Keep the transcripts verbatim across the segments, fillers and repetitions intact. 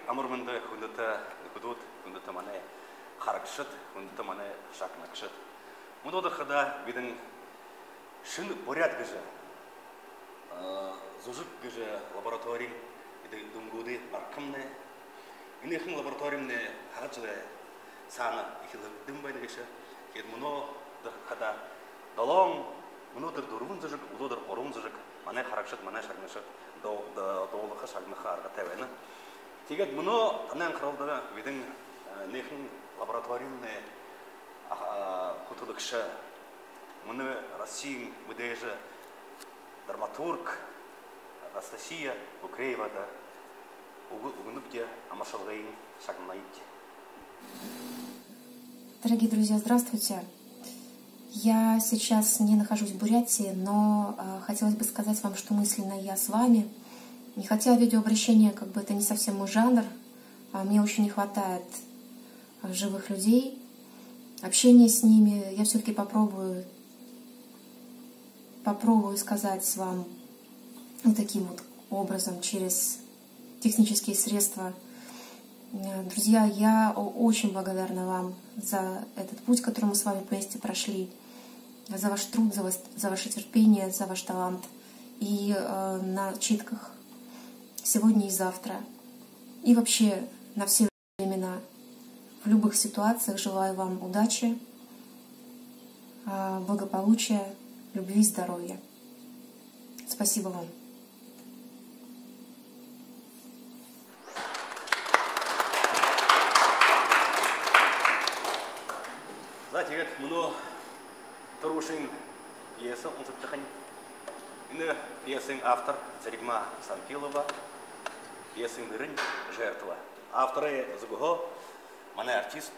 Амар мэндэ, хүндэтэ нүхэдүүд, хүндэтэ манай харагшад, хүндэтэ манай шагнагшад. Мүнөөдэр хадаа бидэн «Шэнэ буряад» гэжэ, а, зүжэг гэжэ лабораториин эдэ дүнгүүдые барихамнай. Энэхэн лабораторимнай хагас жэлэй саана эхилэгдэн байна гээшэ. Тиигээд мүнөөдэр хадаа долоон, мүнөөдэр дүрбэн зүжэг, үглөөдэр гурбан зүжэг манай харагшад, манай шагнагшад дуу-, дуу-, дуулаха, шагнаха аргатай байна. Тиигээд мүнөө танай анхаралда бидэн, а, энэхэн лабораторимнай, а, хүтэлэгшэ, мүнөө Россиин мэдээжэ драматург Анастасия Букреевада үгэ-, үгэнэбди, амаршалгыень шагнанабди. Дорогие друзья, здравствуйте. Я сейчас не нахожусь в Бурятии, но, а, хотелось бы сказать вам, что мысленно я с вами. И хотя видеообращение, как бы, это не совсем мой жанр, а, мне очень не хватает, а, живых людей, общения с ними. Я всё-таки попробую, попробую сказать вам вот таким вот образом через технические средства. Э, друзья, я о-, очень благодарна вам за этот путь, который мы с вами вместе прошли, за ваш труд, за вас-, за ваше терпение, за ваш талант. И, э, на читках сегодня и завтра. И вообще на все времена. В любых ситуациях желаю вам удачи, а, благополучия, любви и здоровья. Спасибо вам. За, тиигээд мүнөө түрүүшын пьеса уншагдахань. Энэ пьесын автор Зоригма Сампилова. Пьесын нэрэнь «Жертва». Авторай зүгһөө манай артист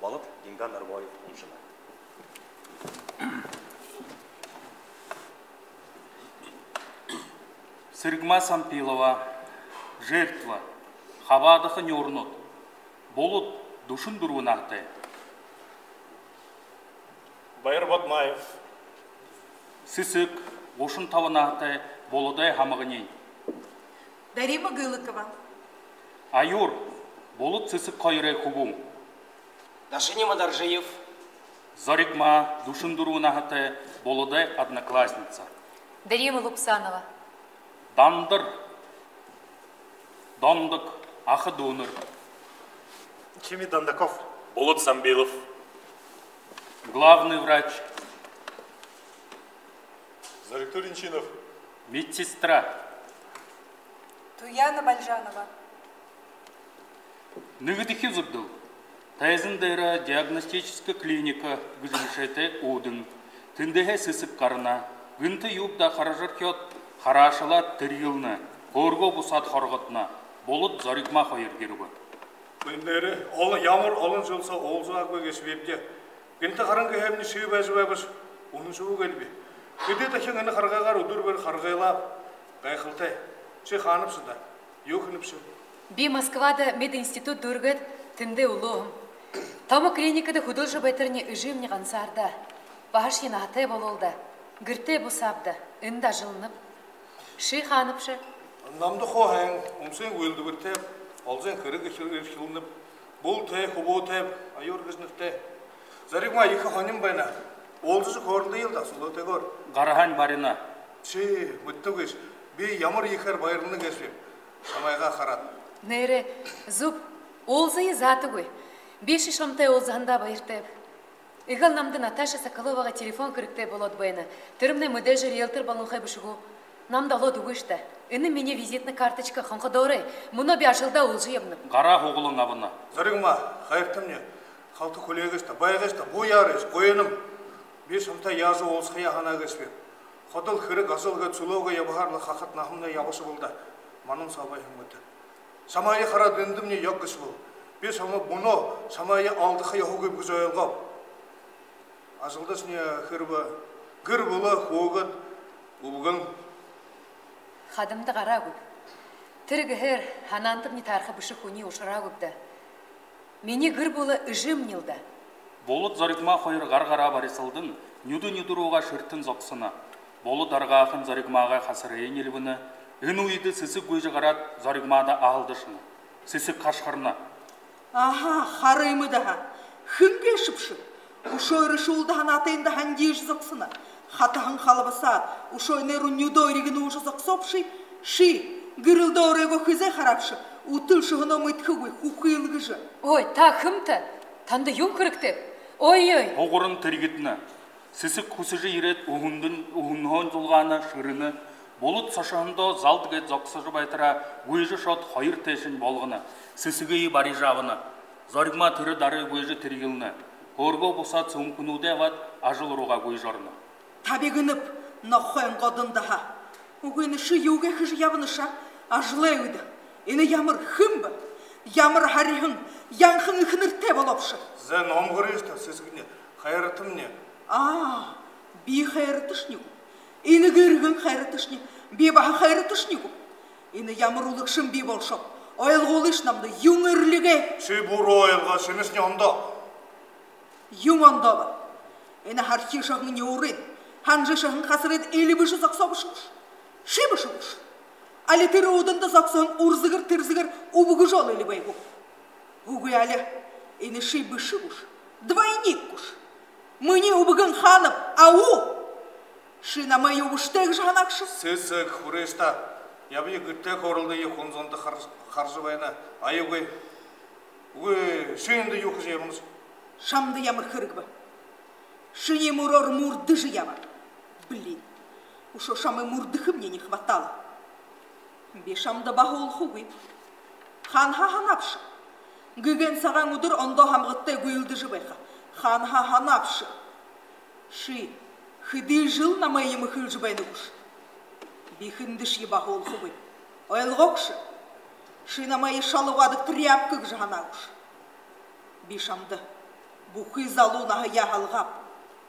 Болод Гинганарбоев уншана. Зоригма Сампилова. «Жертва». Хабаадаха нюурнууд. Болод, дүшэн дүрбэн наһатай. Баяр Бадмаев. Сэсэг, гушан табан наһатай, Болодой һамганиинь. Дарима Гылыкова. Аюур, Болод Сэсэг хоёрой хүбүүн. Дашинима Доржиев. Зоригма, дүшэн дүрбэн наһатай, Болодой одноклассница. Дарима Лубсанова. Дандар, Дондог, аха дүүнэр. Чими Дондоков. Болод Самбилов. Главный врач. Зоригто Ринчинов. Медсестра. Туяна Бальжанова. Нэгэдэхи зүбдэл. Тайзан дээрэ диагностическа клиника гэжэ бэшээтэй үүдэн. Тэндэһээ сэсэг гарана. Гэнтэ юуб даа харажархёод, хараашалаад тэрьелнэ. Хөөргөө бусаад хоргодно. Болод Зоригма хоёр гэрбэ. Бэндээрэ олон, ямар олон жэл соо уулзаагүй гээшэбибди. Гэнтэ харан гэһэмни ши байжа байбаш, үнэн шүүгээл би. Хэды дахин энэ харгыгаар үдэр бүри харгылааб. Гайхалтай. Ши хаанабши даа? Юу хэнэбши? Би Москвада мединститут дүүргээд, тэндээ үлөөһэм. Томо клиникада хүдэлжэ байтарни эжымни гансаардаа. Баһашье наһатай болоол даа. Гэртээ бусааб даа. Эндэ ажалланаб. Ши хаанабши? Намда хуу һайн, үмсын үйлэдбэритэйб, олзын хэрэг эрхилнэб, бултай, хүбүүтэйб, Аюур гэжэ нэрэтэй. Зоригма, ехэ һонин байна. Уулзажа хөөрэлдэел даа, сүлөөтэйгөөр. Гарһаань барина. Ши мэдэдэгүйш, би ямар ехээр баярлана гээшэб, шамайгаа хараад. Нээрээ, зүб, уулзая заатагүй. Би ши шамтай уулзаһандаа баяртайб. Эгээл намда Наташа Соколовагай телефон хэрэгтэй болоод байна. Тэрэмнай мэдээжэ риэлтор болонхой бэшэ гү? Намда олоод үгыш даа. Энэ минии визитнэ карточка, хонходоорой. Мүнөө би ажалдаа уулзажа ябанаб. Гараа һуглан абана. Зоригма, хайртамни, халта хүлеэгыш даа, байгыш даа, бү яарыш, гуйнам. Би шамтай яажа уулзахаяа һанаа гээшэбиб. Ходол хэрэг, ажал гээд сүлөөгөө ябаһаар лэ хахад наһамнай ябашабал даа. Манан соо байһан мэтэ. Шамайе хараад, эндэмни ёг гээшэбэл. Би шамайе мүнөө, шамайе алдаха ёһогүйб гэжэ ойлгооб. Ажалдашни хэрбээ гэр бүлэ, хүүгэд, үбгэн. Хадамда гараагүйб. Тэрэ гэһээр һанаантамни таарха бэшэ хүниие ушараагүйб даа. Минии гэр бүлэ эжымни лэ даа. Болод Зоригма хоёр гар гараа барисалдан, нюдэ нюдэ руугаа шэртэн зогсоно. Болод аргаахан Зоригмагай хасарые нилбэнэ. Энэ үедэ сэсэг гүйжэ гараад, Зоригмада аһалдашана. Сэсэг хашхарна. Аха, харыш даа. Хэн гээшэбши? Үшөө эрэшүүлдэ һанаатайнда һандижа зогсоно. Хатаһан халбасаа, үшөө энээнэй нюдөө эрьенүүжэ зогсообши. Ши гэрэлдэ өөрыгөө хэзээ хараабши? Үтэр шуһанаа мэдэхэгүй, хүхюулгэжэ. Ой, та хэмта? Танда юун хэрэгтэйб? Ой-ой. Хугаран тэрьгидэнэ. Сэсэг хүсэжэ ерээд, үһэндэн, үһэнһөө зулгаана, шэрэнэ. Булад сошоһондоо залд гээд зогсожо байтараа гүйжэ ошоод, хоёр тээшэнь болгоно. Сэсэгые барижа абана. Зоригмаа тэрэ дары гүйжэ тэрьгилнэ. Хөөргөө бусаад, сүмхэнүүдээ абаад, ажал руугаа гүйжэ ороно. Табигынаб, нохойн годон даа. Үгы, энэ ши юугээ хэжэ ябанаш? Ажалаа үгыт. Энэ ямар, хэн бэ? Ямар һариһан, янхан эхэнэртэй болообши? Зэ, номгорыш даа, Сэсэгни, хайратамни. Аа, би хайраташни гүб? Энэ гэргэн хайраташни, би баһа хайраташни гүб? Энэ ямар үлэгшэн би болошооб? Ойлгуулыш намда, юун эрлигээ? Ши бүри ойлгоо, шэнэшни ондоо. Юун ондоо бэ? Энэ һархижа ошоһон нюурыень, һанжа ошоһон хасарыень эльбэжэ зогсообши гүш? Ши бэшэ гүш? Али тэрэ үүдэн дээрэ зогсоһон үрзэгэр-тэрзэгэр үбгэжөөл эльбээ гү? Үгы, али энэ ши бэшэ гүш? Двойник гүш? Минии үбгэн хаанаб? Ау! Ши намайе үбшэтэй гэжэ һанаагши? Сэсэг, хүрыш даа. Ябая, гэртээ хөөрэлдэе, хүн зондо хар-, хаража байна. Аягүй. Үгы, ши эндэ юу хэжэ ябанаш? Шамда ямар хэрэг бэ? Шинии мүрөөр мүрдэжэ ябаа. Блин. Үшөө шамайе мүрдэхэмни не хватало. Би шамда баһа уулахагүйб. Хаанаһаа һанаабши? Гэгээн сагаан үдэр ондоо һамгадтай гүйлдэжэ байха. Хаанаһаа һанаабши? Ши хэды жэл намайе мэхэлжэ байна гүш? Би хэндэшье баһа уулахагүйб. Ойлгоо гүш? Ши намайе шал угаадаг тряпка гэжэ һанаа гүш? Би шамда бүхы залуу наһаяа һалгааб.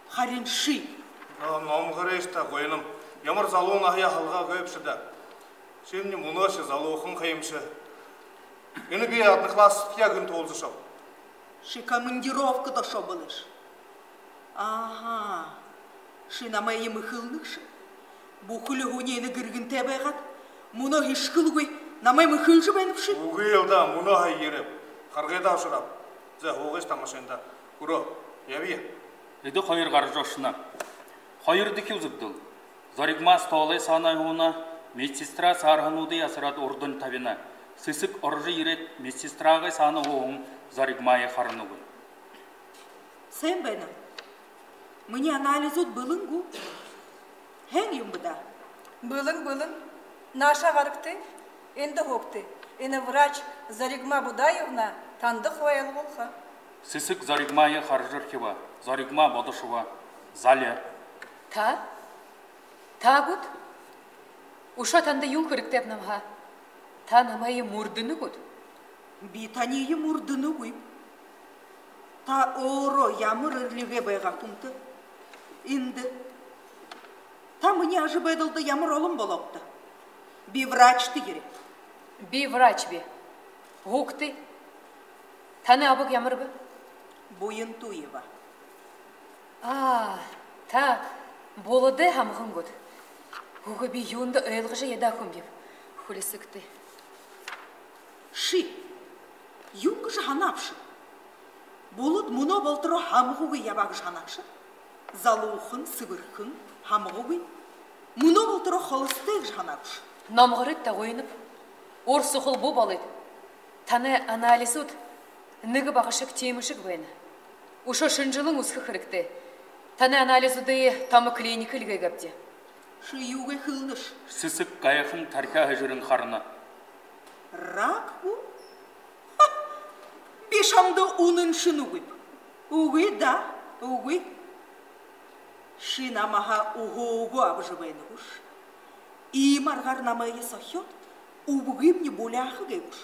Харин ши? Но, номгорыш даа, гуйнам. Ямар залуу наһаяа һалгаагүйбши даа. Шимни мүнөөшье залуухан ха юмши. Энэ би одноклассникаяа гэнтэ уулзашооб. Ши командировкада ошоо бэлэйш. Аха. Ши намайе мэхэлнэ гүш? Бүхэли һүни энэ гэргэнтэй байгаад, мүнөө хэшхэлгүй намайе мэхэлжэ байнабши? Үгыл даа, мүнөө һая ерээб. Харгыдаа ошоороо. Зэ, һуугыш даа машинада. Хүрөө, ябая. Эдэ хоёр гаража ошоно. Хоёрдохи үзэгдэл. Зоригмаа столой саана һууна, медсестра саарһануудые асараад, урдань табина. Сэсэг орожо ерээд, медсестрагай саана һууһан Зоригмаае харанагүй. Сайн байна. Минии анализууд бэлэн гү? Һайн юм бэ даа. Бэлэн, бэлэн. Наашаа гарагты. Эндэ һуугты. Энэ врач Зоригма Будаевна танда хуу ойлгуулха. Сэсэг Зоригмаае харажархиба. Зоригма бодошобо. Зали. Та? Та гүт? Үшөө танда юун хэрэгтэйб намһаа? Та намайе мүрдэнэ гүт? Би таниие мүрдэнэгүйб. Та өөрөө ямар эрлигээ байгаа хүнтэ? Эндэ. Та минии ажабайдалда ямар олон болообта? Би врачта ерээб. Би врач би. Һуугты. Танай абаг ямар бэ? Буянтуева. Аа, та Буладай һамган гүт? Үгы, би юундэ ойлгожо ядаагүй юм биб. Хүлисэгты. Ши юун гэжэ һанаабши? Булад мүнөө болотороо һамгагүй ябаа гэжэ һанааши? Залуухан, сэбэрхэн, һамгагүй. Мүнөө болотороо холостой гэжэ һанаа гүш? Номгорыт даа, гуйнаб. Уур сухал бү болыт. Танай анализууд нэгэ багашаг тиимэшэг байна. Үшөө шэнжэлэн үзэхэ хэрэгтэй. Танай анализуудые томо клиника эльгээгээбди. Ши юугээ хэлэнэш? Сэсэг гайхан тархяа һэжэрэн харана. Рак гү? Ха! Би шамда үнэншэнэгүйб. Үгы даа, үгы. Ши намһаа үһөөгөө абажа байна гүш? Иимэ аргаар намайе сохёод, үбгыемни буляаха гээ гүш?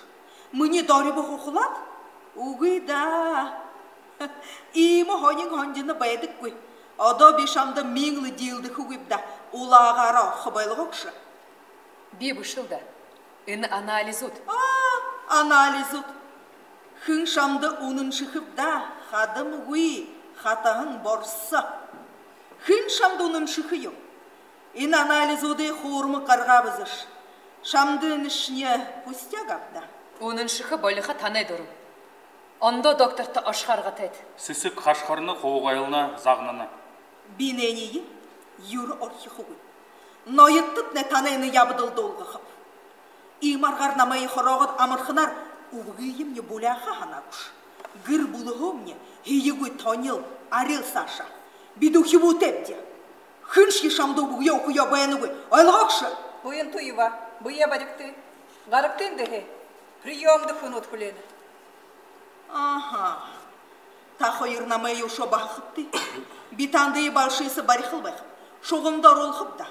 Минии дорибо хухалаад? Үгы даа. Иимэ һонин һондино байдаггүй. Одоо би шамда миин лэ диилдэхэгүйб даа, улаагаараа орохо, ойлгоо гүш? Би бэшэл даа. Энэ анализууд. Аа, анализууд. Хэн шамда үнэншэхэб даа, хадамгүй, хатаһан борсо. Хэн шамда үнэншэхэ юм? Энэ анализуудые хуурмаг гаргаа бэзэш. Шамда энэшни пустяк ааб даа. Үнэншэхэ болихо танай дүрэн. Ондоо докторто ошохо аргатайт. Сэсэг хашхарна, хуугайлна, загнана. Би энээниие юрэ орхихогүй. Ноёдтотнай танай энэ ябадал дуулгахаб. Иимэ аргаар намайе хороогоод амарханаар үбгыемни буляаха һанаагүйш. Гэр бүлэһөөнни һэегүй тонил, арил саашаа. Бидэ үхибүүтэйбди. Хэншье шамда үбгэеэ үгэхэеэ байнагүй. Ойлгоо гүш? Буянтуева, бэеэ баригты. Гарагты эндэһээ. Приёмда хүнүүд хүлеэнэ. Аха. Та хоёр намайе үшөө баһахабты. Би тандые балшыесаа барихал байхаб. Шугамда оруулхаб даа.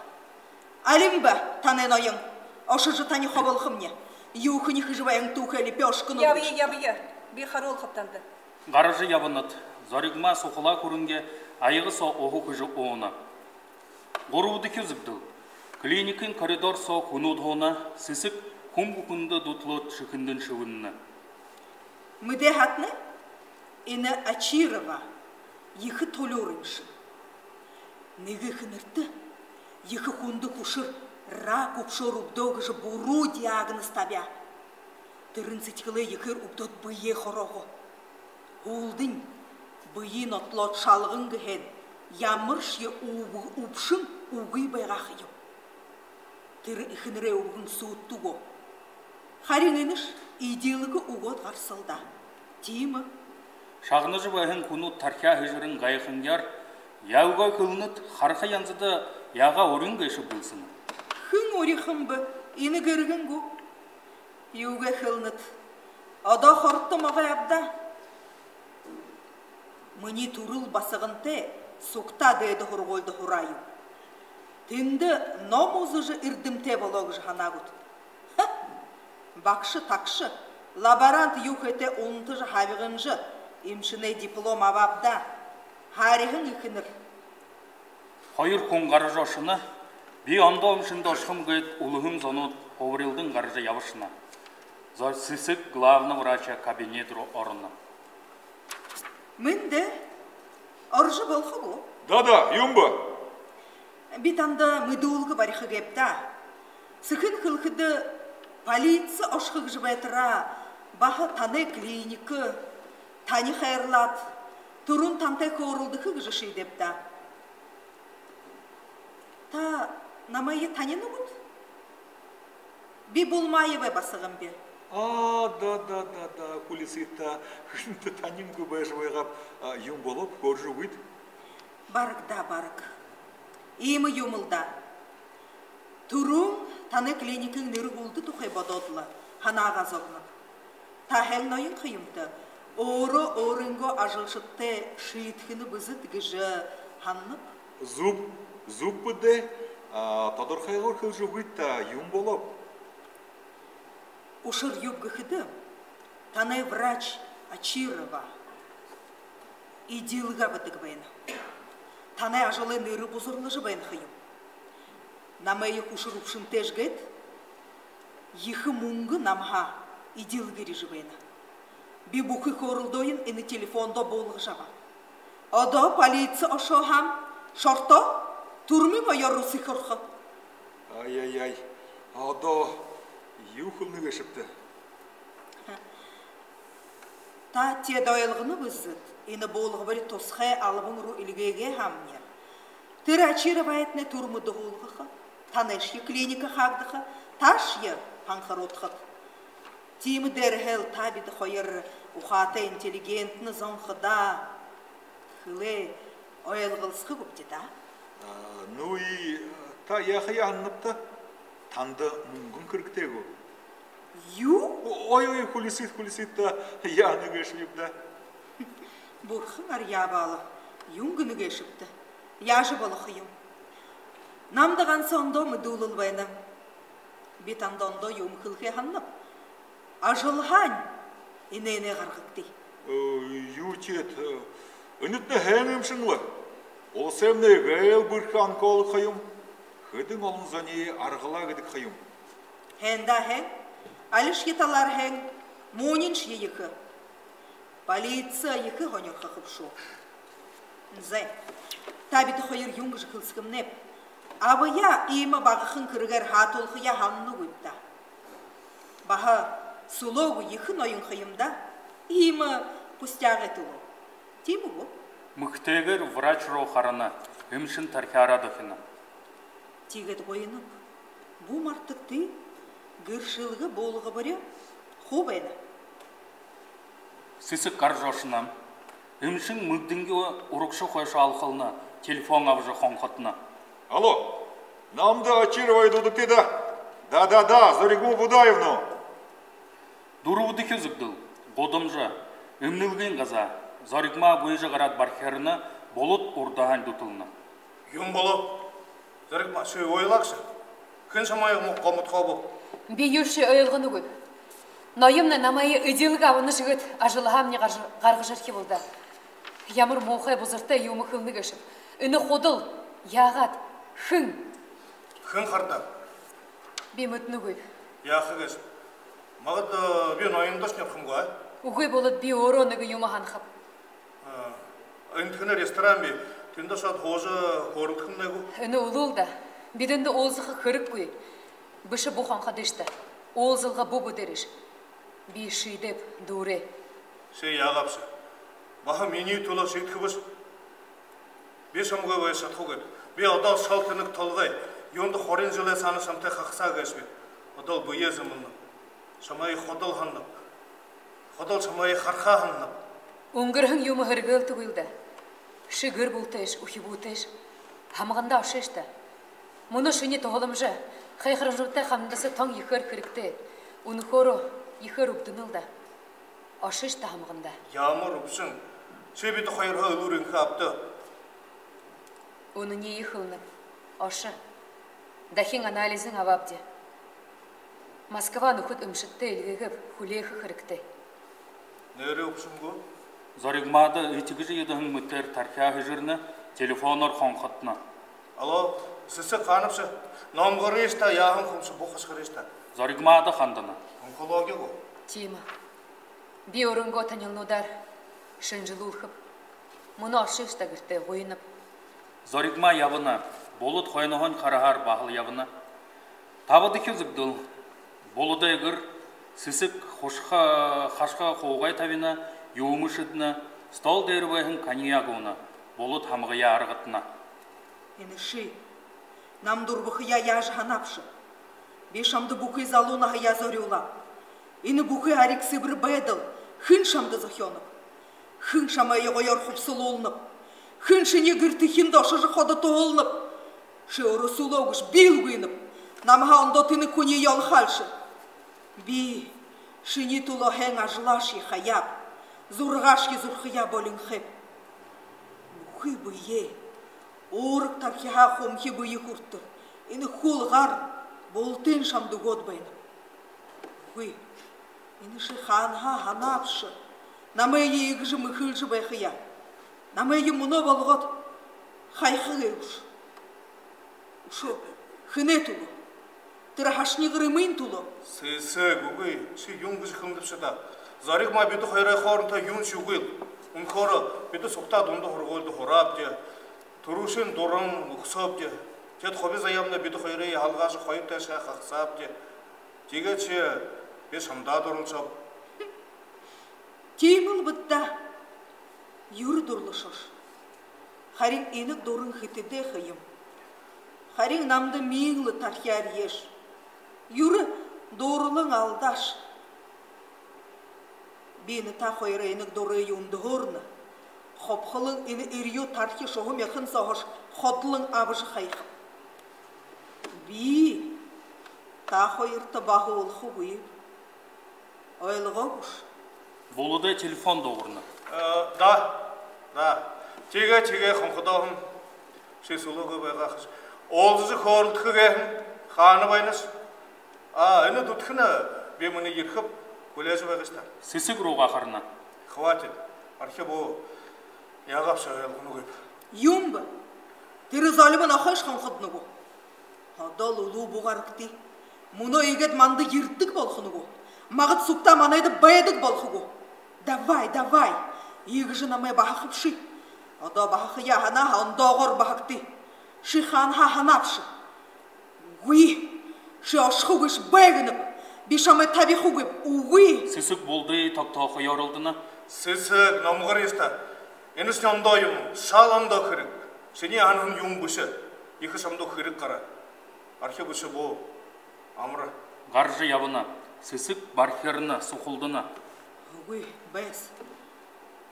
Алим бэ танай ноён? Ошожо таниие хоболохомни. Юу хэжэ байһан түүхэй лепёшканууд. Ябая, ябая. Би харуулхаб танда. Гаража ябанат. Зоригмаа сухалаа хүрэнгээ аяга соо уһа хэжэ ууна. Гурбадахи үзэгдэл. Клиникын коридор соо хүнүүд һууна, Сэсэг хүн бүхэндэ дүтэлөөд шэхэндэнь шэбэнэнэ. Мэдээ һаатнай, энэ Очирова ехэ тулюур юм шэнги. Нэгэ эхэнэртэ ехэ хүндэ хүшэр рак үбшөөр үбдөө гэжэ буруу диагноз табяа. Тэрэнь сэдьхэлээ ехээр үбдөөд бэеэ хороогоо. Һүүлдэнь бэеын отолоод шалган гэһэн, ямаршье үб-, үбшэн үгы байгаа ха юм. Тэрэ эхэнэрэй үбгэн сүүдтэ үгөө. Харин энэш эдилгэ үгөөд гарсал даа. Тиимэ. Шагнажа байһан хүнүүд тархяа һэжэрэн гайханаар: «Яагаа хэлэнэт, хараха янзада яагаа урин гээшэб гэлсэнэ». Хэн урихан бэ? Энэ гэргэн гү? Юугээ хэлэнэт? Одоо хорто могой аб даа. Минии түрэл басагантай сугтаа дээдэ һургуулида һураа юм. Тэндэ ном үзэжэ эрдэмтэй болоо гэжэ һанаа гүт? Ха! Багша, тагша, лаборант юу хэхэдээ унтажа, хабиганжа, эмшэнэй диплом абааб даа. Һайрхан эхэнэр. Хоёр хүн гаража ошоно. Би ондоо эмшэндэ ошохом гээд, үлэһэн зонууд хубарилдан гаража ябашана. Зо-, Сэсэг главный врачай кабинет руу ороно. Мэндэ, орожо болохо гү? Да, да, юун бэ? Би танда мэдүүлгэ бариха гээб даа. Сэхынь хэлэхэдэ, полици ошохо гэжэ байтараа, баһа танай клиника, таниие хайрлаад, түрүүн тантай хөөрэлдэхэ гэжэ шиидээб даа. Та намайе танина гүт? Би Булмаевай басаган би. А, да, да, да, да, Хулисыта, хэнтэ танингүй байжа байгааб, а, юун болооб, хөөрэжэ үгыт. Бараг даа, бараг. Иимэ юумэл даа. Түрүүн танай клиникын нэрэ һүлдэ тухай бодоод лэ һанаагаа зобоноб. Та хэн ноён ха юмта, өөрөө өөрынгөө ажалшадтай шиидхэнэ бэзэт гэжэ һананаб. Зүб, зүб бэзэ даа. А, тодорхойгоор хэлэжэ үгыт, та юун болооб? Ушар юуб гэхэдэ, танай врач Очирова эдилгэ абадаг байна. Танай ажалай нэрэ бузарлажа байна ха юм. Намайе хүшэр үбшэнтэйш гээд, ехэ мүнгэ намһаа эдилгэ эрижэ байна. Би бүхы хөөрэлдөөень энэ телефондо буулгажа абааб. Одоо полици ошоо һаам, шортоо, түрмын оёор руу сэхэ орохо. Ай-яй-яй, одоо юу хэлэнэ гээшэбта? Та теэд ойлгоно бэзэт, энэ буулгабари тусхай албан руу эльгээгээ һаамни, тэрэ Очироваетнай түрмэдэ һуулгаха, танайшье клиника хаагдаха, таашье һанхаруулхат. Тиимэ дээрэһээл та бидэ хоёр ухаатай, интеллигентнэ зон ха даа. Хэлээ, ойлголсохо гүбди даа. А, ну и, э, та яахаяа һананабта? Танда мүнгэн хэрэгтэй гү? Юу? О-, ой, ой, Хулисыт, Хулисыт, та яана гээшэбта? Бурхан арьяабаа лэ, юун гэнэ гээшэбта? Яажа болохо юм? Намда ганса ондоо мэдүүлэл байна. Би танда ондоо юумэ хэлэхэеэ һананаб. Ажалһаань энээнээ гаргагты. Э, юу теэд, э, энэтнай хэн эмшэн лэ? Уласаймнай гээл бэрхэ онколог ха юм. Хэдэн олон зониие аргалаа гэдэг ха юм. Хэн даа хэн? Алишье талаар хэн? Мууниншье ехэ. Полици ехэ һонирхохо бшуу. Зай, та бидэ хоёр юун гэжэ хэлсэхэмнэйб? Абаяа иимэ багахан хэрэгээр һаатуулхаяа һананагүйб даа. Баһа Сүлөөгөө ехэ ноён ха юм даа. Иимэ пустягай түлөө. Тиимэ гү? Мэгтэйгээр врач руу харана, эмшэн тархяараа дохино. Тиигээд гуйнаб. Бү мартагты, гэршэлгэ буулгабари хуу байна. Сэсэг гаража ошоно. Эмшэн мэгдэнги урагшаа хойшоо алхална, телефон абажа хонходно. Алло, намда Очировай дуудагты даа. Да, да, да, Зоригма Будаевна. Дүрбэдэхи үзэгдэл. Гудамжа. Эмнэлгын газаа. Зоригма гүйжэ гараад бархирна, Булад урдаһаань дүтэлнэ. Юун болооб? Зоригма, ши уйлаа гүш? Хэн шамайе гомдохооб? Би юушье ойлгоногүйб. Ноёмнай намайе эдилгэ абана шэгээд ажалһаамни гаргажа, гаргажархи болдоо. Ямар муухай бузартай юумэ хэлэнэ гээшэб. Энэ худал яагаад? Хэн? Хэн хардаа? Би мэдэнэгүйб. Яаха гээшэб? Магад, э, би ноёндошни орохомгү, а? Үгы, Булад, би өөрөө нэгэ юумэ һанахаб. А, эндэхэнь ресторан бии. Тэндэ ошоод һуужа хөөрэлдэхэмнай гү? Энэ үлүү л даа. Бидэндэ уулзаха хэрэггүй. Бэшэ бү хонходыш даа. Уулзалга бү бүдэрыш. Би шиидээб, дүүрээ. Ши яагаабши? Баһа минии түлөө шиидхэбэш. Би шамгүй байжа шадахагүйб. Би одоо шал тэнэг толгой. Юундэ хорин жэлэй саана шамтай хахасаа гээшэбиб. Одоол бэеэ зэмэлнэб. Шамайе ходол һананаб. Ходол шамайе харахаа һананаб. Үнгэрһэн юумэ һэргээлтэгүй л даа. Ши гэр бүлтэйш, үхибүүтэйш. Һамгандаа ошыш даа. Мүнөө шинии туһаламжа, хайхарамжатай хандаса тон ехээр хэрэгтэй. Үнэхөөрөө ехээр үбдэнэ л даа. Ошыш даа һамгандаа. Ямар үбшэн? Ши бидэ хоёрһоо элүүр энхэ абта. Үнэниие хэлэнэб. Ошо. Дахин анализынь абаабди. Москва нүхэд эмшэдтэй эльгээгээб, хүлеэхэ хэрэгтэй. Нээрээ үбшэн гү? Зоригмада этигэжэ едэһэн мэтээр тархяа һэжэрнэ, телефоноор хонходно. Алло, Сэсэг, хаанабши? Номгорыш даа, яаһан хүмши, бү хашхарыш даа. Зоригмада хандана. Онкологи гү? Тиимэ. Би өөрынгөө танилнуудаар шэнжэлүүлхэб. Мүнөө ошыш даа гэртээ, гуйнаб. Зоригма ябана. Булад хойноһоонь хараһаар баһал ябана. Табадахи үзэгдэл. Буладай гэр. Сэсэг хушха, хашха хуугай табина, юумэ шэдэнэ, стол дээрэ байһан коньяк уунаб. Булад һамгаяа аргадана. Энэ ши намда урбахаяа яажа һанаабши? Би шамда бүхы залуу наһаяа зорюулааб. Энэ бүхы ариг сэбэр байдал хэн шамда зохёоноб? Хэн шамайе гоёор хубсалуулнаб? Хэн шинии гэртэхиндэ ошожо ходо туһалнаб? Ши өөрөө сүлөөгүйш, би л гуйнаб. Намһаа ондоо тэнэг хүниие олохоолши. Би шинии түлөө һайн ажалаашье хаяаб, зургаашье зурахаяа болинхойб. Бүхы бэеэ, уураг тархиһаа хүмхи бэе хүрэтэр энэ хүл гар бултыень шамда үгөөд байнаб. Үгы, энэ ши хаанаһаа һанаабши намайе иигэжэ мэхэлжэ байхаяа? Намайе мүнөө болгоод хаяха гээшэ гүш? Үшөө хэнэй түлөө? Тэрэ һашни гэрмэйн түлөө. Сэсэг, үгы, ши юун гэжэ хэлэнэбши даа. Зоригма бидэ хоёрой хоорондо юуншье үгыл. Үнэхөөрөө бидэ сугтаа дунда һургуулида һураабди. Түрүүшын дуран үгсөөбди. Теэд хуби заяамнай бидэ хоёрые һалгаажа, хоёр тээшээ хахасаабди. Тиигээшье би шамдаа дураншооб. Тиимэл бэд даа. Юрэ дурлашош. Харин инаг дуран хэтэдээ ха юм. Харин намда миин лэ тархяарьеш. Юрэ дурлан алдааш. Би энэ та хоёрой инаг дурые үндэһөөрнэ. Хобхолон энэ эрьюу тархи шуһа мяхан сооһош ходлон абажа хаяхаб. Би та хоёрто баһа уулахагүйб. Ойлгоо гүш? Буладай телефон дуугарна. Э, да, да. Тиигээ, тиигээ, хонходоо һэм. Ши сүлөөгөө байгаа хаш. Уулзажа хөөрэлдэхэ гээ һэм. Хаана байнаш? А, энэ дүтэхэнэ, би мүнөө ерэхэб, хүлеэжэ байгыш даа. Сэсэг руугаа харана. Хватит. Архи бү яагаабши, ойлгоногүйб. Юун бэ? Тэрэ золимон охойш хонходоно гү? Одоол үлүү бү гарагты. Мүнөө иигээд манда ерэдэг болохоно гү? Магад сугтаа манайда байдаг болохо гү? Давай, давай. Иигэжэ намайе баһахабши. Одоо баһахаяа һанаа һаа, ондоогоор баһагты. Ши хаанаһаа һанаабши? Үгы, ши ошохогүйш, байгынаб. Би шамайе табихагүйб, үгы. Сэсэг Булада тогтоохоёо оролдоно. Сэсэг, номгорыш даа. Энэшни ондоо юм, шал ондоо хэрэг. Шинии һанаһан юм бэшэ. Ехэ шамда хэрэг гараа. Архи бэшэ бүү. Амара. Гаража ябана. Сэсэг бархирна, сухалдана. Үгы, байс.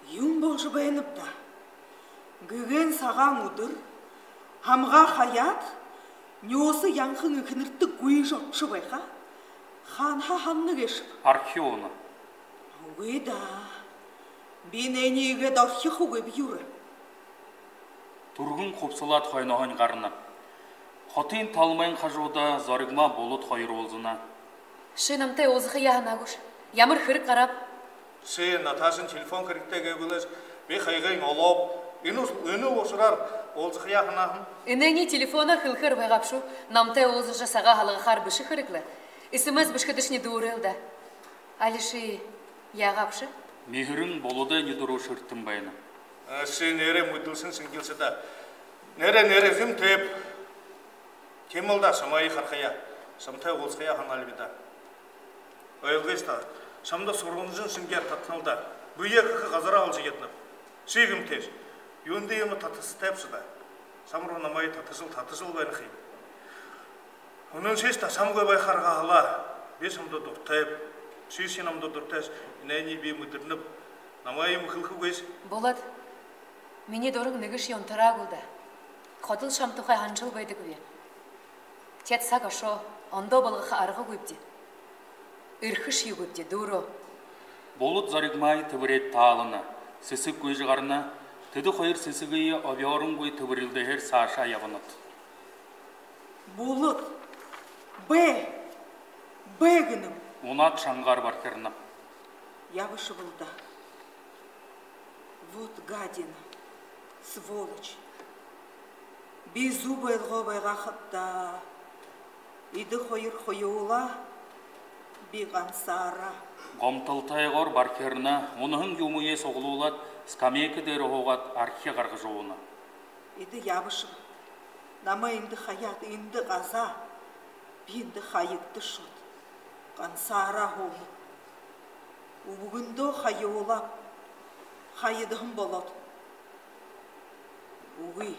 Юун болжо байнаб даа? Гэгээн сагаан үдэр һамгаа хаяад, нюуса янхан эхэнэртэ гүйжэ ошожо байха. Хаанаһаа һанана гээшэб? Архи ууна. Үгы даа. Би энээниие иигээд орхихогүйб юрэ. Түргэн хубсалаад, хойноһоонь гарана. Хотын талмайн хажууда Зоригмаа Булад хоёр уулзана. Ши намтай уулзахаяа һанаагүйш. Ямар хэрэг гарааб? Ши Наташын телефон хэрэгтэй гээ бэлэйш, би хаяа олооб. Энэ, энэ ушараар уулзахаяа һанааһан. Энээниие телефоноор хэлэхээр байгаа бшуу. Намтай уулзажа сагаа һалгахаар бэшэ хэрэг лэ. СМС бэшэхэдэшни дүүрээ л даа. Али ши яагаабши? Миһэрэн Буладай нюдэ руу шэртэн байна. Э, ши нээрээ мэдэлсэн шэнгил ши даа. Нээрээ, нээрээ зэмтэйб. Тиимэл даа, шамайе харахаяа, шамтай уулзахаяа һанаал би даа. Ойлгыш даа, шамда сургамжын шэнгеэр татанал даа. Бэеэ хэхэ газараа олжо яданаб. Ши гэмтээш. Юундэ иимэ татасатайбши даа? Шамруу намайе татажал, татажал байна ха юм. Үнэн шиш даа, шамгүй байха арга һалаа. Би шамда дуратайб. Ши, ши намда дуратайш, энээниие би мэдэрнэб. Намайе юумэ хэлэхэгүйш. Булад, минии дуран нэгэшье унтараагүй л даа. Ходол шам тухай һанажал байдагби. Теэд саг ошоо, ондоо болгохо аргагүйбди. Эрхэшьегүйбди, дүүрээ. Булад Зоригмаае тэбэреэд таалана. Сэсэг гүйжэ гарана. Тэдэ хоёр Сэсэгые обёоронгүй тэбэрилдэһээр саашаа ябанад. Булад, бэ, бэ гэнэм. Унаад шангаар бархирна. Ябашабал даа. Вот гадина, сволочь. Би зүб ойлгоо байгаа хаб даа. Эдэ хоёр хоюулаа, би гансаараа. Гомтолтойгоор бархирна, унаһан юумые суглуулаад, скамейка дээрэ һуугаад, архи гаргажа ууна. Эдэ ябашаба. Намайе эндэ хаяад, эндэ газаа. Би эндэ хаягдашоод, гансаараа һуунаб. Үбгэндөө хаюулааб, хаядаһан болоод. Үгы,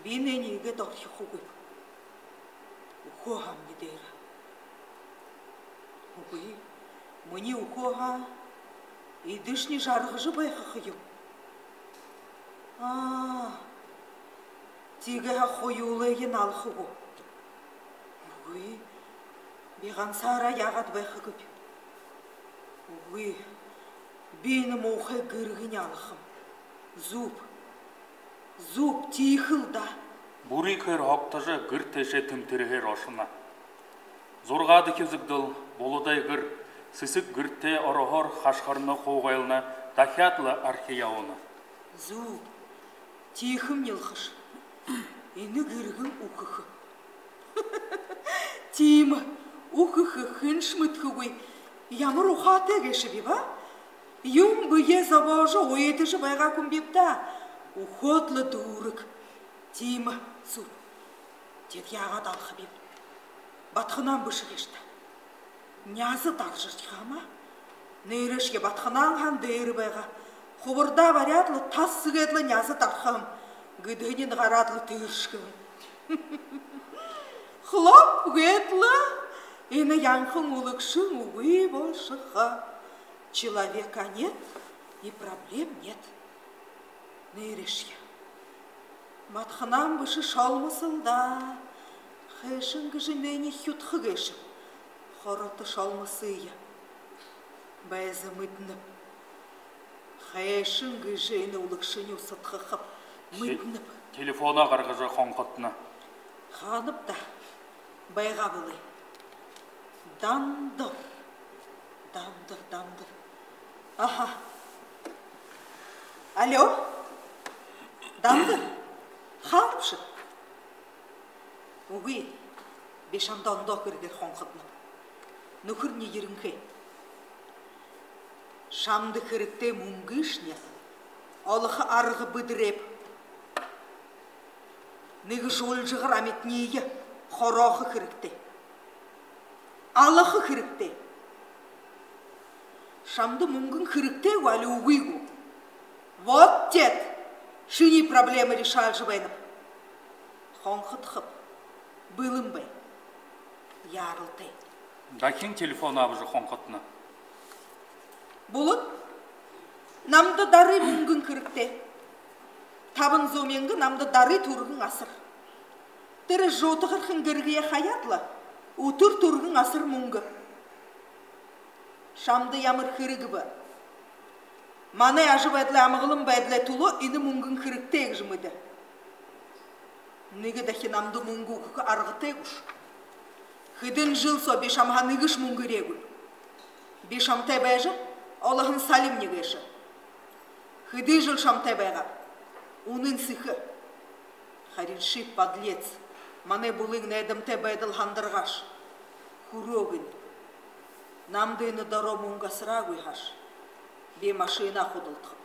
би энээниие иигээд орхихогүйб. Үхөө һаамни дээрэ. Үгы, минии үхөө һаа эдэшни жаргажа байха ха юм. Аа, тиигээ һаа хоюулыень алаха гү? Үгы, би гансаараа яагаад байхагүйб? Үгы, би энэ муухай гэргэнь алахам. Зүб, зүб, тиихэл даа. Бүри ихээр һогтожо, гэр тээшээ тэмтэрһээр ошоно. Зургаадахи үзэгдэл. Буладай гэр. Сэсэг гэртээ ороһоор хашхарна, хуугайлна, дахяад лэ архи ябана. Зүб, тиихэмни алахаш. Энэ гэргэн үхэхэ. Тиимэ, үхэхэ, хэншье мэдэхэгүй. Ямар ухаатай гээшэбиб, а? Юун бэеэ зобожо, уйдажа байгаа хүн биб даа. Үхөөд лэ дүүрэг. Тиимэ, зүб. Теэд яагаад алахабиб? Батханаан бэшэ гээшэ даа. Няза даржархиһам аа. Нээрээшье Батханаан һаан дээрэ байгаа. Хубардаа баряад лэ, тас гээд лэ няза дархаһам. Гэдэһэниинь гараад лэ тииршэхэм. Хлоп гээд лэ, энэ янхан үлэгшэн үгы болошохо. Человека нет, и проблем нет. Нээрээшье. Батханаан бэшэ, Шолмос л даа. Хайшан гэжэ энээниие хюдаха гээшэб? Хорото Шолмосые. Байза, мэдэнэб. Хайшан гэжэ энэ үлэгшэниие усадхахаб? Те-, мэдэнэб. Телефоноо гаргажа хонходоно. Хаанаб даа? Байгаа бэлэй. Дандар. Дандар, Дандар. Аха. Алло. Дандар. Хаанабши? Үгы. Би шамда ондоо хэрэгээр хонходоноб. Нүхэрни ерэнхэй. Шамда хэрэгтэй мүнгышни олохо арга бэдэрээб. Нэгэ жуулжагар амитание хороохо хэрэгтэй. Алаха хэрэгтэй. Шамда мүнгэн хэрэгтэй гү, али үгы гү? Вот теэд шинии проблема решалжа байнаб. Хонходохоб. Бэлэн бай. Яаралтай. Дахин телефон абажа хонходоно. Булад, намда дары мүнгэн хэрэгтэй. Табан зуун мянга намда дары түргэн асар. Тэрэ жуутаһархан гэргэеэ хаяад лэ, үтэр түргэн асар мүнгэ. Шамда ямар хэрэг бэ? Манай ажабайдалай, амгалан байдалай түлөө энэ мүнгэн хэрэгтэй гэжэ мэдэ. Нэгэ дахин намда мүнгэ үгэхэ аргатай гүш? Хэдэн жэл соо би шамһаа нэгэшье мүнгэ эрээгүй. Би шамтай байжа, олоһон салимни гээшэ. Хэды жэл шамтай байгааб? Үнэн сэхэ. Харин ши, подлец, манай бүлын найдамтай байдал һандаргааш, хүрөө гэнэ. Намда энэ дороо мүнгэ асараагүй һааш, би машина худалдахаб.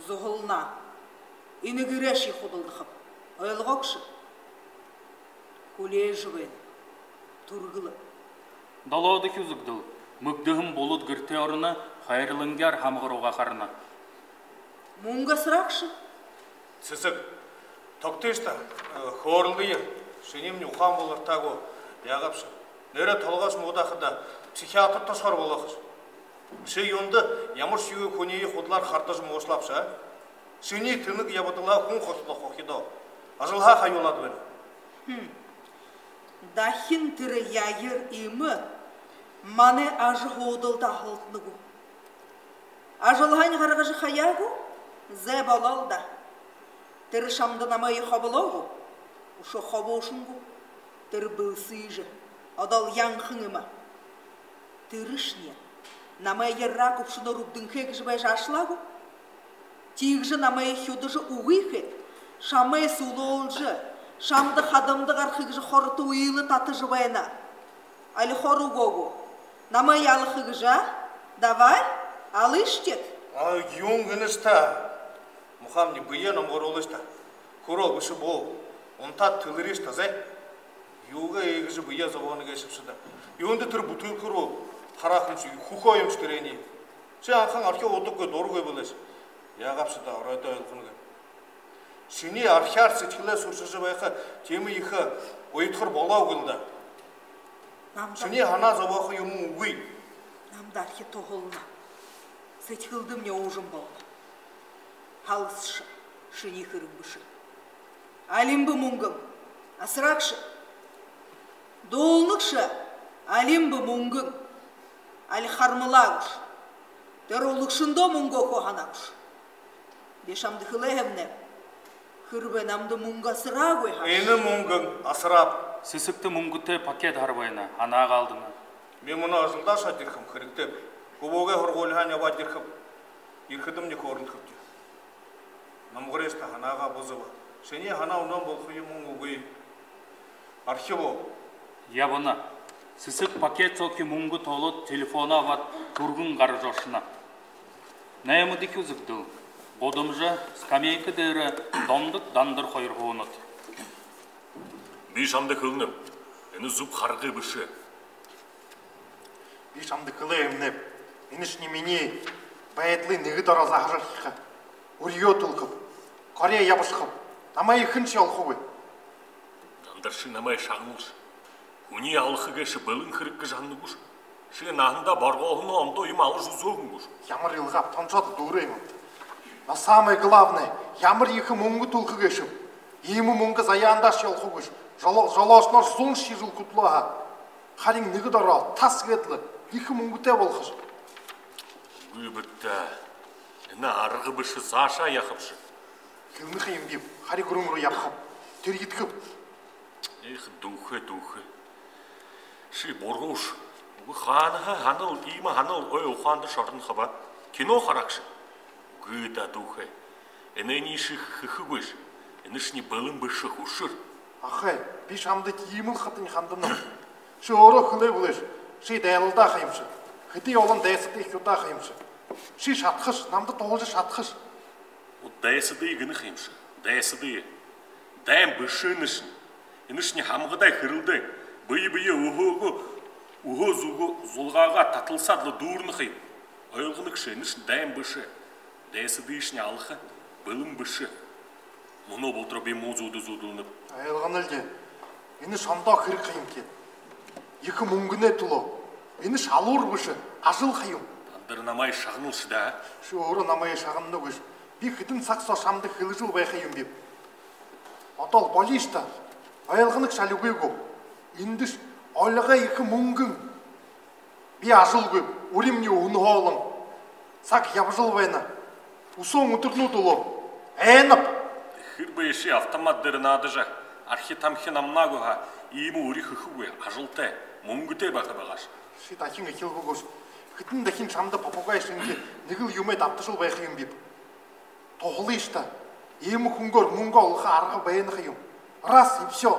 Зуһалнаа. Энэ гэрээ ши худалдахаб. Ойлгоо гүш? Хүлеэжэ байна. Түргэл. Долоодохи үзэгдэл. Мэгдэһэн Булад гэртээ ороно, хайрлангяар һамга руугаа харана. Мүнгэ асараа гүш? Сэсэг, тогтыш даа, э, хөөрэлдэе. Шиниимни ухаан болортой гү, яагаабши? Нээрээ толгойшни муудаа хадаа психиатрта ошохоор болоо һааш. Ши юундэ ямаршье юумэ, хүниие худалаар хардажа муушалаабши, а? Шинии тэнэг ябадалһаа хүн хосолохо хойноо ажалһаа хаюулаад байна. Хм. Дахин тэрэ яаяр иимэ манай ажаһуудалда аһалтана гү? Ажалһаань гаргажа хаяа гү? Зай, болоол даа. Тэрэ шамда намайе хоболоо гү? Үшөө хобошоно гү? Тэрэ бэлсыжэ, одоол янхан юм аа. Тэрэшни намайе рак үбшэнөөр үбдэнхэй гэжэ байжа аашлаа гү? Тиигэжэ намайе хюдажа үгы хээд, шамайе сүлөөлжэ, шамда хадамда гараха гэжэ хорото үйлэ татажа байна. Али хор үгөө гү? Намайе алаха гэжэ, а? Давай, алыш теэд. А, юун гэнэш даа? Мухамни, бэеэ номгоруулыш даа. Хүрөө бэшэ бү. Унтаад тэлэрыш даа, зай. Юугээ иигэжэ бэеэ зобооно гээшэбши даа? Юундэ тэрэ бутылка руу харааха юмши, хүхөө юмши тэрэниие. Ши анхан архи уудаггүй, дурагүй бэлэйш. Яагаабши даа, оройдоо ойлгоно гээ. Шинии архяар сэдьхэлээ сүршэжэ байха тиимэ ехэ уйдхар болоогүй лэ даа. Намда... Шинии һанаа зобоохо юумэн үгы. Намда архи туһална. Сэдьхэлдэмни уужам болоно. Һаласши, шинии хэрэг бэшэ. Алимба мүнгэн? Асараагши. Дуулнагши. Алимба мүнгэн? Али хармалаа гүш? Тэрэ улагшандаа мүнгэ үгэхөө һанаа гүш? Би шамда хэлээ һэмнай. Хэрбээ намда мүнгэ асараагүй һааш. Энэ мүнгэн асарааб. Сэсэгтэ мүнгэтэй пакет һара байна. Һанаагаа алдана. Би мүнөө ажалдаа шадаха юм, хэрэгтэйб. Хүбүүгээ һургуулиһаань абаад ерэхэб. Ерэхэдэмни хөөрэлдэхэбди. Номгорыш даа, һанаагаа бузаба. Шинии һанаа үнөөн болохо юумэн үгы. Архи бү? Ябана. Сэсэг пакет соохи мүнгэ тоолоод, телефоноо абаад, түргэн гаража ошоно. Наймадахи үзэгдэл. Гудамжа, скамейка дээрэ Дондок, Дандар хоёр һуунад. Би шамда хэлэнэб, энэ зүб харгы бэшэ. Би шамда хэлээ һэмнайб, энэшни минии байдалые нэгэ дороо заһажархиха. Үрьеэ түлхэб, Корея ябашахаб. Намайе хэншье олохогүй. Дандар, ши намайе шагнуулыш. Хүниие алаха гээшэ бэлэн хэрэг гэжэ һанана гүш? Ши наһандаа боргооһон ондоо юумэ алажа үзөөһэн гүш? Ямар илгааб, тоншоод дүүрээ юм. Но самое главное, ямар ехэ мүнгэ түлхэ гээшэб. Иимэ мүнгэ заяандаашье олохогүйш. Жоло-, жолоошоноор зууншье жэл хүдэлөө һаа. Харин нэгэ дороо тас гээд лэ ехэ мүнгэтэй болохош. Үгы бэд даа. Энэ арга бэшэ, саашаа яахабши? Хэлэнэ ха юм биб, хари гүрэн руу ябахаб. Тэрьедэхэб. Эх, дүүхэй, дүүхэй. Ши бурууш. Үгы, хаанаһаа һанал, иимэ һанал ой ухаандашни ороно хаба? Кино хараагши. Үгы даа, дүүхэй. Энээниие ши хэхэгүйш. Энэшни бэлэн бэшэ, хүшэр. Ахай, би шамда тиимэл хатань ханданаб. Ши өөрөө хэлээ бэлэйш. Ши дайлалдаа ха юмши. Хэды олон дайсадые хюдаа ха юмши. Ши шадахаш, намда туһалжа шадахаш. О, дайсадые гэнэ ха юмши. Дайсадые. Дайн бэшэ энэшни. Энэшни һамгадай хэрэлдээн. Бэе бэеэ үһөөгөө Үһөө зүгөө зулгаагаа таталсаад лэ дүүрэнэ ха юм. Ойлгоногши, энэшни дайн бэшэ. Дайсадыешни алаха бэлэн бэшэ. Мүнөө болотороо би муу зүүдэ зүүдэлнэб. Ойлгоно лэ даа. Энэшни ондоо хэрэг ха юм гээд. Ехэ мүнгэнэй түлөө. Энэшни алуур бэшэ, ажал ха юм. Дандар, намайе шагналши даа. Ши өөрөө намайе шагнана гүш. Би хэдэн саг соо шамда хэлэжэл байха юм биб. Одоол болииш даа. Ойлгоногши али үгы гү? Эндэшни олигой ехэ мүнгэн. Би ажалгүй, үримни үһэнһөө олон. Саг ябажал байна. Үсөөн үдэрнүүд үлөө. Айнаб. Хэрбээ ши автомат дээрэ наадажа, архи тамхи намнаагүй һаа, иимэ үри хэхэгүй, ажалтай, мүнгэтэй байха байгааш. Ши дахин эхилбэ гүш. Хэдэн дахин шамда попугай шэнги нэгэл юумэ дабтажал байха юм биб. Туһалыш даа. Иимэ хүнгөөр мүнгэ олохо арга байна ха юм. Раз и всё.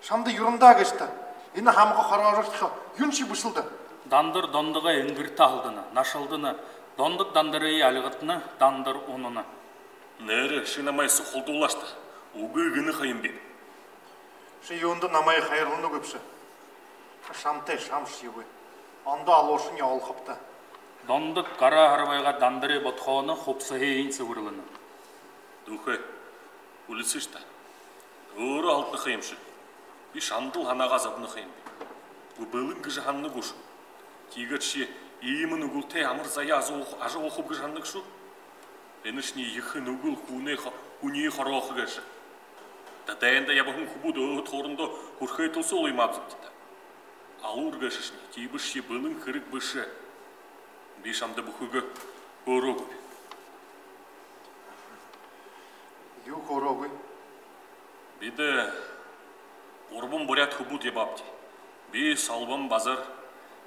Шамда юрэндэ гээшэ даа. Энэ һамга хороорхихо юуншье бэшэл даа. Дандар Дондогой энгэртэ алдана, нашалдана. Дондог Дандарые альгатна, Дандар унана. Нээрээ, ши намайе сухалдуулааш даа. Үгы гэнэ ха юм биб. Ши юундэ намайе хайрлана гүбши? Шамтай шамшье үгы. Ондоо алууршни олохобта. Дондог гараа һарбайгаад Дандарай бодхооно, хубсаһыень сэбэрлэнэ. Дүүхэй, хүлисыш даа. Өөрөө алдана ха юмши. Би шамдал һанаагаа зобоно ха юм биб. Үгы, бэлэн гэжэ һанана гүш. Тиигээд ши иимэ нүгэлтэй ямар заяа ажа уухаб гэжэ һанана гүш? Энэшни ехэ нүгэл хүнэй хо-, хүниие хороохо гээшэ. Дайнда ябаһан хүбүүд өөһэд хоорондоо хүрхөөд лэ суула юм аабзабди даа. Алуур гээшэшни, тиибэшье бэлэн хэрэг бэшэ. Би шамда бүхыгөө хөөрөөгүйб. Юу хөөрөөгүйб? Бидэ гурбан буряад хүбүүд ябаабди. Би, Солбон, Базар.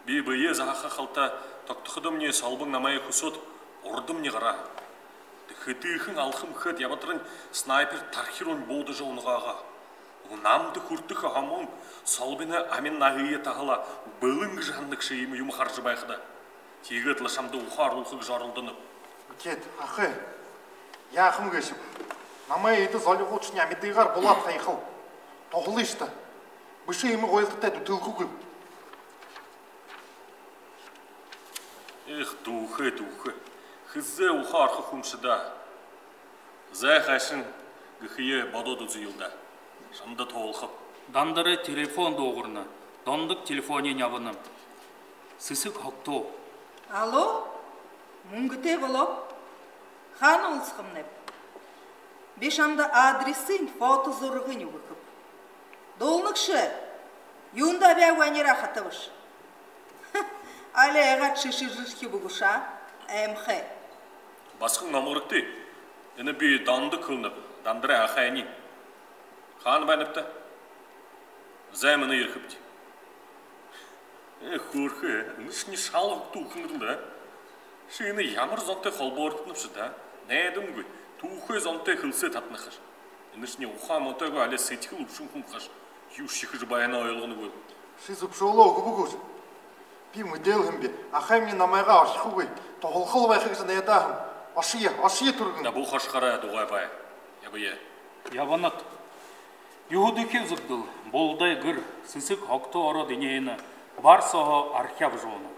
Би бэеэ заһаха халта тогтоходомни Солбон намайе хүсөөд, урдамни гараа. Хэдыхэн алхам хээд ябатарнь снайпер тархи руунь буудажа унагаагаа. Намда хүртэхэ һомон Солбоной амин наһые таһалаа, бэлэн гэжэ һанана гүш иимэ юумэ хаража байхада. Тиигээд лэ шамда ухаа оруулха гэжэ оролдоноб. Тиигээд, ахай, яахам гээшэб? Намайе эдэ золигуудшни амидыгаар булаад хаяхал. Туһалыш даа. Бэшэ иимэ гуйлтатай дүтэлгэхэгүйб. Эх, дүүхэй, дүүхэй. Хэзээ ухаа орохо хүмши даа. Зай, хайшан гэхэеэ бодоод үзэел даа. Шамда туһалхаб. Дандарай телефон дуугарна. Дондог телефониинь абана. Сэсэг Хогтуу. Алло? Мүнгэтэй болооб. Хаана уулзахамнайб? Би шамда адресынь, фото зурагынь үгэхэб. Дуулнагши, юундэ абяагүй анираа хатабаш? Али айгаад шэшэржэрхибэ гүш аа, аймхай. Басаган, номгорогты. Энэ би Дондог хэлэнэб, Дандарай ахайниинь. Хаана байнабта? Зай, мүнөө ерэхэбди. Ээ, хөөрхы, энэшни шал Хогтуу хэлэнэ лэ даа. Ши энэ ямар зонтой холбоордонобши даа? Найдамгүй, түүхэй зонтой хэлсээд татана хаш. Энэшни ухаа мутаагүй, али сэдьхэл үбшэн хүн хаш. Юушье хэжэ байһанаа ойлгоногүйл. Ши зүбшөөлөө үгэбэ гүш? Би мэдээгүй һэм би. Ахаймни намайгаа орхихогүй, туһалхал байха гэжэ найдаа һэм. Ошоё, ошоё, түргэн. Набуу хашхараа, дугай бай. Ябая. Ябанат. Юһэдэхи үзэгдэл. Булдай гэр. Сэсэг Хогтуу ороод энеэнэ. Бар сооһоо архи абажа ууна.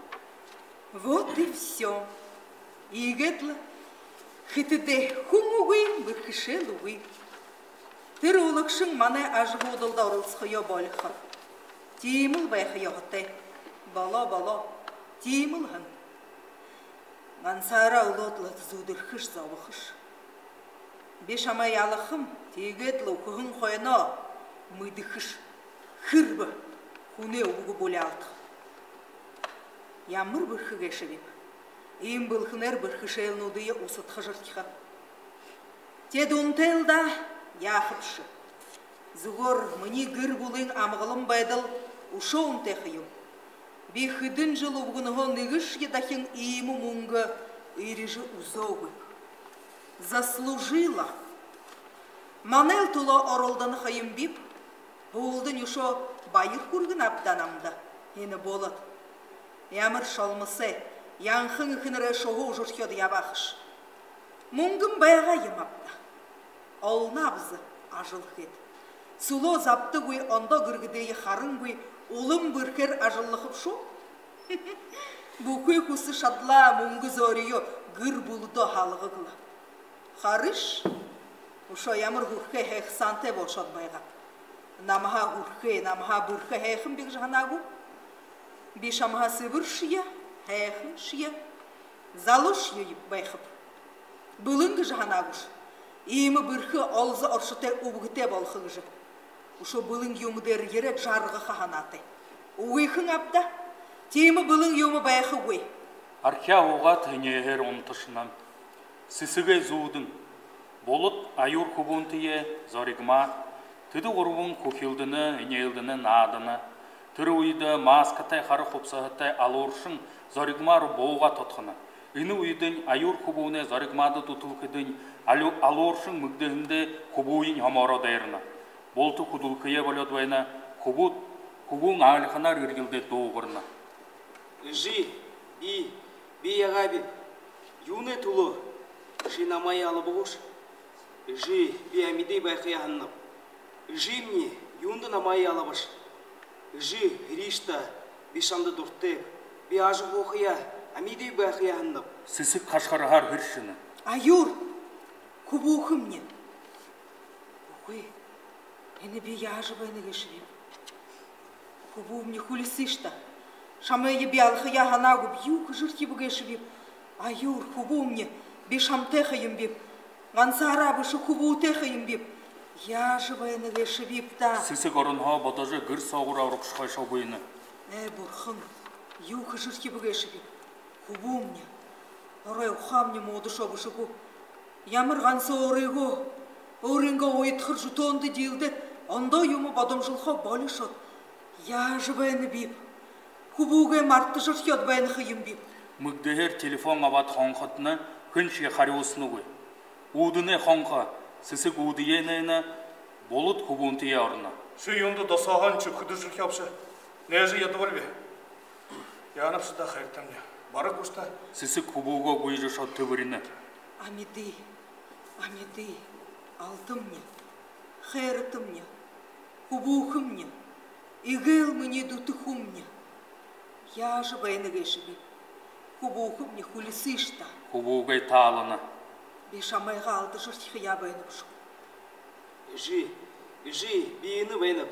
Вот и всё. Иигээд лэ хэтэдээ хүн үгы, бэрхэшээл үгы. Тэрэ үлэгшэн манай ажаһуудалда оролсохоёо болихо. Тиимэл байха ёһотой. Болоо, болоо. Тиимэл һэн. Гансаараа үлөөд лэ зүүдэрхэш, зобохош. Би шамайе ялахам, тиигээд лэ үхэһэн хойноо мэдэхэш, хэрбээ хүнэй үгэ бү алдахаб. Ямар бэрхэ гээшэбиб. Иимэ бэлхэнээр бэрхэшээлнүүдые усадхажархиха. Тээд үнэтэй лэ даа, яахабши. Зүгөөр минии гэр бүлын амгалан байдал үшөө үнэтэй ха юм. Би хэдэн жэл үбгэнһөө нэгэшье дахин иимэ мүнгэ эрижэ үзөөгүй. Заслужила. Манайл түлөө оролдоно ха юм биб. Һүүлдэнь үшөө баяр хүргэнэ ааб даа намда. Энэ болоод. Ямар шолмосой, янхан эхэнэрэй шуһа үжэрхёод ябаа хаш. Мүнгэн байгаа юм ааб даа. Олоно аабза ажал хээд. Сүлөө забтагүй, ондоо гэргэдээ харангүй, улам бэрхээр ажаллаха бшуу. Бүхы хүсэ шадалаа, мүнгэ зөөриеэ гэр бүлэдөө һалгаг лэ. Харыш, үшөө ямар хүрхэ һайхан саантай болошоод байгааб. Намһаа хүрхэ, намһаа бэрхэ һайхан би гэжэ һанаа гү? Би шамһаа сэбэршье, һайханшье, залуушье байхаб. Бэлэн гэжэ һанаа гүш? Иимэ бэрхэ, олзо оршотой, үбгэтэй болохо гэжэ. Үшөө бэлэн юумэ дээрэ ерээд жаргаха һанаатай. Үгы хэн аб даа? Тиимэ бэлэн юумэ байхагүй. Архяа уугаад, энеэһээр унташана. Сэсэгэй зүүдэн. Булад, Аюур хүбүүнтэеэ Зоригмаа. Тэдэ гурбан хүхилдэнэ, энеэлдэнэ, наадана. Тэрэ үедэ маскатай, хара хубсаһатай Алууршан Зоригмаа руу буугаа тодхоно. Энэ үедэнь Аюур хүбүүнэй Зоригмаада дүтэлхэдэнь, Алю-, Алууршан мэгдэһэндээ хүбүүень һомоороо дайрана. Булта хүдэлхэеэ болёод байна. Хүбүүд, хүбүүн аалиханаар эрьелдээд дуугарна. Эжы, би, би яагаабиб? Юунэй түлөө ши намайе алаба гүш? Эжы, би амиды байхаяа һананаб. Эжымни, юундэ намайе алабаш? Эжы, һэрыш даа, би шамда дуратайб. Би ажаһуухаяа, амиды байхаяа һананаб. Сэсэг хашхарһаар һэршэнэ. Аюур, хүбүүхэмни. Үгы. Энэ би яажа байна гээшэбиб? Хүбүүмни, хүлисыш даа. Шамайе би алахаяа һанаагүйб, юу хэжэрхибэ гээшэбиб? Аюур, хүбүүмни, би шамтай ха юмбиб. Гансаараа бэшэ, хүбүүтэй ха юмбиб. Яажа байна гээшэбиб даа? Сэсэг оронһоо бодожо, гэр соогуураа урагшаа хойшоо гүйнэ. Ээ, бурхан, юу хэжэрхибэ гээшэбиб? Хүбүүмни, орой ухаамни муудашоо бэшэ гү? Ямар ганса өөрыгөө, өөрынгөө уйдхар зүтөөндэ диилдээд, ондоо юумэ бодомжолхоо болишоод, яажа байнабиб? Хүбүүгээ мартажархёод байна ха юмбиб. Мэгдэһээр телефон абаад хонходно, хэншье харюусанагүй. Үүдэнэй хонхо. Сэсэг үүдые нээна, Булад хүбүүнтэеэ орно. Ши юундэ досооһоонь чэбхэдэжэрхёобши? Нээжэ ядабал би. Яанабши даа, хайртамни? Бараг гүш даа. Сэсэг хүбүүгээ гүйжэ ошоод тэбэринэ. Амиды, амиды, алтамни, хайратамни, хүбүүхэмни, эгээл минии дүтэ хүмни. Яажа байна гээшэбиб? Хүбүүхэмни, хүлисыш даа. Хүбүүгээ таалана. Би шамайгаа алдажархихаяа байна бшуу. Эжы, эжы, би энэ байнаб.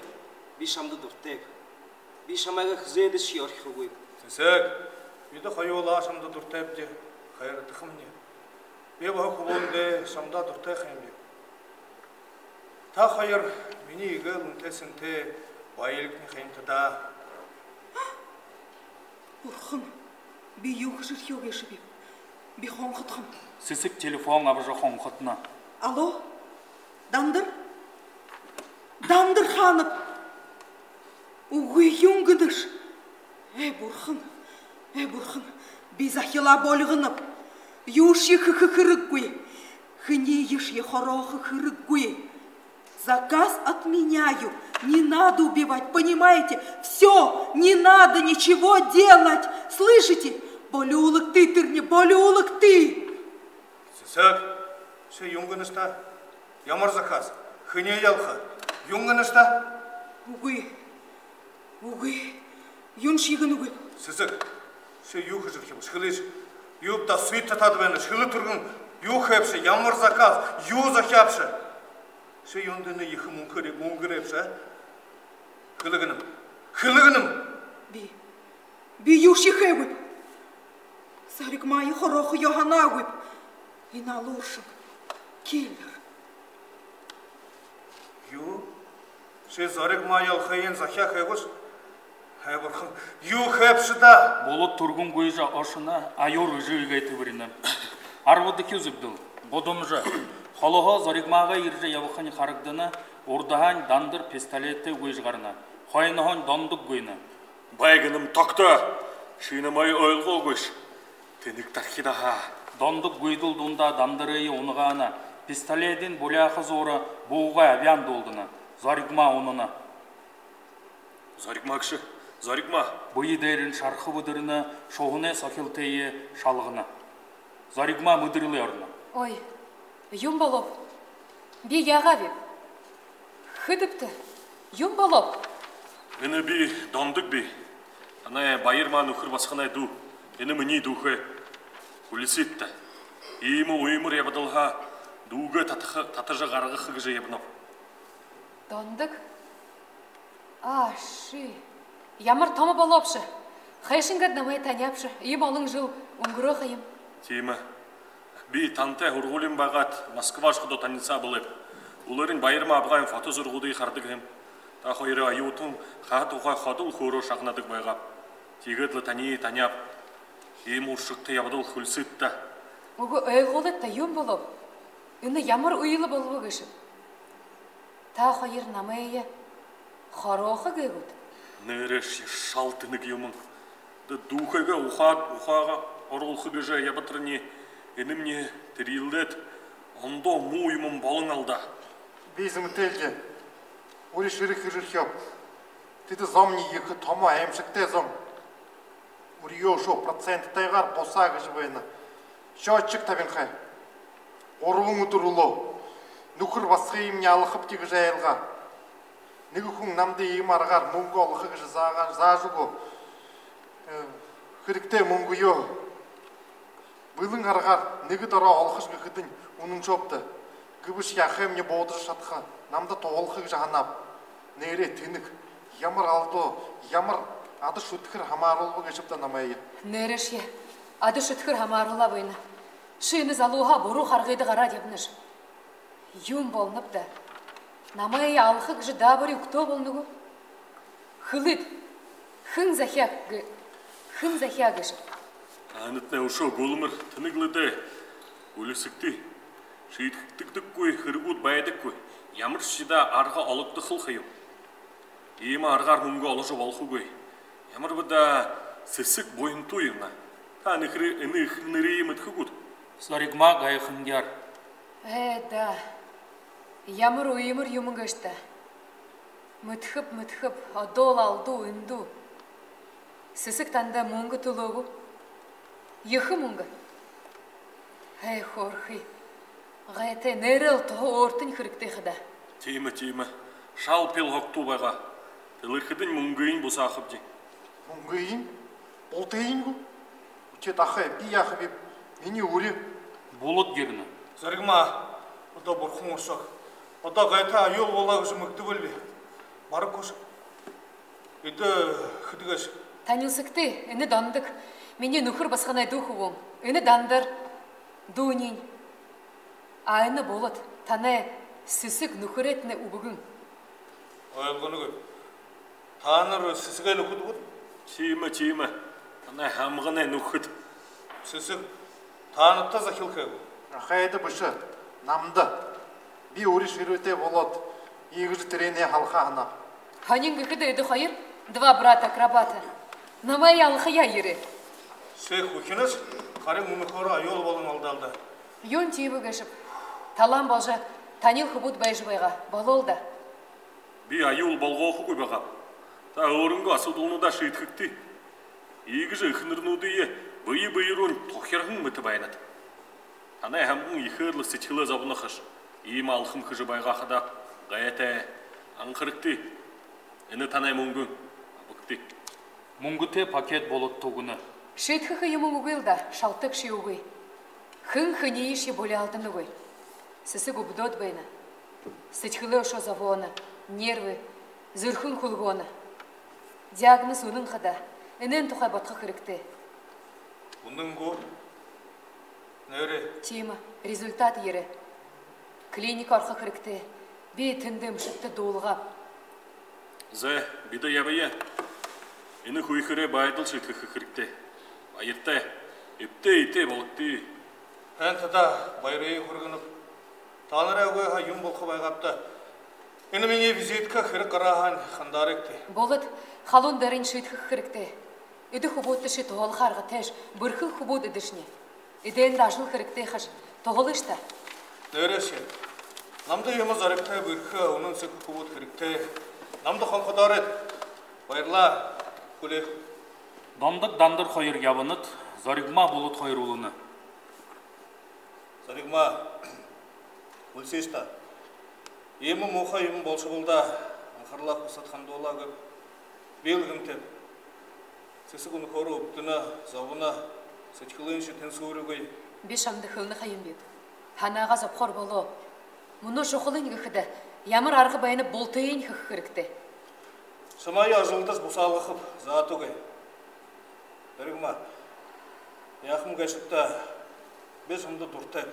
Би шамда дуратайб. Би шамайгаа хэзээдэшье орхихогүйб. Сэсэг, бидэ хоюулаа шамда дуратайбди, хайратахамни. Би баһа хүбүүндээ шамда дуратай ха юмбиб. Та хоёр минии эгээл үнэтэй сэнтэй баялигни ха юмта даа. Бурхан, би юу хэжэрхёо гээшэбиб? Би хонходохом. Сэсэг телефон абажа хонходно. Алло, Дандар? Дандар хаанаб? Үгы, юун гэнэш? Ээ, бурхан, ээ, бурхан, би захилаа болгоноб. Юушье хэхэ хэрэггүй. Хэниешье хороохо хэрэггүй. Заказ отменяю. Не надо убивать, понимаете? Всё, не надо ничего делать. Слышите? Болюулэгты тэрэнээ, болюулэгты. Сэсэг, ши юун гэнэш даа? Ямар заказ? Хэниие алаха? Юун гэнэш даа? Үгы, үгы, юуншье гэнэгүй. Сэсэг, ши юу хэжэрхибэш, хэлыш. Юуб даа, суйт татаад байнаш, хэлэ түргэн. Юу хээбши, ямар заказ, юу зохёобши? Ши юундэ энэ ехэ мүнгэ, мүнгэ гээшэбши, а? Хэлэ гэнэм, хэлэ гэнэм. Би, би юушье хээгүй. Зоригмаае хороохоёо һанаагүйб. Энэ Алууршан киллер. Юу? Ши Зоригмаае алахыень захяа хээ гүш? Ээ, бурхан, юу хээбши даа? Булад түргэн гүйжэ ошоно, Аюур эжыгээ тэбэринэ. Арбадахи үзэгдэл. Гудамжа. Холоһоо Зоригмаагаа ерэжэ ябахань харагдана, урдаһаань Дандар пистолеттэй гүйжэ гарана. Хойноһоонь Дондог гүйнэ. Байгнам, тогто! Ши намайе ойлгоогүйш. Тэнэг тархидаһаа. Дондог гүйдэл дундаа Дандарые унагаана. Пистоледынь буляаха зуура, буугай абяан дуулдана. Зоригмаа унана. Зоригмаа гээшэ, Зоригмаа. Бэе дээрэнь шарха бэдэрнэ, шуһанай сохилтые шалгана. Зоригмаа мэдэрэлэй орно. Ой, юун болооб? Би яагаабиб? Хэдыбта, юун болооб? Энэ би, Дондог би. Танай Баярма нүхэр басаганай дүү. Энэ минии дүүхэй. Хүлисыт даа. Иимэ уймар ябадалһаа дүүгээ татаха, татажа гаргаха гэжэ ябанаб. Дондог? А, ши. Ямар томо болообши. Хайшан гээд намайе таняабши. Иимэ олон жэл үнгэрөө ха юм. Тиимэ. Би тантай һургуулиин байгаад Москва ошоходоо танилсаа бэлэйб. Үлээрынь Баярма абгайн фото зурагуудые харадаг һэм. Та хоёрой оюутан хаһа тухай ходол хөөрөө шагнадаг байгааб. Тиигээд лэ таниие таняаб. Иимэ уршагта ябадал хүлисыт даа. Үгы, ойлгуулыт даа, юун болооб? Энэ ямар үйлэ болобо гээшэб? Та хоёр намайе хороохо гээ гүт? Нээрээшье шал тэнэг юумэн. Дэ, дүүхэйгээ ухаа, ухаагаа оруулха гэжэ ябатарни, энэмни тэрьелдээд, ондоо муу юумэн болон алдаа. Би зэмэтэй лэ. Үри шэрэ хэрэрхёоб. Тэдэ зомни ехэ томо аймшагтай зон. Үреэшөө проценттайгаар бусаа гэжэ байна. Счётчик табинхай. Гурбан үдэр үлөө. Нүхэр басагыемни алахабди гэжэ айлгаа. Нэгэ хүн намда иимэ аргаар мүнгэ олохо гэжэ заагаа, заажа үгөө. Э, хэрэгтэй мүнгөө. Бэлэн аргаар нэгэ дороо олохош гэхэдэнь үнэншөөб даа. Гэбэшье яахамни, буудажа шадаха, намда туһалха гэжэ һанааб. Нээрээ тэнэг. Ямар алдуу, ямар ада шүдхэр һамааруулба гээшэб даа намайе. Нээрээшье ада шүдхэр һамааруулаа байна. Ши энэ залууһаа буруу харгыда гараад ябанаш. Юун болоноб даа? Намайе алаха гэжэ даабари үгтөө болоно гү? Хэлыт, хэн захяа гэ-, хэн захяа гээшэб? Танайтнай үшөө гүлмэр, тэнэг лэ даа. Хүлисыт даа. Шиидхэгдэгдэхэгүйшье хэрэгүүд байдаггүй. Ямаршье даа арга ологдохол ха юм. Иимэ аргаар мүнгэ оложо болохогүй. Ямар бэ даа сэсэг буянтай юм аа. Та энэ эхэнэрые, энэ эхэнэрые мэдэхэ гүт? Зоригма гайхангяар. Ээ даа. Ямар уймар юумэн гээшэб даа. Мэдэхэб, мэдэхэб, одоол алдуу, эндүү. Сэсэг танда мүнгэ түлөө гү? Ехэ мүнгэ. Хай, хөөрхы. Гайтай, нээрээ лэ туһа өөртэнь хэрэгтэй ха даа. Тиимэ, тиимэ. Шал пил хогтуу байгаа. Тэлэрхэдэнь мүнгыень бусаахабди. Мүнгыень? Бултыень гү? Үхибүүд, ахай, би яахабиб, минии үри. Булад ерэнэ. Зоригма, одоо бурхан уршааг. Одоо гайтай аюул болоо гэжэ мэгдэбэл би. Бараг хүш. Эдэ хэдэ гээшэб? Танилсагты, энэ Дондог. Минии нүхэр басаганай дүү хүбүүн. Энэ Дандар. Дүүниинь. А энэ Булад, танай сэсэг нүхэрэйтнай үбгэн. Ойлгоногүйб. Таанар сэсэгэй нүхэд гүт? Тиимэ, тиимэ. Танай һамганай нүхэд. Сэсэг таанадта захилхай гү? Ахайда бэшэ, намда. Би үри шэрүүтэй болоод, иигэжэ тэрэниие һалаха һанааб. Һонин гэхэдэ, эдэ хоёр два брата-акробата намайе алахаяа ерээ. Сэхэ хүхинэш, харин үнэхөөрөө аюул болон алдаал даа. Юун тиибэ гээшэб? Талаан боложо, танил хүбүүд байжа байгаа. Болоол даа. Би аюул болгохогүй байгааб. Та өөрынгөө асуудалнуудаа шиидхэгты. Иигэжэ эхэнэрнүүдые бэе бэе руунь тухирһан мэтэ байнат. Танай һамган ехээр лэ сэдьхэлээ зобоно хаш. Иимэ алхам хэжэ байгаа хадаа гайтай. Анхарагты. Энэ танай мүнгэн. Абагты. Мүнгэтэй пакет Булад түгэнэ. Шиидхэхэ юумэн үгыл даа, шалтаг ши үгы. Хэн хэнииешье буляалданагүй. Сэсэг үбдөөд байна. Сэдьхэлээ үшөө зобооно, нервы, зүрхэн хүлгөөнэ. Диагноз үнэн хадаа, энээн тухай бодохо хэрэгтэй. Үнэн гү? Нээрээ. Тиимэ, результат ерээ. Клиникэ орохо хэрэгтэй. Би тэндэ эмшэдтэ дуулгааб. Зэ, бидэ ябая. Энэ хүхирэй байдал шиидхэхэ хэрэгтэй. Баяртай. Эбтэй эетэй бологты. Һайн, та даа, баярые хүргэнэб. Таанарай үгы һаа юун болохо байгааб даа. Энэ минии визитка, хэрэг гараа һаань, хандаарайгты. Булад, халуун дээрэнь шиидхэхэ хэрэгтэй. Эдэ хүбүүдтэ ши туһалха аргатайш, бэрхэл хүбүүд эдэшни. Эдээндэ ажал хэрэгтэй хаш, туһалыш даа. Нээрээшье. Намда иимэ зоригтой, бэрхэ, үнэн сэхэ хүбүүд хэрэгтэй. Намда хонходооройт. Баярлаа. Хүлеэхэб. Дондог, Дандар хоёр ябанат, Зоригма, Булад хоёр үлэнэ. Зоригма, үлсыш даа. Иимэ муухай юумэн болошобол даа, анхаралаа хүсэд хандуулаа гээб. Би л гэмтээб. Сэсэг үнэхөөрөө үбдэнэ, зобоно, сэдьхэлыень тэнсүүргүй. Би шамда хэлэнэ ха юм биб. Һанаагаа зобохоор болоо. Мүнөө шухалынь гэхэдэ, ямар арга байнаб, бултыень хэхэ хэрэгтэй. Шамайе ажалдашье бусаалгахаб, заатагүй. Эргэмаа, яахам гээшэбта, би шамда дуртайб.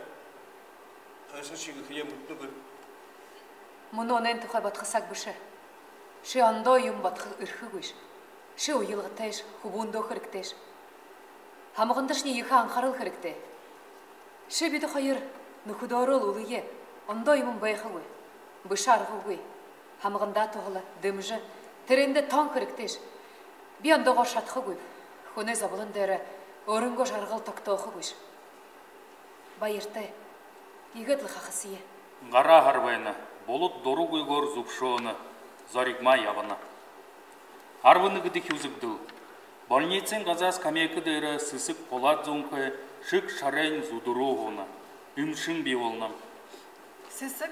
Хайшан шье гэхэеэ мэдэнэгүйб. Мүнөө энээн тухай бодохо саг бэшэ. Ши ондоо юумэ бодохо эрхэгүйш. Ши уялгатайш, хүбүүндээ хэрэгтэйш. Һамгандашни ехэ анхарал хэрэгтэй. Ши бидэ хоёр нүхэдөөрөөл үлэе, ондоо юумэн байхагүй. Бэшэ аргагүй. Һамгандаа туһала, дэмжэ, тэрээндэ тон хэрэгтэйш. Би ондоогоор шадахагүйб. Хүнэй зоболон дээрэ өөрынгөө жаргал тогтоохогүйш. Баяртай. Иигээд лэ хахасая. Гараа һар байна. Булад дурагүйгөөр зүбшөөнэ. Зоригмаа ябана. Арбан нэгэдэхи үзэгдэл. Больницын газаа скамейка дээрэ Сэсэг палат зүүнхэй, шэг шарайнь зүдэрөө һууна. Эмшэн бии болоно. Сэсэг,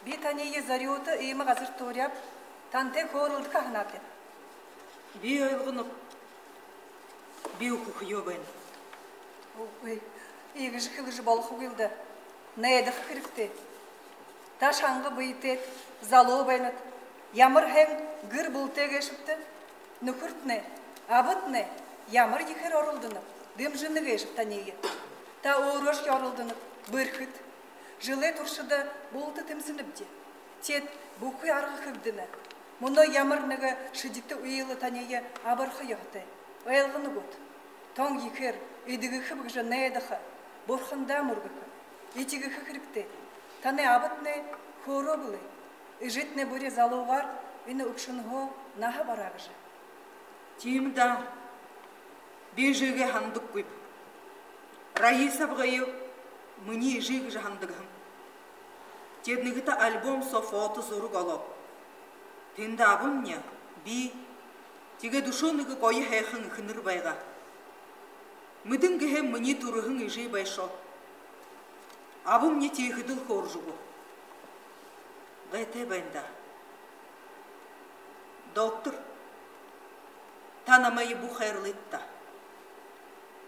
би таниие зорюута иимэ газар тууряаб, тантай хөөрэлдэхэ һанаатайб. Би ойлгоноб. Би үхэхэеэ байнаб. Үгы, иигэжэ хэлэжэ болохогүйл даа. Найдаха хэрэгтэй. Та шанга бэетэйт, залуу байнат. Ямар һайн гэр бүлэтэй гээшэбта. Нүхэртнай, абатнай ямар ехээр оролдоно, дэмжэнэ гээшэб таниие. Та өөрөөшье оролдоноб, бэрхэт. Жэлэй туршада булта тэмсэнэбди. Теэд бүхы арга хэгдэнэ. Мүнөө ямар нэгэ шэдитэ үе лэ таниие абарха ёһотой. Ойлгоно гүт? Тон ехээр эдэгэхэб гэжэ найдаха, бурхандаа мүргэхэ, этигэхэ хэрэгтэй. Танай абатнай хөөрөө бэлэй. Эжытнай бүри залуугаар энэ үбшэнһөө наһа бараа гэжэ. Тиимэ даа. Би эжыгээ һанадаггүйб. Раиса абгайе минии эжы гэжэ һанадаг һэм. Теэд нэгэтэ альбом соо фото зураг олооб. Тэндэ абамни, би, тиигээд үшөө нэгэ гоё һайхан эхэнэр байгаа. Мэдэн гэһээм, минии түрэһэн эжы байшоо. Абамни тиихэдэл хөөрэжэ үгөө. Гайтай байна даа. Доктор, та намайе бү хайрлыт даа.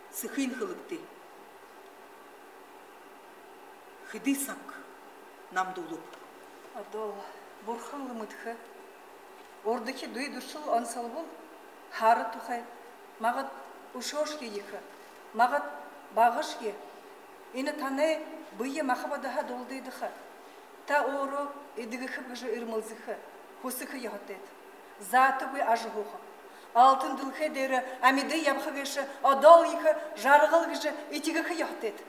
Сэхынь хэлэгты. Хэды саг намда үлөөб? Одоол бурхан лэ мэдэхэ. Урдахи дүй дүршэл онсолбол, һара тухай, магад, үшөөшье ехэ, магад, багашье. Энэ танай бэе махабадаһаа дулдыдаха. Та өөрөө эдэгэхэб гэжэ эрмэлзэхэ, хүсэхэ ёһотойт. Заатагүй ажаһуухаб. Алтан дэлхэй дээрэ амиды ябаха гээшэ одоол ехэ жаргал гэжэ этигэхэ ёһотойт.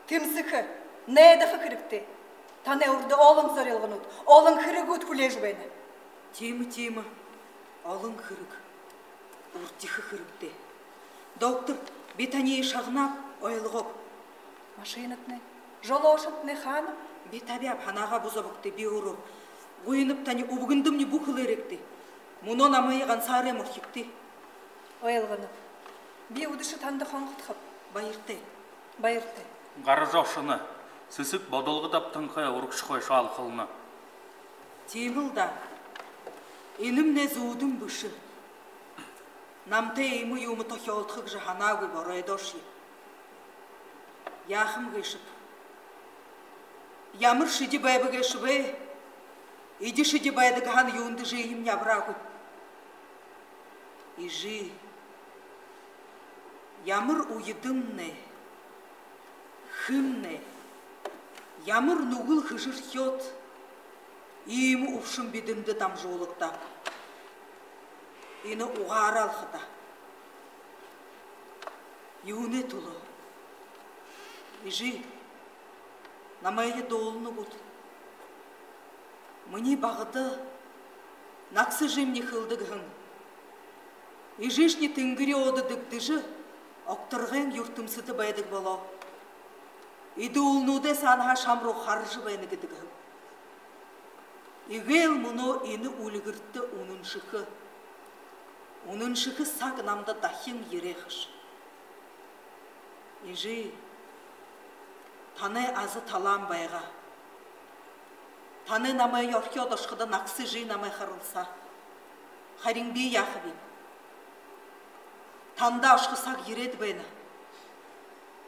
Тэмсэхэ, найдаха хэрэгтэй. Танай урда олон зорилгонууд, олон хэрэгүүд хүлеэжэ байна. Тиимэ, тиимэ. Олон хэрэг. Урдахи хэрэгтэй. Доктор, би таниие шагнааб, ойлгооб. Машинатнай, жолоошодтнай хаанаб? Би табяаб, һанаагаа бү зобогты, би өөрөө. Гуйнаб, тани үбгэндэмни бү хэлээрэгты. Мүнөө намайе гансаараа морхигты. Ойлгоноб. Би үдэшэ танда хонходохоб. Баяртай. Баяртай. Гаража ошоно. Сэсэг бодолго дабтанхай урагшаа хойшоо алхална. Тиимэл даа. Энэмнай зүүдэн бэшэ. Намтай иимэ юумэ тохёолдохо гэжэ һанаагүйб оройдоошье. Яахам гээшэб? Ямар шэди байба гээшэб? Эди шэди байдаг һаань, юундэшье иимэ ябараагүйб. Эжы, ямар үедэмнай, хэмнай, ямар нүгэл хэжэрхёод, иимэ үбшэн бидэндэ дамжуулагдааб? Энэ угаараа алхадаа. Юунэй түлөө? Эжы, намайе дуулана гүт? Минии багада нагаса эжымни хэлэдэг һэн: эжышни тэнгэри өөдэ дэгдэжэ, огторгойн юртэмсэдэ байдаг болоо. Эдэ үүлэнүүдэй саанаһаа шам руу хаража байна гэдэг һэн. Эгээл мүнөө энэ үльгэртэ үнэншэхэ, үнэншэхэ саг намда дахин ерээ хаш. Эжы, танай аза талаан байгаа. Танай намайе орхёод ошоходо, нагаса эжы намайе харалсаа. Харин би яахабиб? Танда ошохо саг ерээд байна.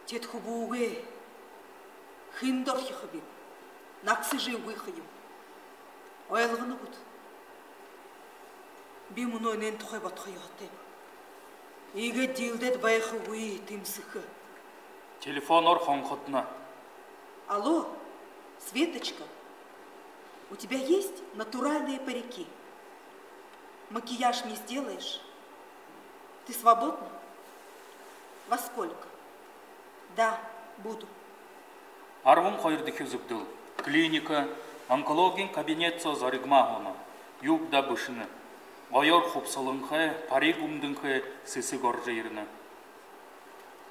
Теэд хүбүүгээ хэндэ орхихобиб? Нагаса эжы үгы ха юм. Ойлгоно гүт? Би мүнөө энээн тухай бодохо ёһотойб. Иигээд диилдээд байхагүй, тэмсэхэ. Телефоноор хонходоно. Алло, Светочка, у тебя есть натуральные парики? Макияж мне сделаешь? Ты свободна? Во сколько? Да, буду. Арбан хоёрдохи зүбдэл. Клиника, онкологиин кабинет соо Зоригмаа һууна. Юуг даа бэшэнэ. Гоёор хубсаланхай, парик үмдэнхэй Сэсэг орожо ерэнэ.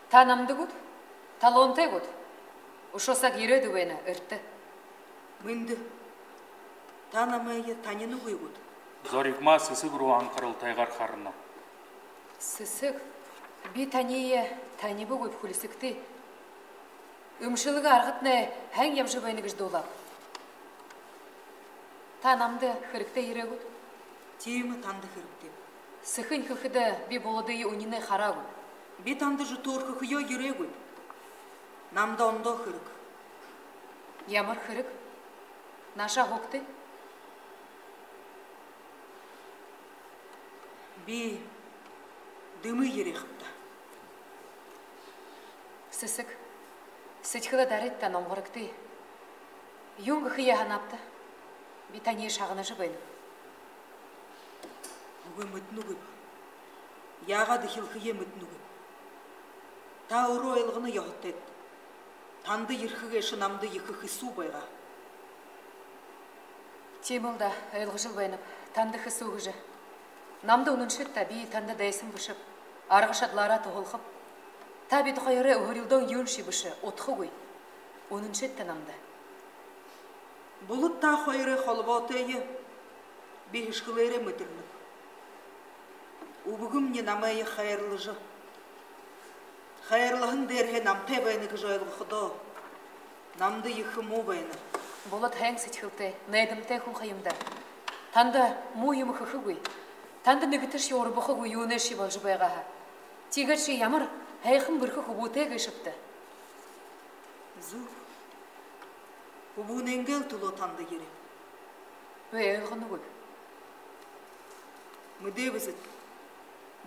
Та намда гүт? Талонтой гүт? Үшөө саг ерээд байна, эртэ. Мэндэ. Та намайе танинагүй гүт? Зоригмаа Сэсэг руу анхаралтайгаар харана. Сэсэг, би таниие танибагүйб, хүлисэгты. Эмшэлгэ аргатнай һайн ябажа байна гэжэ дуулааб. Та намда хэрэгтэй ерээ гүт? Тиимэ, танда хэрэгтэйб. Сэхынь хэлэхэдэ, би Болодые үнинэй хараагүй. Би танда зүб түрэхэеэ ерээгүй. Намда ондоо хэрэг. Ямар хэрэг? Нааша һуугты. Би дэмы ерээхэб даа. Сэсэг, сэдьхэлээ дарыт даа, номгорогты. Юун гэхэеэ һанаабта? Би таниие шагнажа байнаб. Үгы, мэдэнэгүйб. Яагаад эхилхэеэ мэдэнэгүйб. Та өөрөө ойлгоно ёһотойт. Танда ерэхэ гээшэ намда ехэ хэсүү байгаа. Тиимэл даа, ойлгожол байнаб танда хэсүү гэжэ. Намда үнэншыт даа, би танда дайсан бэшэб. Арга шадалаараа туһалхаб. Та бидэ хоёрой үһэрилдөөн юуншье бэшэ, удхагүй. Үнэншыт даа намда. Болод, та хоёрой холбоотойе би һэшхэлээрээ мэдэрнэб. Үбгэмни намайе хайрлажа, хайрлаһан дээрэһээ намтай байна гэжэ ойлгоходоо, намда ехэ муу байна. Болод һайн сэдьхэлтэй, найдамтай хүн ха юм даа. Танда муу юумэ хэхэгүй. Танда нэгэтэшье урбахагүй, юуншье боложо байгаа һаа. Тиигээдшье ямар һайхан бэрхэ хүбүүтэй гээшэбта. Зүб. Хүбүүнэйнгээ лэ түлөө танда ерээб. Бай, ойлгоногүйб. Мэдээ бэзэт.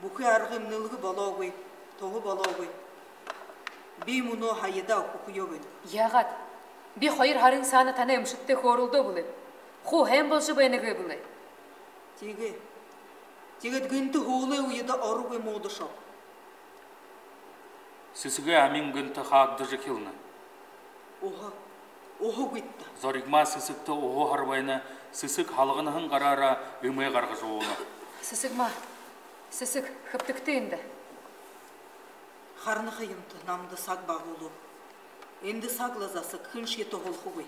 Бүхы арга эмнэлгэ болоогүй, туһа болоогүй. Би мүнөө һаяда үхэхэеэ байнаб. Яагаад? Би хоёр һарын саана танай эмшэдтэй хөөрэлдөө бэлэйб. Хуу һайн боложо байна гээ бэлэй. Тиигээ. Тиигээд гэнтэ һүүлэй үедэ орогүй муудашоо. Сэсэгэй амин гэнтэ хаагдажа эхилнэ. Уһа, уһагүйт даа. Зоригмаа Сэсэгтэ уһа һарбайна, Сэсэг һалганаһан гараараа эмээ гаргажа ууна. Сэсэгмаа, Сэсэг, хэбтэгты эндэ. Харана ха юмта, намда саг багуулуу. Эндэ саг лэ засаг, хэншье туһалхагүй.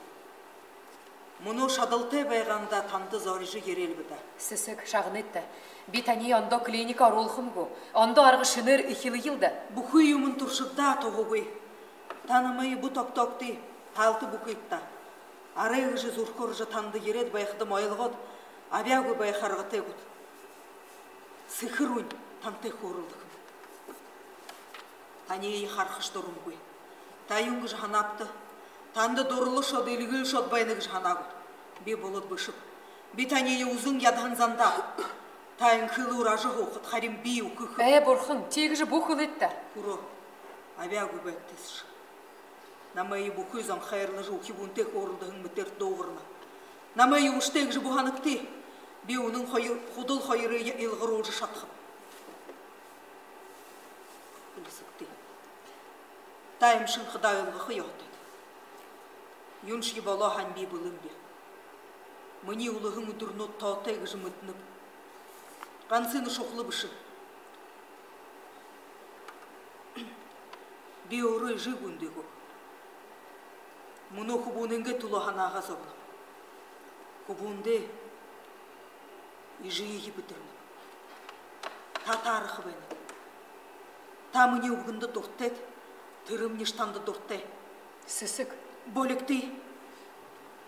Мүнөө шадалтай байгаандаа танда зорижо ерээ бэлэйб даа. Сэсэг, шагныт даа. Би таниие ондоо клиника оруулхам гү, ондоо арга шэнээр эхилэел даа. Бүхы юумэн туршагдаа, туһагүй. Та намайе бү тогтоогты, таалта бүхыт даа. Арай гэжэ зүрхэ орожо танда ерээд байхадам ойлгоод, абяагүй байха аргатай гүт. Сэхэ руунь тантай хөөрэлдэхэм. Таниие харахашье дурамгүй. Та юун гэжэ һанаабта? Танда дурлашоод, эльгэлшоод байна гэжэ һанаа гүт? Би Болод бэшэб. Би таниие үзэн ядаһан зандаа. Та энхэ элүүр ажаһуухат, харин би үхэхэб. Ээ, бурхан, тиигэжэ бү хэлыт даа. Хүрөө. Абяагүй байгты, Сэсэг. Намайе бүхы зон хайрлажа, үхибүүнтэй хөөрэлдэһэн мэтээр дуугарна. Намайе үгыштэй гэжэ бү һанагты. Би үнэн хоёр, худал хоёрые илгаруулжа шадахаб. Хүлисэгты. Та эмшэн хадаа ойлгохо ёһотойт. Юуншье болоо һаань, би бэлэн би. Минии үлэһэн үдэрнүүд тоотой гэжэ мэдэнэб. Гансынь шухала бэшэ. Би өөрөө эжы гүндэгөө. Мүнөө хүбүүнэйнгээ түлөө һанаагаа зобоноб. Хүбүүндээ эжыеэ бэдэрнэб. Та таарахаб байна. Та минии үбгэндэ дуртайт, тэрэмнишье танда дуртай. Сэсэг. Болигты.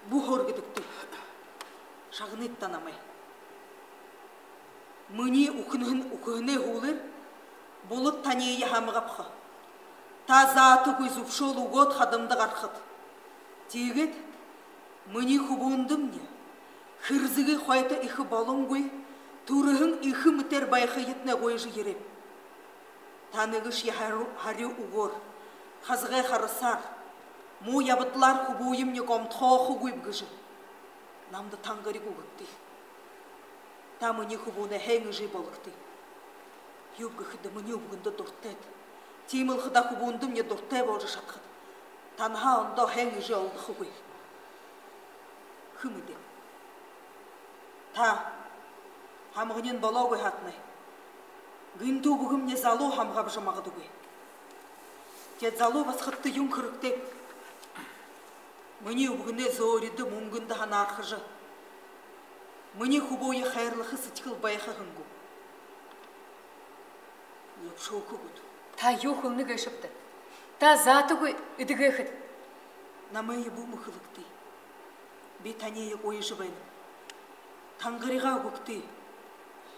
Бү хөөргэдэгты. Шагныт та намай. Минии үхэнһэн-, үхэһэнэй һүүлээр булад таниие һамга абаха. Та заатагүй зүбшөөл үгөөд хадамда гарахат. Тиигээд минии хүбүүндэмни хэрзэгы хойто эхэ болонгүй, түрэһэн эхэ мэтээр байхыетнай гуйжа ерээб. Та нэгэшье харюу, харюу үгөөр, хазагай харасаар, муу ябадалаар хүбүүемни гомдохоохогүйб гэжэ намда тангариг үгэгты. Та минии хүбүүнэй һайн эжы бологты. Юуб гэхэдэ, минии үбгэндэ дуратайт. Тиимэл хадаа хүбүүндэмни дуратай боложо шадахат, танһаа ондоо һайн эжы олдохогүй. Хэн мэдээ. Та һамганиинь болоогүй һаатнай, гэнтэ үбгэмни залуу һамга абажа магадгүй. Теэд залуу басагадта юун хэрэгтэйб? Минии үбгэнэй зөөриндэ, мүнгэндэ һанаархажа, минии хүбүүе хайрлаха сэдьхэл байха һэн гү? Зүбшөөхэ гүт? Та юу хэлэнэ гээшэбта? Та заатагүй эдэгээхэт. Намайе бү мэхэлэгты. Би таниие гуйжа байнаб. Тангаригаа үгэгты.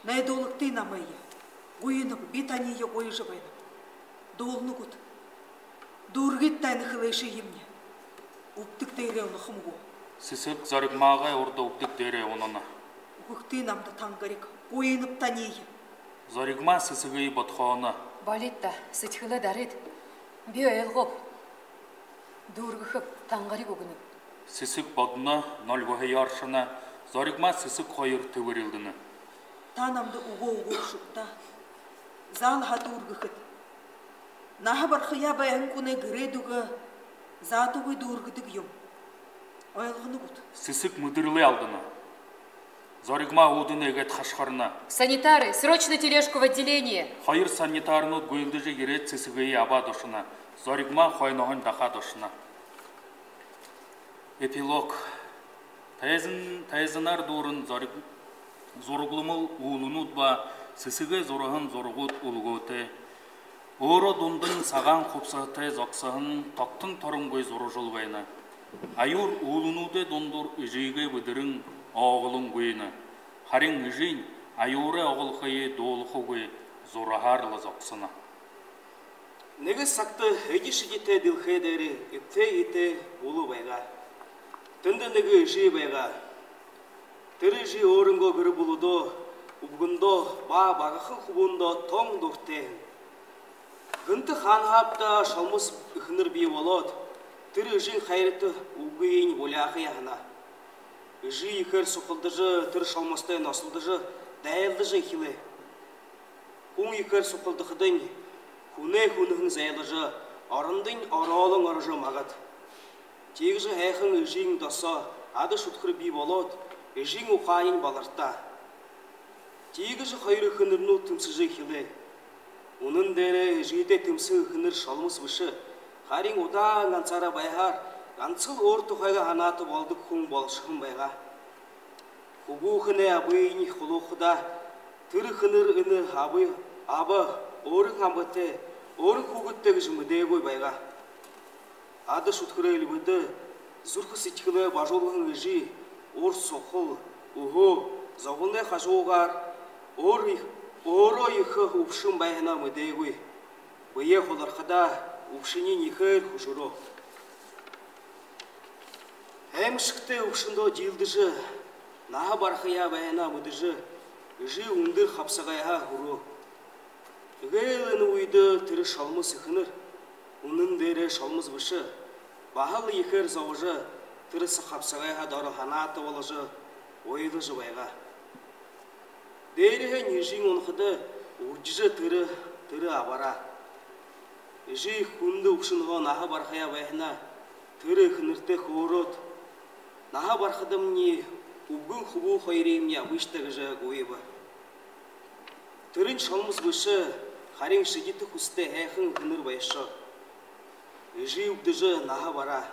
Найдуулагты намайе. Гуйнаб, би таниие гуйжа байнаб. Дуулана гүт? Дүүргыт та энэ хэлэшыемни. Үбдэг дээрээ унахам гү? Сэсэг Зоригмаагай урда үбдэг дээрээ унана. Үгэгты намда тангариг. Гуйнаб таниие. Зоригмаа Сэсэгые бодхооно. Болиит даа, сэдьхэлээ дарыт. Би ойлгооб. Дүүргэхэб, тангариг үгэнэб. Сэсэг бодоно, нольгоһоёоршоно, Зоригмаа Сэсэг хоёр тэбэрилдэнэ. Та намда үгөө үгөөбшибта. Заал һаа дүүргэхэт. Наһа бархаяа байһан хүнэй гэрээдүйгөө заатагүй дүүргэдэг юм. Ойлгоно гүт? Сэсэг мэдэрэлээ алдана. Зоригмаа үүдэнэ иигээд хашхарна. Санитары, срочно тележку в отделение! Хоёр санитарнууд гүйлдэжэ ерээд, Сэсэгые абаад ошоно. Зоригмаа хойноһоонь дахаад ошоно. Эпилог. Тайзан, тайзанаар дүүрэн зориг-, зурагламал үүлэнүүд ба Сэсэгэй зураһан зурагууд үлгөөтэй. Өөрөө дундань сагаан хубсаһатай зогсоһон тогтон торонгүй зуражал байна. Аюур үүлэнүүдэй дундуур эжыгээ бэдэрэн ооголон гүйнэ. Харин эжынь аюурай оголхые дуулахагүй, зураһаар лэ зогсоно. Нэгэ сагта эди шэдитэй дэлхэй дээрэ эбтэй эетэй бүлэ байгаа. Тэндэ нэгэ эжы байгаа. Тэрэ эжы өөрынгөө гэр бүлэдөө, үбгэндөө ба багахан хүбүүндөө тон дуратай һэн. Гэнтэ хаанаһааб даа шолмос эхэнэр бии болоод, тэрэ эжын хайрата үбгыень буляахаяа һанаа. Эжы ехээр сухалдажа, тэрэ шолмостой носолдожо, дайлдажа эхилээ. Хүн ехээр сухалдахадань, хүнэй хүнһэн зайлажа, орондонь ороолон орожо магад. Тиигэжэ һайхан эжын досоо ада шүдхэр бии болоод, эжын ухааниинь балартаа. Тиигэжэ хоёр эхэнэрнүүд тэмсэжэ эхилээ. Үнэн дээрээ эжытэй тэмсэх эхэнэр шолмос бэшэ, харин удаан гансаараа байһаар гансал өөр тухайгаа һанаатай болодог хүн болошоһон байгаа. Хүбүүхэнэй абыень хулуухадаа, тэрэ эхэнэр энэ аба, аба өөрын абатай, өөрын хүүгэдтэй гэжэ мэдээгүй байгаа. Ада шүдхэрэй эльбэдэ зүрхэ сэдьхэлээ бажуулһан эжы, уур сухал, үһөө, зобоной хажуугаар өөр ехэ, өөрөө ехэ үбшэн байһанаа мэдээгүй. Бэеэ хулархадаа, үбшэниинь ехээр хүшэрөө. Аймшагтай үбшэндөө диилдэжэ, наһа барахаяа байһанаа мэдэжэ, эжы үндэр хабсагайһаа хүрөө. Эгээл энэ үедэ тэрэ шолмос эхэнэр, үнэн дээрээ шолмос бэшэ, баһал ехээр зобожо, тэрэ саг хабсагайһаа доро һанаатай боложо, уйлажа байгаа. Дээрэһээнь эжынь унахада, үрдижэ тэрэ, тэрэ абараа. Эжы хүндэ үбшэнһөө наһа барахаяа байһанаа тэрэ эхэнэртээ хөөрөөд, наһа барахадамни үбгэн хүбүү хоёрыемни абыш даа гэжэ гуйба. Тэрэнь шолмос бэшэ, харин шэдитэ хүсэтэй һайхан эхэнэр байшоо. Эжы үбдэжэ наһа бараа.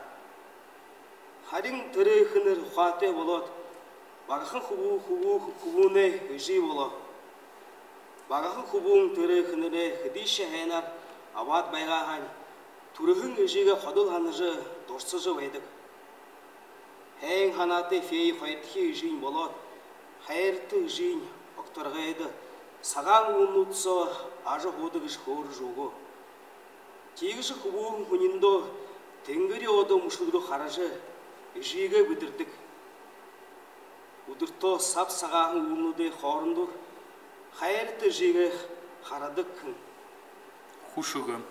Харин тэрэ эхэнэр ухаатай болоод, багахан хүбүү, хүбүү, хүбүүнэй эжы болоо. Багахан хүбүүн тэрэ эхэнэрээ хэдышье һайнаар абаад байгаа һаань, түрэһэн эжыгээ ходол һанажа, дурсажа байдаг. Һайн һанаатай фея хойдохи эжынь болоод, хайрата эжынь огторгойдо сагаан үүлэнүүд соо ажаһуудаг гэжэ хөөрэжэ үгөө. Тиигэжэ хүбүүн һүниндөө тэнгэри одо мүшэл руу хаража, эжыгээ бэдэрдэг. Үдэртөө саб сагааһан үүлэнүүдэй хоорондуур хайрата эжыгээ харадаг хэн? Хүшэгэн.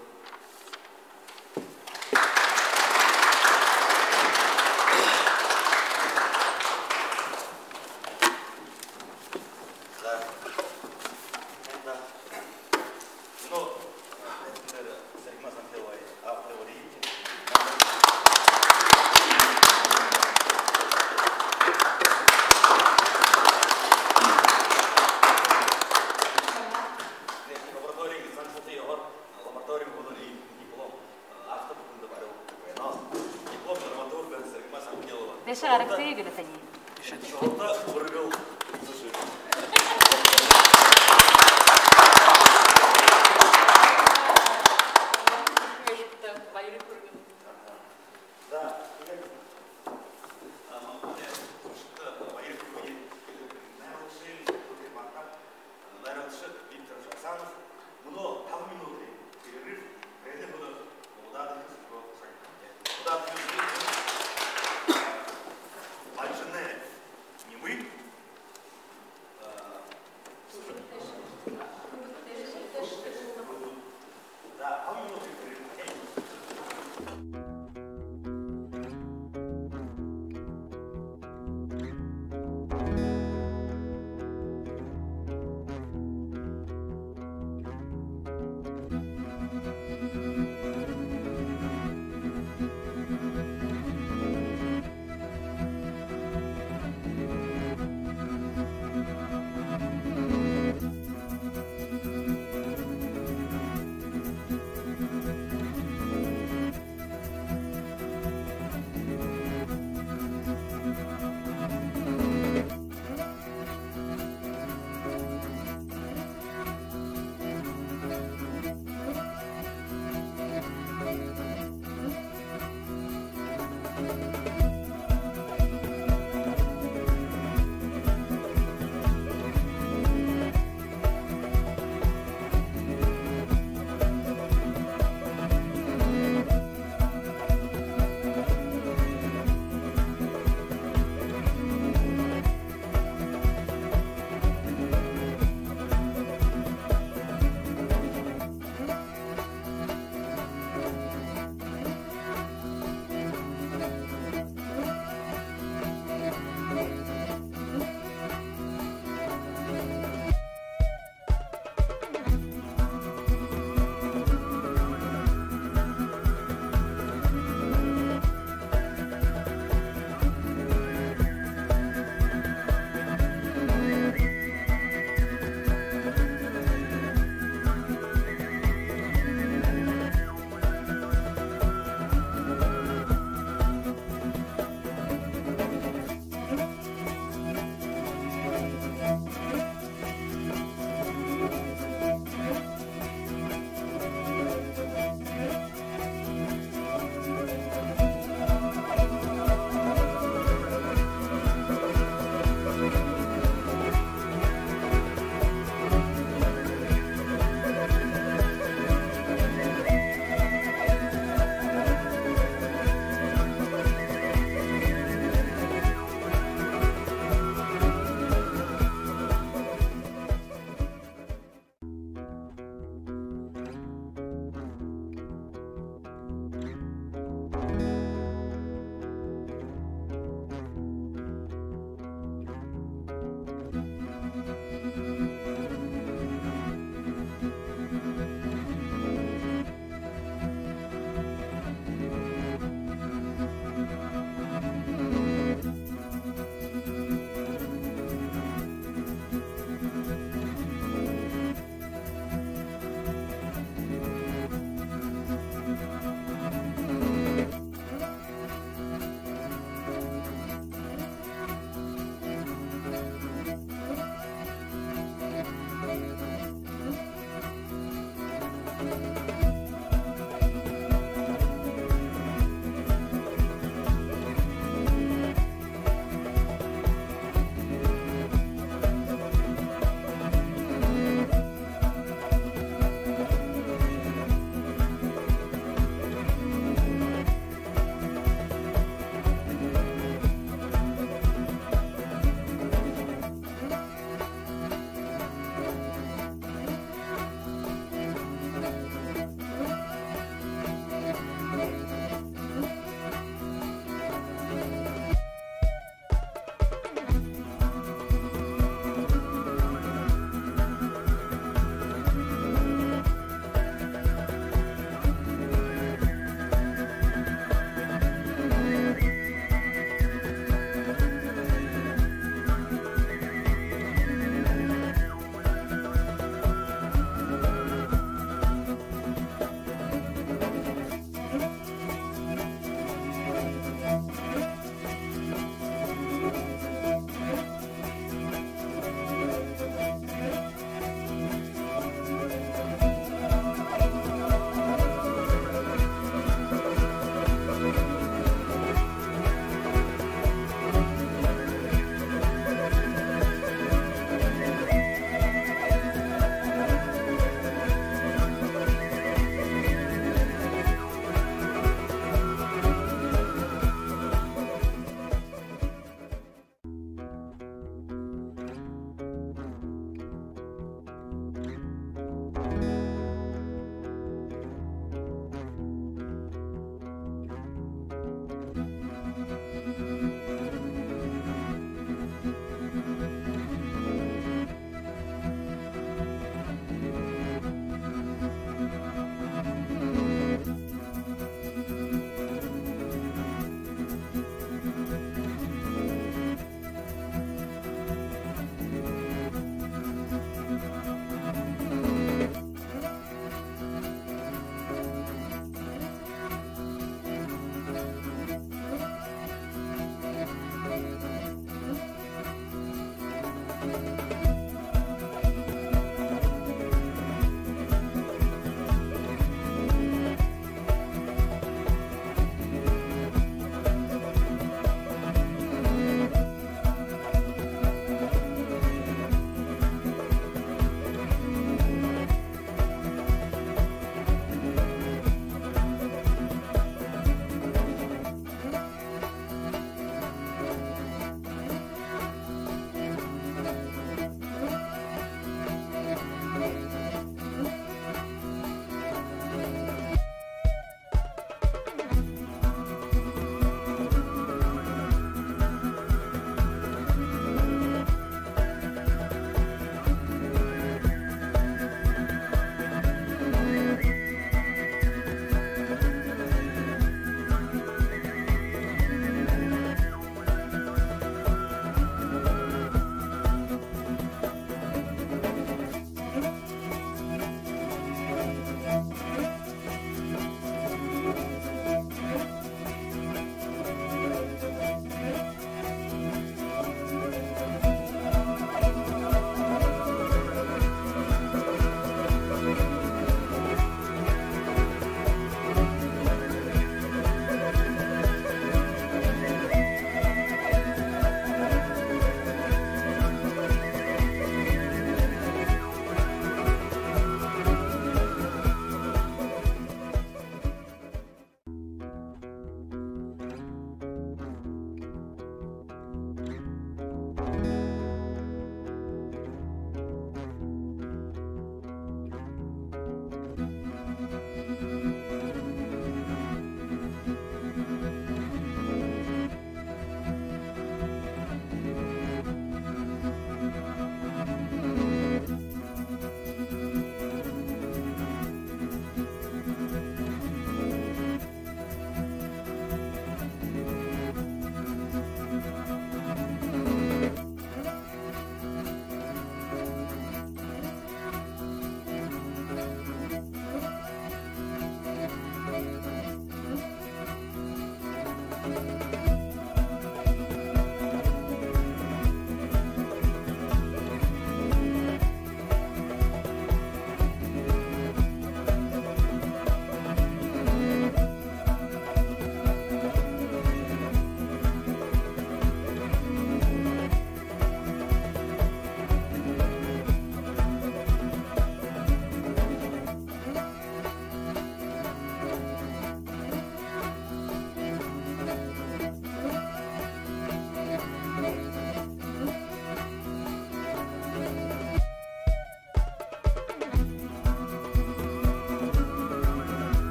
Дэшэ гарагты, Гүлтани. Найруулагша Виктор Жаксанов. Мүнөө табан минутын перерыв. Бэлэн болоод, удаадахи зүжэгөө шагнахамди. Удаадахи зүжэг «Балжанай нимын».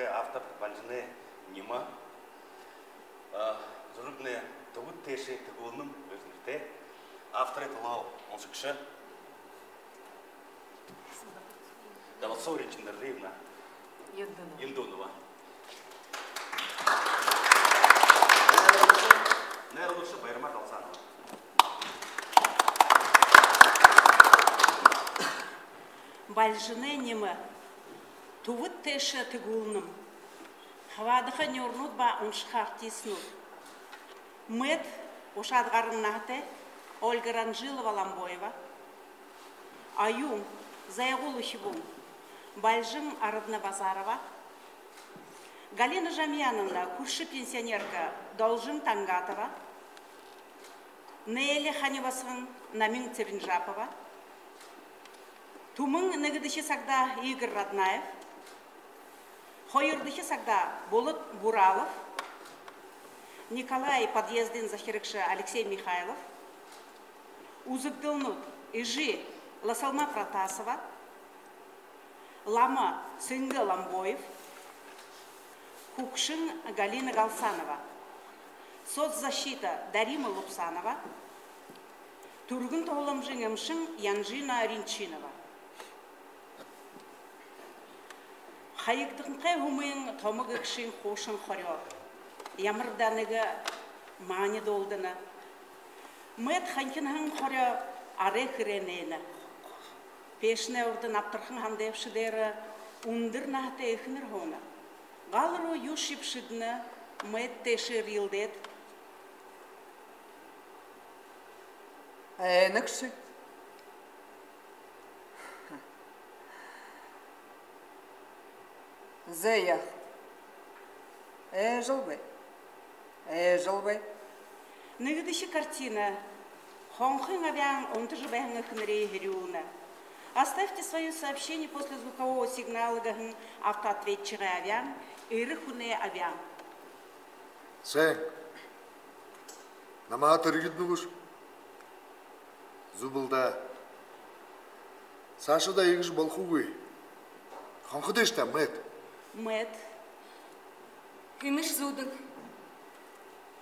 Автор Бальжанай ниимэ. А, зүрхэнэй «Түбэд тээшэ тэгүүлнэм» гэжэ нэрэтэй. Авторай түлөө уншагша Давалсо Ринчиндариевна Яндунова. Яндунова. Найруулагша Баярма Далсанова. Бальжанай ниимэ. «Түбэд тээшэ тэгүүлнэм». Хабаадаха нюурнууд ба уншаха артистнууд. Мэтэ, гушаад гаран наһатай, Ольга Ранжилова-Ломбоева. Оюун, Зайгуул үхибүүн, Бальжан Арадна-Базарова. Галина Жамьяновна, хүршэ пенсионерка, Должин Тангатова. Нээлэ хани басаган, Намин Цыренжапова. Түмэн нэгэдэхи сагта Игорь Раднаев. Хоёрдохи сагта Болот Буралов. Николай подъездын захирагша Алексей Михайлов. Үзэгдэлнүүд: эжы Ласалма Протасова, лама Сэнгэ Ломбоев, хүгшэн Галина Галсанова, соцзащита Дарима Лубсанова, түргэн туһаламжын эмшэн Янжина Ринчинова. Хаягданхай һүмын томо гэгшын хуушан хорёо. Ямар даа нэгэ маани дуулдана. Мэт ханхинһан хорёо арай хэрээ нээнэ. Пеэшэнэй урда набтархан һандайбши дээрэ үндэр наһатай эхэнэр һууна. Гал руу юушье бэшэдэнэ, Мэт тээшээ эрьелдээд: «Эй, нэгши». «Зэ, яахаб?» «Ээжэл бай. Ээжэл бай». Нэгэдэхи картина. Хонхын абяан унтажа байһан эхэнэрые һэрюулнэ. «Оставьте своё сообщение после звукового сигнала» гэһэн автоответчигэй абяан, эрэ хүнэй абяан. «Сайн. Намаа тэргэдэнэ гүш?» «Зүб лэ даа. Саашадаа иигэжэ болохогүй. Хонхо дээшэ даа, Мэт». Мэт. Энэш зүүдэн.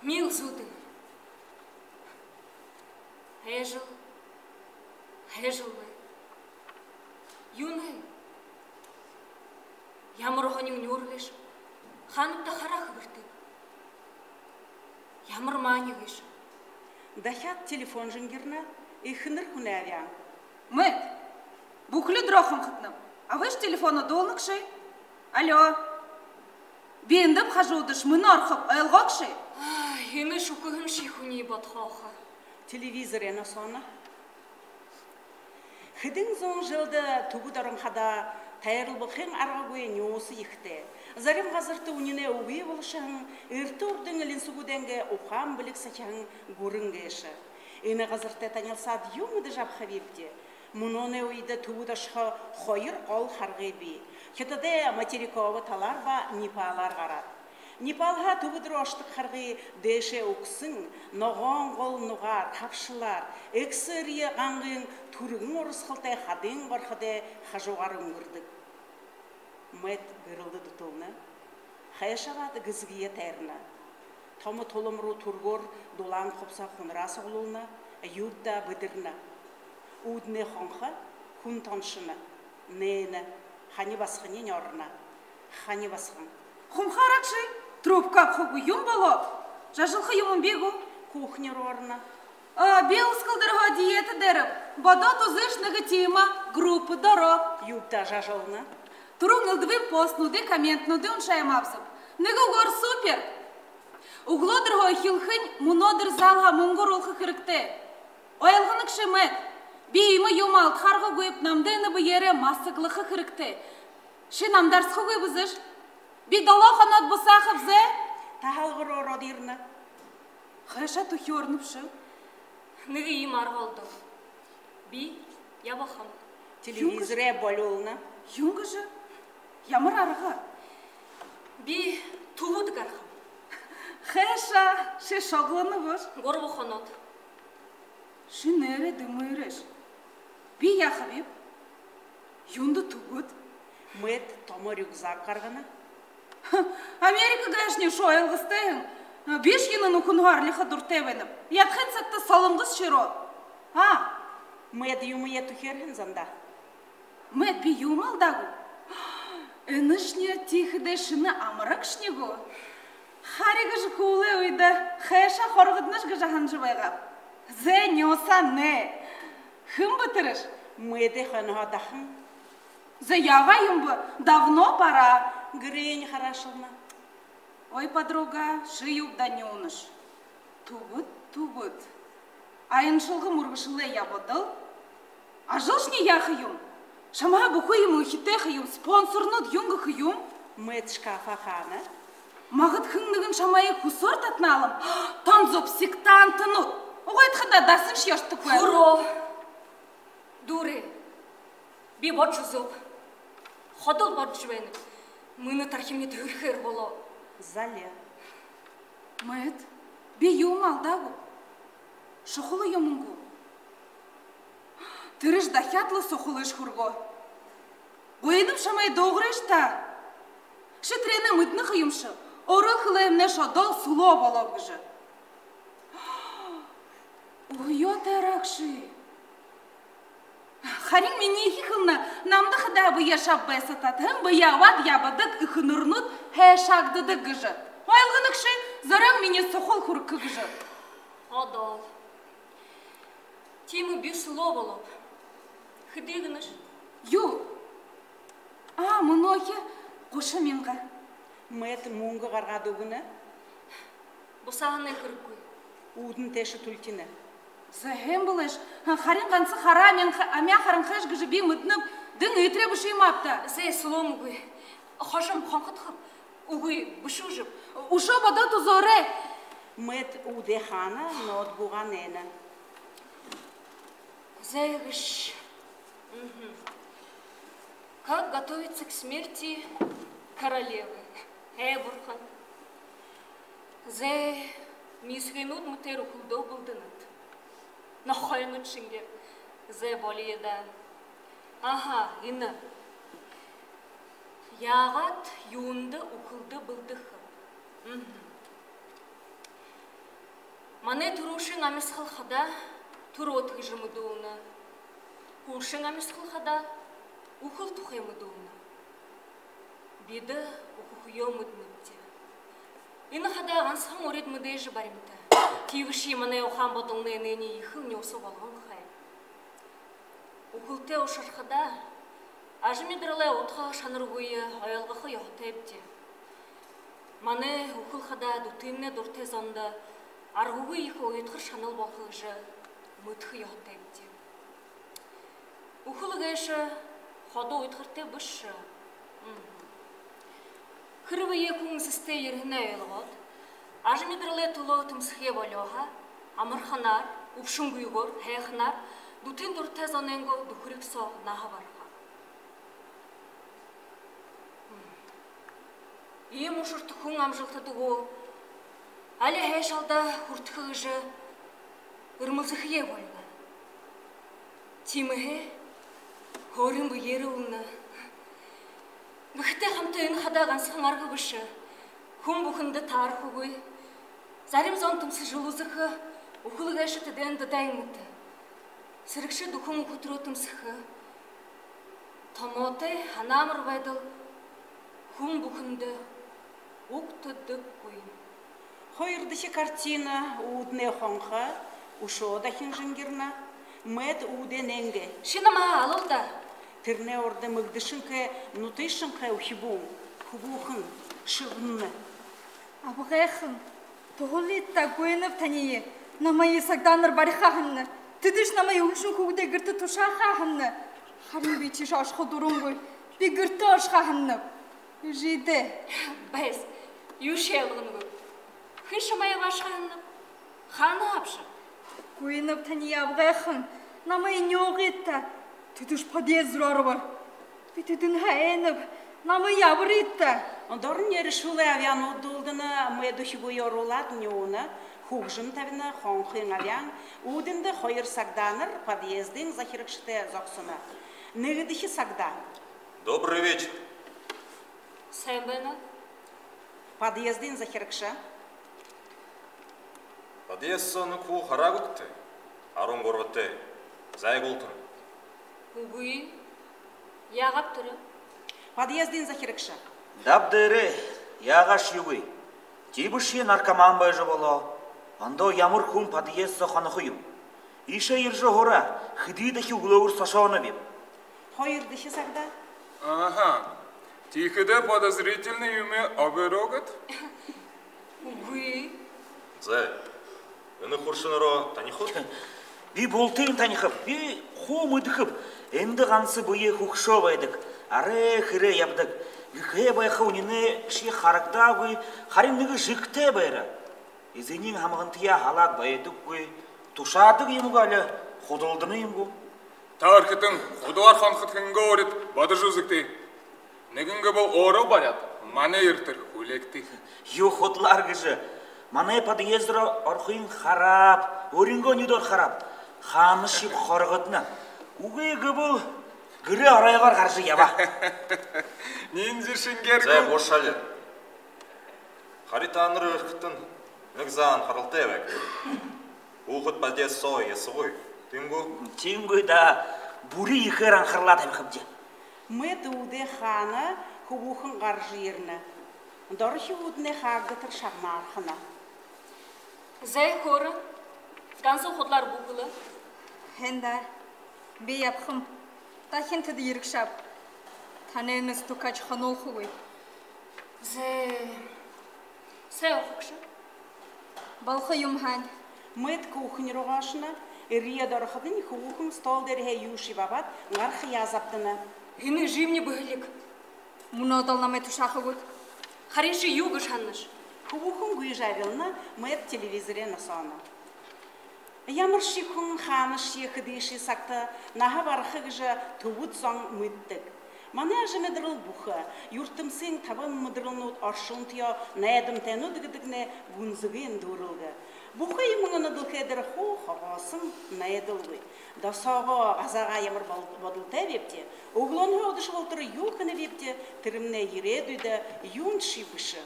Мил зүүдэн. Ээжэл. Ээжэл бай. Юунэй? Ямар һонин нюур гээшэб? Хаанаб даа, хараа, хэбэртэйб. Ямар маани гээшэб? Дахяад телефон жэнгирнэ, эхэнэр хүнэй абяан. «Мэт, бүхэли үдэрөө хонходоноб. Абыш телефоноо, дуулнагши». «Алло. Би эндэ, хажуудаш, мүнөө орохоб, ойлгоогши». Ай, энэш үхэһэншье хүниие бодхоохо. Телевизорые носооно. Хэдэн зуун жэлдэ Түбэд орон хадаа тайралбахын аргагүй нюуса ехэтэй. Зарим газарта үнинэй үгы болошоһон, эртэ урдын элинсэгүүдэйнгээ ухаан бэлиг сахиһан гүрэн гээшэ. Энэ газартай танилсаад, юун эдижэ абахабибди? Мүнөөнэй үедэ Түбэд ошохо хоёр гол харгы бии. Хитадай материково талаар ба Непалаар гараад. Непалһаа Түбэд руу ошодог харгы дээшээ үгсэн, ногоон гол нугаар, хабшалаар, эгсэ эрье гангын түргэн урасхалтай хадын горходой хажуугаар үнгэрдэг. Мэт гэрэлдэ дүтэлнэ. Хайшаа абаад, гэзэгээ тайрана. Томо тулам руу түргөөр дулаан хубсаһа хунараа суглуулна, юуб даа бэдэрнэ. Үүдэнэй хонхо хүн тоншоно. Нээнэ. Хани басаганиинь орно. Хани басаган: «Хумхаарагши, трубка абахагүй юм болооб. Жажалха юумэн бии гү?» Кухня руу орно. «А, би үсэгэлдэрһөө диета дээрэб. Бодоод үзыш, нэгэ тиимэ группада ороо». Юуб даа жажална. «Түрүүн элдэбын постнуудые, комментнуудые уншаямаабзаб. Нэгэ үгөөр, супер. Үглөөдэрһөө эхилхэнь, мүнөөдэр залһаа мүнгэ оруулха хэрэгтэй. Ойлгоногши, Мэт? Би иимэ юумэ алдахааргүйб, намда энэ бэеэрээ масаглаха хэрэгтэй. Ши намда арсахагүй бэзэш? Би долоо хоноод бусаахаб, зэ?» Таһалга руу ороод ернэ. «Хайшаа түхеэрнэбши?» «Нэгэ иимэ арга олдоо. Би ябахам». Телевизорые болюулна. «Юун гэжэ? Ямар арга?» «Би Түбэд гарахам». «Хайшаа, ши шоглоно гүш?» «Гурба хоноод». «Ши нээрээ дэмырэш. Би яахабиб? Юундэ Түбэд?» Мэт томо рюкзак гаргана. Америка гээшэнь үшөө ойлгостой һэн. Бишье энэ нүхэнһөө арлиха дуратай байнаб. Ядахын сагта солонгос шэрөө. А, Мэд юумэ түхеэрһэн зандаа. Мэд, би юумэ алдаагүй. Энэшни тиихэдээ шэнэ амарагшни гү? Хари гэжэ хүлеэ үедэ хайшаа хоргодонош гэжэ һанажа байгааб. Зэ, нюуса нэ. Хэн бэ тэрэш? Мэдэ хойноһоо дахан. Зэ, яагаа юм бэ? Давно пора. Гэрынь хараашална. Ой, подруга, ши юуб даа нюунаш? Түбэд, түбэд. Аяншалга мүргэшэлээ ябадал. Ажалшни яаха юм? Шамһаа бүхы юумэ эхитэй ха юм, спонсорнууд юун гэхэ юм? Мэд шкафа хаана. Магад хэн нэгэн шамайе хүсөөр татаналам. Тон зүб сектантнууд. Угайдахада дасаншье ёртоггүй. Хүрөө. Дүүрээ. Би бодожо үзөөб. Ходол бодожо байнаб. Мүнөө тархимни түрэхээр болоо. Зале. Мэд, би юумэ алдаагүй. Шухала юумэн гү? Тэрэш дахяад лэ сухалыш хүргөө. Гуйнаб шамайе дуугарыш даа. Ши тэрэнээ мэдэнэ ха юмши. Өөрөө хэлээ һэмнай шодоол сүлөө болооб гэжэ. Үе тайрагши. Харин минии эхи хэлэнэ, намда хадаа бэеэ шаб байсатаад, һэн бэеэ абаад ябадаг эхэнэрнүүд хайшаагдадаг гэжэ. Ойлгоногши, зорёон минии сухал хүрэхэ гэжэ. Ходол. Тиимэ, би сүлөө болооб. Хэды гэнэш? Юу? А, мүнөөхи гушан мянга. Мэд мүнгэ гаргаад үгэнэ. Бусааһанай хэрэггүй. Үүдэн тээшэ түлтинэ. Зэ, һайн болыш. Харин ганса хараа амяа, амяа харанхайш гэжэ би мэдэнэб, дэн эетэрэбэши юм аабта. Зэ, сүлөөмгүй. Хожом хонходохоб. Үгы, бэшүүжэб. Үшөө бодоод үзөөрэй. Мэд үүдээ хаана, ноутбугаа нээнэ. Зэ, гээшэ. Мгм. Как готовиться к смерти королевы? Ээ, бурхан. Зэ, миисгэнүүд мэтээр үхэлдөө бэлдэнэт. Нохойнууд шэнги. Зэ, болиё даа. Аха, энэ. Яагаад юундэ үхэлдөө бэлдэхэб? Мгм. Манай түрүүшын амисхал хадаа түрөөд гэжэ мэдүүлнэ. Һүүлшын амисхал хадаа үхэл тухай мэдүүлнэ. Бидэ үхэхөө мэдэнэбди. Энэ хадаа гансахан урид мэдээжэ баримта. Тиигэшье манай ухаан бодолнай энээниие ехэл нюуса болгон хай. Үхэлтэй ушархадаа ажамидаралай удха шанаргүй ойлгохо ёһотойбди. Манай үхэл хадаа дүтыннай дуратай зондо аргагүй ехэ уйдхар шанал болохо гэжэ мэдэхэ ёһотойбди. Үхэл гээшэ ходо уйдхартай бэшэ. Мгм. Хэрбээ хүн эсэстэй ерэһэнээ ойлгоод, ажамидаралай түлөө тэмсэхээ болёо һаа, амарханаар, үбшэнгүйгөөр, һайханаар дүтын дуратай зонойнгоо дүхэриг соо наһа бараха. Иимэ ушарта хүн амжалтатай гү, али һайшаалда хүртэхэ гэжэ эрмэлзэхэеэ болино. Тиимэһээ хөөрэн бэеэрээ үлэнэ. Гэхэтэй хамта энэ хадаа гансахан арга бэшэ. Хүн бүхэндэ таарахагүй. Зарим зон тэмсэжэ үлэзэхэ, үхэл гээшэ тэдээндэ дайн мэтэ. Сэрэгшэд үхэн үхэ түрөө тэмсэхэ. Томоотой һанаамар байдал хүн бүхэндэ угтадаггүй. Хоёрдохи картина. Үүднэй хонхо үшөө дахин жэнгирнэ. Мэд үүдээ нээнэ. Ши намһаа алал даа. Тэрэнэй урда мэгдэшэнхэй, нутышанхай үхибүүн хүбүүхэн шэбэнэ. Абгайхан, туһалыт даа, гуйнаб таниие. Намайе сагдаанар бариха һанаана. Тэдэш намайе үхэлшэн хүүгэдэй гэртэ тушааха һанаана. Харин би тиишээ ошохо дурангүй. Би гэртээ ошохо һанаанаб. Эжыдээ. Байс, юушье ойлгоногүйб. Хэн шамайе абаашаха һанаанаб? Хаана абаашаха? Гуйнаб таниие, абгайхан. Намайе нюугыт даа. Тэдэш подъезд руу оробо. Би тэдэнһээ айнаб. Намайе абарыт даа. Дорнь эрэшүүлэй абяанууд дуулдана, Мэд үхибүүе оруулаад нюуна, хүгжэм табина, хонхын абяан. Үүдэндэ хоёр сагдаанар подъездын захирагшатай зогсоно. Нэгэдэхи сагдаан. Добрый вечер. Сайн байна. Подъездын захирагша. Подъезд соо нүгөө хараагүйт? Арбан гурбатай. Зай, гултан. Үгы. Яагааб тэрэ? Подъездын захирагша. Даб дээрээ, яагааш юугүй. Тиибэшье наркоман байжа болоо. Ондоо ямар хүн подъезд соо хонохо юм? Иишээ ерэжэ һуура, хэды дахин үглөөгүүр сошооноб. Хоёрдохи сагта. Ага. Тиихэдэ подозрительный юумэ абарагүйт? Үгы. Зай, энэ хүршэнэрөө танихат? Би бултыень танихаб, би хуу мэдэхэб. Эндэ ганса бэе хүгшөө байдаг. Арай хэрээ ябадаг. Гэхэ байха, үнинэй шье харагдаагүй, харин нэгэ жэгтэй байра. Эзэниинь һамгантаяа һалаад байдаггүй. Тушаадаг юм гү, али худалдана юм гү? Та, эрхэтэн, худалаар хонохот хэнгөө урид бодожо үзэгты. Нэгэн гэбэл өөрөө баряад, манай эртэр хүлеэгты. Юу худалаар гэжэ? Манай подъезд руу орохыень харааб, өөрынгөө нюдөөр харааб. Хаанашьеб хоргодоно. Үгы гэбэл гэрэй оройгоор гаража ябаа. Ниндзя шэнгеэр. Зай, гү? Буушаал. Харин таанар, эрхэтэн, нэгэ заа анхаралтай байг. Хүүхэд подъезд соо ясагүй. Тиимэ гү? Тиимэ гү даа, бүри ехээр анхаралаа табихабди. Мэд үүдээ хаана, хүбүүхэн гаража ерэнэ. Доро хүбүүднай хаагдатар шагнаархана. Зай, хөөрэ, ганса худалаар бү хэлэ. Һайн даа, би ябахам. Дахин тэдэ ерэгшэб. Танай нэстэ стукач хонуулхагүй. Зай, сай охогшо. Болохо юм һаань. Мэд кухня руу ошоно. Эрьеэд ороходонь, хүбүүхэн стол дээрэһээ юушьеб абаад, гарахаяа забдана. Энэ эжымни бэһэлиг. Мүнөө одоол намайе тушаахагүйт. Харин ши юу гэжэ һананаш? Хүбүүхэн гүйжэ арилна, Мэд телевизорээ носооно. Ямаршье хүн хаанашье хэдышье сагта наһа бараха гэжэ түбэд зон мэдэдэг. Манай ажамидарал бүхэ, юртэмсын табан мэдэрэлнүүд оршонтоёо найдамтайнууд гэдэгнай гүнзэгы дүүрэлгэ. Бүхы юумэн энэ дэлхэй дээрэ хуу хогоосон, найдалгүй. Досоогоо, газаагаа ямар бол-, бодолтой байбта, үглөөнһөө үдэшэ болотор юу хэнэ байбта, тэрэмнай ерээдүйдэ юуншье бэшэ.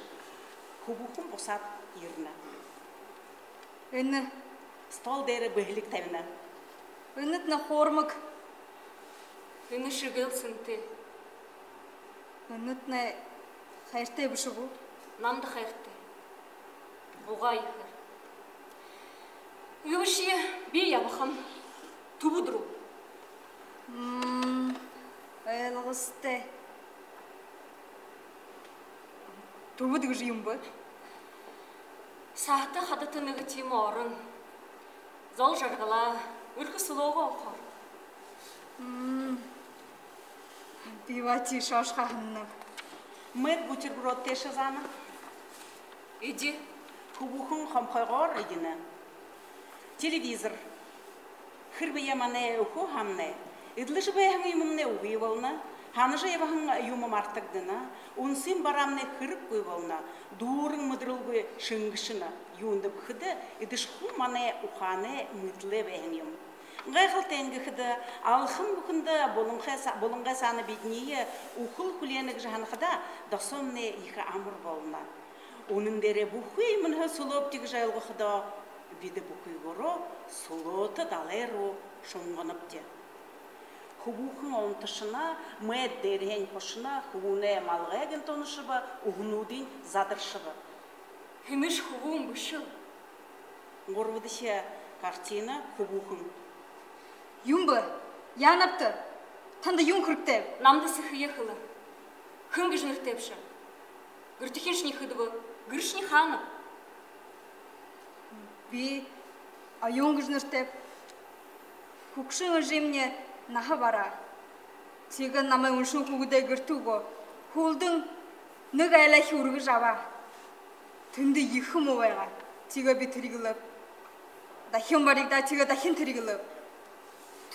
Хүбүүхэн бусаад ерэнэ. Энэ стол дээрэ бэһэлиг табина. Энэтнай хуурмаг. Энэ шэгэл сэнтэй. Энэтнай хайратай бэшэ гү? Намда хайратай. Угаа ехээр. Иигэбэшье би ябахам түбэд руу. Мм, ойлгостой. Түбэд гэжэ юун бэ? Саһата хадата нэгэ тиимэ орон. Зол жаргалаа, эрхэ сүлөөгөө олохоор. Мм. Би баһа тиишээ ошохо һананаб. Мэд бутерброд тээшэ заана. Эди. Хүбүүхэн хомхойгоор эдинэ. Телевизор. Хэрбээ манай үхибүүмнай эдлэжэ байһан юумэмнай үгы болоно, һанажа ябаһан юумэ мартагдана, үнсым бараамнай хэрэггүй болоно, дүүрэн мэдэрэлгүй шэнгэшэнэ. Юундэб гэхэдэ, эдэшхүү манай ухаанай мэдэлэй байһан юм. Гайхалтайнь гэхэдэ, алхам бүхэндэ булангай са-, булангай саана бидэниие үхэл хүлеэнэ гэжэ һанахадаа, досоомнай ехэ амар болоно. Үнэн дээрээ бүхы юумэнһээ сүлөөбди гэжэ ойлгоходоо, бидэ бүхыгөөрөө сүлөөтэ далай руу шунганабди. Хүбүүхэн унташана, Мэд дээрэһээнь хушана, хүбүүнэй малгай гэнтэ унашаба, үһэнүүдынь задаршаба. Хэнэшье хүбүүн бэшэл. Гурбадахи картина, хүбүүхэн. Юун бэ? Яанабта? Танда юун хэрэгтэйб? Намда сэхые хэлэ. Хэн гэжэ нэрэтэйбши? Гэртэхиншни хэдыб? Гэршни хаанаб? Би Оюун гэжэ нэрэтэйб. Хүгшэн эжымни наһа бараа. Тиигээд намайе үншэн хүүгэдэй гэртэ үгөө. Һүүлдэнь нэгэ айлайхи үргэжэ абаа. Тэндэ ехэ муу байгаа. Тиигээд би тэрьелээб. Дахин баригдаа, тиигээд дахин тэрьелээб.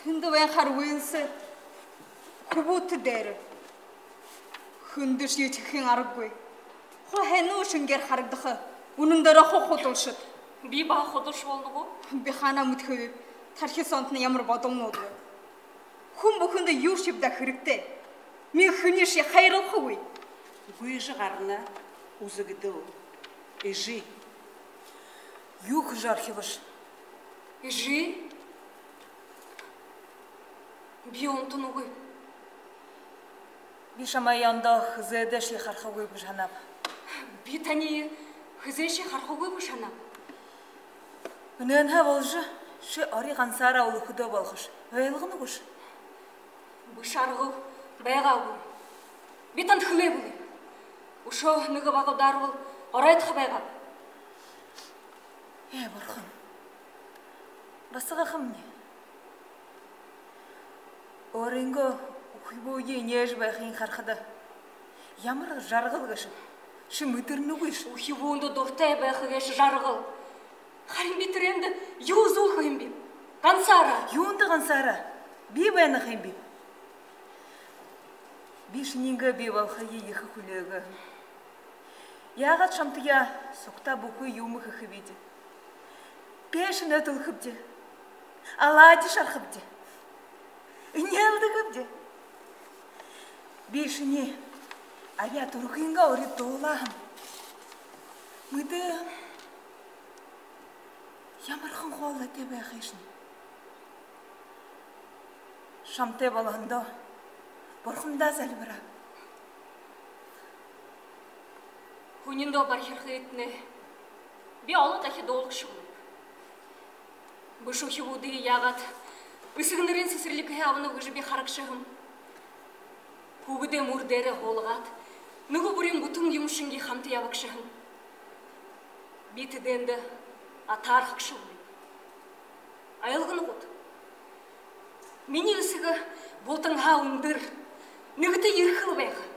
Тэндэ байхаар үйлсэ хүбүүтэ дээрэ. Хэндэшье этихэхын аргагүй. Хуу һайн шэнгеэр харагдаха. Үнэн дээрээ хуу худалшад. Би баһа худалша болоно гү? Би хаанаа мэдэхэбиб? Тархи соонтнай ямар бодолнууд бэ? Хүн бүхэндэ юушьеб даа хэрэгтэй. Мин хэншье хайрлахагүй. Гүйжэ гарана. Үзэгдэл. Эжы. Юу хэжэ архибаш? Эжы? Би унтанагүйб. Би шамайе ондоо хэзээдэшье харахагүйб гэжэ һанааб. Би таниие хэзээшье харахагүйб гэжэ һанааб. Энээнһээ боложо, ши ори гансаараа үлэхэдөө болохош. Ойлгоногүйш? Бэшэ арга байгаагүй. Би танда хэлээ бэлэй. Үшөө нэгэ бага удаарбал оройтохо байгааб. Ээ, бурхан. Басагахамни. Өөрынгөө үхибүүе энеэжэ байхые харахада, ямар жаргал гээшэб, ши мэдэрнэгүйш. Үхибүүндэ дуратай байха гээшэ жаргал. Харин би тэрээндэ юу зүйл хэһэн биб? Гансаараа. Юундэ гансаараа? Би байна ха юм биб. Би шиниингээ бии болохые ехэ хүлеэгээб. Яагаад шамтаяа сугтаа бүхы юумэ хэхэбибди? Пеэшэнэй түлэхэбди. Оладьи шарахабди. Энеэлдэхэбди. Би шинии абяа түрхынгээ урид дуулаа һэм. Мэдээ, ямархан хоолойтой байхыш. Шамтай болоһондоо бурхандаа зальбараа. Хүниндөө бархирхыетнай би олон дахин дуулагша хүнэб. Бэшэ үхибүүдые яагаад эсэгэнэрынь сэсэрлигһээ абанаб гэжэ би харагша һэм. Хүүгэдээ мүр дээрээ һуулгаад, нүгөө бүриин бүтэн юумэ шэнги хамта ябагша һэм. Би тэдээндэ атаархагша хүнэб. Ойлгоно гүт? Минии эсэгэ бултанһаа үндэр, нэгэтэ ерхэл байха.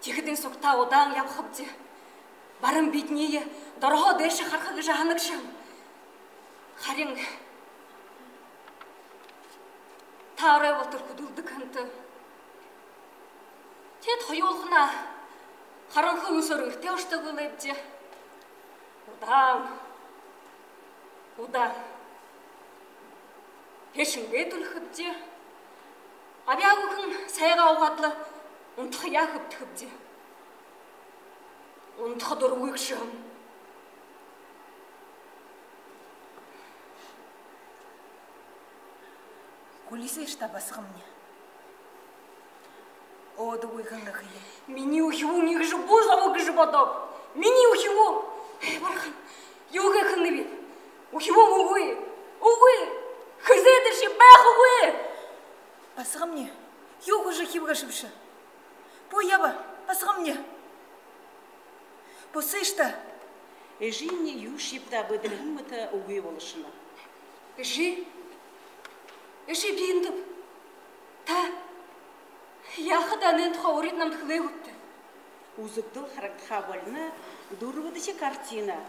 Тиихэдэнь сугтаа удаан ябахабди. Баран бидэниие дороһоо дээшээ хараха гэжэ һанагша һэм. Харин та орой болотор хүдэлдэг һэнта. Теэд хоюулханаа харанхы үсөөр гэртээ ошодог бэлэйбди. Удаан, удаан пеэшэнгээ түлэхэбди. Абяа бүхэн сайгаа уугаад лэ унтахаяа хэбтэхэбди. Унтаха дурагүйгшэ һэм. Хүлисыш даа, басагамни. Өөдэгүйхэн гэхэеэ. Минии үхибүүн иигэжэ бү зобо гэжэ бодооб. Минии үхибүүн. Ээ, бурхан. Юу гэхэнэб? Үхибүүн үгы. Үгы. Хэзээдэшье байхагүй. Басагамни, юу гэжэ хэб гээшэбши? Бү яба, басагамни. Бусыш даа. Эжынь юушьеб даа бэдэрһэн мэтэ үгы болошоно. Эжы? Эжы, би эндэб. Та яахадаа энээн тухай урид намда хэлээгүйт даа. Үзэгдэл харагдахаа болино. Дүрбэдэхи картина.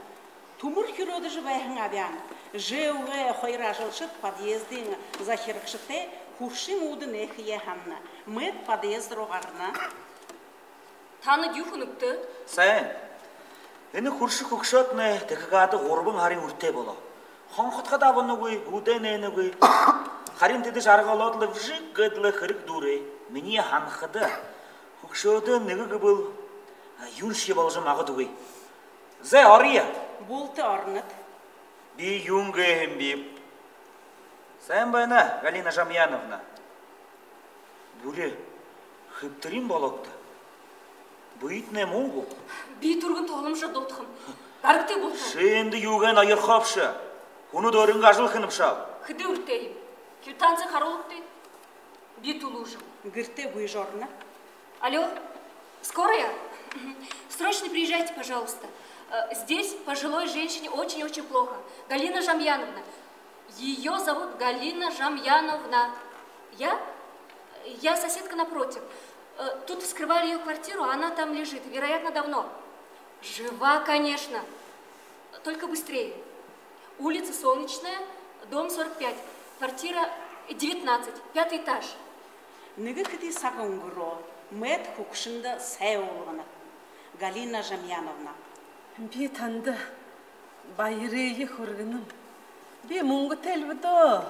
Түмэр хюрөөдэжэ байһан абяан жэбгээ хоёр ажалшад подъездын захирагшатай хүршын үүдэ нээхэеэ һанана. Мэд подъезд руу гарана. Танай юу хүнэгты? Сайн. Энэ хүршэ хүгшөөднай тэхэ гаада гурбан һарын үртэй болоо. Хонходохо абанагүй, гүдэн нээгээгүй. Харин тэдэшни арга олоод лэ, вжиг гээд лэ хэрэг дүүрээ. Минии һанахада, хүгшөөдэй нэгэ гэбэл, а, юуншье боложо магадгүй. Зэ, оръё. Булта оронот. Би юун гэһэн биб? Сайн байна, Галина Жамьяновна. Бүри хэбтэрынь болоогты. Бэетнай муу гү? Би түргэн тооломжо дуудахам. Гарагты булта. Ши эндэ юугээ ноёрхообши? Хүнүүд өөрынгөө ажал хэнэ бшуу. Хэды үртэй юм? Квитанци харуулагты. Би түлүүжэ гэртээ гүйжэ ороно. Алло, скорая? Срочно приезжайте, пожалуйста. Э, здесь пожилой женщине очень-очень плохо. Галина Жамьяновна. Её зовут Галина Жамьяновна. Я? Я соседка напротив. Э, тут вскрывали её квартиру, а она там лежит, вероятно, давно. Жива, конечно. Только быстрее. Улица Солнечная, дом сорок пять, квартира девятнадцать, пятый этаж. Нэгэ хэды саг үнгэрөө, мэд хүгшэндэ сай уулгана. Галина Жамьяновна. Би танда баярые хүргэнэм. Би мүнгэтэйл бэдөө.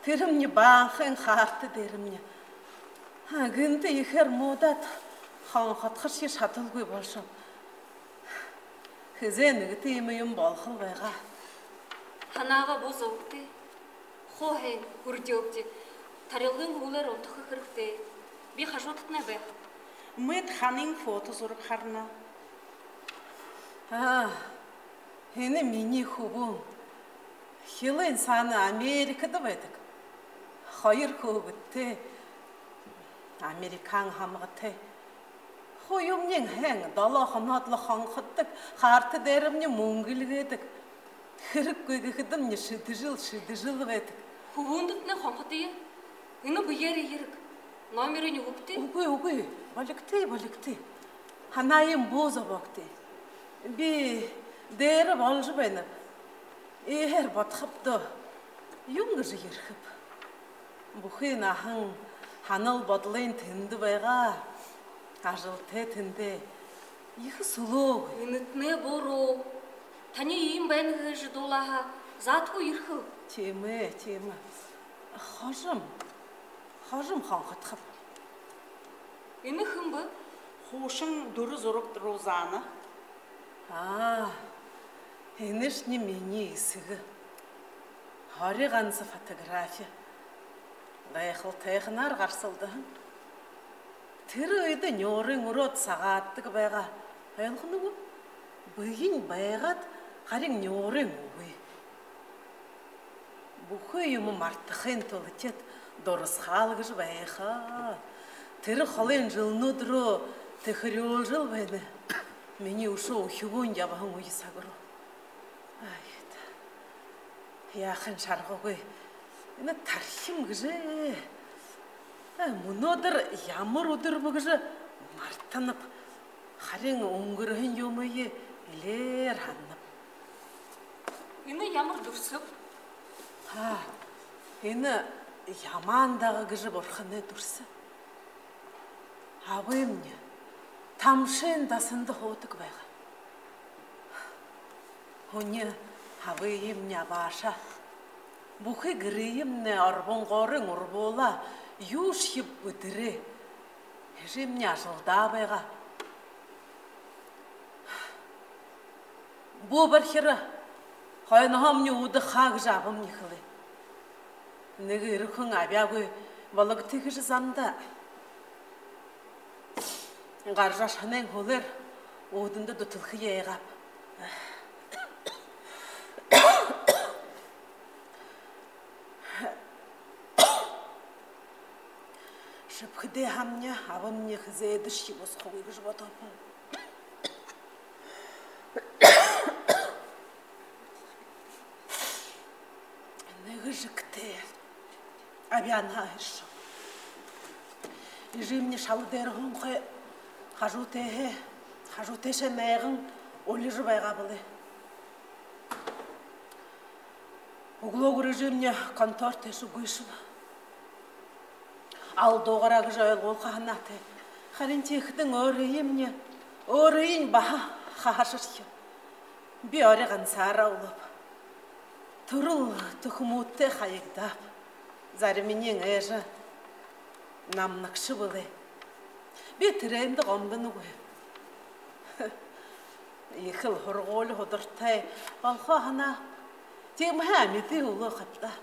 Тэрэмни банкын карта дээрэмни. Ха, гэнтэ ехээр муудаад, хонходохошье шадалгүй болошооб. Хэзээ нэгэтэ иимэ юумэн болохол байгаа. Һанаагаа буу зобогты. Хуу һайн, хүрдёогты. Тарилгын һүүлээр унтаха хэрэгтэй. Би хажуудатнай байхаб. Мэд ханын фото зураг харана. Аа, энэ минии хүбүүн. Хилын саана Америкада байдаг. Хоёр хүүгэдтэй. Американ һамгатай. Хуу юумэниинь һайн, долоо хоноод лэ хонходог, карта дээрэмни мүнгэ эльгээдэг. Хэрэггүй гэхэдэмни шэдэжэл, шэдэжэл байдаг. Хүбүүндэтнай хонходоё. Энэ бэеэрээ ерэг. Номерынь үгэгты. Үгы, үгы. Болигты, болигты. Һанаайень буу зобоогты. Би дээрэ боложо байнаб. Иихээр бодохобдоо, юун гэжэ ерэхэб. Бүхы наһан һанал бодолынь тэндэ байгаа. Ажалтай тэндээ. Ехэ сүлөөгүй. Энэтнай буруу. Таниие иимэ байна гэжэ дуулаа һаа, заадгүй ерэхэл. Тиимэ, тиимэ. Хожом. Хожом хонходохоб. Энэ хэн бэ? Хуушан дүрэ зурагта Рузана. Аа, энэшни минии эсэгэ. Ори ганса фотографи. Гайхалтайханаар гарсалдаһан. Тэрэ үедэ нюурынь үрөөд сагаададаг байгаа. Ойлгоно гү? Бэень байгаад, харин нюурынь үгы. Бүхы юумэ мартахын тула тэдэ дурасхаал гэжэ байха. Тэрэ холын жэлнүүд руу тэхэрюулжэл байна. Минии үшөө үхибүүн ябаһан үе саг руу. Ай, яахань шаргагүй. Энэ тархим гэжэ. Мүнөөдэр ямар үдэр бэ гэжэ мартанаб. Харин үнгэрһэн юумые элеэр һананаб. Энэ ямар дүрсэб? Аа, энэ Ямаан дага гэжэ бурханай дүрсэ. Абымни тамшын дасанда һуудаг байгаа. Һүни абыемни абаашаа. Бүхы гэрыемни орбонгоорынь урбуулаа, юушьеб үдэрөө. Эжымни ажалдаа байгаа. Бү бархира, хойноһоомни уудагха гэжэ абамни хэлээ. Нэгэ эрэ хүн абяагүй бологты гэжэ зандаа. Гаража ошоһоной һүүлээр үүдэндэ дүтэлхэ яйгааб. Шэбхэдээ һаамни абамни хэзээдэшье бусахагүй гэжэ бодооб. Нэгэ жэгтэй абяанаһаа һэршэб. Эжымни шала дээрэ һуунхай, хажуу тээһээ, хажуу тээшээ найган улиржа байгаа бэлэй. Үглөөгүүр эжымни контор тээшэ гүйшэбэ. Алдуугаараа гэжэ ойлгуулха һанаатай. Харин тиихэдэнь өөрыемни, өөрыень баһа хаһашархёо. Би ори гансаараа үлөөб. Түрэл түхэмүүдтэй хаягдааб. Зариманиинь эжы намнагша бэлэй. Би тэрээндэ гомдоногүйб. Ехэл һургуули һудартай болохо һанааб. Тиимэһээ амиды үлөөхэ ааб даа.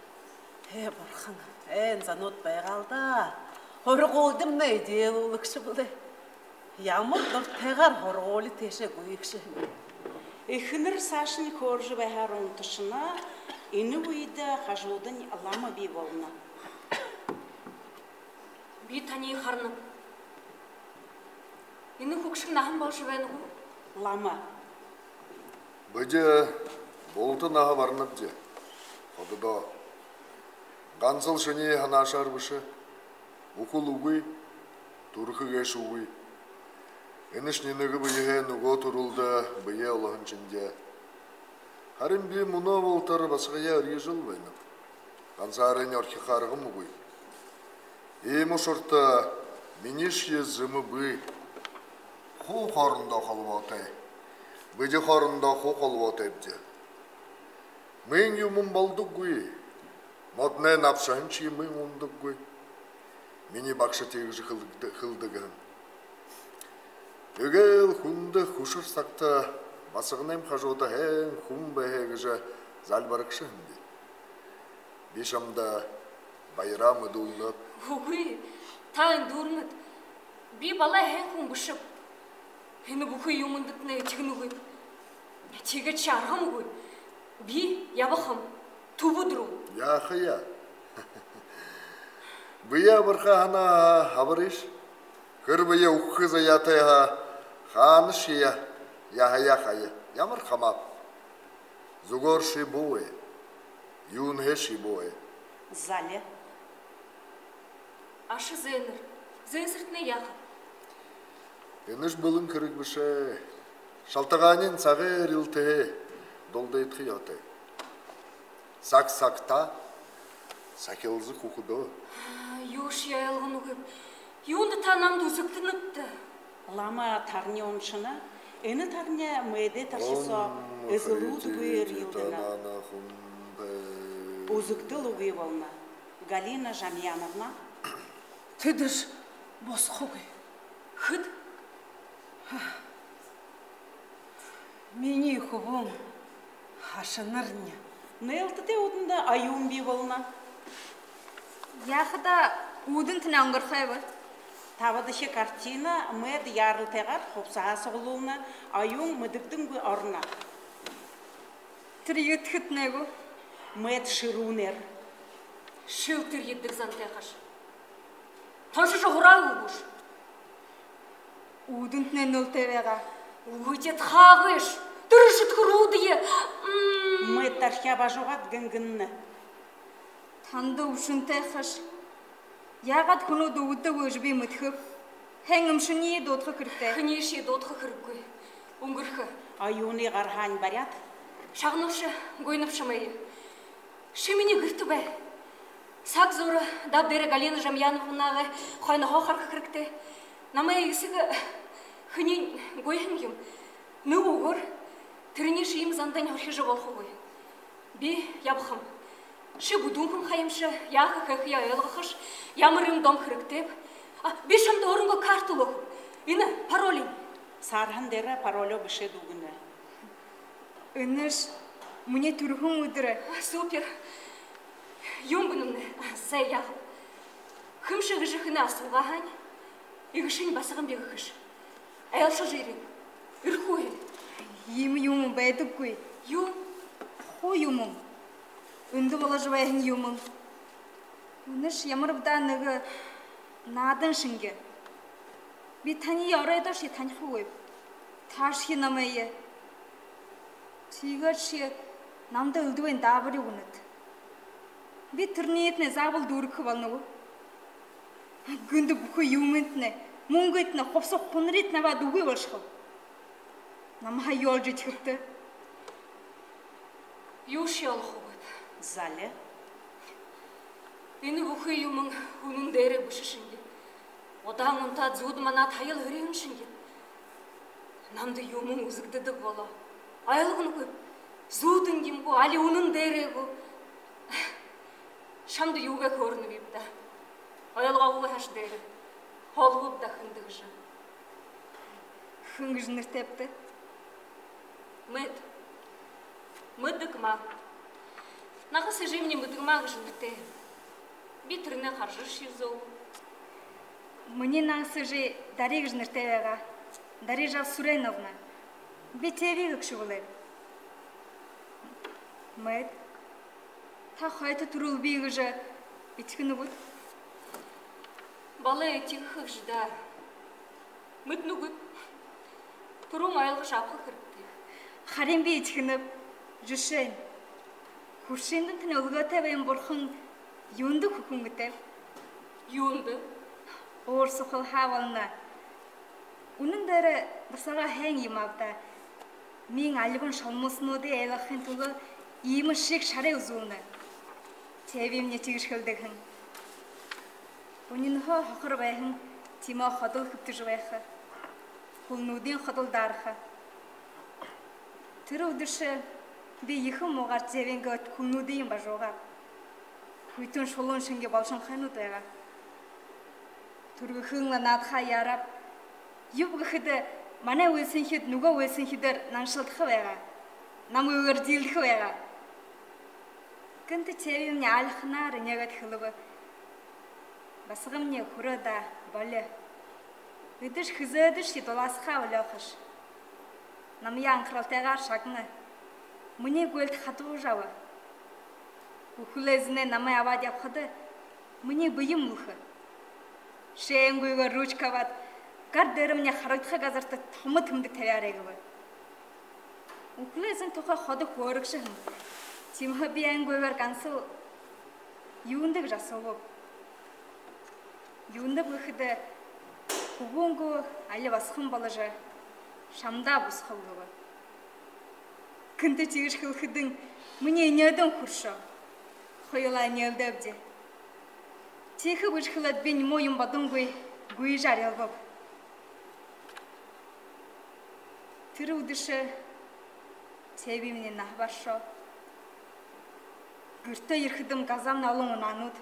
Ээ, бурхан, эн занууд байгаал даа. Һургуулидамнай эдеэлүүлэгшэ бэлэй. Ямар дуратайгаар һургуули тээшээ гүйгшэ һэм. Эхэнэр саашань хөөржэ байһаар унташана. Энэ үедэ хажуудань лама бии болоно. Би таниие харанаб. Энэ хүгшэн наһан болжо байна гү? Лама. Бидэ булта наһа баранабди. Хододоо. Гансал шинии һанаашаар бэшэ. Үхэл үгы, түрэхэ гээшэ үгы. Энэшни нэгэ бэеһээ нүгөө түрэлдэ бэеэ олоһон шэнги. Харин би мүнөө болотор басагаяа эрьежэл байнаб. Гансаарынь орхихо аргам үгы. Иимэ ушарта миниишье зэмэ бии. Хуу хоорондоо холбоотой. Бидэ хоорондоо хуу холбоотойбди. Миин юумэн болодоггүй. Модоной набшаһаншье миин унадаггүй. Минии багша тиигэжэ хэлэгдэ-, хэлэдэг һэн. Эгээл хүндэ хүшэр сагта Басаганайм хажууда һайн хүн байһай гэжэ зальбарагша һэм би. Би шамда баяраа мэдүүлнэб. Үгы, та эндүүрнэт. Би балай һайн хүн бэшэб. Энэ бүхы юумэндэтнай этигэнэгүйб. Тиигээдшье аргамгүй. Би ябахам. Түбэд руу. Яахаяа? Бэеэ абарха һанаа һаа, абарыш. Хэрбээ үхэхэ заяатай һаа, хаанашье яһаяа хая. Ямар хамааб. Зүгөөр ши бү бай. Юунһээшье бү бай. Зале. Аша зээнэр. Зээнсэртнай яахаб? Энэш бэлэн хэрэг бэшэ. Шалтагааниинь сагай эрилтэһээ дулдыдаха ёһотой. Саг сагтаа сахилза хүхэдөө. Юушье ойлгоногүйб. Юундэ та намда үзэгдэнэбта? Лама тарни уншана. Энэ тарни мэдээ тархи соо эзэлүүдгүй эрьелдэнэ. Үзэгдэл үгы болоно. Галина Жамьяновна. Тэдэш босохогүй. Хэд? Минии хүбүүн Хашанарни. Нээлтэтэй үүдэндэ оюун бии болоно. Яахада үүдэнтнай онгорхой бэ? Табадахи картина. Мэд яаралтайгаар хубсаһаа суглуулна, оюун мэдэгдэнгүй орно. Тэрэ юундэ хэдэнэ гү? Мэд шэрүүнээр. Шэл тэрэ едэг зантай хаш. Тоншожо һураагүй гүш? Үүдэнтнай нээлтэй байгаа. Үгы, тэд хаагыш. Тэрэ шэдхэр үүдые. Мэд тархяа бажуугаад гэнгэнэ. Танда үбшэнтэй хаш. Яагаад хүнүүд үбдэдэг гэжэ би мэдэхэб. Хэн эмшэниие дуудаха хэрэгтэй. Хэниишье дуудаха хэрэггүй. Үнгэрхэ. Оюуны гарһаань баряад. Шагнагша Гуйнов шамайе. Ши минии гэртэ бай. Саг зуура даб дээрэ Галина Жамьяновнагай хойноһоо хараха хэрэгтэй. Намай эсэгэ хэниинь гуйһан юм. Нэгэ үгөөр, тэрэниие ши иимэ зандань орхижо болохогүй. Би ябахам. Ши бүдүүн хүн ха юмши, яаха хэхэеэ ойлгохош, ямар иимэ дом хэрэгтэйб. А, би шамда өөрынгөө карта үгэхэб. Энэ паролинь. Саарһан дээрэ паролёо бэшээд үгэнэ. Энэш минии түрэһэн үдэрэй. А, супер. Юун гэнэмнай? А, зай, яахаб. Хэмши гэжэ хэнэй асуугаа һаань, эгэшэнь басаган би гэхэш. Айлшажа ерэнэ. Ерэхэ гү? Иимэ юумэн байдаггүй. Юун? Хуу юумэн. Эндэ боложо байһан юумэн. Энэш ямар бэ даа, нэгэ наадан шэнги. Би таниие оройдоошье танихагүйб. Таашье намайе. Тиигээдшье намда элдэбын даабари үгэнэт. Би тэрэниитнай заабол дүүргэхэ болоно гү? Гэндэ бүхы юумэйтнай, мүнгыетнай, хубсаһа хунарыетнай абаад үгы болошохоб. Намһаа юу олжо эдихэбта? Юушье олохогүйб. Зали. Энэ бүхы юумэн үнэн дээрэ бэшэ шэнги. Удаан унтаад, зүүдэ манаад, һаял һэрин шэнги. Намда юумэн үзэгдэдэг болоо. Ойлгоногүйб. Зүүдэн юм гү, али үнэн дээрэ гү? Шамда юугээ хөөрэнэбиб даа. Ойлгоогүй хаш дээрэ. Холбоб дахин дэгжэ. Хэн гэжэ нэрэтэйбта? Мэд. Мэдэгма. Нагаса эжымни Мэдэгма гэжэ нэрэтэй. Би тэрэнээ харажашье үзөөгүй. Минии нагаса эжы Дари гэжэ нэрэтэй байгаа. Дарижаб Сүрээновна. Би Тэвиин гэгшэ бэлэйб. Мэд. Та хойто түрүүл бии гэжэ этигэнэ гүт? Балай этигэхэ гэжэ даа. Мэдэнэгүйб. Түрүүн ойлгожо абаха хэрэгтэй. Харин би этигэнэб. Жэшээнь, хүршэндэнь тэнэ үлгөөтэй байһан бурхан юундэ хүхэ үнгэтэйб? Юундэ? Уур сухалһаа болоно. Үнэн дээрэ басагаа һайн юм ааб даа. Минии альбан шалмуусануудые айлгахын тула иимэ шэг шарай үзүүлнэ. Тэвиимни тиигэжэ хэлэдэг һэн. Үнинһөө һохор байһан тиимэ ходол хэбтэжэ байха. Хүлнүүдынь ходол даараха. Тэрэ үдэршэ би ехэ муугаар Тэвиингээ хүлнүүдыень бажуугааб. Хүйтэн шулуун шэнги болошонхойнууд байгаа. Түргэхынь лэ наадахаа яарааб. Юуб гэхэдэ, Манай үйлсэнхид нүгөө үйлсэнхидээр наншалдаха байгаа. Намайгаар диилдэхэ байгаа. Гэнтэ Тэбимни аалиханаар энеэгээд хэлэбэ: «Басагамни, хүрөө даа, болиё. Эдэш хэзээдэшье дулаасхаа болёохош». Намайе анхаралтайгаар шагна. Минии гүйлтэ хадуужа аба. Үхэлэй эзэнэй намайе абаад ябахада минии бэем үлхэ. Шэнгүйгөөр ручка абаад, гар дээрэмни харагдаха газарта томо тэмдэг табяарай гэбэ. Үхэлэй эзэн тухай ходо хөөрэгшэ һэм. Тиимэһээ би ангүйгөөр гансал юундэ гэжэ асуубаб. Юундэб гэхэдэ, хүбүүн гү, али басаган боложо, шамдаа бусахаб гэбэ. Гэнтэ тиигэжэ хэлэхэдэнь, минии энеэдэн хүршөө. Хоюулаа энеэлдээбди. Тиихэб гэжэ хэлээд, би нюмөө юм бодонгүй гүйжэ арилбаб. Тэрэ үдэшэ Тэбимни наһа баршоо. Гэртээ ерэхэдэм газаамни олон унаанууд,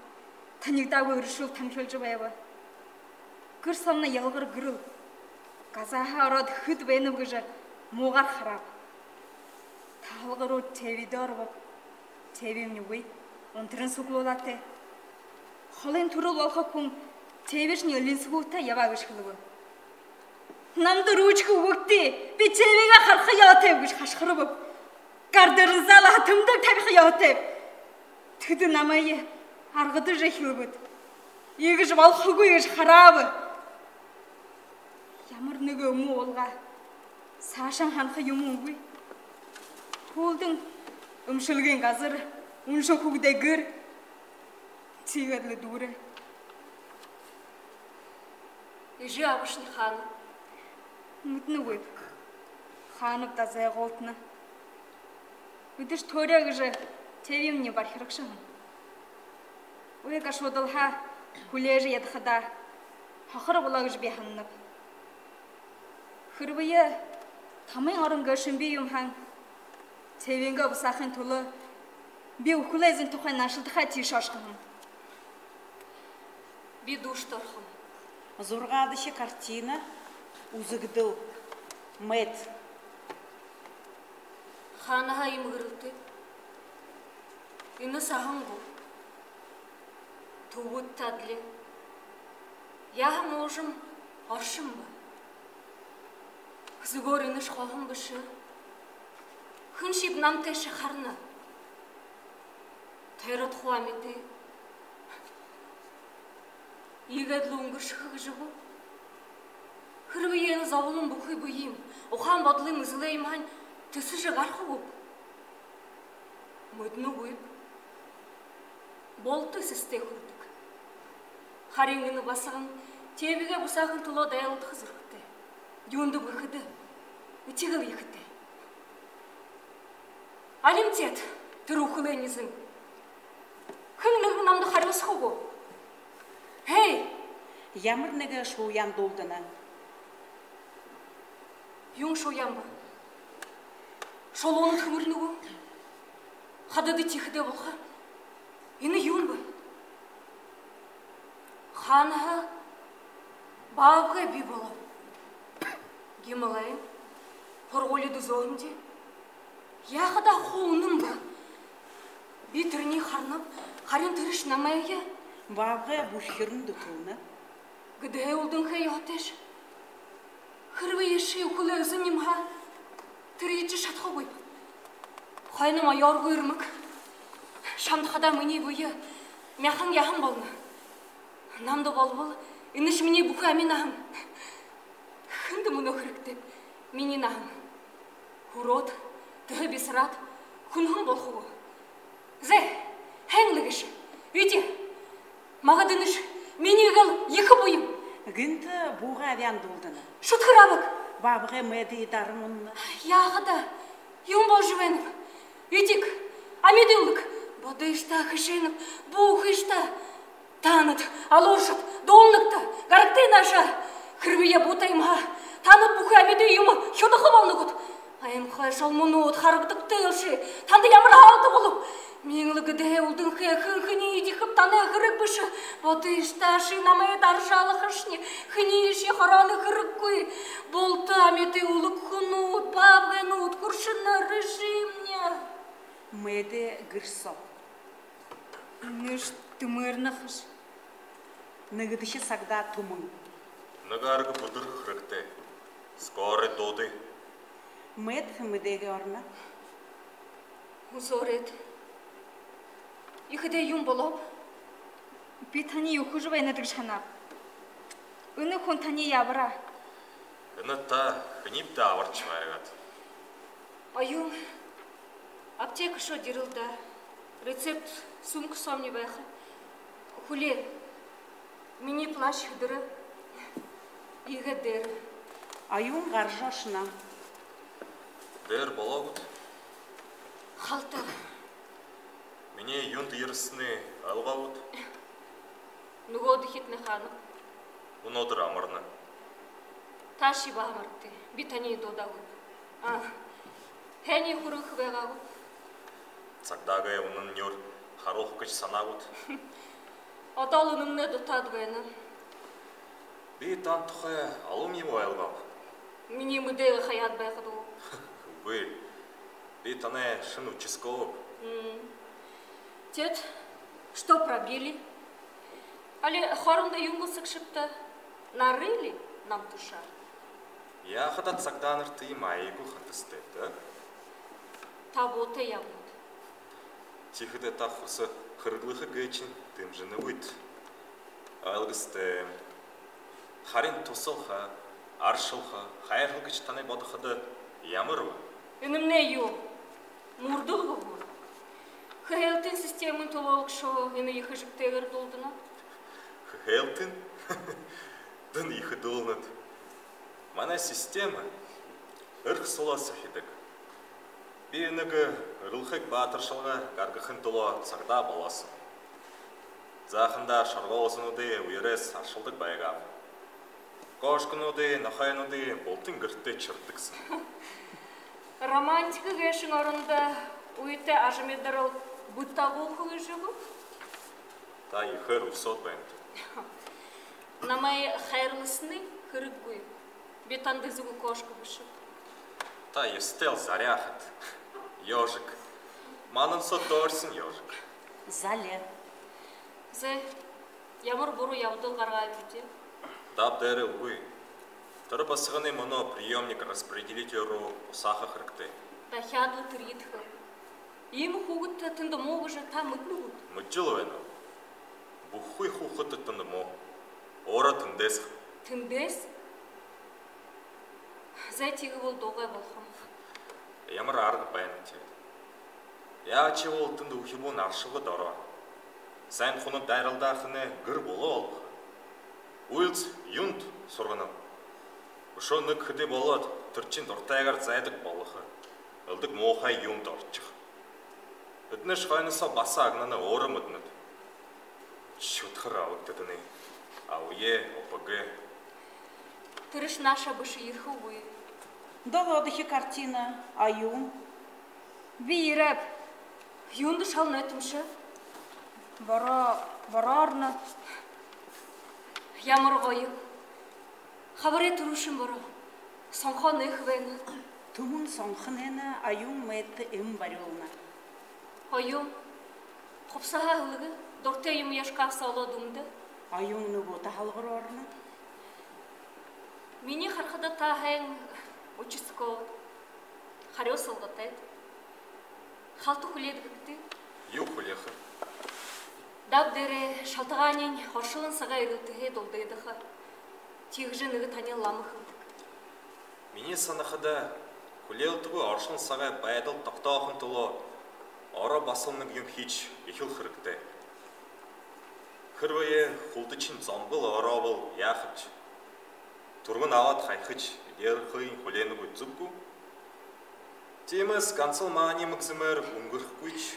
танигдаагүй эрэшүүл тамхилжа байба. Гэр соомни ялгар гэрэл. Газааһаа ороод хэд байнаб гэжэ муугаар харааб. Таһалга руу Тэбидэ оробоб. Тэбимни үгы. Унтаран суглуулаатай. Холын түрэл болохо хүн Тэбишни элинсэгүүтэй ябаа гэжэ хэлэбэ. Намда ручка үгэгты, би Тэбигээ хараха ёһотойб гэжэ хашхарабаб. Гар дээрэнь залааһаа тэмдэг табиха ёһотойб. Тэдэ намайе аргадажа эхилбэд. Иигэжэ болохогүй гэжэ харааба. Ямар нэгэ үмүү уулгаа. Саашань һанаха юумэн үгы. Һүүлдэнь эмшэлгын газар, үншэн хүүгэдэй гэр. Тиигээд лэ дүүрээ. Эжы абашни хаана? Мэдэнэгүйб. Хаанаб даа, зайгуултана. Эдэш төөрөө гэжэ Тэбимни бархирагша һэн. Уяа гашуудалһаа хүлеэжэ ядахадаа, хохор болоо гэжэ би һананаб. Хэрбээ Тамын орон гээшэмби юм һаань, Тэбигээ бусаахын түлөө би Үхэлэй эзэн тухай наншалдахаа тиишэ ошохо һэм. Би дуушада орохом. Зургаадахи картина «Үзэгдэл». Мэд. Хаанаһаа иимэ гэрэлтэйб? Энэ саһан гү? Түбэдтэ адли. Яаһан уужам оршон бэ? Зүгөөр энэш хоһон бэшэ. Хэншьеб намтайшье харана. Тойроод хуу амиды. Иигээд лэ үнгэршэхэ гэжэ гү? Хэрбээ энэ зоболон бүхы бэеым, ухаан бодолым эзэлээ юм һаань, тэсэжэ гараха гүб? Мэдэнэгүйб. Булта эсэстэй хүрдэг. Харин энэ басаган Тэбигээ бусаахын түлөө дайлалдаха зүрхэтэй. Юундэб гэхэдэ, этигэл ехэтэй. Алим теэд тэрэ Үхэлэй эзэн. Хэн нэгэхэн намда харюусаха гү? Хэй! Ямар нэгэ шууяан дуулдана. Юун шууяан бэ? Шулуунууд хүмэрнэ гү? Хадад тиихэдээ болохо. Энэ юун бэ? Хаанаһаа баабгай бии болооб? Гималайн һургуулида үзөөһэмди. Яахадаа хуу үнэн бэ? Би тэрэниие харанаб, харин тэрэш намайе баабгай бүрхэрэн дүтэлнэ. Гэдэһээ үлдэнхэй ёһотойш. Хэрбээ эшээ Үхэлэй эзэн юм һаа, тэрэ ерэжэ шадахагүйб. Хойно моёоргүй ирмэг. Шамдахадаа минии бэе мяхан яһан болоно. Намда болбол, энэш минии бүхы ами наһан. Хэндэ мүнөө хэрэгтэйб минии наһан? Хүрөөд, тэһээ бисараад, хүнһэн болохо гү? Зэ, һайн лэ гээшэ. Эди. Магад энэш минии гээл ехэ бэе юм. Гэнтэ буугай абяан дуулдана. Шүдхэр абаг. Баабгай мэдээ даран унана. Яахадаа, юун боложо байнаб? Эдиг, амиды үлэг. Бодыш даа, хэшээнэб, бү үхыш даа. Таанад, алууршад, дуулнагты, гарагты наашаа. Хэрбээ буутай юм һаа, таанад бүхы амиды юумэ хюдаха болоно гүт? Аймхай шалманууд, харагдагты ошо. Танда ямар алдаа болооб? Миин лэ гэдэһээ үлдэнхэй, хэн хэниие эдихэб, танай хэрэг бэшэ. Бодыш даа, ши намайе даржалхашни. Хэниие ши хорооно хэрэггүй. Булта амиды үлэгхэнүүд, баабгайнууд, хүршэнүүд, режимни. Мэдээ гэрсоо. Энэш тэмэрнэ хаш. Нэгэдэхи сагдаа түмэн. Нэгэ арга бүдэрхэ хэрэгтэй. Скорый дууды. Мэд мэдээгээ орно. Үзөөрэйт. Ихэдээ юун болооб? Би таниие үхэжэ байнаб гэжэ һанааб. Энэ хүн таниие абараа. Энэ та хэнииб даа абаржа байгаад? Оюун, аптека шууд ерэл даа. Рецепт сумка соомни байха. Хүлеэ. Минии плащ хэдэрэ. Иигээд дээрэ. Оюун гаража ошоно. Дээрэ болоо гүт? Халта. Минии юундэ ерэһые ойлгоо гүт? Нүгөөдэхитнай хаанаб? Мүнөөдэр амарна. Та ши баһа амарагты. Би таниие дуудаагүйб. А, һайниие хүргэхэ байгаа гү? Сагдаагаа үнэн нюур харуулха гэжэ һанаа гүт? Одоол үнэмнай дутаад байнаб. Би тан тухай олон юумэ ойлгооб. Минии мэдээгээ хаяад байхада гү? Үгы. Би танай шэнэ участковыйб. М. Тиигээд, что пробили? Али хоорондоо юун болоһон гээшэбта? Нарыли нам тушаал? Яахадаа сагдаанарта иимэ аягүй хатастай даа. Та буутай ябанат. Тиихэдэ та хүсэ хэрэглэхэ гээшэнь дэмжэнэгүйт. Ойлгостой. Харин тусалха, аршалха, хайрлаха гэжэ танай бодоходо ямар бэ? Энэмнай юу? Мүрдэл гү? Хэһээлтын системын түлөөлэгшэ энэ ехэ эжэгтэйгээр дуулдана. Хэһээлтын? Дэн ехэ дуулнат. Манай система эрхэ сүлөө сахидаг. Би нэгэ эрэлхэг баатаршалга гаргахын түлөө сагдаа болоһон. Заахандаа шоргоолсонуудые үеэрээ аршалдаг байгааб. Кошкануудые, нохойнуудые бултань гэртээ чирдэг һэн. Романтика гээшын орондо үетэй ажамидарал бүтэ гү гэжэ гү? Та ехээр үсөөд байнат. Намайе хайрлаһаниинь хэрэггүй. Би танда эзэгүү кошка бэшэб. Та ёһотойл заряахат. Ёжик. Манан соо доориһон ёжик. Зале. Зэ, ямар буруу ябадал гаргаабибди? Даб дээрээ үгы. Тэрэ басаганай мүнөө приёмник-распределитель руу бусааха хэрэгтэй. Дахяад лэ тэрьедэхэ. Иимэ хүүгэдтэ тэндэ муу гэжэ та мэдэнэ гүт? Мэдэжэл байнаб. Бүхы хүүгэдтэ тэндэ муу. Өөрөө тэндээс. Тэндээс? Зай, тиигэбэл дуугай болохо юм. Ямар арга байнаб тиигээд? Яагаад гэбэл тэндэ үхибүүн аршалгада ороо. Һайн хүнэй дайралдаахань гэр бүлэ олохо. Үйлс юундэ һурганаб? Үшөө нэгэ хэды болоод, тэрэшни дуратайгаар зайдаг болохо. Элдэб муухай юумэндэ орочихо. Эдэнэш хойносоо баһа агнана, өөрөө мэдэнэт. Шүдхэр абагдадаг энэ. Абьяа, ОПГ. Тэрэш нааша бэшэ, ерэхэгүй. Долоодохи картина, Оюун. Би ерээб. Юундэ шал нойтомшо? Бороо, бороо орно. Ямар гоё. Хабарай түрүүшын бороо. Сонхоон ехэ байна. Түмэн сонхонойнь Оюун мэдэхэ юм барюулна. Оюун, хубсаһаа һэлгэ, дуратай юумэеэ шкафһаа олоод үмдэ. Оюун нүгөө талаһаа орно. Минии харахада та һайн участковый. Харюусалгатайт. Халта хүлеэдэг гүт? Юу хүлеэхэ? Даб дээрээ шалтагааниинь оршолон сагай эрилтэһээ дулдыдаха. Тиигэжэ нэгэ танил лама хэлэдэг. Минии һанахада, хүлеэлдэгүй оршолон сагай байдал тогтоохын түлөө ороо басаган нэгэ юумэ хэжэ эхилхэ хэрэгтэй. Хэрбээ хүлдэшэн зомбол орообол яахабши? Түргэн абаад хаяхаш, эдеэрхыень хүлеэнэгүй зүб гү? Тиимэһээ гансал маани мэгзэмээр үнгэрхэгүй ши.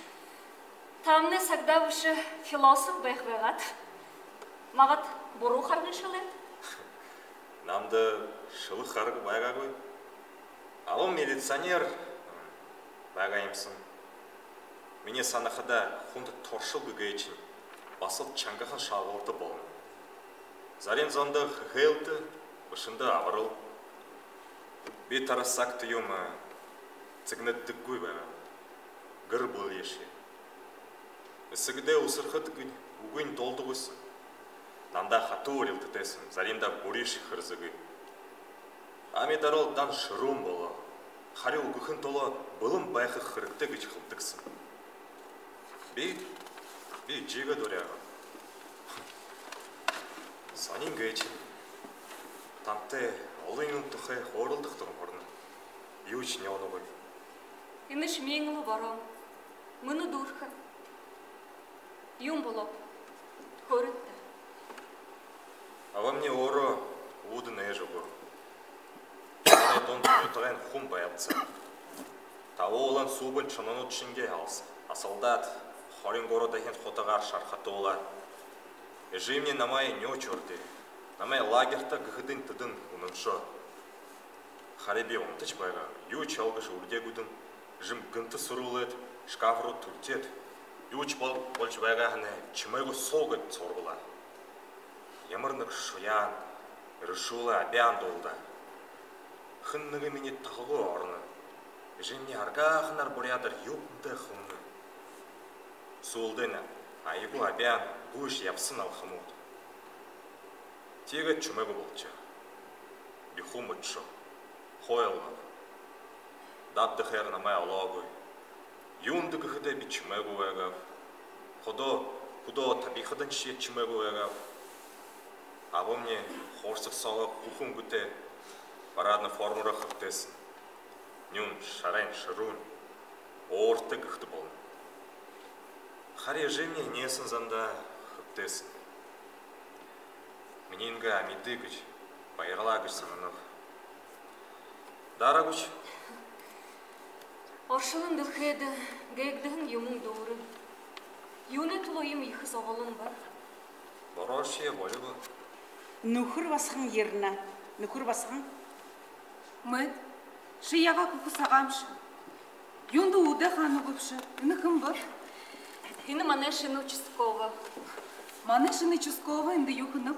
Тамнай сагдаа бэшэ, философ байха байгаат. Магад, буруу харгы шэлээд? Намда шэлэхэ харгы байгаагүй. Абамни милиционер байгаа юм һэн. Минии һанахада, хүндэ туршаал гээшэнь баһал чангахан шалгалта болоно. Зарим зондо хэхээлтэ, бэшэндэ абарал. Би тэрэ сагта юумэ сэгнэгдэдэггүй байгааб. Гэр бүлэшье. Эсэгэдээ үсэрхэдэ үгыень дуулдаггүйб. Намда хатуу урилдатайб, заримдаа бүришье хэрзэгы. Амидарал дан шэрүүн болоо. Харюу үгэхын тула бэлэн байха хэрэгтэй гэжэ хэлэдэг һэн. Би, би эжыгээ дуряагааб. Һонин гээшэнь, тантай олон юун тухай хөөрэлдэхэ дуран гарана. Юушье нёоногүй. Энэшни мүн лэ баран. Мүнөө дүүрхэ. Юун болооб? Хөөрыт даа. Абамни өөрөө үүдэн ээжэ үгөө. Манай дунда нютагайнь хүн байлдаһан. Табуулан сүүбэн шононууд шэнги алс-, асалдаад, хорин гурбадахи хутагаар шархатуулаа. Эжымни намайе нюуж урды. Намайе лагерьта гэхэдэнь тэдэнь үнэмшөө. Харин би унтажа байгааб. Юушье олгожо үргээгүйдэнь, эжым гэнтэ һэрюулээд, шкаф руу түлтөөд, юушье бол-, боложо байгаа һаань, чимээгүйгөө суу гээд һургуулаа. Ямар нэгэ шуяан, эрэшүүлэй абяан дуулдаа. Хэн нэгэ минии толгой ороно. Эжымни аргаханаар буряадаар юуб даа хэлэнэ. Һүүлдэнь аягүй абяан гүйжэ ябаһан алхамууд. Тиигээд чимээгүй болошоо. Би хүн болошооб. Хойлгооб. Дабда хэр намайе олоогүй. Юундэ гэхэдэ, би чимээгүй байгааб. Хүдөө, хүдөө табихадань шье чимээгүй байгааб. Абамни хуурсаһа соогоо хүхэ үнгэтэй парадна форма руу хэгдээһэн. Нюун шарайнь шэрүүн, ууртай гэхэдэ болоно. Харин эжымни энеэһэн замдаа хэгдээһэн. Минии энгээ амиды гэжэ, баярлаа гэжэ һананаб. Дараагүйшье. Оршолон дэлхэйдэ гээгдэһэн юумэн дүүрэн. Юунэй түлөө иимэ ехэ зоболон бэ? Бороошье болибо. Нүхэр басаган ерэнэ. Нүхэр басаган. Мэд, ши яагаа хүхэ сагаамши? Юундэ үүдээ хаана үгөөбши? Энэ хэн бэ? Энэ манай шэнэ участково. Манай шэнэ участково эндэ юу хэнэб?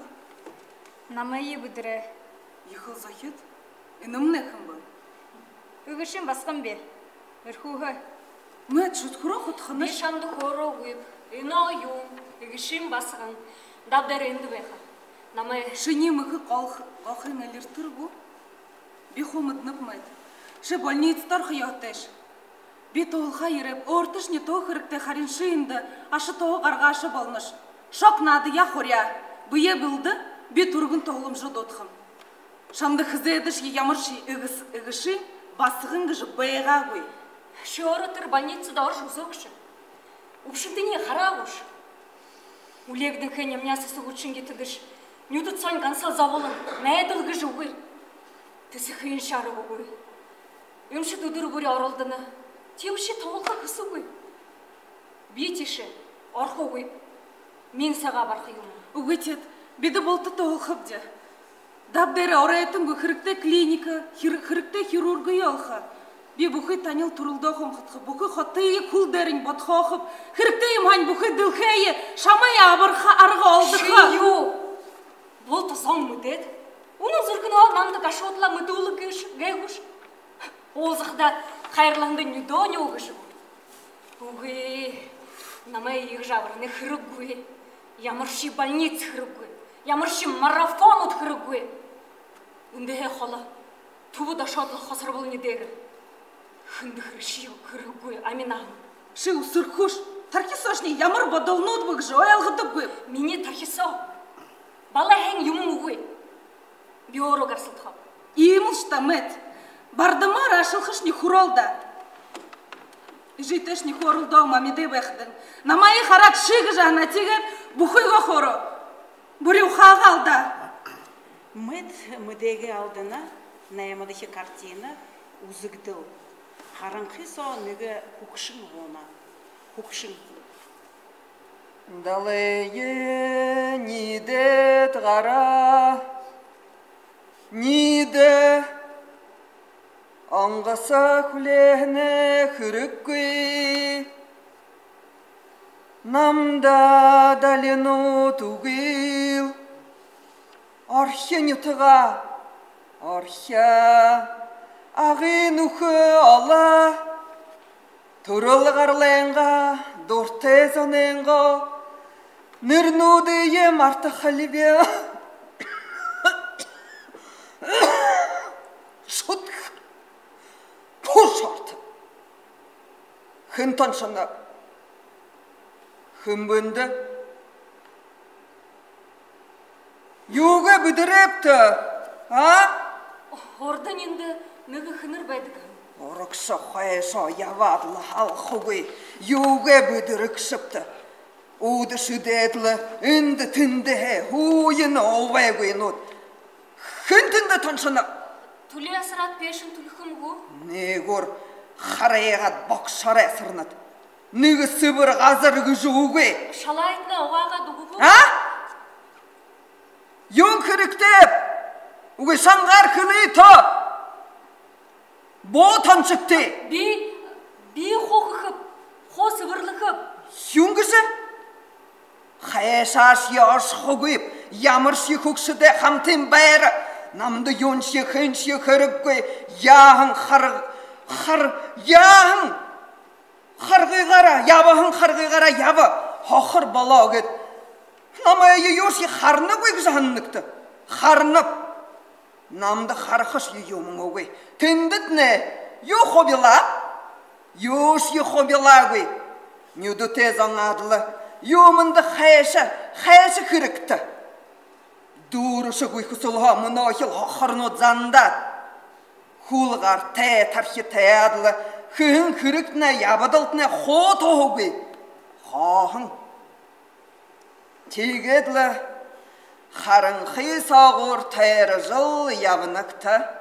Намайе бэдэрээ. Ехэл зохид. Энэмнай хэн бэ? Эгэшын басаган би. Эрхүүһээ. Мэд, шүдхэрөө худханаш. Би шамда хөөрөөгүйб. Энэ юун? Эгэшын басаган. Даб дээрэ эндэ байха. Намайе. Шинии мэхэ гол-, гохын элиртэр гү? Би хуу мэдэнэб, мэд. Ши больницада орохо ёһотойш. Би туһалхаа ерээб, өөртэшни туһа хэрэгтэй, харин ши эндэ аша туһа гаргааша болонош. Шог наадаяа хуряа. Бэеэ бэлдэ, би түргэн туһаламжаа дуудахам. Шамда хэзээдэшье ямаршье эгэс-, эгэшын басаган гэжэ байгаагүй. Ши өөрөө тэрэ больницада орожо үзөөгши. Үбшэнтэниие хараагүйш. Үлеэгдэнхэй нямняа сэсэгүүд шэнги тэдэш нюдэд соонь гансал зоболон, найдал гэжэ үгы. Тэсэхын шараб үгы. Эмшэд үдэр бүри оролдоно. Тиибэшье туһалха хэсэггүй. Би тиишээ орохогүйб. Мүн сагаа бараха юм. Үгы, теэд бидэ булта туһалхабди. Даб дээрэ оройтонгүй, хэрэгтэй клиника, хэр-, хэрэгтэй хирургые олохо. Би бүхы танил түрэлдөө хонходохоб, бүхы хотые хүл дээрэнь бодхоохоб. Хэрэгтэй юм һаань, бүхы дэлхэйе, шамайе абарха арга олдохо. Ши юу? Булта зон мэдээд, үнэн зүрхэнһөө намда гашуудалаа мэдүүлэг гээш-, гээгүйш. Уулзахада хайрлаһандань нюдөө нюугааш. Үгы, намайе иигэжэ абархань хэрэггүй. Ямаршье больница хэрэггүй. Ямаршье марафонууд хэрэггүй. Эндэһээ холо, түбэд ошоод лэ хосорболни дээрэ. Хэндэ хэрэгшье хэрэггүй, амин аа. Ши үсэрхүүш, тархи соошни ямар бодолнууд бэ гэжэ ойлгодоггүйб. Минии тархи соо балай һайн юумэн үгы. Би өөрөө гарсалдахаб. Иимэл шта, мэд. Бардамаар аашалхашни хүрөөл даа. Эжытэйшни хөөрэлдөө, мамидай байхадань. Намайе хараад ши гэжэ һанаа, тиигээд бүхыгөө хөөрөө. Бүри ухаагаа алдаа. Мэд мэдээгээ алдана. Наймадахи картина. Үзэгдэл. Харанхы соо нэгэ хүгшэн һууна. Хүгшэн. Далайе ниидэд гараа. Ниидэ. Онгосо хүлеэһэнэ хэрэггүй, намда далинууд үгыл. Орхи нютагаа орхи, Агын нүхэ олоо. Түрэл гарлайнгаа, дуртай зонойнгоо нэрэнүүдые мартахалби. Шүтхэ. Пуш орто. Хэн тоншоно? Хэн бэндэ? Юугээ бэдэрээбта, а? Урдань эндэ нэгэ эхэнэр байдаг һэн. Урагшаа хойшоо ябаад лэ һалхагүй. Юугээ бэдэрэгшэбта? Үүдэ шэдээд лэ эндэ тэндэһээ һууяна, уугайгүйнүүд. Хэн тэндэ тоншоно? Түлеэ асараад, пеэшэн түлэхэм гү? Нээгүүр харайгаад, богшоор асарнат. Нэгэ сэбэр газар гэжэ үгы. Шалаайтнай угаагаад үгэгү? А? Юун хэрэгтэйб? Үгы, шангаар хэлыт. Буу тоншогты. Би, би хуу хэхэб, хуу сэбэрлэхэб. Юун гэжэ? Хайшаашье ошохогүйб, ямаршье хүгшэдэй хамтын байра. Намда юуншье хэншье хэрэггүй. Яаһан хар-, хар-, яаһан харгыгаараа, ябаһан харгыгаараа яба, хохор болоо гээд. Намайе юушье харанагүйб гэжэ һананагта? Харанаб. Намда харахашье юумэн үгы. Тэндэтнай юу хубилааб? Юушье хубилаагүй. Нюдэтэй зон адли. Юумэндэ хайша, хайша хэрэгтэ. Дүүрэшэгүй хүсэлһөө мүнөөхил хохорнууд зандаад, хүлгар тээ тархи таяад лэ, хэһэн хэрэгтнай, ябадалтнай хуу туһагүй. Хооһон. Тиигээд лэ харанхы соогуур тойрожол ябанагта.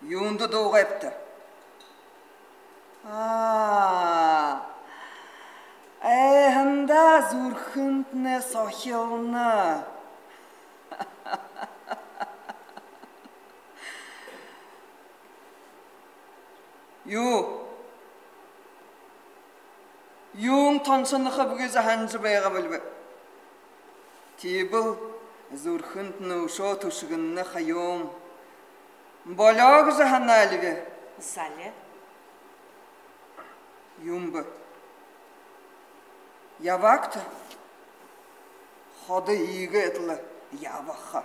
Юундэ дуугайбта? А, айһандаа зүрхэнтнай сохилно. Юу? Юун тоншонохоб гэжэ һанажа байгаа бэлэйб? Тиибэл зүрхэнтнай үшөө түшэгэнэ ха юм. Болёо гэжэ һанаа лби? Зале. Юун бэ? Ябагты. Ходо иигээд лэ ябаха.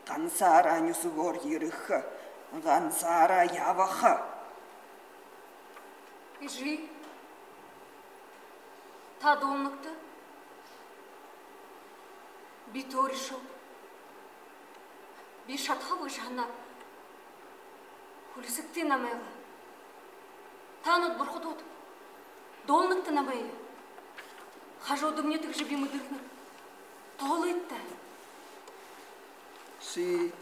Гансаараа нюсэгөөр ерэхэ. Гансаараа ябаха. Эжы, та дуулнагты. Би төөрэшөөб. Би шадахагүй шаһанаа. Хүлисэгты намайгаа. Таанад бурхадууд, дуулнагты намайе. Хажуудамни тэгжэ би мэдэрнэ. Тоолыт даа. Ши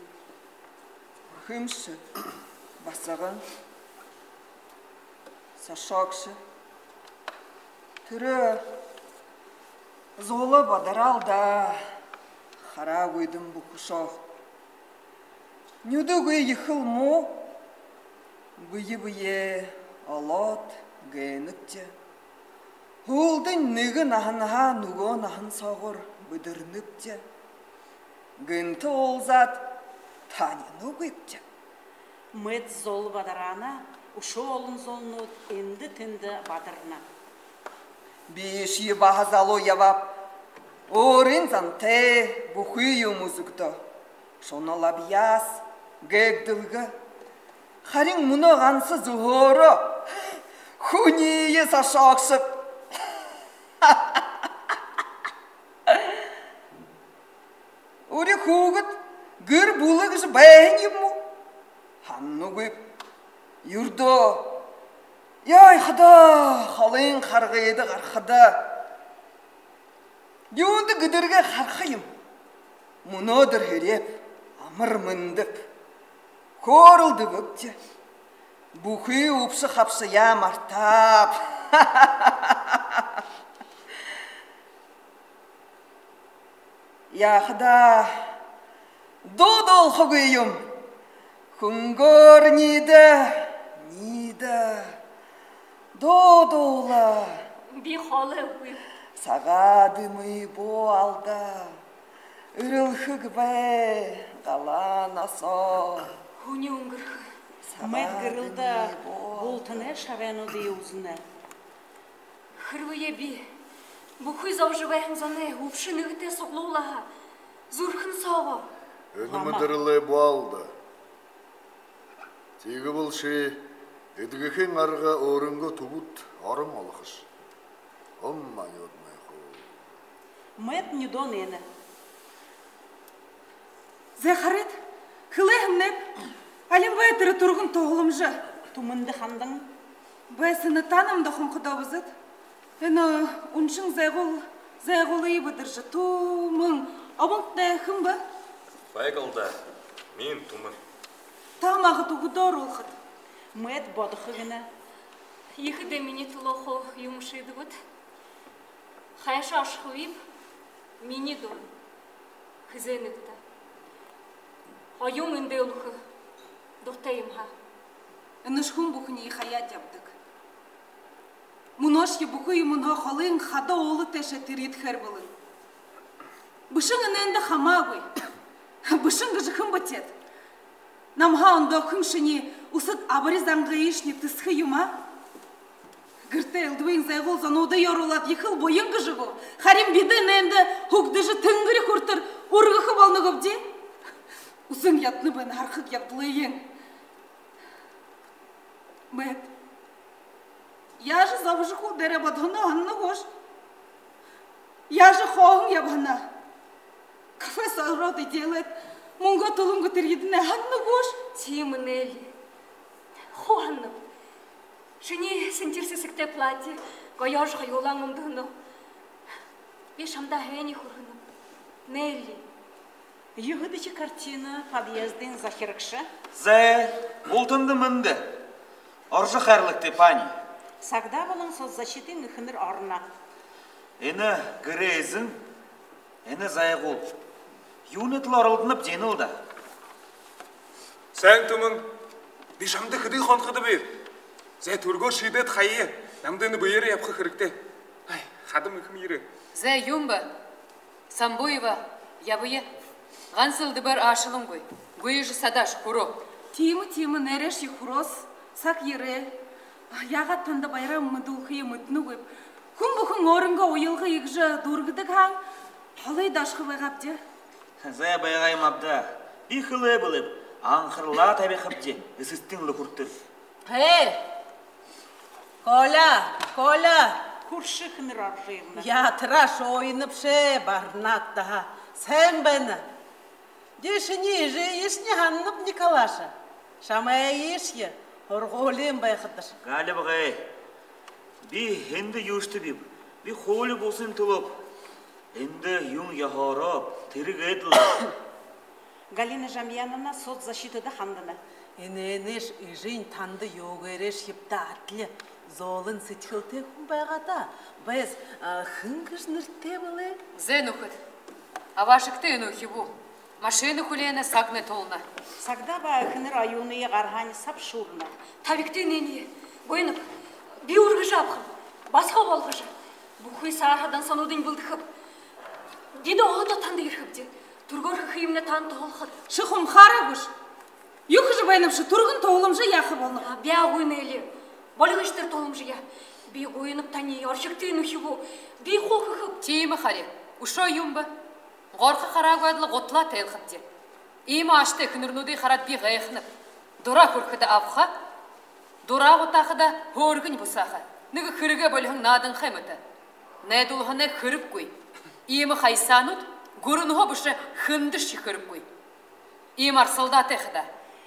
хэмши басаган сошоогши. Тэрэ зула бадараал даа, хараагүйдэм бүхэшөө. Нюдэгүй ехэл муу, бэе бэеэ олоод гээнэбди. Һүүлдэнь нэгэ наһанһаа нүгөө наһан соогуур бэдэрнэбди. Гэнтэ уулзаад танинагүйбди. Мэд зол бадараана, үшөө олон золнууд эндэ тэндэ бадарна. Бишье баһа залуу ябааб. Өөрын зантай, бүхы юумэ үзэгдөө. Шунал абьяас, гээгдэлгэ. Харин мүнөө ганса зүһөөрөө хүниие сошоогшоб. Үри хүүгэд гэр бүлэ гэжэ байһан юм гү? Һананагүйб. Юрэдөө яахадаа, холын харгыда гарахада, юундэ гэдэргээ хараха юм? Мүнөөдэр һэреэб, амар мэндэб. Хөөрэлдэбэбди. Бүхы үбшэ хабшаяа мартааб. Яахадаа, Дуу дуулахагүй юм. Хүнгөөр ниидэ, ниидэ. Дуу дуула. Би хоолойгүй. Сагаа дэмы буу алда. Эрэлхэг бай, галаа носоо. Һүни үнгэрхэ. Сагаа Мэд гэрэлдэ дэмы буу алда. Бултанай шабайнуудые үзэнэ. Хэрбээ би бүхы зобожо байһан зоной үбшэ нэгэтэй суглуулаа һаа, зүрхэн соогоо. Энэ Лама. Мэдэрэлээ буу алда. Тиигэбэл ши эдэгэхын арга өөрынгөө түбэд орон олохош. Ум аюуд май хуу. Мэд нюдөө нээнэ. Зэ, харыт, хэлээ һэмнэб, алин бай тэрэ түргэн туһаламжа. Түмэндэ хандан. Бай, сэнэ та намда хонходоо бэзэт. Энэ үншэн Зайгуул, Зайгуулые бэдэржэ, Түмэн, обонгтнай хэн бэ? Байгал даа, мин Түмэн. Та магад үгэдөөр уулахат. Мэд бодохо гэнэ. Ехэ даа минии түлөө хуу юумэ шиидэгүйт. Хайшаа ошохобиб, минии дуран. Хэзээ нэгэтэ оюун эндээ үлэхэ дуратай юм һаа. Энэш хүн бүхэниие хаяад ябадаг. Мүнөөшье бүхы юумэнһээ холын хада уула тээшээ тэрьедэхээр бэлэн. Бэшэн энээндэ хамаагүй. Бэшэн гэжэ хэн бэ теэд? Намһаа ондоохон шинии үсэд абари зангыешни тэсхэ юм аа. Гэртээ элдэбын Зайгуул зонуудые оруулаад ехэл буян гэжэ гү? Харин бидэ энээндэ һүгдэжэ, тэнгэри хүрэтэр үргэхэ болоногүйбди. Үзэн ядана байна харахаг ябадалыень. Мэд. Яажа зобожо хуу дээрээ бодоһоноо һанана гүш? Яажа хооһон ябаһанаа? Кафе соо ороод эдеэлээд, мүнгөө түлэнгөө тэрьедэнэ һанана гүш? Тиимэ, Нелли. Хуу һананаб. Шинии сэнтир сэсэгтэй платье гоёожо хоюулаа үмдэһэнөө. Би шамда һайниие хүрэхэнэб, Нелли. Юһэдэхи картина подъездын захирагша. Зэ, бултанда мэндэ. Орожо хайрлагты, пани. Сагдаа болон соцзащитын эхэнэр ороно. Энэ гэрэй эзэн, энэ Зайгуул. Юунэй түлөө оролдоноб, жэнэл даа. Сайн, Түмэн, би шамда хэды хонходобиб. Зэ, түргөөр шиидээд хаяа. Намда энэ бэеэрээ ябаха хэрэгтэй. Ай, хадам эхэмни ерээ. Зэ, юун бэ? Самбуева, ябая. Ганса элдэбээр аашалангүй. Гүйжэ садааш, хүрөө. Тиимэ, тиимэ, нээрээшье хүрөөс, саг ерээ. Яагаад танда баяраа мэдүүлхые мэдэнэгүйб. Хүн бүхэн өөрынгөө уялга иигэжэ дүүргэдэг һаань, холые даашаха байгаабди. Зэ, байгаа юм ааб даа. Би хэлээ бэлэйб, анхаралаа табихабди эсэстэнь лэ хүрэтэр. Эй! Коля, Коля! Хүршэ эхэнэр орожо ерэнэ. Яатараш, оёно бшуу, барнаад даа. Сайн байна. Дээшэнь эжыешни һананаб, Николаша. Шамайешье һургуулиин байхадаш. Галибгай. Би эндэ юушьебиб. Би хуули бусын түлөөб. Эндэ юун ёһоороо, тэрэ гээд лэ. Галина Жамьяновна соцзащитада хандана. Энээнэш эжынь танда юугээрээшьеб даа адли зөөлэн сэдьхэлтэй хүн байгаа даа. Бэзэ, а, хэн гэжэ нэрэтэй бэлэй? Зэ, нүхэд. Абаашагты энэ үхибүү. Машина хүлеэнэ, сагнай тулана. Сагдаа ба эхэнэр оюунаа гараһаань сабшуурна. Табигты, Нелли. Гуйнаб. Би үргэжэ абахаб. Басаган болгожо. Бүхы саарһа дансануудынь бэлдэхэб. Бидэ одоо танда ерэхэбди. Түргөөр хэхыемнай танда туһалхат. Ши хумхаараа гүш? Юу хэжэ байнабши, түргэн туһаламжа яаха болоноб? А, би үгы, Нелли. Болигош тэрэ туһаламжаяа. Би гуйнаб таниие, орхигты нүхибүү. Би хуу хэхэб. Тиимэ хари. Үшөө юун бэ? Горхо хараагүй адли гуталаа тайлхабди. Иимэ аашатай эхэнэрнүүдые хараад би гайханаб. Дураа хүрэхэдэ абаха, дураа гутаахада һөөргэнь бусааха. Нэгэ хэрэгээ болиһон нааданхай мэтэ. Найдуулһанай хэрэггүй. Иимэ хаясаанууд гүрэнһөө бэшэ, хэндэшье хэрэггүй. Иимэ арсалдаатай хадаа.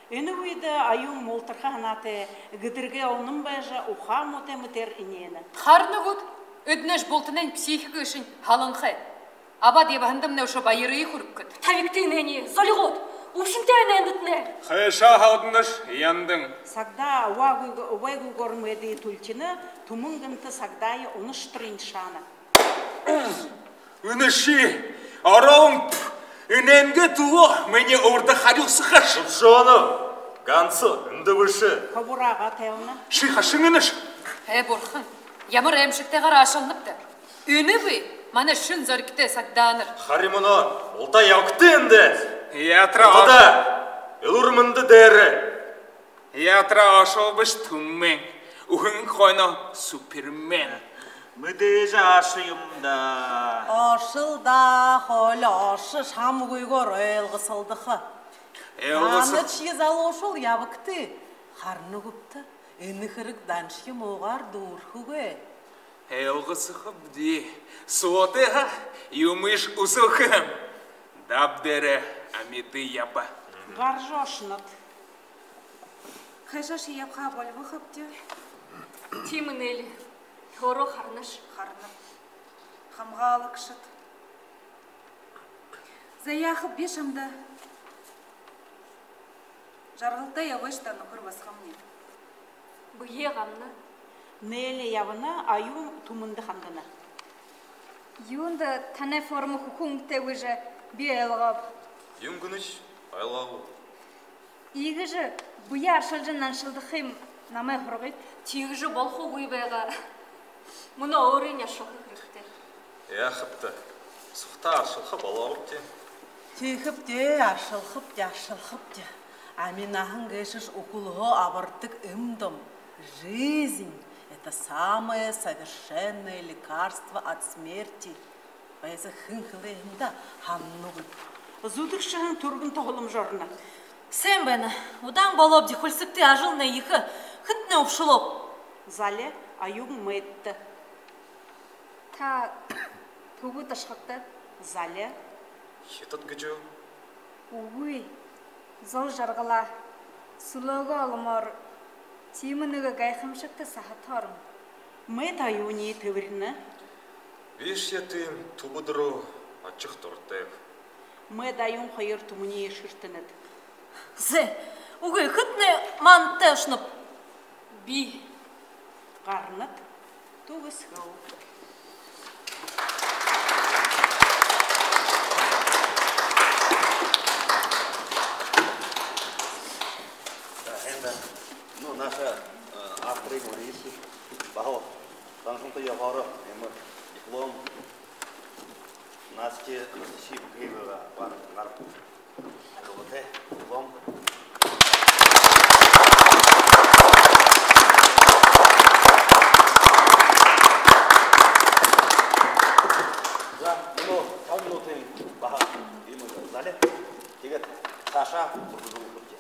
Энэ үедэ оюун мултарха һанаатай, гэдэргээ унан байжа, ухаа муутай мэтээр энеэнэ. Харана гүт, эдэнэш бултанайнь психика гээшэнь һаланхай. Абаад ябаһандамнай үшөө баярые хүргэхэт. Табигты энээниие, золигууд, үбшэнтэй энээндэтнай. Хайшаа һаадынаш, яндан. Сагдаа абаагүйгөө, абаагүйгөөр Мэдые түлхинэ, Түмэн гэнтэ Сагдаае унашатарынь шаана. Үнэшье, орон, пф, Энээнгээ түлөө минии урда харюусахаш. Шоно, ганса эндэ бэшэ. Хабараа тайлна. Ши хашан энэш? Ээ, бурхан. Ямар аймшагтайгаар аашалнабта. Энэ бии манай шэнэ зоригтой сагдаанар. Хари мүнөө улдаа ябагты эндээ. Яатараа. Улдаа. Элүүр мэндэ дээрэ. Яатараа ошообши, түмэн. Үһэн хойно супермен. Мэдээжэ ошоо юм даа. Ошол даа, хоолой ошоо, шамгүйгөөр ойлгосолдохо. Ойлгосо- Танашье залуушуул ябагты. Харана гүбта, энэ хэрэг даншье муугаар дүүрэхэгүй. Ойлгосохобди. Суутай һаа, юумыш үзэхэм. Даб дээрэ амиды яба. Гаража ошонот. Хайшаашье ябахаа болибо хабди. Тиимэ, Нелли. Түрөө харанаш. Харанаб. Хамгаалагшад. За, яахаб, би шамда жаргалтай ябыш даа, нүхэр басагамни. Бэеэ гамна. Нелли ябана, Аюун түмэндэ хандана. Юундэ танай форма хүхэ үнгэтэй гэжэ би ойлгооб. Юун гэнэш, ойлгоогүй. Иигэжэ бэеэ аршалжа наншалдахыем намай һургыт. Тиигэжэ болохогүй байгаа. Мүнөө өөрыень аршалха хэрэгтэй. Яахабта, сухтаа аршалха болообди. Тиихэбди, аршалхабди, аршалхабди. Ами наһан гээшэш үхэлһөө абардаг юм даа. Жизнь — это самое совершенное лекарство от смерти. Байза, хэн хэлээ һэн даа, һананагүйб. Зүдэршэһэн түргэн туһаламжа орно. Сайн байна. Удаан болообди, хүлсэгты, ажалнай ехэ. Хэнтнай үбшэлөөб? Зале, Аюун Мэттэ. Та түбэд ошохобта? Зале. Хитад гэжэ? Үгы. Зол жаргалаа. Сүлөөгөө оломоор тиимэ нэгэ гайхамшагта саһата орно. Мэтт Аюуниие тэбэринэ. Бишье тиимэ түбэд руу ошохо дуратайб. Мэтт Аюун хоёр түмэниие шэртэнэт. Зэ, үгы, хэнтнай манда ошоноб? Би. Гаранат. Түгэсхэл. За, эндэ, ну, наша, э, авторы морейши. Баһа даншалта ёһоороо, эмэ, диплом. Настя Анастасия Букреева, бар, бар. Ага, вот, э, диплом. За, ну, табан минутын баһа юм зале. Тиигээд саашаа үргэлжэлүүлхэбди.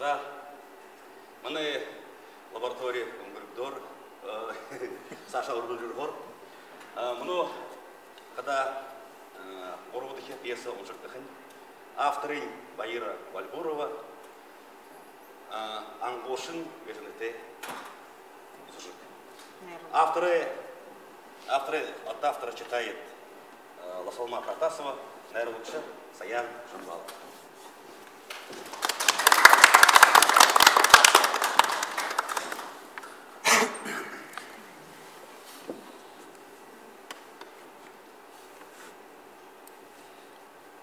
За, манай лаборатори үнгэргөөр, э, саашаа үргэлжэлүүлхөөр. А, мүнөө хадаа, э, гурбадахи пьеса уншагдахань. Авторынь Баира Бальбурова, а, «Ангуушан» гэжэ нэрэтэй зүжэг. Авторы, авторы, от автора читает, э, Лосолма Протасова, найруулагша Саян Жамбалов.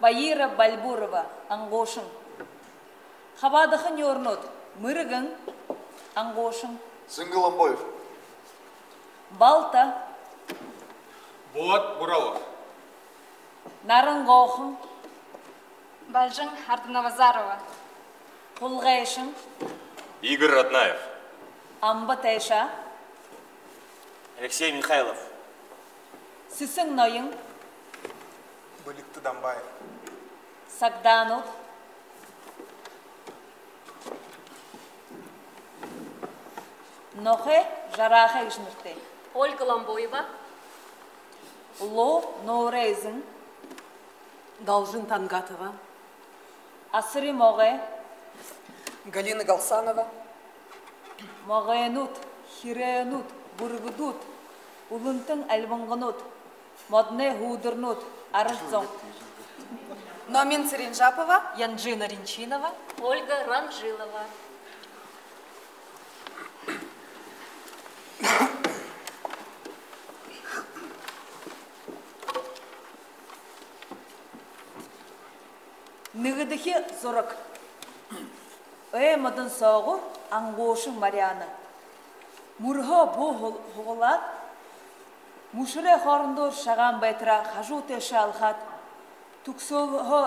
Баира Бальбурова, «Ангуушан». Хабаадаха нюурнууд: Мэргэн, Ангуушан. Сэнгэ Ломбоев. Балта. Булат Буралов. Наран Гоохон. Бальжан Арданабазарова. Хулгайшан. Игорь Раднаев. Амба тайшаа. Алексей Михайлов. Сэсэн ноён. Бэлигтэ Дамбаев. Сагдаанууд. Нохой жараахай гэжэ нэрэтэй. Ольга Ломбоева. Луу нуурай эзэн. Должин Тангатова. Асари могой. Галина Галсанова. Могойнууд, хирээнүүд, бүргэдүүд, үлэнтын альбанганууд, модоной һүүдэрнүүд, арад зон. Номин Цыренжапова. Янжина Ринчинова. Ольга Ранжилова. Нэгэдэхи зураг. Ой модон соогуур Ангуушан Мариана. Мүрһөө бү һул-, һуглаад, мүшэрэй хоорондуур шагаан байтараа хажуу тээшээ алхаад, түгсөөлһөө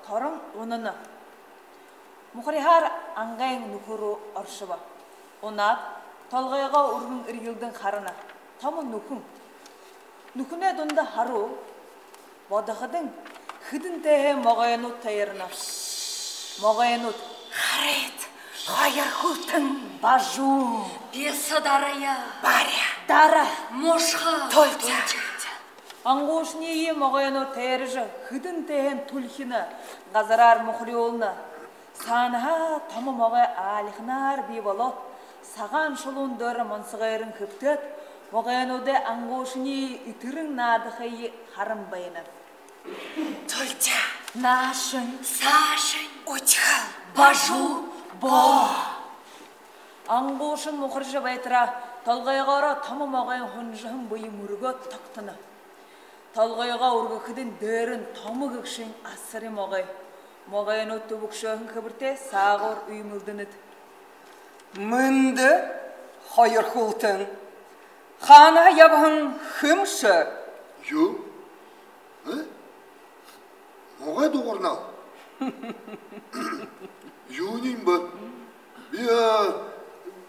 торон унана. Мухариһаар ангайн нүхэ руу оршобо. Унаад, толгойгоо үргэн эрьелдэн харана. Томо нүхэн. Нүхэнэй дунда харуу. Бодоходонь, хэдэн тээһээ могойнууд тойрно. Могойнууд. Харыт, хоёр хүлтэн. Бажуу. Бяса дарая. Баря. Дара. Мушха. Тултя. Ангуушаниие могойнууд тойрожо, хэдэн тээһээнь түлхинэ, газараар мухарюулна. Саанаһаа томо могой аалиханаар бии болоод, сагаан шулуун доро монсогойрон хэбтээд, могойнуудай Ангуушаниие этэрэн наадахые харан байна. Тултя. Наашань. Саашань. Үдхэл. Бажуу. Боо. Ангуушан мухаржа байтараа, толгойгоороо томо могойн хунжаһан бэе мүргөөд тогтоно. Толгойгоо үргэхэдэнь, дээрэнь томо гэгшын асари могой. Могойнууд түбэгшөөһэн хэбэртэй саагуур үймэлдэнэд. Мэндэ, хоёр хүлтэн. Хаанаһаа ябаһан, хэмши? Юу? Э? Могой дуугарнал. Юуниинь бэ? Би, э,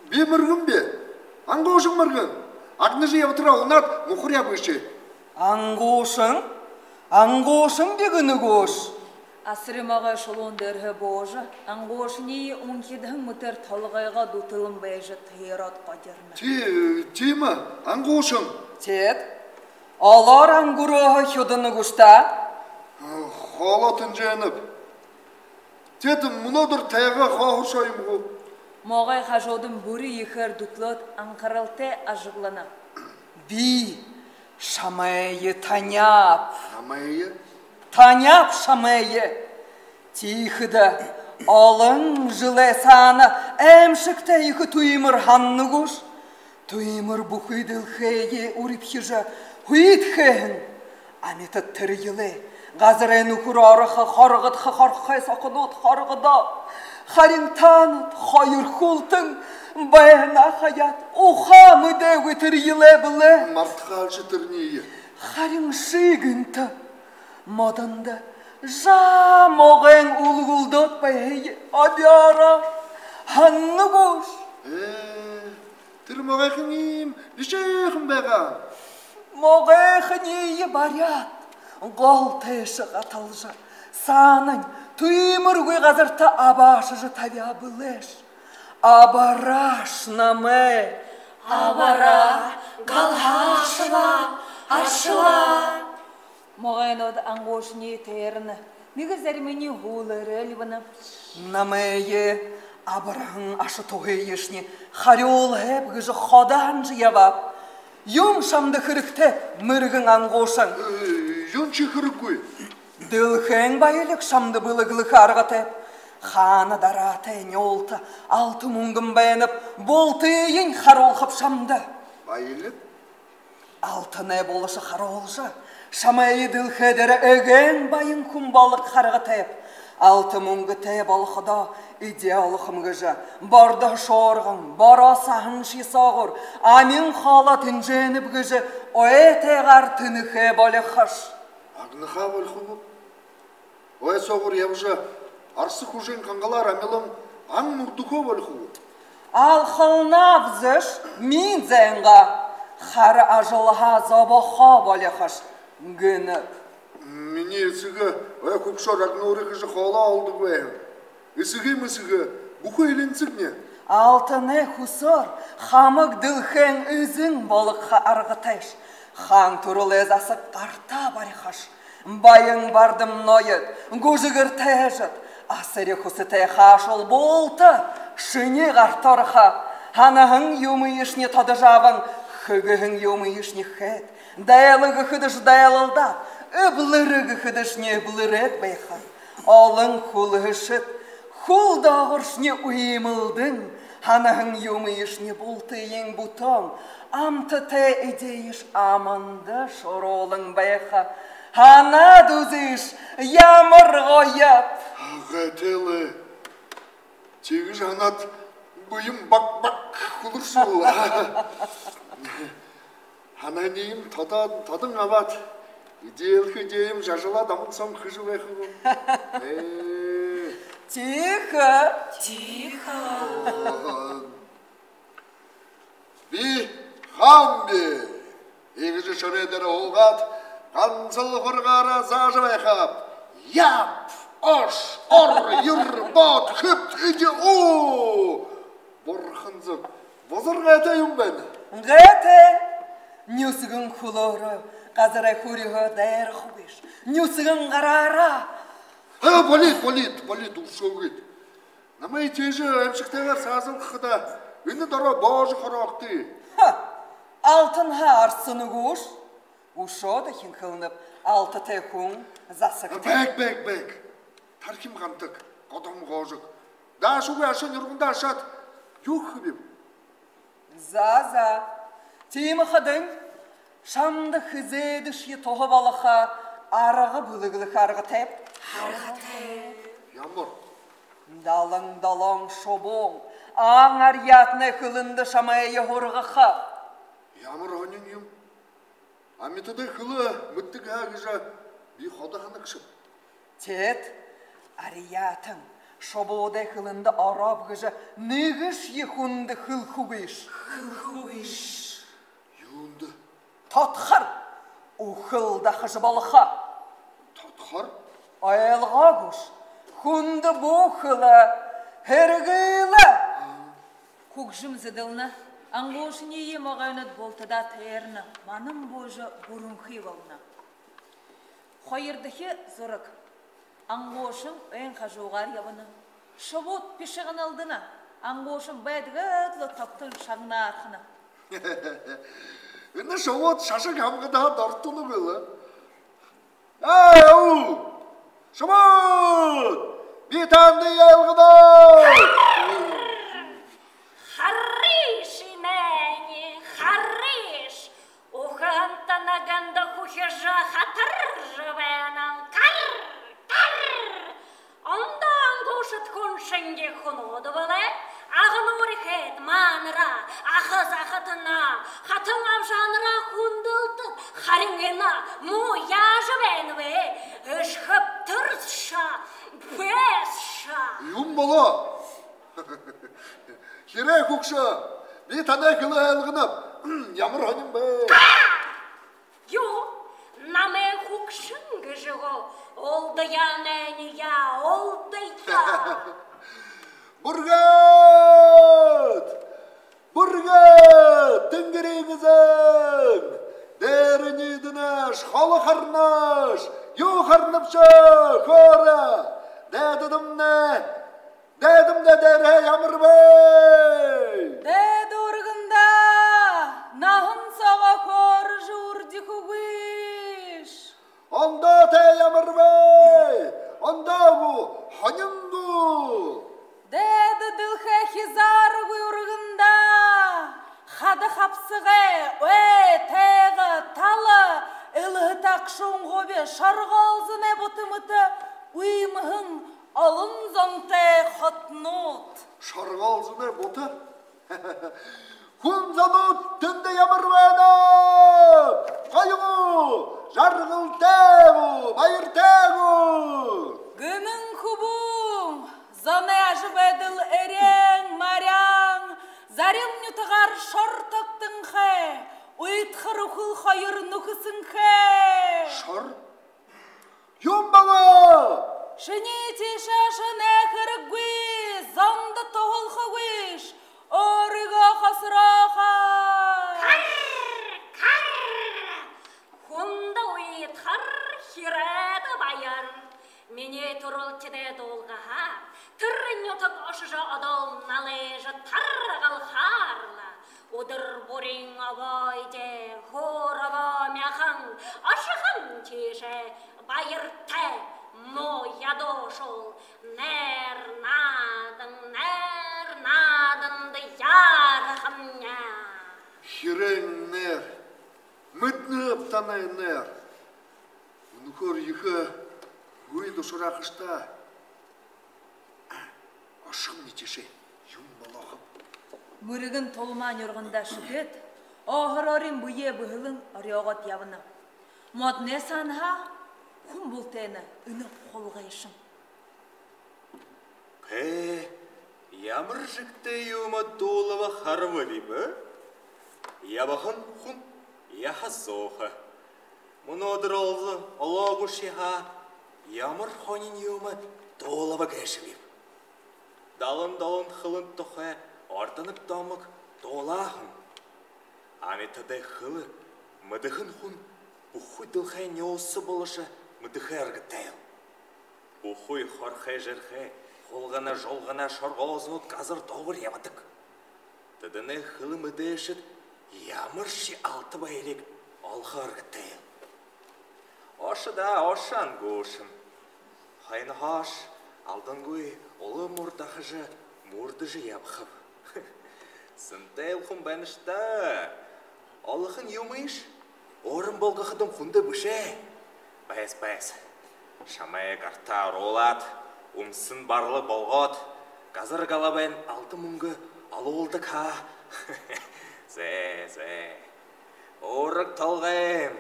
би мэргэн бэ. Ангуушан мэргэн. Агнажа ябатараа унаад, мухаряа бэшэ. Ангуушан? Ангуушан би гэнэ гүш? Асари могой шулуун дээрэһээ буужа, Ангуушаниие үнхидһэн мэтээр толгойгоо дүтэлэн байжа, тойроод годирно. Ти-, тиимэ, Ангуушан. Теэд олоор ангүрөөһэ хюдана гүш даа? Хоолоо тэнжээнэб. Теэд мүнөөдэр тайга хооһоршоо юм гү? Могой хажуудань бүри ехээр дүтэлөөд, анхаралтай ажаглана. Би шамайе таняаб. Намайе? Таняаб шамайе. Тиихэдэ олон жэлэй саана аймшагтай ехэ түймэр һанана гүш? Түймэр бүхы дэлхэйе үрибхижэ һүйдхээһэн. Амитад тэрьелээ, газарай нүхэр орохо, хоргодохо хорхой сохонууд хоргодоо. Харин таанад, хоёр хүлтэн, байһанаа хаяад, ухаа мэдээгүй тэрьелээ бэлэй. Мартахаалши тэрэниие. Харин ши гэнтэ модондо жаа могойн үлгүүлдөөд байһые обёороо һанана гүш? Ээ, тэрэ могойхонь иимэ бишыхан байгаа. Могойхониие баряад, гол тээшэ гаталжа, саанань Тиимэргүй газарта абаашажа табяа бэлэйш. Абарааш намай. Абараа, галхаа, аршалаа, аршалаа. Могойнууд ангуушание тайрана. Нэгэ заримынь һүүлээрээ альбана. Намайе абарһан аша туһыешни харюулхайб гэжэ ходо һанажа ябааб. Юун шамда хэрэгтэй, мэргэн ангуушан? Э, юуншье хэрэггүй. Дэлхэйн баялиг шамда бэлэглэхэ аргатайб. Хаана дараатай нюулта алта мүнгэн байнаб, бултыень харуулхаб шамда. Баялиг? Алтанай булаша харуулжа, шамайе дэлхэй дээрэ эгээн баян хүн болгохо аргатайб. Алта мүнгэтэй болоходоо эдеэ олохом гэжэ, бордоһо шуурган, бороо саһаншье соогуур амин хоолоо тэнжээнэб гэжэ, ой тайгаар тэнэхээ болихош. Агнахаа болихо гү? Ой соогуур ябажа, арса хүжээн хангалаар амилан ан мүрдэхөө болихо гү? Алхалнаб зэш, миин зайнгаа, хара ажалһаа зобохоо болихош гэнэб. Минии эсэгэ ой хүгшөө Рагнуури гэжэ хоолоо олдоггүй һэн. Эсэгым эсэгэ, бүхы элинсэгни. Алтанай хүсөөр хамаг дэлхэйн эзэн болгохо аргатайш. Хаан түрэлэй засаг гартаа барихаш. Баян бардам ноёд, гүжэгэр тайжад, асари хүсэтэй хаашуул булта шинии гарта орохо. Һанаһан юумыешни тодожо абан, хэгэһэн юумыешни хээд, дайла гэхэдэш дайлалдаад, эблэрэ гэхэдэшни эблэрээд байха. Олон хүлһэшэд, хүл доогууршни уймалдан, һанаһан юумыешни бултыень бүтөөн, амтатай эдеэш аманда шоруулан байха. Һанаад үзыш, ямар гоёб. Гайтай лэ. Тиигэжэ һанаад, бэем баг-баг хүлэршүүл. Һананиинь тодо, тодон абаад, эдеэлхэ эдеэм жажалаад, аман соом хэжэ байха гү. Ээ. Тиихэ. Тиихэ. Би хаан би. Иигэжэ шэрээ дээрэ һуугаад, гансал хургаараа заажа байхаб. Яб, ош, ор, ер, бод, хэбт, эди, уу! Бурхан зүб. Бузар гайтай юм байна. Гайтай. Нюсэгэн хүлөөрөө газарай хүрьһөө дайрахагүйш. Нюсэгэн гараараа. Э, болит, болит, болит, үршөөгыт. Намайе тиижэ аймшагтайгаар саажалхахада, энэ доро боожо хороогты. Ха! Алтанһаа арсанагүйш. Үшөө дахин хэлэнэб, алтатай хүн засагтай. Байг, байг, байг. Тархим гантаг, годом гоожог. Даашагүй аша нюрганда ашаад, юу хэхэбиб? За, за. Тиимэ хадань шамда хэзээдэшье туһа болохо арга бэлэглэхэ аргатайб. Аргатайб. Ямар? Далан долоон шубуун ан арьяатанай хэлэндэ шамайе һургаха. Ямар һонин юм? Амитадай хэлэ мэдэдэг һаа гэжэ би ходо һанагшаб. Теэд арьяатан шубуудай хэлэндэ орооб гэжэ нэгэшье хүндэ хэлэхэгүйш. Хэлэхэгүйш. Юундэ? Тодхор. Үхэл дахажа болохо. Тодхор? Ойлгоогүйш. Хүндэ бү хэлэ, һэргылэ. Хүгжэм зэдэлнэ. Ангуушаниие могойнууд бултадаа тайрана. Манан буужа, бүрэнхы болоно. Хоёрдохи зураг. Ангуушан ойн хажуугаар ябана. Шубууд пишигнэлдэнэ. Ангуушан байдагад лэ тогтон шагнаархана. Энэ шубууд шашаг хамгадаһаа дортоно гэлэ. Эй, уу! Шубууд! Би тандаа айлганаб! Харыш, энээниие, харыш! Ухаантай наганда хүхижэ хатаржа байнал. Кар! Кар! Ондоо ангуушад хүн шэнги хүнүүд бэлэй. Агнуури хээд маанараа, аха захатанаа, хатан абжаанараа хүндэлдэг. Харин энэ муу яажа байна бэ? Эшхэбтэршэ, бээшэ. Юун болоо? Хирээ хүгшэн, би танай хэлэ айлганаб. Ямар һонин бэ? Юу, намайе хүгшэн гэжэ гү? Олдоё, нэнэеэ, олдоё. Бүргэд! Бүргэд! Тэнгэриин эзэн! Дээрэ ниидэнэш, холо харанаш, юу харанабши, хөөрэ! Дээдэдэмнай, дээдэдэмнай дээрэһээ ямар бэ? Дээдэ үргэндөө наһан соогоо хөөрэжэ үрдихэгүйш. Ондоо тээ ямар бэ? Ондоо гү, һонин гү? Дээдэ дэлхэй хизааргүй үргэндөө хада хабсагай, ой, тайга, тала, элһэтэ агшуун губи, шоргоолзоной бута мэтэ үймэһэн олон зонтой хотонууд. Шоргоолзоной бута? Хүн зонууд тэндэ ямар байна? Гоё гү, жаргалтай гү, баяртай гү? Гэнэн хүбүүн, зоной ажабайдал эреэн, маряан, зарим нютагаар шор тогтонхой, уйдхар үхэл хоёр нүхэсэнхэй. Шор? Юун болоо? Шинии тиишээ ошохо хэрэггүй, зондо туһалхагүйш, өөрыгөө хосороо хаа. Кар! Кар! Хүндэ уйдхар, хирэдэ баяр. Минии түрэлхидэй дуулгаһаа тэрэ нютаг ошожо, одоол налайжа таргалхаар лэ. Үдэр бүриин обойдо, хөөрөөгөө мяхан, ошохон тиишээ баяртай, муу ядуушуул, найр наадан, найр нааданда яарахамни. Хирээн найр, мэдэнэб танай найр. Үнэхөөр ехэ һүн душараа хаш даа. Ошохомни тиишээ, юун болоо һэм. Мэргэн тулмаа нюргандаа шэдээд, оохор орин бэеэ бэһэлэн орёогоод ябана. Модоной саанаһаа хүн бултайна энэ хулгайшан. Хэ, ямар жэгтэй юумэ дуулаба харабабиб? Ябаһан хүн яһа зууха. Мүнөөдэр олзо олоогүйшье һаа, ямар һонин юумэ дуулаба гээшэбиб. Далан долоон хэлэн тухай ордоног домог дуулаа һэн. Амитадай хэлэ мэдэһэн хүн бүхы дэлхэй нюуса болошо мэдэхэ аргатайл. Бүхы хорхой, жэрхэ, хулгана, жулгана, шоргоолзонууд газар доогуур ябадаг. Тэдэнэй хэлэ мэдээшэд ямаршье алта баялиг олохо аргатайл. Ошо даа, ошо, Ангуушан. Хойноһоошье алдангүй улам урда дахажа, мүрдэжэ ябахаб. Сэнтэйл хүн байнаш даа. Олохон юумыешни уран болгоходом хүндэ бэшэ. Байс, байс. Шамай гартаа оруулаад, үмсэн барлаг болгоод, газар галабайнь алта мүнгэ олуулдаг һаа. Зэ, зэ. Ураг толгойм,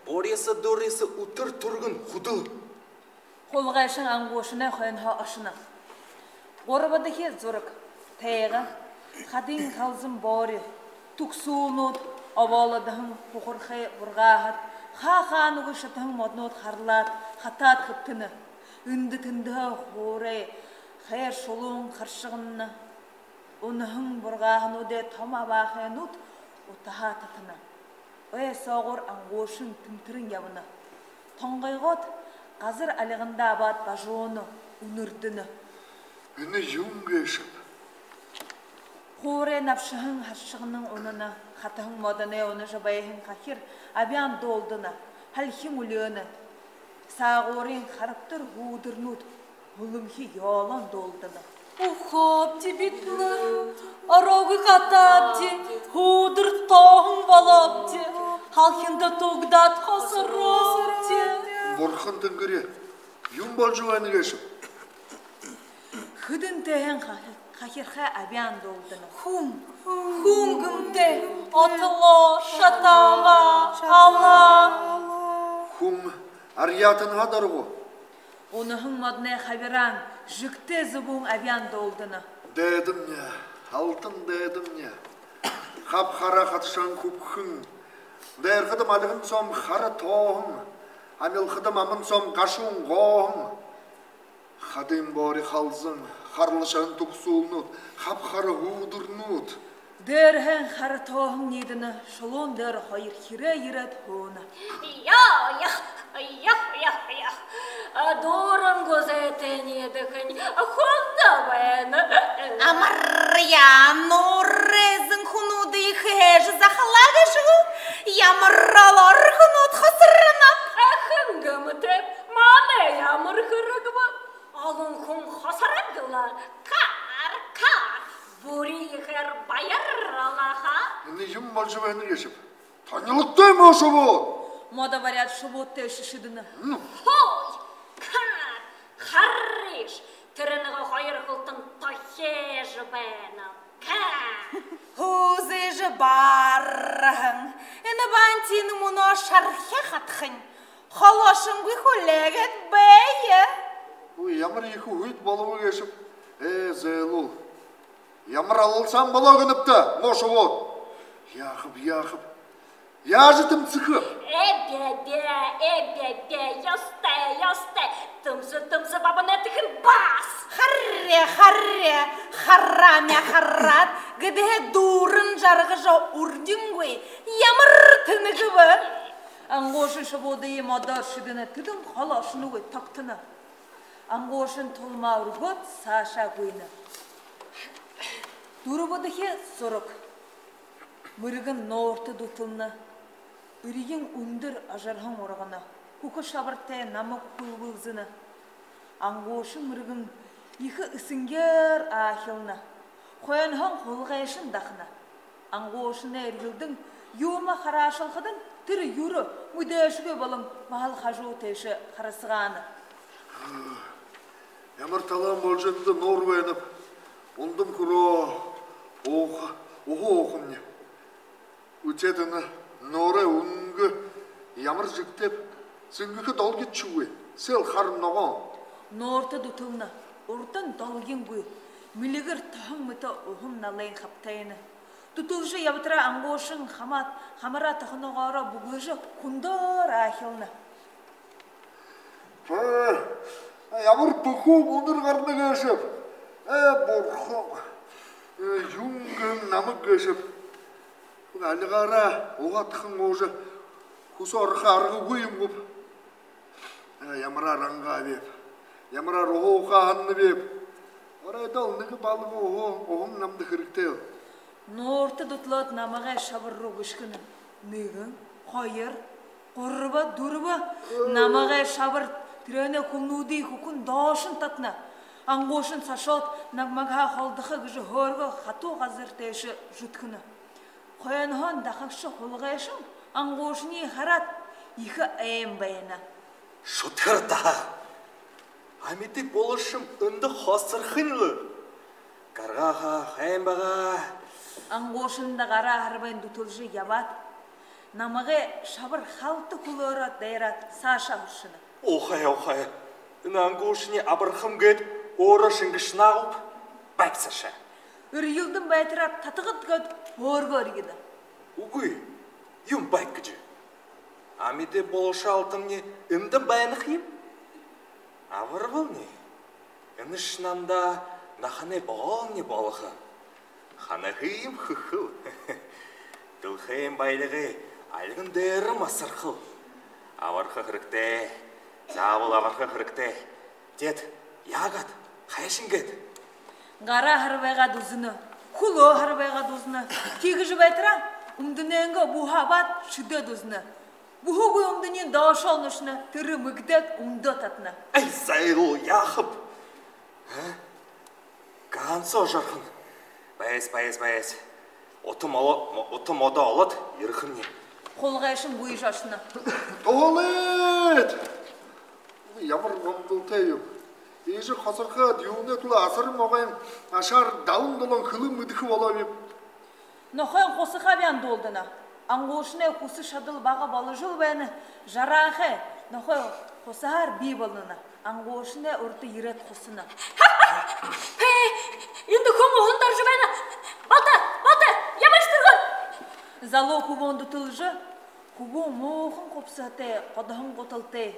буряса дураса үтэр түргэн хүдэл. Хулгайшан Ангуушанай хойноһоо ошоно. Гурбадахи зураг. Тайга, хадын халзан боори, түгсүүлнүүд, обоолодоһон хухархай бургааһад, хаа-хаанагүй шатаһан модонууд харлаад, хатаад хэбтэнэ. Эндэ тэндэһээ хуурай хайр шулуун харшаганана. Унаһан бургааһануудай томо абаахайнууд утаһаа татана. Ой соогуур Ангуушан тэмтэрэн ябана. Тонгойгоод, газар альгандаа абаад бажууна, үнэрдэнэ. Энэ юун гээшэб? Хуурай набшаһан харшаганан унана, хатаһан модоной унажа байһан хахир абяан дуулдана, һалхин үлөөнэ. Саагуурын харабтар һүүдэрнүүд һүлэмхи ёолоон дуулдана. Үхөөбди бидэнэр, ороогүй хатаабди, һүүдэр тооһон болообди, һалхинда тугдаад хосорообди. Бурхан тэнгэри, юун болжо байна гээшэб? Хэдэн тээһэн ха-, хахирхай абяан дуулдана. Хүн, хүн гэмтээ, отолоо, шатаабаа, алаа. Хүн арьяатанһаа дороо гү? Унаһан модоной хабираан жэгтэй зүбүүн абяан дуулдана. Дээдэмни, алтан дээдэмни. Хаб хараа хаташаһан хүбхэн. Дээрхэдэ альган соом хара тооһон. Амилхадам аман соом гашуун гооһон, хадын боори халзан, харлашаһан түгсүүлнүүд, хаб хара һүүдэрнүүд. Дээрэһээнь хара тооһон ниидэнэ, шулуун дээрэ хоёр хирээ ерээд һууна. Ёо, ёо, ёо, ёо, ёо. А, дүүрэн гүзээтэй ниидэхэнь хүндэ байна. Амар яа, нуурай эзэн, хүнүүдые хэжэ захалаа гээшэ гү? Ямар олоор хүнүүд хосорно. Хэн гэмтэй, манай ямар хэрэг бэ? Олон хүн хосорогдолоо. Каар, каар. Бүри ехээр баярлаа ха. Энэ юун болжо байна гээшэб? Танилтай муу шубууд. Модо баряад шубуудта шэшэдэнэ. М. Хой, каар, харыш. Тэрэ нэгэ хоёр хүлтэн тохижо байна. Каар. Һүзэжэ бараһан. Энэ бантиин мүнөө шархи хатахань. Холошонгүй хүлеэгээд бай. Үй, ямар ехэ һүйд болобо гээшэб. Ээ, зээлүүл. Ямар алалсаан болоо гэнэбта, муу шубууд. Яахаб, яахаб. Яажа тэмсэхэб? Эбе, эбе, эбе, ёстой, ёстой. Тэмсэ, тэмсэ, баба, нэтхэн бас. Хараа, хараа, хараа мя хараад, гэдэһээ дүүрэн жаргажа үрдингүй. Ямар тэнэг бэ. Ангуушан шубуудые модоор шэдэнэ, тэдэн холошонгүй тогтоно. Ангуушан тулмаа үргөөд, саашаа гүйнэ. Дүрбэдэхи зураг. Мэргэн нуурта дүтэлнэ. Эрьен үндэр ажарһан ургана. Хүхэ шабартай намаг хүлбэлзэнэ. Ангуушан мэргэн ехэ эсэнгеэр аахилна. Хойноһоонь хулгайшан дахана. Ангуушанай эрьелдэн юумэ хараашалхадань, тэрэ юрэ мэдээшэгүй болон баһал хажуу тээшэ харасагаана. Ямар талаан болжо эндэ нуур байнаб. Ундам хүрөө ууха, уһа уухамни. Үтеэд энэ нуурай үнгэ ямар жэгтэйб, сэнгэхэ долгишьегүй, сэл хара ногоон. Нуурта дүтэлнэ, урдань долгингүй, мэлигэр тоһон мэтэ уһан налайн хабтайна. Дүтэлжэ ябатараа ангуушан хамаад, хамараа тохоногоороо бүглэжэ, хүндэ аахилна. Ээ, ямар бүхэ үнэр гарана гээшэб. Ээ, бурхан. Ээ, юун гэһэн намаг гээшэб. Альгаараа уһа атахан уужа, хүсэ орохо аргагүй юм гүб. Ээ, ямараар ангаа бэб. Ямараар уһа уухаа һанана бэб. Оройдоол нэгэ балга уһан, уһан намда хэрэгтэйл. Нуурта дүтэлөөд, намагай шабар руу гэшхэнэ. Нэгэн, хоёр, гурба, дүрбэ. Намагай шабар тэрээнэй хүлнүүдые хүхэн доошонь татана. Ангуушан сошоод, намагһаа холдохо гэжэ һөөргөө хатуу газар тээшэ зүдхэнэ. Хойноһоонь дахагша хулгайшан ангуушаниие хараад, ехэ айн байна. Шүдхэр даа. Амиды булашам эндэ хосорхонь лэ. Гаргааха һайн байгаа. Ангуушанда гараа һарбайнь дүтэлжэ ябаад, намагай шабар халта хүлөөрөө дайраад, саашаа һүршэнэ. Ухай, ухай. Энэ ангуушаниие абархам гээд, өөрөө шэнгэшэнэ гүб? Байг саашаа. Эрьелдэн байтараа татагад гээд, һөөргөө эрьенэ. Үгы, юун байг гэжэ? Амиды булаша алтамни эндэ байнах юм. Абарбални. Энэш намда наханай боолни болохо. Ханаһыем хэхэл. Дэлхэйн баялигай альган дээрэ асархал. Абарха хэрэгтэй. Заабол абарха хэрэгтэй. Теэд яагаад, хайшан гээд? Гараа һарбайгаад үзэнэ. Хүлөө һарбайгаад үзэнэ. Тиигэжэ байтараа, үмдэнэйнгээ бүһэ абаад, шэдээд үзэнэ. Бүһэгүй үмдэниинь доошоо нүшэнэ, тэрэ мэгдээд, үмдөө татана. Ай, зайлуу, яахаб? А? Ганса ожорхон. Байс, байс, байс. Ута модо, ута модо олоод ерэхэмни. Хулгайшан гүйжэ ошоно. Туһалыт! Ямар гомдолтой юм. Иигэжэ хосорхоод, юунэй түлөө асар могойн ашаар далан долоон хэлэн мэдэхэ болооб юм. Нохойн хусаха абяан дуулдана. Ангуушанай хүсэ шадал бага боложол байна. Жараахай нохой хусаһаар бии болоно. Ангуушанай урда ерээд хусана. Ээ, эндэ хүн уһанда орожо байна. Балта, Балта, ябыш түргэн. Залуу хүбүүн дүтэлжэ, Хүбүүн муухан хубсаһатай, годоһон гуталтай,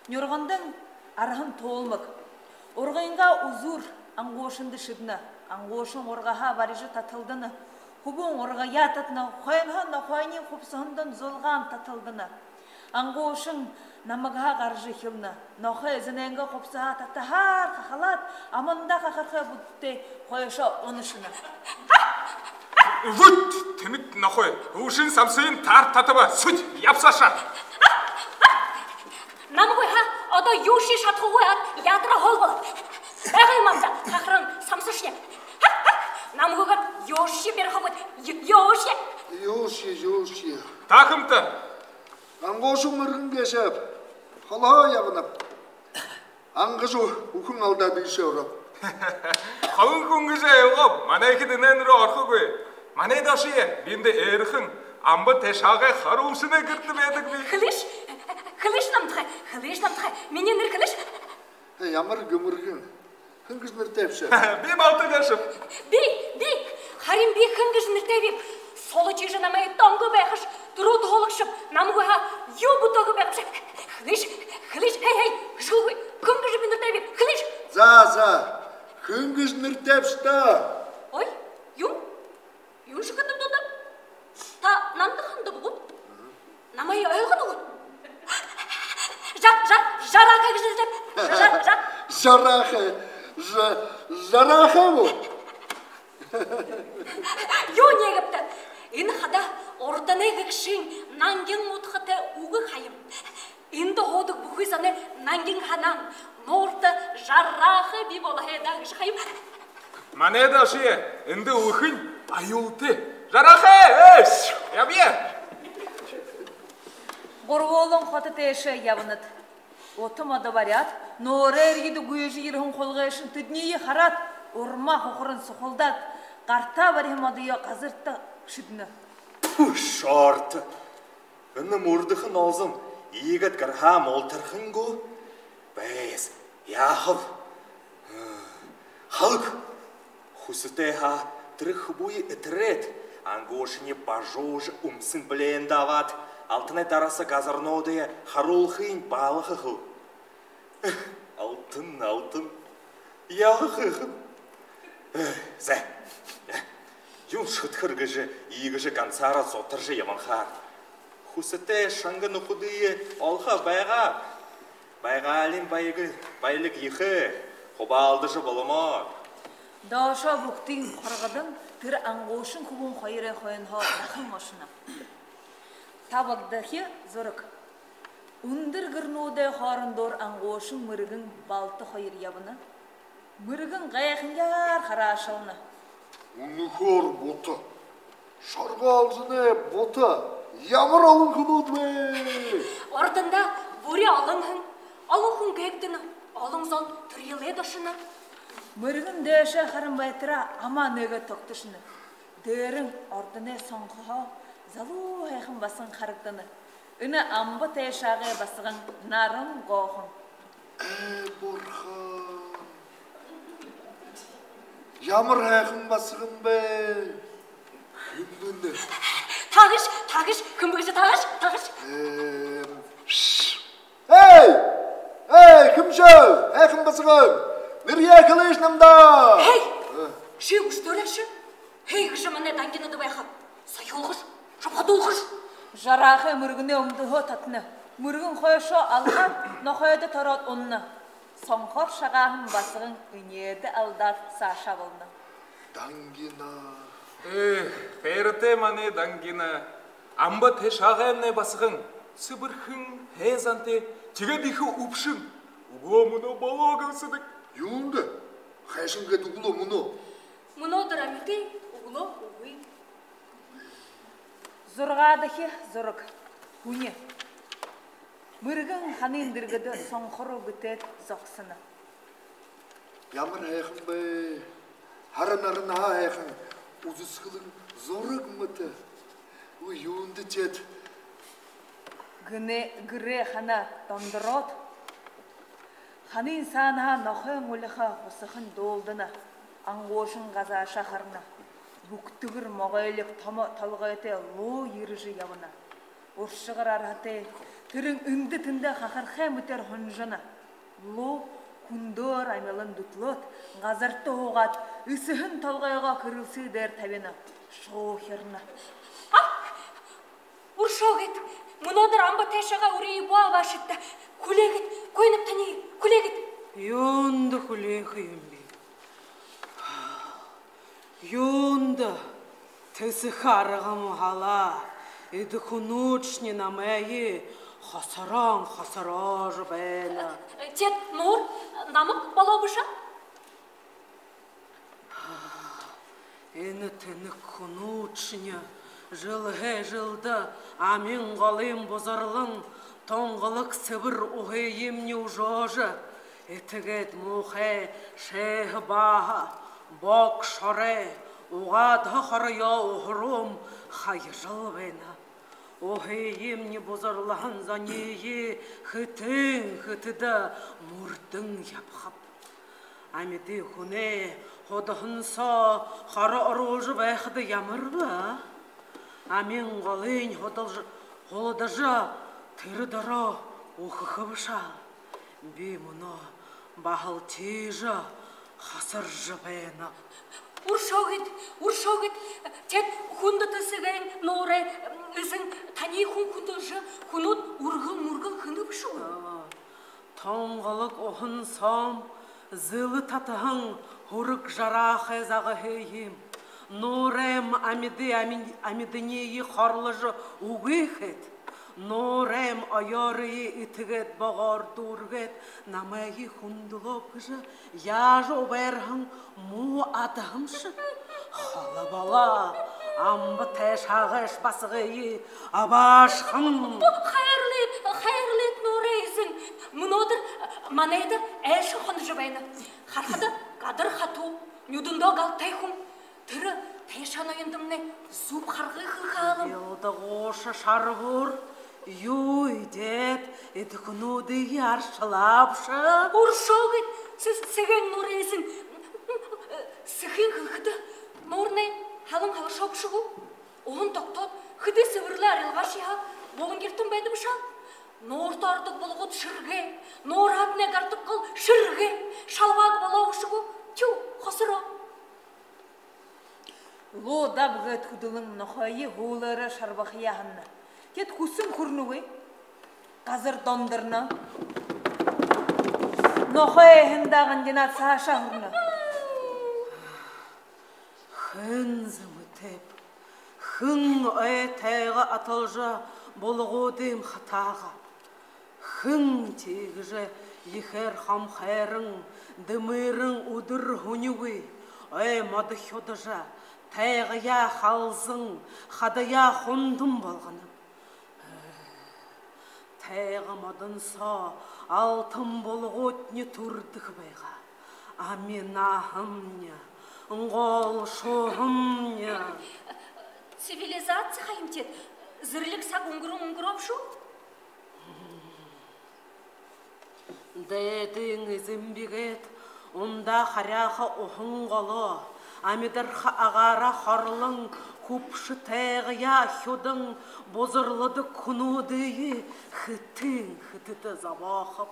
нюргандань арһан туулмаг. Ургынгаа үзүүр Ангуушанда шэдэнэ. Ангуушан ургаһаа барижа таталдана. Хүбүүн ургаяа татана, хойноһоо нохойнь хубсаһандань зулгаан таталдана. Ангуушан намагһаа гаража эхилнэ. Нохой эзэнэйнгээ хубсаһаа татаһаар хахалаад, амандаа хахархай бүдтэй хойшоо унашана. Бүд, тэнэг нохой, үшөө самсыень таар татаба, сүд, яб саашаа. Намгүй һаа, одоо юушье шадахагүй аад, ядараа хоол болоо. Байгаа юм амда, хахаран самсашни. Намгүйгөөр юушье бэрхэгүй, ю-, юушье. Юушье, юушье. Тахамта. Ангуушан, мэргэн гээшэб, холоһоо ябанаб. Ангажу үхэн алдаад, иишээ ороо. Холын хүн гэжэ ойлгооб, манайхид энээн руу орохогүй. Манайда ошоё, би эндэ эрхэн амба тайшаагай харуулшанай гэртэ байдаг би. Хэлыш, хэлыш намтахай, хэлыш намтахай. Минии нэрэ хэлыш. Э, ямар гэмэрхэн. Хэн гэжэ нэрэтэйбши? Би Балта гээшэб. Би, би, харин би хэн гэжэ нэрэтэйбиб? Соло тиижэ намайе донго байхаш, түрүү туһалагшаб, намгүй һаа юу бүтээгээ байгаабши? Хэлыш, хэлыш, хэй, хэй, шүүгүй, хэн гэжэ би нэрэтэйбиб? Хэлыш. За, за, хэн гэжэ нэрэтэйбши та? Ой, юун? Юун шэхэндэ дуудаа? Та намда хандабагүйт? Намайе ойлгоногүйт? Жа-, жа-, Жараахай гэжэ нэрэтэйб. Жа-, жа-, Жараахай. Жа-, Жараахай гү? Юу нээгээбта? Энэ хадаа урданай гэгшын нангин удхатай үгэ ха юм. Эндэ һуудаг бүхы зоной нангин һанаан, нуурта Жараахай бии болоһой даа гэжэ ха юм. Манайда ошоё, эндэ үхэнь аюултай. Жараахай, эш, ябая. Гурбуулан хото тээшээ ябанад. Ута модо баряад, нуурай эрьедэ гүйжэ ерэһэн хулгайшан тэдэниие хараад, урмаа хухаран сухалдаад, гартаа бариһан модоёо газарта шэдэнэ. Тьфу, шорт! Энэ мүрдэхэн олзон иигээд гарһаа мултархан гү? Бэс, яахаб? Халаг! Хүсэтэй һаа, тэрэ хүбүүе этэрээд, Ангуушание бажуужа үмсэн бэлэндэ абаад, алтанай дараса газарнуудые харуулхыень баалаха хэл. Алтан, алтан. Яаха хэхэм. Зай. Юун шэдэхэр гэжэ иигэжэ гансаараа зутаржа ябанхаар. Хүсэтэй шанга нүхэдые олохо байгаа. Байгаалиин баяг-, баялиг ехэ, хубаалдажа боломоор. Доошоо бүгтыень хоргодон, тэрэ Ангуушан хүбүүн хоёрой хойноһоо дахан ошоно. Табагдахи зураг. Үндэр гэрнүүдэй хоорондоор Ангуушан, Мэргэн, Балта хоёр ябана. Мэргэн гайханаар хараашална. Үнэхөөр бута. Шоргоолжоной бута. Ямар олон хүнүүд бэ! Урдандаа бүри олон һэн, олон хүн гээгдэнэ, олон зон түрэлөөд ошоно. Мэргэн дээшээ харан байтараа амаа нээгээд тогтошоно. Дээрэнь ордоной сонхоһоо залуу һайхан басаган харагдана. Энэ амба тайшаагай басаган Наран Гоохон. Ээ, бурхан! Ямар һайхан басаган бэ! Хэн бэ? Таагыш, таагыш, хэн бэ гэжэ таагыш, таагыш. Эм, пш. Эй! Эй, хэмшэв, һайхан басаган! Нэрээ хэлыш намда! Эй! Э. Ши үгы дээрээш. Эй, хэжэ манай дангинада байха. Сохюулхаш, шабхадуулхаш. Жараахай Мэргэнэй үмдэһөө татана. Мэргэн хойшоо алгаад, нохойдо тороод уна. Сонхоор шагааһан басаган энеэдэ алдаад саашаа болоно. Дангина. Ээ, хайратай манай дангина. Амба тайшаагаймнай басаган. Сэбэрхэн, һайн зантай, тиигээд ехэ үбшэн. Үглөө мүнөө болоо гэлсэдэг. Юундэ? Хайшан гээд үглөө мүнөө? Мүнөөдэр амиды, үглөө үгы. Зургаадахи зураг. Һүни. Мэргэн ханын дэргэдэ сонхороо гэтээд зогсоно. Ямар һайхан бэ! Һара наранһаа һайхан үзэсхэлэн зураг мэтэ. Ү, юундэ теэд? Гэнэ гэрэй хана дондороод, ханын саанаһаа нохойн улиха хусахань дуулдана. Ангуушан газаашаа харана. Бүгтэгэр могойлог томо толгойтой луу ерэжэ ябана. Уршагар арһатай тэрэнь эндэ тэндэ хахархай мэтээр хонжоно. Луу хүндөөр амилан дүтэлөөд, газарта һуугаад, эсэһэн толгойгоо хэрэлсээ дээрэ табина. Шуухирна. Уршоо гээд, мүнөөдэр амба тайшаагаа үрые бү абаашадта. Хүлеэгээд, гуйнаб таниие, хүлеэгээд. Юундэ хүлеэхэ юм бэ? Юундэ? Тэсэхэ аргам халаа. Эдэ хүнүүдшни намайе хосороон хосороожо байна. Теэд нуур намаг болоо бшуу. Энэ тэнэг хүнүүдшни жэлһээ жэлдэ амин голынь бузарлан, тунгалаг сэбэр уһыемни үжөөжэ, этигээд муухай шээһэ бааһа, бог шорой, угаадаһа хороёо уһарууем хаяжал байна. Уһыемни бузарлаһан зониие хэтын хэтэдэ мүрдэн ябахаб. Амиды хүнэй һудаһан соо хоро оруулжа байхада ямар бэ? Амин голынь һудалж-, һулдажа, тэрэ доро үхэхэ бшуу. Би мүнөө баһал тиижэ хасаржа байнаб. Уршоо гээд, уршоо гээд, теэд хүндэтэ Сэгээн нуурай эзэн таниие хүн хүндэлжэ, хүнүүд үргэн мүргэн хэнэ бшуу. Тунгалаг уһан соом зэлэ татаһан һүрэг жараахай загаһыем. Нуурайм амиды ами-, амиданиие хорложо үгы хээд, нуурайм оёорые этигээд, богоор дүүргээд, намайе хүндэлөөб гэжэ яажа убайрһан муу адаһамши. Холо болоо, амба тайшаагайш басагые абаашахам. Хайрлыт, хайрлыт, нуурай эзэн. Мүнөөдэр манайда айлшан хоножо байна. Харахада, гадар хатуу, нюдэндөө галтай хүн. Тэрэ тайшаа ноёндомнай зүб харгы хэлэхэ һаалам. Илдагууша шарбуур, юу эдеэд, эдэ хүнүүдые аршалаабши? Уршоо гээд, Сэ-, Сэгээн нуурай эзэн. Сэхыень хэлэхэдэ, нуурнай һалан һалашоо бшуу гү? Уһан тогтоод, хэды сэбэрлээ арилгаашье һаа, булангиртан байдаг бшуу. Нуурта ородог булагууд шэргээ, нуурһаатнай гарадаг гол шэргээ, шалбааг болоо бшуу гү? Тю, хосороо. Луу даб гээд хүдэлэн, нохойе һүүлээрээ шарбахаяа һанана. Теэд хүсэн хүрэнэгүй. Газар дондорно. Нохой эһэндээ гандинаад саашаа хүрэнэ. Хэн зэмэтэйб? Хэн ой тайга аталжа, булагуудыем хатаагааб? Хэн тиигэжэ ехээр хомхойрон, дэмырэн, үдэр һүнигүй ой модо хюдажа, тайгаяа халзан, хадаяа хундан болгоноб? Тайга модон соо алтан булагуудни түрэдэг байгаа. Ами наһамни, гол шуһамни. Цивилизаци ха юм теэд, зэрлиг саг үнгэрэн үнгэрөө бшуу. Дээдын эзэн би гээд, ундаа харяаха уһан голоо, амидарха агаараа хорлон, хүбшэ тайгаяа хюдан бузарладаг хүнүүдые хэтын хэтэдэ зобоохоб.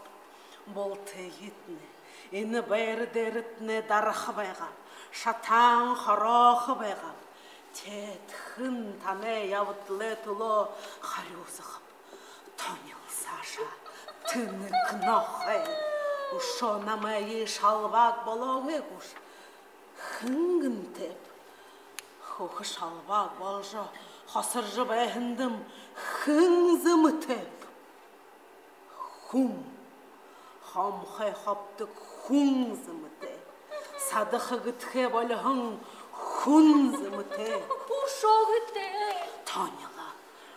Бултыетнай энэ байра дээрэтнай дараха байгааб, шатаан хороохо байгааб. Теэд хэн танай ябадалай түлөө харюусахаб? Тонил саашаа, тэнэг нохой. Үшөө намайе шалбааг болоогүй гүш? Хэн гэнтэйб? Хүхэ шалбааг болжо, хосоржо байһандам хэн зэмэтэйб? Хүн. Хомхой хобдог хүн зэмэтэй. Садаха гэдэхээ болиһон хүн зэмэтэй. Үшөө гү тээ? Тонила.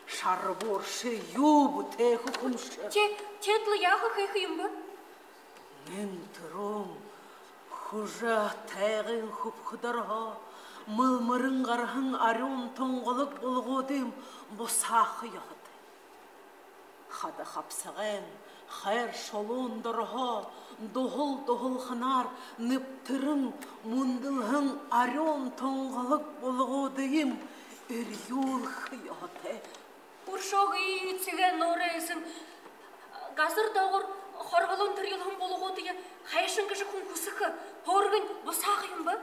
Шарбуур, ши юу бүтээхэ хүмши? Тэ-, тэдэл яаха хэхэ юм бэ? Нэн түрүүн хүжэ тайгын хүбхэдэрһөө мэлмэрэн гараһан арюун тунгалаг булагуудыем бусааха ёһотой. Хада хабсагайн хайр шулуун дороһоо дуһал дуһалханаар нэбтэрэн мүндэлһэн арюун тунгалаг булагуудыем эрьюулхэ ёһотой. Үршөөгы, Сэгэн нуурай эзэн. Газар доогуур хорголон түрэлһэн булагуудые хайшан гэжэ хүн хүсэхэ, һөөргэнь бусааха юм бэ?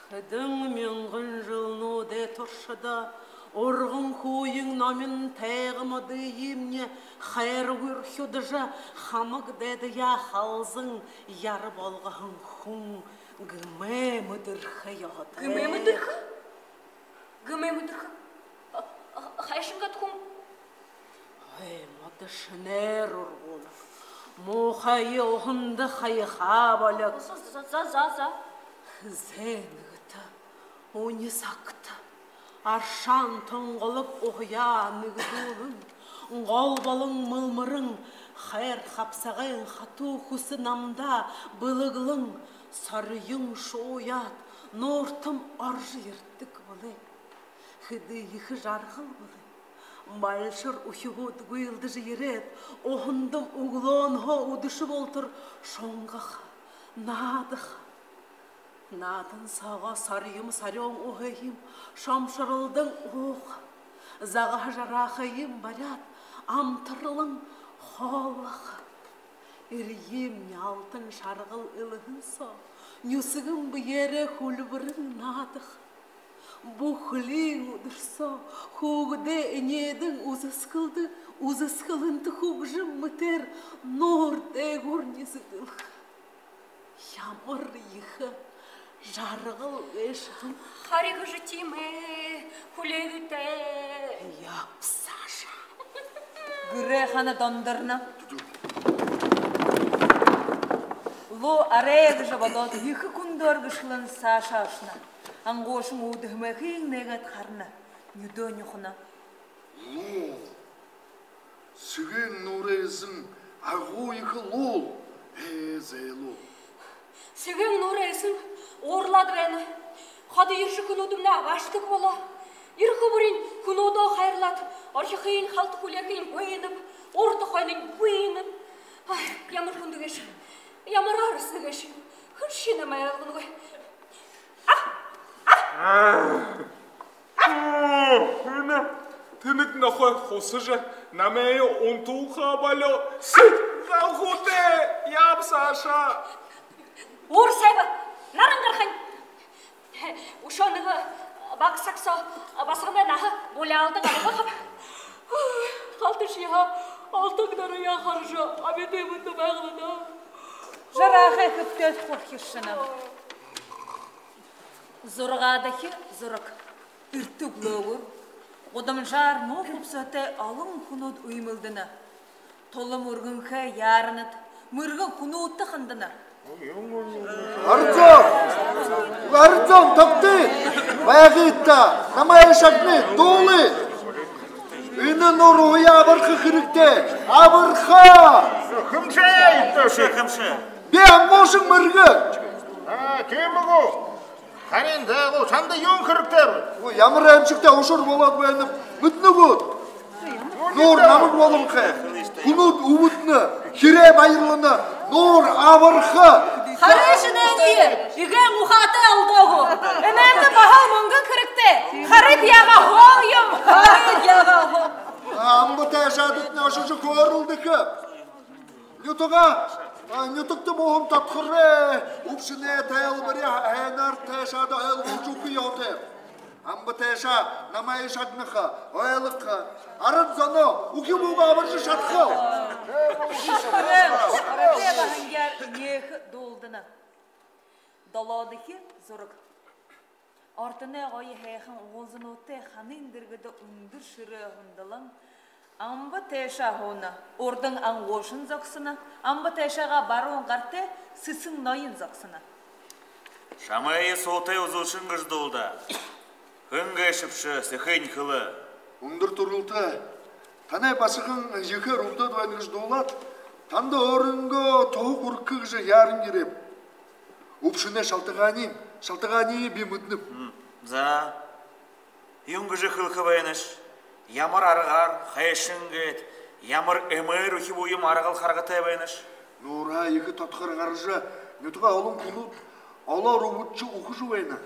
Хэдэн мянган жэлнүүдэй туршада урган хүйн номин тайга модыемни хайрагүй орхидожо, хамаг дайдаяа халзан яра болгоһон хүн гэмээ мэдэрхэ ёһотой. Гэмээ мэдэрхэ? Гэмээ мэдэрхэ? А, а, хайшан гээд хүн? Ой, модо шэнээр ургуулаг. Муухайе уһанда хаяхаа болиг. За, за, за, за, за. Хэзээ нэгэтэ, үни сагта аршаан тунгалаг уһаяа нэгэдүүлэн, гол болон мэлмэрэн хайр хабсагайн хатуу хүсэ намда бэлэглэн, сорьёон шууяад, нууртам орожо ерэдэг болоо. Хэды ехэ жаргал болоо. Балшар үхибүүд гүйлдэжэ ерээд, уһандам үглөөнһөө үдэшэ болотор шунгаха, наадаха. Наадан соогоо сорьёом, сорёон уһыем шомшоролдон ууха, загаһа жараахыем баряад, амтарлан хооллохо. Эрьеэмни алтан шаргал элһэн соо нюсэгэн бэеэрээ хүльбэрэн наадаха. Бүхэлиин үдэр соо хүүгэдэй энеэдэн үзэсхэлдэ, үзэсхэлэнтэ хүгжэм мэтээр нуур дээгүүрни зэдэлхэ. Ямар ехэ жаргал гээшэб. Хари гэжэ тиимэ хүлеэгытэй. Яб, Саша. Гэрэй хана дондорно. Лу арай гэжэ бодоод, ехэ хүндөөр гэшхэлэн саашаа ошоно. Ангуушан үүдэ хэмээхын нээгээд харана. Нюдөө нюхана. Лу. Сэгэн нуурай эзэн агуу ехэ луу. Ээ, зээ луу. Сэгэн нуурай эзэн уурлаад байна. Ходо ерэжэ, хүнүүдымнай абаашадаг болоо. Ерэхэ бүриин хүнүүдээ хайрлаад, орхихыень, халта хүлеэхыень гуйнаб, урда хойнонь гуйнаб. Ай, ямар хүндэ гээшэб, ямар арсана гээшэб. Хэншье намайе ойлгоногүй. Ах! Ах! Ах! Энэ тэнэг нохой хусажа, намайе унтуулхаа болёо. Сыт! Галхуутай! Яб саашаа! Уур сайба! Наран гарахань! Үшөө нэгэ бага саг соо басаганай наһа буляалдан абаха. Халташье һаа, алтан нараяа хаража, амиды мэндэ байгалаа. Жараахай хэбтээд хурхиршана. Зургаадахи зураг. Эртэ үглөөгүүр гудамжаар муу хүбсөөтэй олон хүнүүд үймэлдэнэ. Тулам үргэнхэй яаранад мэргэн хүнүүдтэ хандана. Арзан! Арзан, тогтыт! Байгыт даа! Намайе шагныт, дуулыт! Энэ нуур уһаяа абарха хэрэгтэй! Абарха! Хэмшээ, Төөшэ, хэмшээ. Би ангуушан мэргэн. А, тиимэ гү? Харин даа гү, шамда юун хэрэгтэй бэ? Өө, ямар аймшагтай ушар болоод байнаб, мэдэнэ гүт? Нуур намаг болонхой. Хүнүүд үбдэнэ, хирээ баярлана, нуур абарха. Харыш энээниие, эгээн ухаатай алдаа гү? Энээндэ баһал мүнгэн хэрэгтэй. Харыт яагаа хоол юм. Харыт яагаа хоол. Амба тайшаадатнай ошожо хөөрэлдэхэ. Нютагаа, а, нютагта муухай тодхорой, үбшэнэй тайлбари һайнаар тайшаада ойлгуулжа үгэхэ ёһотой. Амба тайшаа намайе шагнаха, ойлгохо. Арад зоноо үхибүүгээ абаржа шадаха. Арад зоноо үхибүүгээ абаржа шадаха. Долоодохи зураг. Ордоной гоё һайхан уулзануудтай ханын дэргэдэ үндэр шэрээ һундалан, амба тайшаа һууна. Урдань ангуушан зогсоно, амба тайшаагаа баруун гартай сэсэн ноён зогсоно. Шамайе суутай үзүүлшэн гэжэ дуулдаа. Хэн гээшэбши, сэхынь хэлэ. Үндэр түрэлтэй, танай басаган ехээр үбдөөд байна гэжэ дуулаад, танда өөрынгөө туһа хүргэхэ гэжэ яаран ерээб. Үбшэнэй шалтагааниинь, шалтагааниие би мэдэнэб. М, за. Юун гэжэ хэлэхэ байнаш? Ямар аргаар, хайшан гээд, ямар эмээр үхибүүем аргал харгатай байнаш? Нуурһаа ехэ тодхор гаража, нютагаа олон хүнүүд олоор үбдэжэ үхэжэ байна.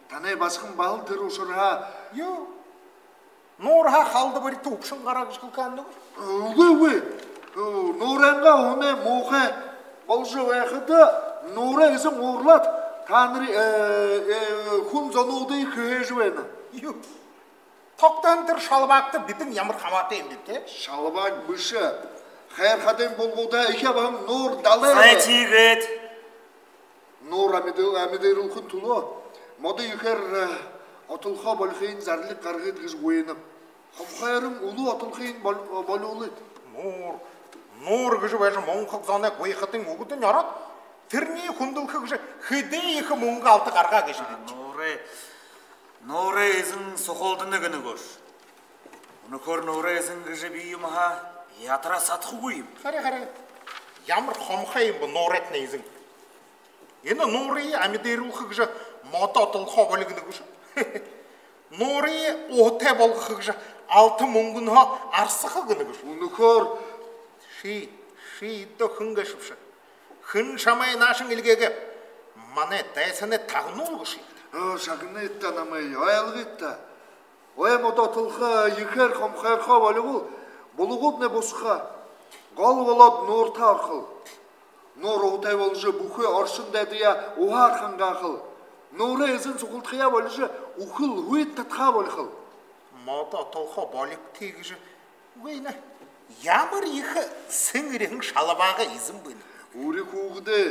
Танай басаган баһал тэрэ ушарһаа. Юу? Нуурһаа халда барита үбшэн гараа гэжэ хэлэхэ һэн гү? Үгы, үгы. Нуурайнгаа һүни муухай болжо байхада, Нуурай эзэн уурлаад, таанарые, э, э, хүн зонуудые хэһээжэ байна. Юу? Тогтоон, тэрэ шалбаагта бидэн ямар хамаатай юм бэ, тэ? Шалбааг бэшэ. Хайрхадын булгуудһаа эхи абаһан Нуур далай. Зай, тиигээд. Нуур амиды-, амидыруулхын түлөө модо ехээр, э, отолхоо болихын зарлиг гаргыт гэжэ гуйнаб. Хомхойрон үлүү отолхын бол-, болюулыт. Нуур, Нуур гэжэ байжа мунхаг зоной гуйхадань үгэдэнь ороод, тэрэниие хүндэлхэ гэжэ хэды ехэ мүнгэ алта гаргаа гээшэбибди. Нуурай, Нуурай эзэн сухалдана гэнэ гүш. Үнэхөөр Нуурай эзэн гэжэ бии юм һаа, ядараа садахагүй юм. Харин, харин. Ямар хомхой юм бэ Нуурайтнай эзэн? Энэ Нуурые амидыруулха гэжэ модо отолхоо болиё гэнэ гүш. Нуурые уһатай болгохо гэжэ алта мүнгэнһөө арсаха гэнэ гүш. Үнэхөөр. Ши, ши эдэ хэн гээшэбши? Хэн шамайе наашань эльгээгээб? Манай дайсанай тагнуул гүш. О, шагныт даа намайе, ойлгыт даа. Ой, модо отолхоо ехээр хомхойрхоо болибол, булгууднай бусаха. Гол болоод Нуурта орохол. Нуур уһатай болжо, бүхы оршон дайдаяа уһаар хангаахал. Нуурай эзэн сухалдахаяа болижо, үхэл һүйд татахаа болихол. Модо отолхоо болигты гэжэ. Үгы, энэ ямар ехэ сэн ерэһэн шалбаага эзэн бэ. Үри хүүгэдээ,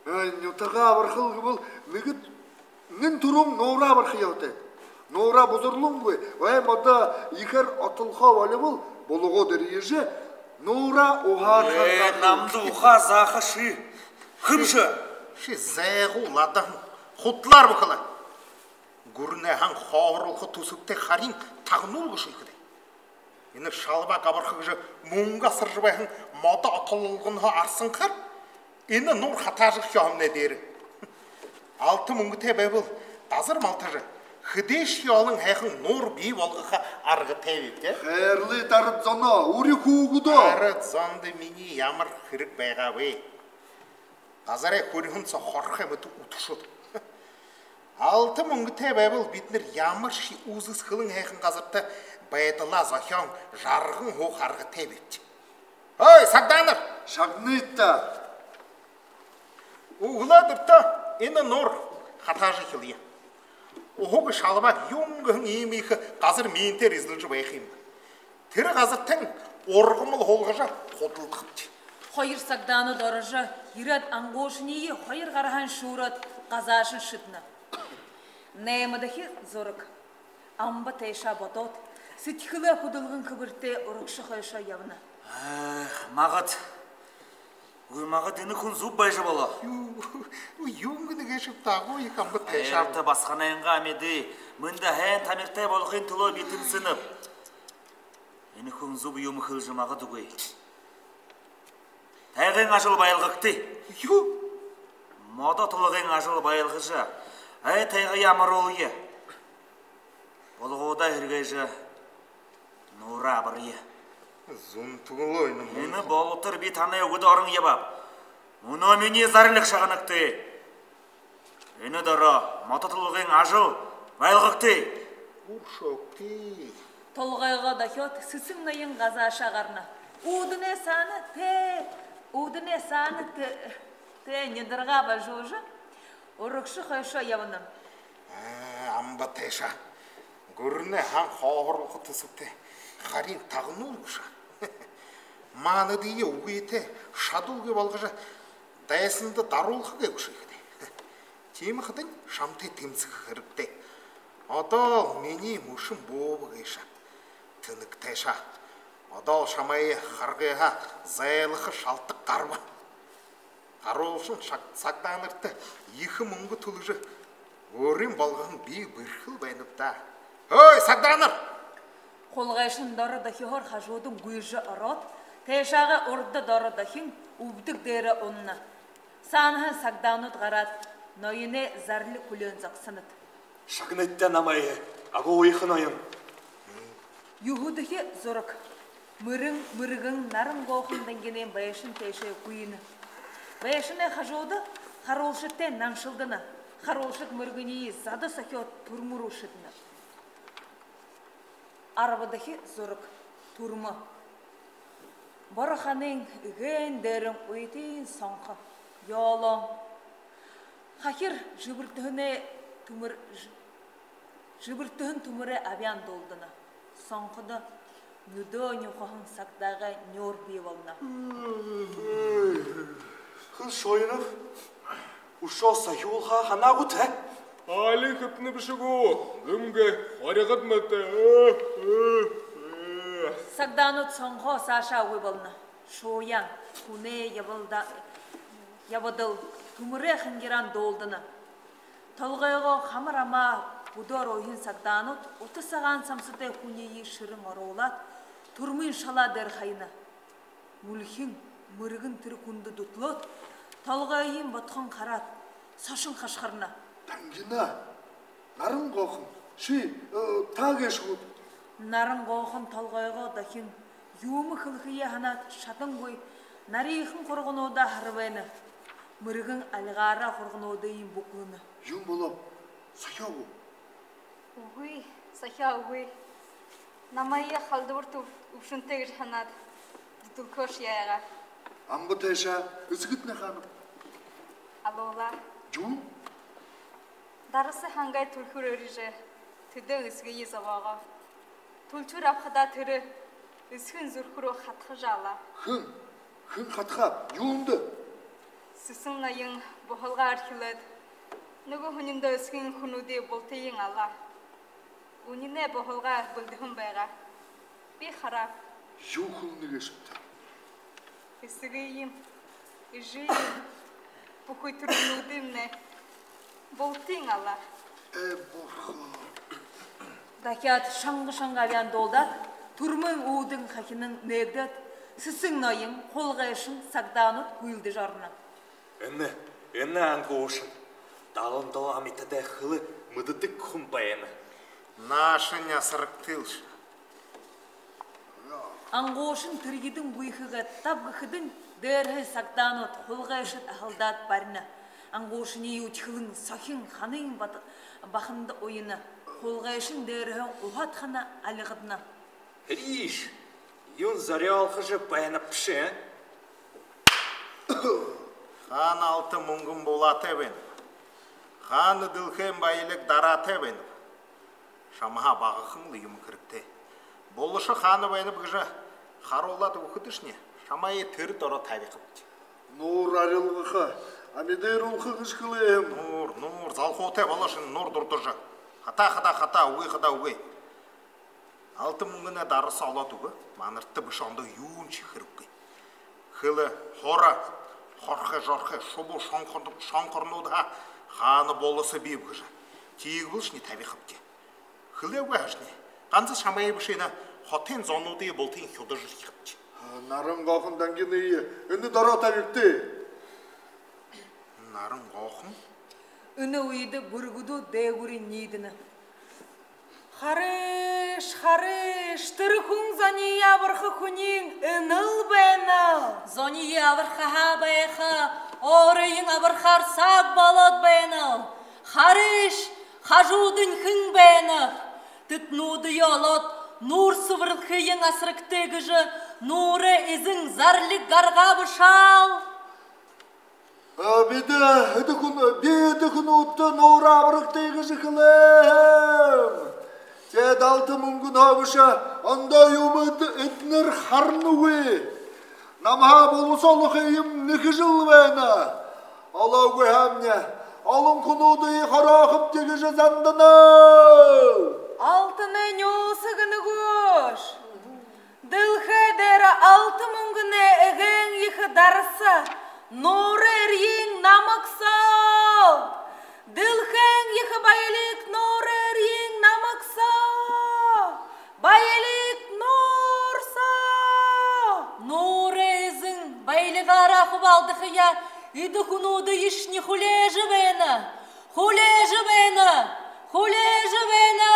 э, нютагаа абархал гэбэл, нэгэ, нэгэн түрүүн Нуураа абарха ёһотой. Нуураа бузарлуунгүй, ой, модо ехээр отолхоо болибол, булгууд эрьежэ, Нуураа уһаар хангаахал. Намда ухаа зааха ши. Хэмжэ. Ши зайгуул адаһан, худалаар бэхэлэ. Гүрэнэй һан хооһоруулха түсэбтэй харин тагнуул гүш иихэдээ. Энэ шалбааг абарха гэжэ мүнгэ асаржа байһан модо отололгонһоо арсанхаар, энэ Нуур хатаажархёо һэмнай дээрэ. Алта мүнгэтэй байбал, газар малтажа, хэдышье олон һайхан Нуур бии болгохо аргатайбибди. Хайрлыт, арад зоноо, үри хүүгэдөө. Арад зондо минии ямар хэрэг байгааб. Газарай хүрьһэн соо хорхой мэтэ үдэшөөд. Алта мүнгэтэй байбал, бидэнэр ямаршье үзэсхэлэн һайхан газарта байдалаа зохёон, жарган һууха аргатайбибди. Ой, сагдаанар! Шагныт даа. Үглөөдэртөө энэ Нуур хатаажа эхилэе. Уһагүй шалбааг юун гэһэн иимэ ехэ газар миинтэйгээр эзэлжэ байха юм. Тэрэ газартань ургамал һуулгажа худалдахабди. Хоёр сагдаанууд орожо ерээд, ангуушаниие хоёр гарһаань шүүрээд, газаашань шэдэнэ. Наймадахи зураг. Амба тайшаа бодоод, сэдьхэлээ хүдэлгэн хэбэртэй урагшаа хойшоо ябана. Эх, магад. Үгы, магад, энэ хүн зүб байжа болоо. Юу, юу, юун гэнэ гээшэб даа, агуу ехэ амба тайшаа. Хайрата басаганайнгаа амиды мэндэ һайн тамиртай болохын түлөө битэмсэнэб. Энэ хүн зүб юумэ хэлэжэ магадгүй. Тайгын ажал байлгагты. Юу? Модо отолгын ажал байлгажа, ай тайгаяа амаруулъя. Булгуудаа һэргээжэ, Нуураа абаръя. Зүнтэ гү лэ энэ? Энэ болотор би танай үгэдэ орон ябааб. Мүнөө минии зарлиг шагнагты. Энэ доро модо отолгын ажал байлгагты. Үршөөгты. Толгойгоо дохёод, сэсэн ноён газаашаа гарана. Үүдэнэй саана тээ, үүдэнэй саана тээ, тээ нидаргаа бажуужа, урагшаа хойшоо ябана. Аа, амба тайшаа. Гүрэнэй һан хооһоруулха түсэбтэй харин тагнуул гүш. Маанадые үгытэй, шадалгүй болгожо, дайсанда даруулха гээ гүш иихэдээ. Тиимэ хадань шамтай тэмсэхэ хэрэгтэй. Одоол минии мүшэн бууба гээшэ. Тэнэг тайшаа. Одоол шамайе харгыһаа зайлаха шалтаг гарба. Харуулшан шаг-, сагдаанарта ехэ мүнгэ түлэжэ, өөрын болгоһон бии бэрхэл байнаб даа. Ой, сагдаанар! Хулгайшан доро дохиһоор хажуудань гүйжэ ороод, тайшаагаа урда доро дохин үбдэг дээрээ унана. Саанаһаань сагдаанууд гараад, ноёной зарлиг хүлеэн зогсонот. Шагныт даа намайе, агуу ехэ ноён. Юһэдэхи зураг. Мэрэн, мэргэн, наран гоохон дангинай байшан тээшээ гүйнэ. Байшанай хажууда харуулшадтай наншалдана. Харуулшад мэргэниие зада сохёод, түрмэ руу шэдэнэ. Арбадахи зураг. Түрмэ. Боро ханын эгээн дээрэнь уйтын сонхо, ёолоон. Хахир жэбэртэһэнэй түмэр-, ж-, жэбэртэһэн түмэрэй абяан дуулдана. Сонходо нюдөө нюхаһан сагдаагай нюур бии болоно. Хэл Шойнов, үшөө сохюулхаа һанаа гүт, а? Али хэбтэнэ бэшэ гү, гэмгэ хоригод мэтэ. Сагдаанууд сонхоо саашаа үгы болоно. Шууяан, хүнэй ябалда-, ябадал, түмэрэй хангираан дуулдана. Толгойгоо хамар амаа бүдөөр уйһан сагдаанууд ута сагаан самсатай хүниие шэрэн оруулаад, түрмын шалаа дээрэ хаяна. Мүльхин мэргэн тэрэ хүндэ дүтэлөөд, толгойень бодхон хараад, сошон хашхарна. Дангина, Наран Гоохон, ши, э, таа гээшэ гүт? Наран Гоохон толгойгоо дахин юумэ хэлэхэеэ һанаад шадангүй, нариихан хургануудаа һарбайна. Мэргэн альгаараа хургануудыень бүклэнэ. Юун болооб? Сохёо гү? Үгы, сохёо үгы. Намайе халдабар түб-, үбшэнтэй гэжэ һанаад, дүтэлхөөшье яагаа. Амба тайшаа, эсэгэтнай хаанаб? Алуулаа. Юун? Дараса хангай түлхюур эрижэ, тэдэн эсэгые зобоогоо. Түлхюур абахадаа, тэрэ эсэгын зүрхэ руу хатхажа алаа. Хэн? Хэн хатхааб? Юундэ? Сэсэн ноён бухалгаа эрхилээд, нүгөө һүниндөө эсэгын хүнүүдые бултыень алаа. Үнинэй бухалгаа бэлдэһэн байгаа. Би харааб. Юу хэлэнэ гээшэбта? Эсэгыем, эжыем, бүхы түрэлнүүдыемнай бултыень алаа. Ээ, бурхан. Дахяад шанга-шанга абяан дуулдаад, түрмын үүдэн хахинан нээгдээд, сэсэн ноён, хулгайшан, сагдаанууд гүйлдэжэ ороно. Энэ, энэ Ангуушан далан долоо амитадай хэлэ мэдэдэг хүн байна. Наашань асарагты лэ ши. Ангуушан тэрьедэн гүйхэгээ таб гэхэдэнь, дээрэһээ сагдаанууд, хулгайшад аһалдаад барина. Ангуушаниие үдхэлэн сохин ханын бат-, баханда уяна. Хулгайшан дээрэһээнь уһаад хана альгадна. Һэрииш, юун зорёолхожо байнабши? Хаана алта мүнгэн булаатай байнаб? Хаана дэлхэйн баялиг дараатай байнаб? Шамһаа багахан лэ юумэн хэрэгтэй. Булаша хаана байнаб гэжэ харуулаад үгэхэдэшни, шамайе тэрэ доро табихабди. Нуур арилгаха, амидыруулха гэжэ хэлээ һэм. Нуур, нуур, залхуутай болоошни, нуур дурдажа. Хатаа хадаа хатаа, үгы хадаа үгы. Алта мүнгэнэй дараса олоод үгэ, манарта бэшэ ондоо юуншье хэрэггүй. Хэлэ, хора, хорхой, жорхой, шубуу, шонхор-, шонхорнуудһаа хаана буласа бииб гэжэ. Тиигэбэлшни табихабди. Хэлээгүй һаашни, ганса шамайе бэшэ, энэ хотын зонуудые бултыень хюдажархихабди. Наран Гоохон, Дангина, энэ доро табигты. Наран Гоохон. Энэ үедэ бүргэдүүд дээгүүрынь ниидэнэ. Харыш, харыш, тэрэ хүн зониие абарха хүниинь энэл байнал. Зониие абархаһаа байха, өөрыень абархаар саг болоод байнал. Харыш, хажуудань хэн байнаб? Тэдэнүүдые олоод, нуур сэбэрлэхыень асарагты гэжэ нуурай эзэн зарлиг гаргаа бэшэл. А, бидэ эдэ хүн-, би эдэ хүнүүдтэ нуураа абарагты гэжэ хэлээ һэм. Тиигээд алта мүнгэнһөө бэшэ ондоо юумэ эд-, эдэнэр харанагүй. Намһаа буласа олохыем нэгэ жэл байна. Олоогүй һаамни, олон хүнүүдые хороохобди гэжэ занданаб. Алтанай нюуса гэнэ гүш? Дэлхэй дээрэ алта мүнгэнэй эгээн ехэ дараса нуурай эрьеын намаг соо. Дэлхэйн ехэ баялиг нуурай эрьеын намаг соо. Баялиг нуур соо. Нуурай эзэн баялигаараа хубаалдахаяа эдэ хүнүүдэешни хүлеэжэ байна. Хүлеэжэ байна! Хүлеэжэ байна!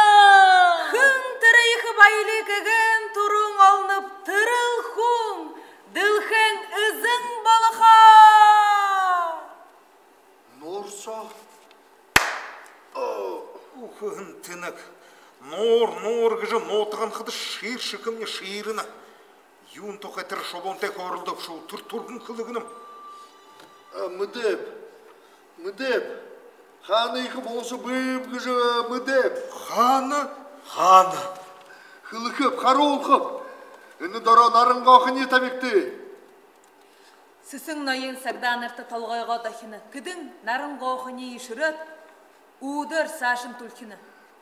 Хэн тэрэ ехэ баялиг эгээн түрүүн олоноб, тэрэл хүн дэлхэйн эзэн болохо! Нуур соо. Үхэһэн тэнэг. Нуур, нуур гэжэ нуутганхада шиир шэхэмни шиирэнэ. Юун тухай тэрэ шубуунтай хөөрэлдөөбши, тэрэ түргэн хэлэгэнэм. А, мэдээб, мэдээб. Хаана ехэ болошо бэйб гэжэ мэдээб. Хаана? Хаана? Хэлэхэб, харуулхаб. Энэ доро Наранхоохониие табигты. Сэсэн ноён Сагдаанарта толгойгоо дохино. Тэдэн Наранхоохониие шэрээд, үүдээр саашань түлхинэ.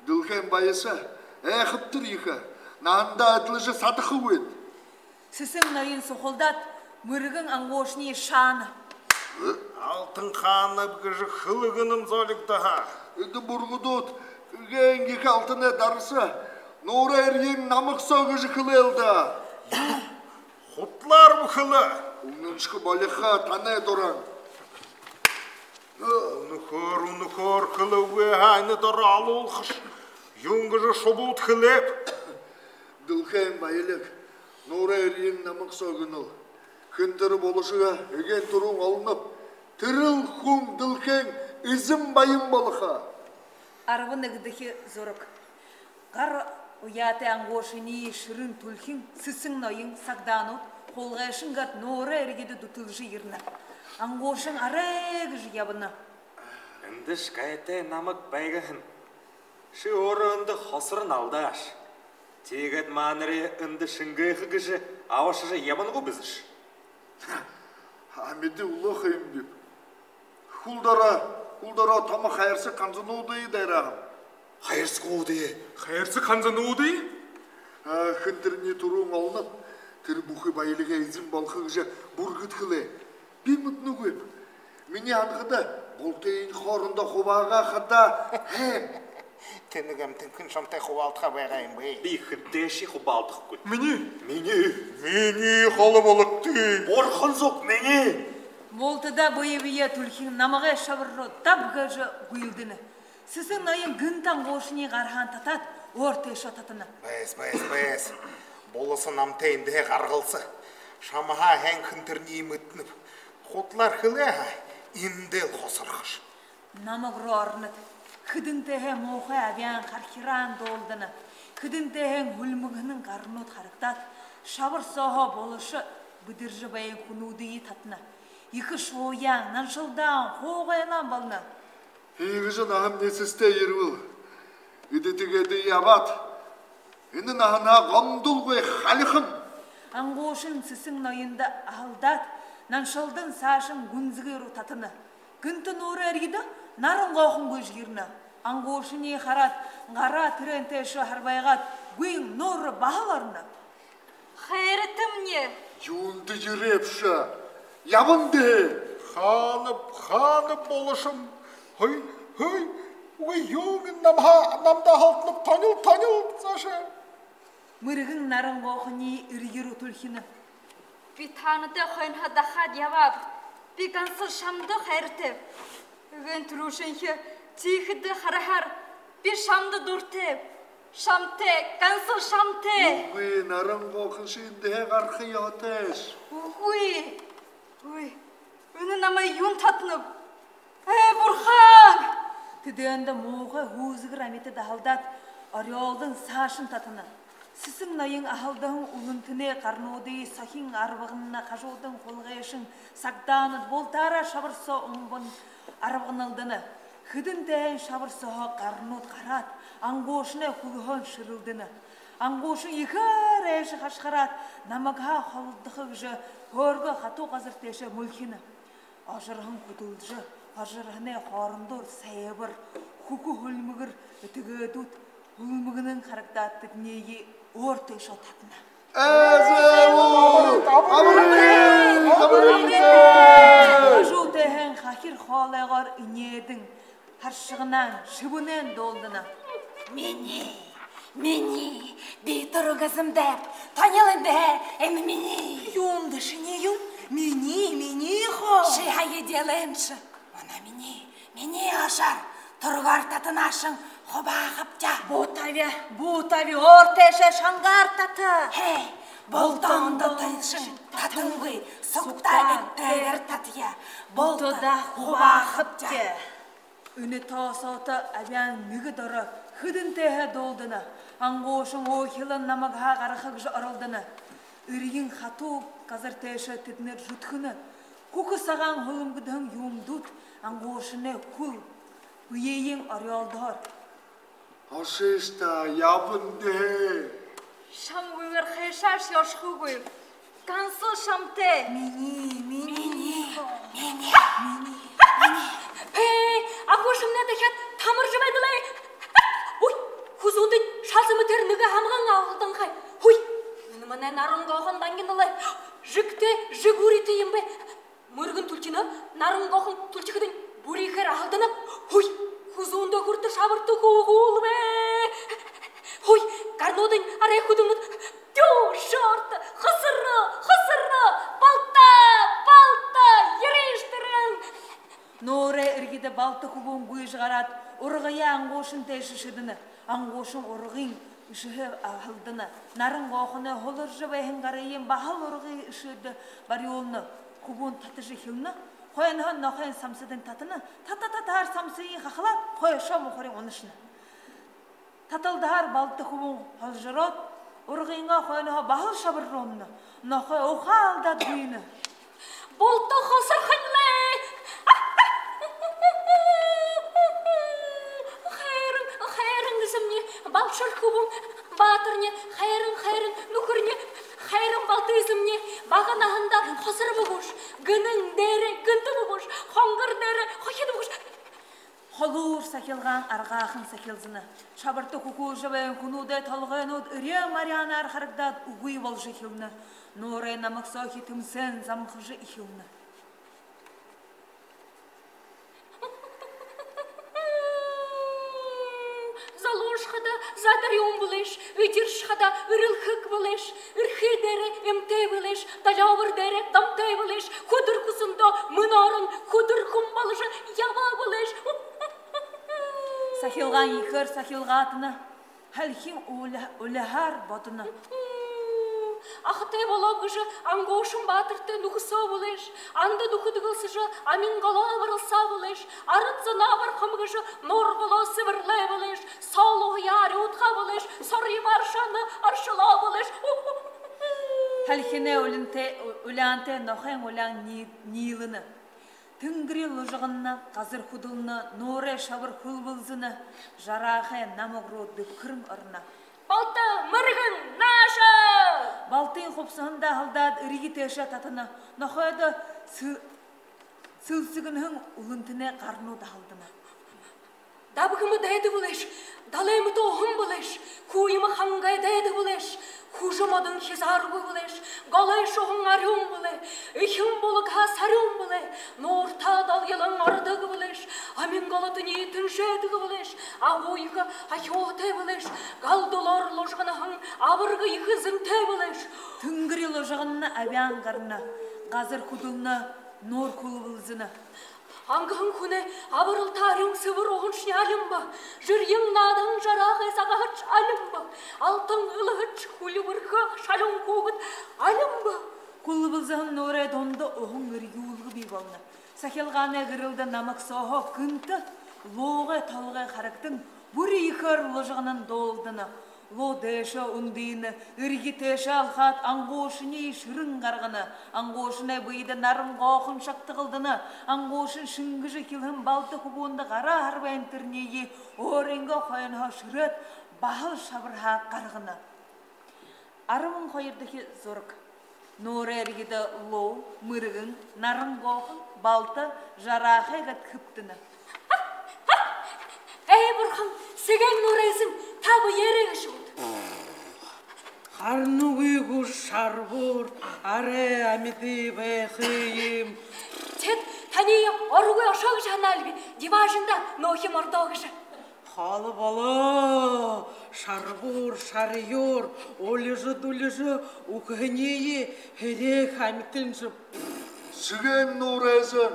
Дэлхэйн баяса, айхабтар ехэ, наһандаа эдлэжэ садахагүйт. Сэсэн ноён сухалдаад, мэргэн Ангуушаниие шаана. Алтан хаанаб гэжэ хэлэгэнэм золигдоһон. Эдэ бургадууд гээн ехэ алтанай дарса, нуурай эрьеын намаг соо гэжэ хэлээл даа. Худлаар бү хэлэ. Үнэншье болохо, танай дуран. Үнэхөөр, үнэхөөр хэлэбэ һаа, энэ доро алуулхаш. Юун гэжэ шубууд хэлээб. Дэлхэйн баялиг, нуурай эрьеын намаг соо гэнэл. Хэн тэрэ болошоо эгээн түрүүн олоноб, тэрэл хүн дэлхэйн эзэн баян болохо. Арбан нэгэдэхи зураг. Гар уяатай Ангуушаниие шэрэн түлхин Сэсэн ноён, Сагдаанууд, хулгайшан гээд нуурай эрьедэ дүтэлжэ ерэнэ. Ангуушан арай гэжэ ябана. Эндэшье гайтай намаг байгаа һэн. Ши өөрөө эндэ хосорон алдааш. Тиигээд маанарые эндэ шэнгээхэ гэжэ абашажа ябана гү бэзэш? Амиды үлөөхэ юм биб. Хүл доро, хүл доро томо хайрсаг ханзануудые дайрааһам. Хайрсагуудые? Хайрсаг ханзануудые? А, хэн тэрэниие түрүүн олоноб, тэрэ бүхы баялигай эзэн болохо гэжэ бүргэд хэлээ. Би мэдэнэгүйб. Минии һанахада, бултыень хоорондоо хубаагаа хадаа һэн. Тэнэг амитан хэн шамтай хубаалдаха байгаа юм бэ? Би хэнтэйшье хубаалдахагүйб. Минии? Минии. Минии холо бологты. Бурхан зүб, минии. Бултадаа бэе бэеэ түлхин, намагай шабар руу даб гэжэ гүйлдэнэ. Сэсэн ноён гэнтэ Ангуушаниие гарһаань татаад, өөр тээшээ татана. Бэс, бэс, бэс. Буласа намтай эндэһээ гаргалса. Шамһаа һайн хэн тэрэниие мэдэнэб. Худлаар хэлээ һаа, эндээл хосорхош. Намаг руу оронот. Хэдэнтэйһээ муухай абяан хархиран дуулдана. Хэдэнтэйһээн һүлмэгһэнэн гарнууд харагдаад, шабар сооһоо булаша бэдэржэ байһан хүнүүдые татана. Ехэ шууяан, наншалдаан, хуугайлаан болоно. Иигэжэ наһамни эсэстэй ерэбэл, эдэ тиигээд ябаад, энэ наһанһаа гомдолгүй халихам. Ангуушан Сэсэн ноёндо аһалдаад, наншалдан саашань гүнзэгы руу татана. Гэнтэ нуурай эрьедэ Наранхоохон гүйжэ ерэнэ. Ангуушаниие хараад, гараа тэрээн тээшээ харбайгаад, гүйн нуур баһал ороно. Хайратамни. Юундэ ерээбши? Ябан даа. Хаанаб, хаанаб болошом? Хүй, хүй. Үгы, юун намһаа, намда һалданаб, тонил, тонил саашаа. Мэргэн Наранхоохониие эрье руу түлхинэ. Би таанадай хойноһоо дахаад ябааб. Би гансал шамда хайратайб. Эгээн түрүүшынхи тиихэдэ хараһаар би шамда дуратайб. Шамтай, гансал шамтай. Үгы, Наранхоохон, ши эндэһээ гараха ёһотойш. Үгы. Үгы. Энэ намайе юун татанаб? Ээ, бурхан! Тэдээндэ муухай һүзэгэр амитад аһалдаад, орёолдон саашань татана. Сэсэн ноён аһалдаһан үлэнтэнэй гарнуудые сохин арбагана, хажуудань хулгайшан, Сагдаанууд бултаараа шабар соо умбан арбаганалдана. Хэдэнтэйһээн шабар сооһоо гарнууд гараад, Ангуушанай хүлһөөн шэрэлдэнэ. Ангуушан ехээр айжа хашхараад, намагһаа холодохо гэжэ хөөргөө хатуу газар тээшээ мүлхинэ. Ожорһон хүдэлжэ, ожорһоной хоорондоор сайбар, хүхэ һүлмэгэр этигээдүүд һүлмэгэнэн харагдаад, тэдэниие өөр тээшээ татана. Ээ, зэбүүр! Абарыт! Абарыт! Хажуу тээһээн хахир хоолойгоор энеэдэн, харшаганаан, шэбэнээн дуулдана. Минии, минии, би түргэн эзэмдэб, тонил эндэһээ, энэ минии. Юундэ шинии юм? Минии, минии хоо. Ши һая эдеэлэнши. Манай минии, минии ошоор, түргөөр татанаашан хубаахабди. Буу табя, буу табя, өөр тээшээ шангаар тата. Хээ, булта ондоо тайшан татангүй, сугтаа эбтэйгээр татая. Бултадаа хубаахабди. Энэ тоо соото абяан нэгэ доро Хэдэн тээһээ дуулдана. Ангуушан өөхилэн намагһаа гараха гэжэ оролдоно. Эрьен хатуу газар тээшэ тэдэнэр зүдхэнэ. Хүхэ сагаан һүлэмгэдэһэн юумэдүүд ангуушанай хүл бэеын орёолдоһоор. Ошыш даа, ябан даа. Шамгүйгөөр хайшаашье ошохогүйб. Гансал шамтай. Минии, минии, минии, минии, минии. Ээ, агуушамнай дахяад тамаржа байна лэ. Уй, хүзүүндэнь шалса мэтээр нэгэ һамган алданхай. Уй, энэ манай Наран Гоохон дангина лэ. Жэгтэй, жэгүүртэй юм бэ. Мүргэн түлхинэ, Наран Гоохон түлхихэдэнь бүриһээр аһалдана. Уй, хүзүүндээ хүрэтэр шабарта хүгүүлбэ. Уй, гарнуудынь арай хүдэлнэд. Тю, шорт, хосоро, хосоро, балта, балта, ерыш тэрэн. Нуурай эрьедэ балта хүбүүн гүйжэ гараад, ургаяа ангуушан тээшэ шэдэнэ. Ангуушан ургын эшэһээ аһалдана. Наран Гоохоной һуларжа байһан гарыень баһал ургын эшэдэ барюулна. Хүбүүн татажа эхилнэ. Хойноһоонь нохойн самсадань татана. Тата-татаһаар самсыень хахалаад, хойшоо мухарынь унашана. Таталдаһаар балта хүбүүн һолжороод, ургыень хойноһоо баһал шабар руу унана. Нохой ухаа алдаад гүйнэ. Булта хосорхонь лэ. Хайран, хайран эзэмни, балшар хүбүүн баатарни, хайран, хайран нүхэрни, хайран балта эзэмни, бага наһандаа хосорбо гүш, гэнэн дээрээ гэнтэбэ гүш, хонгор дээрээ хохидбо гүш. Холуур сахилгаан аргаахан сахилзана. Шабарта хүхүүлжэ байһан хүнүүдэй толгойнууд эрье маряанаар харагдаад, үгы болжо эхилнэ. Нуурай намаг соохи тэмсээн замхажа эхилнэ. Залуушахада задарюун бэлэйш, эдиршэхэдэ эрэлхэг бэлэйш, эрхы дээрээ эмтэй бэлэйш, долёобор дээрээ домтой бэлэйш, хүдэр хүсэндөө мүнөөрөө хүдэр хүн боложо ябаа бэлэйш. Сахилгаан ехээр сахилгаатана, һалхин ули-, улиһаар бодоно. Ахатай болооб гэжэ ангуушан баатартай нүхэсөө бэлэйш, анда нүхэдэ гэлсэжэ амин голоо барилсаа бэлэйш, арад зоноо бархам гэжэ нуур голоо сэбэрлээ бэлэйш, соолоһоёо арюудхаа бэлэйш, сорьёо аршаана аршалаа бэлэйш. Һалхинай улинтай, у-, уляантай нохойн уляан ни-, ниилэнэ. Тэнгэри лужагана, газар хүдэлнэ, нуурай шабар хүлбэлзэнэ, жараахай намаг руу дэбхэрэн ороно. Балта, мэргэн, нааша! Балтын хубсаһандаа һалдаад, эрье тээшээ татана. Нохойдо сэ-, сэлсэгэнэһэн үлэнтэнэй гарнууд аһалдана. Дабхама дайда бэлэйш, далаймата уһан бэлэйш, хүе юумэ хангай дайда бэлэйш, хүжэ модон хизааргүй бэлэйш, голой шуһан арюун бэлэй, эхин булагһаа сарюун бэлэй, нуурта долгилон ородог бэлэйш, амин голотонь тэнжээдэг бэлэйш, агуу ехэ ахюутай бэлэйш, гал дулаар лужаганаһан абарга ехэ зэнтэй бэлэйш. Тэнгэри лужагана, абяан гарана, газар хүдэлнэ, нуур хүлбэлзэнэ. Ангаһан хүнэй абаралта арюун сэбэр уһаншни алин бэ? Жэргэн наадаһан жараахай сагаһаш алин бэ? Алтан элһэш хүльбэрхэ шалюун хүүгэд алин бэ? Хүлбэлзэһэн нуурай дунда уһан эрьюулгэ бии болоно. Сахилгаанай гэрэлдэ намаг сооһоо гэнтэ луугай толгой харагдан, бүри ехээр лужаганан дуулдана. Луу дээшээ үндынэ, эрье тээшээ алхаад, ангуушаниие шэрэн гаргана. Ангуушанай бэедэ Наран Гоохон шагтагалдана. Ангуушан шэнгэжэ эхилһэн балта хүбүүндэ гараа һарбайн, тэрэниие өөрынгөө хойноһоо шэрээд, баһал шабарһаа гаргана. Арбан хоёрдохи зураг. Нуурай эрьедэ луу, мэргэн, Наран Гоохон, балта, жараахай гээд хэбтэнэ. Эй, бурхан, Сэгээн нуурай эзэн, та бэеэрээ гээшэ гүт? Харанагүйгүш шарбуур, арай амиды байха юм. Тэд таниие орогүй ошоо гэжэ һанаал би, диваажанда нөөхи мордоо гэжэ. Холо болоо, шарбуур, шарьюур, улижа-дулижа үхэһэниие һэреэхэ амитаншье. Сэгээн нуурай эзэн,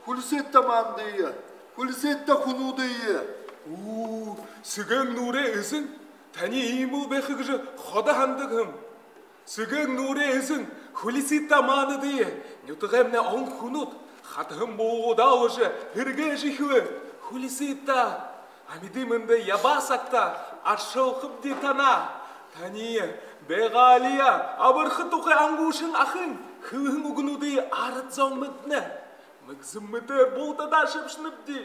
хүлисыт даа маанадые, хүлисыт даа хүнүүдые. Үү, Сэгээн нуурай эзэн, таниие иимэл байха гэжэ ходо һанадаг һэм. Сэгээн нуурай эзэн, хүлисыт даа маанадые, нютагаймнай олон хүнүүд хадаһан буугуудаа уужа, һэргээжэ эхилээ. Хүлисыт даа. Амиды мэндэ ябаа сагта аршалхабди танаа. Таниие, байгаалиие абарха тухай ангуушан ахын хэлэһэн үгэнүүдые арад зон мэдэнэ. Мэгзэм мэтээр бултадаа шэбшэнэбди.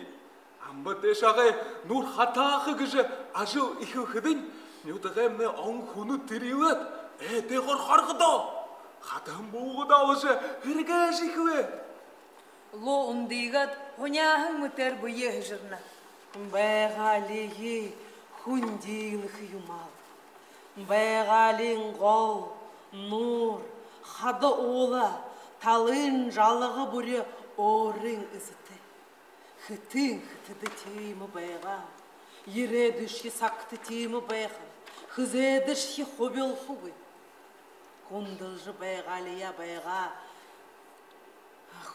Амба тээшээгээ нуур хатааха гэжэ ажал эхилхэдэнь, нютагаймнай он хүнүүд тэрьелээд, эдеэгээр харгадаа. Хатаһан буулгадаа олжо, һэргээжэ эхилээ. Луу үндыгээд, һуняаһан мэтээр бэеэ һэжэрнэ. Байгаалиие хүндэлхэ юм аал. Байгаалиин гол, нуур, хада уула, талын жалга бүри өөрын эзэтэй. Хэтын хэтэдэ тиимэ байгаа. Ерээдүйшье сагта тиимэ байха. Хэзээдэшье хубилхагүй. Хүндэлжэ байгаалияа байгаа.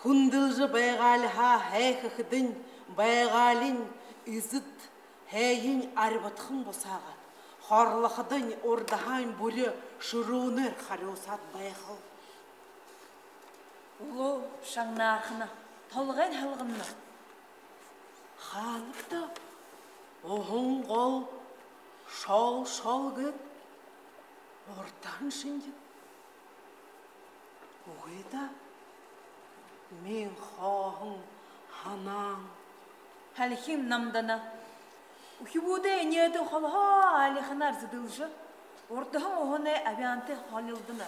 Хүндэлжэ байгаалиһаа һайхахэдэнь, байгаалиин эзэд һайень арьбадхан бусаагаад, хорлоходонь урдаһаань бүри шэрүүнээр харюусаад байхал. Луу шагнаархана, толгойень һалгана. Хаанаб даа уһан гол шол-шол гээд урдаһаань шэнги. Үгы даа, минии хооһон һанаан. Һалхин намдана. Үхибүүдэй энеэдэн холоһоо аалиханаар зэдэлжэ, урдаһан уһанай абяантай холилдоно.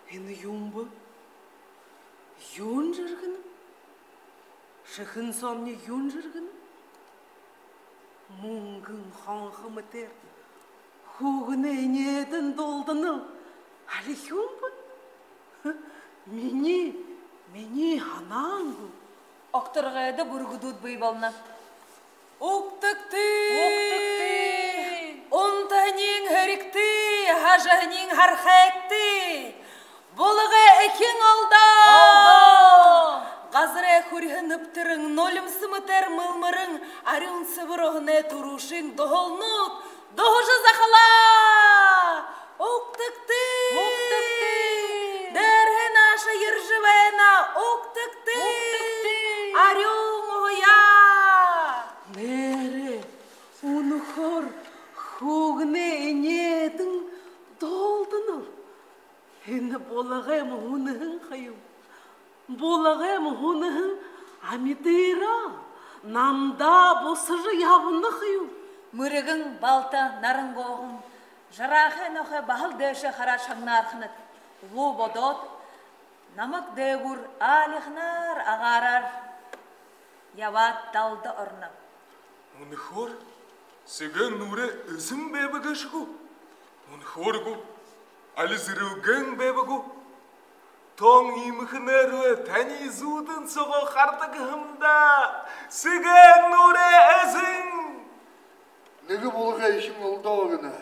Энэ юун бэ? Юун жэргэнэб? Шэхэн соомни юун жэргэнэб? Мүнгэн хонхо мэтээр хүүгэнэй энеэдэн дуулданал, али юун бэ? Минии, минии һанаан гү? Огторгойдо бүргэдүүд бии болоно. Угтагты! Угтагты! Унтаһаниинь һэригты, һажаһаниинь һархайгты! Булагай эхин олдоо! Олдоо! Газарай хүрьһэ нэбтэрэн, нулимса мэтээр мэлмэрэн, арюун сэбэр уһанай түрүүшын дуһалнууд дуһажа захалаа! Угтагты! Угтагты! Дээрэһээ нааша ерэжэ байна! Угтагты! Угтагты! Арюун уһаяа! Нээрээ, үнэхөөр хүүгэнэй энеэдэн дуулданал. Энэ булагай һүнэһэн ха юм. Булагай һүнэһэн амидыраа, намдаа бусажа ябана ха юм. Мэргэн, Балта, Наран, Гоохон жараахай нохой баһал дээшээ хараад шагнаарханад. Луу бодоод, намаг дээгүүр аалиханаар, агаараар ябаад, далда ороно. Үнэхөөр Сэгээн нуурай эзэн байба гээшэ гү? Үнэхөөр гү? Али зэрэлгээн байба гү? Тон иимэхэн нээрээ таниие зүүдэн соогоо хардаг һэм даа. Сэгээн нуурай эзэн! Нэгэ булагай эхин олдоо гэнэ.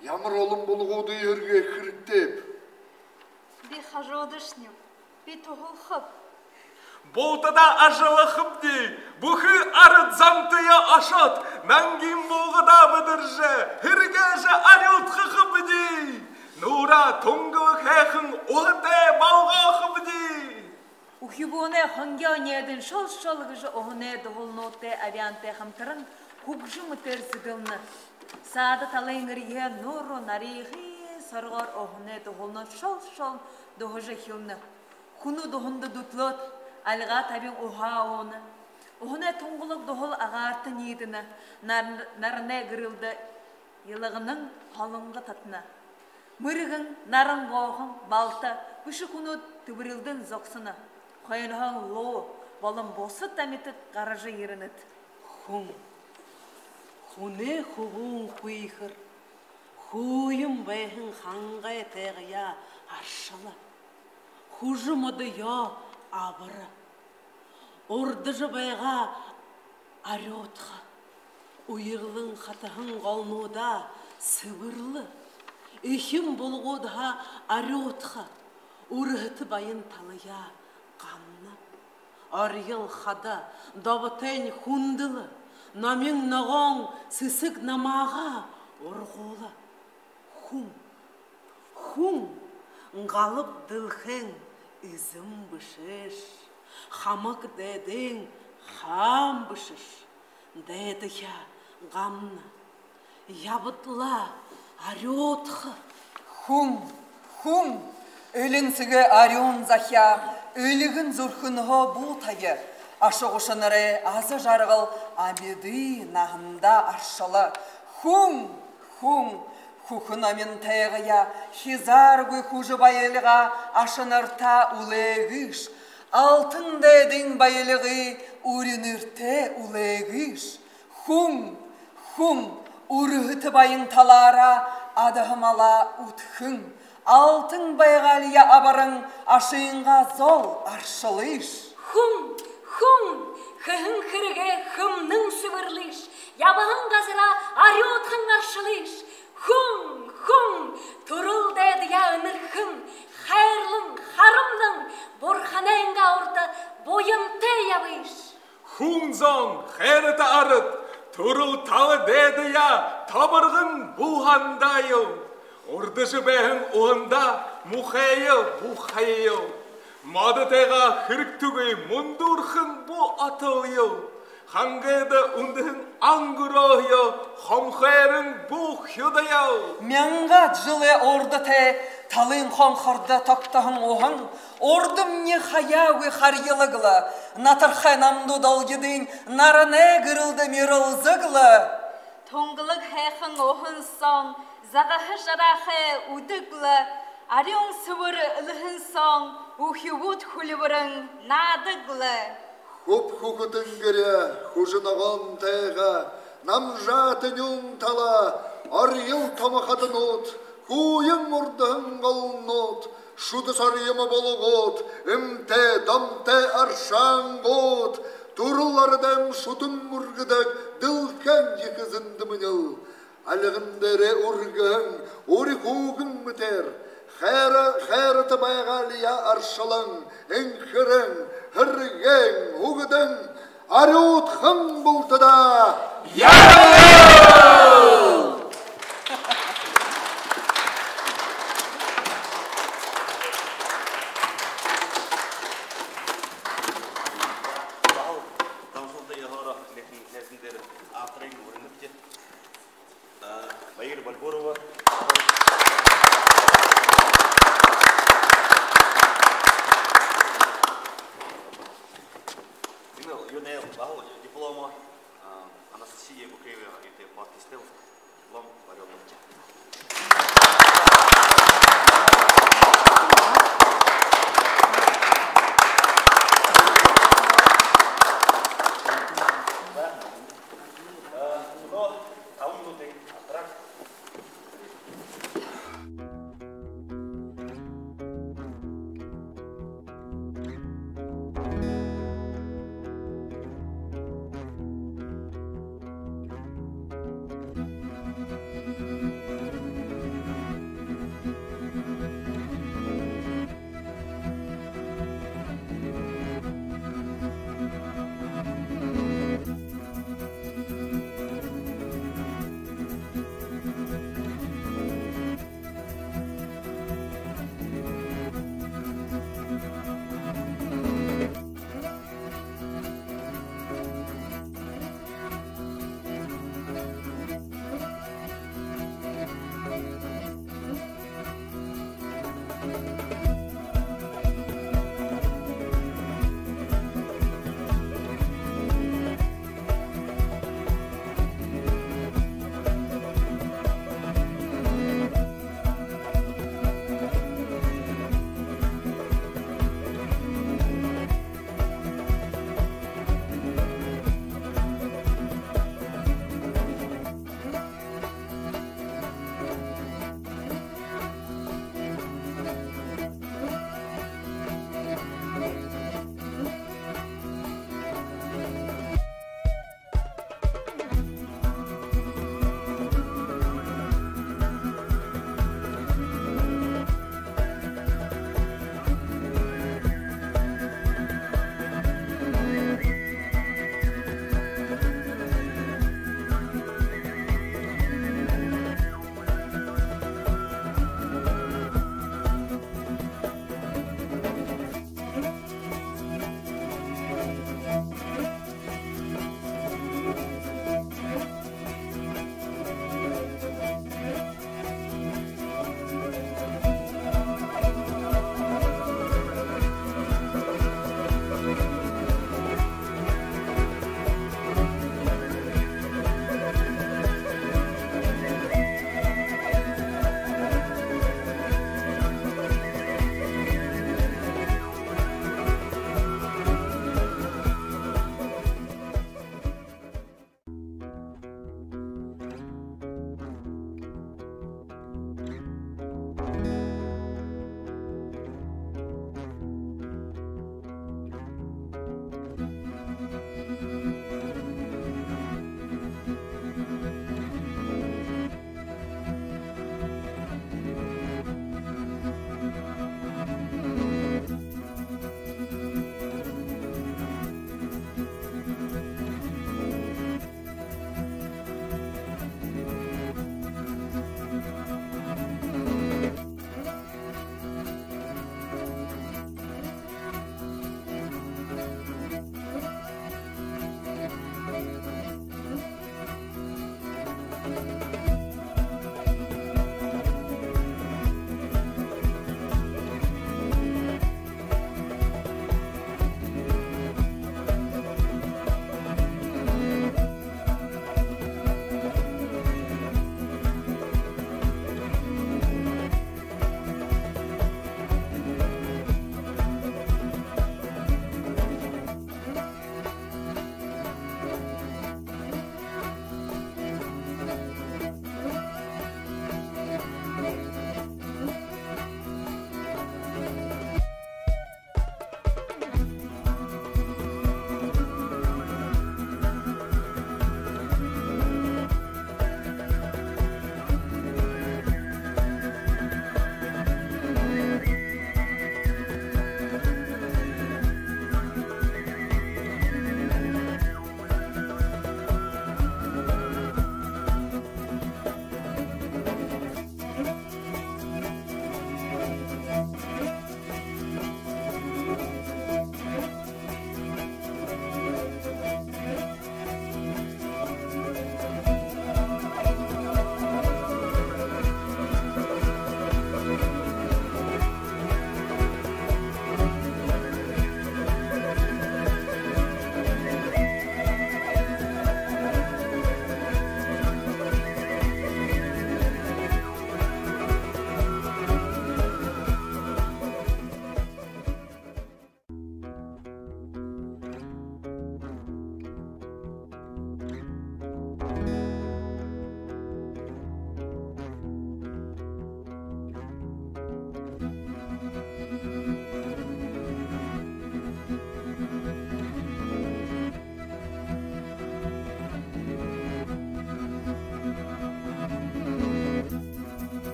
Ямар олон булагуудые һэргээхэ хэрэгтэйб? Би хажуудашниб. Би туһалхаб. Бултадаа ажаллахабди. Бүхы арад зонтоёо ошоод, нангин буулгадаа бэдэржэ, һэргээжэ арюудхахабди. Нуураа тунгалаг һайхан уһатай болгохобди. Үхибүүнэй хонгёо энеэдэн шол-шол гэжэ уһанай дуһалнуудтай, абяантай хамтаран хүгжэм мэтээр зэдэлнэ. Саада талын эрьеһээ нууруу нарийхын соргоор уһанай дуһалнууд шол-шол дуһажа эхилнэ. Хүнүүд уһанда дүтэлөөд, альгаа табин уһаа ууна. Уһанай тунгалаг дуһал агаарта ниидэнэ, нар-, наранай гэрэлдэ илганан һолонго татана. Мэргэн, Наран, Гоохон, Балта, бэшэ хүнүүд тэбэрилдэн зогсоно. Хойноһоонь Луу болон бусад амитад гаража ерэнэд. Хүн. Хүнэй хүбүүн хүйхэр, хүүем байһан хангай тайгаяа аршала. Хүжэ модоёо абара. Урдажа байгаа арюудха. Уярлан хатаһан голнуудаа сэбэрлэ. Эхин булагуудһаа арюудха. Үрһэтэ баян талаяа гамна. Орьёл хада доботойнь хүндэлэ. Номин ногоон сэсэг намаагаа ургуула. Хүн. Хүн галаб дэлхэйн эзэн бэшэш, хамаг дайдын хаан бэшэш. Дайдахяа гамна, ябадалаа арюудха. Хүн, хүн, элинсэгээ арюун захяа, элигэн зүрхэнһөө бү тая. Аша гушанарай аза жаргал амиды наһандаа аршала. Хүн, хүн, хүхэ номинтойгоо хизааргүй хүжэ баялиг ашанартаа үлээгыш. Алтан дээдын баялиг үринэртөө үлээгыш. Хүн, хүн, үрһэтэ баян талаараа адаһа малаа үдхэн, алтан байгаалияа абаран, ашынгаа зол аршалыш. Хүн, хүн, хэһэн хэрэгээ хэмнэн сэбэрлыш, ябаһан газараа арюудхан аршалыш. Хүн, хүн, түрэл дайдаяа энэрхэн, хайрлан, харамнан, бурханайнгаа урда буянтай ябыш. Хүн зон, хайрата арад, түрэл тала дайдаяа табарган булһандаа ил. Урдажа байһан уһандаа мухаяа бухаяа ил. Модотойгоо хэрэгтэгүй мундуурхан бү отолёо. Хангайда үндэһэн ангирһаяа хомхойрон бү хюдаяа ил. Мянгаад жэлэй урда тээ талын хонхордо тогтоһон уһан урдамни хаяагүй харьялаг лэ, натархай намда долгидын наранай гэрэлдэ мэрэлзэг лэ. Тунгалаг һайхан уһан соонь загаһа жараахай үдэг лэ, арюун сэбэр элһэн соонь үхибүүд хүлибэрэн наадаг лэ. Хүб хүхэ тэнгэри хүжэ ногоонтойгоо, намжаата нюун тала, орьёл томо хаданууд, хүүен урдаһан голнууд, шүдэ сорьёмо булагууд, эмтэй домтой аршаангууд, түрэл арадайм шүтэн мүргэдэг дэлхэйн ехэ зэндэмэнил. Альган дээрээ үргэһэн үри хүүгэн мэтээр хайра-, хайрата байгаалияа аршалан, энхэрэн, һэргээн, һүгэдэн арюудхан бултадаа ябаял! Баһал дамжуулгын ёһоороо нэгэ найзан дээрэ авторые уринабди. А, Баир Бальгурова. Энэ юунэй баһал дипломо, а, Анастасия Букреева, это по артисту, диплом варённый.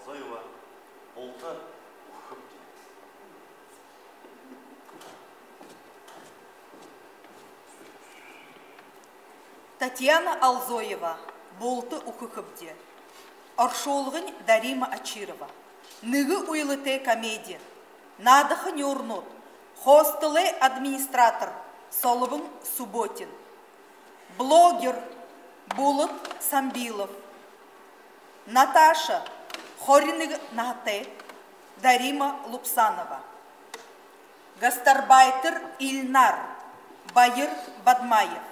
Зоева, булта үхэхэбди. Татьяна Алзоева, «Булта үхэхэбди». Оршуулгань Дарима Очирова. Нэгэ үйлэтэй комеди. Наадаха нюурнууд. Хостелэй администратор Солбон Субботин. Блогер Булат Самбилов. Наташа, хорин нэгэ наһатай, Дарима Лубсанова. Гастарбайтер Ильнар, Баир Бадмаев.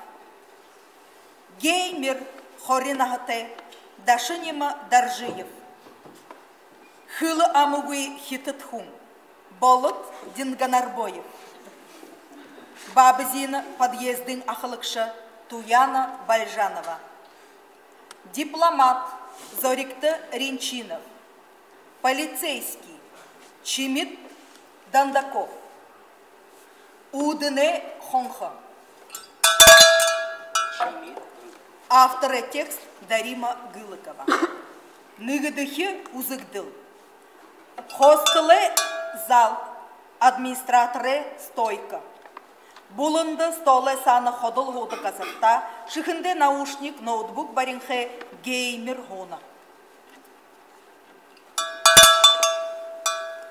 Геймер, хорин наһатай, Дашинима Даржиев. Хэлэ амагүй хитад хүн, Болот Динганарбоев. Баабазиин подъездын ахалагша Туяна Бальжанова. Дипломат Зоригто Ринчинов. Полицейский Чимит Дондоков. Үүдэнэй хонхо. Авторай текст Дарима Гылыкова. Нэгэдэхи үзэгдэл. Хостелэй зал, администраторай стойка. Буланда столой саана ходол һуудаг газарта шэхэндээ наушник, ноутбук баринхай геймер һууна.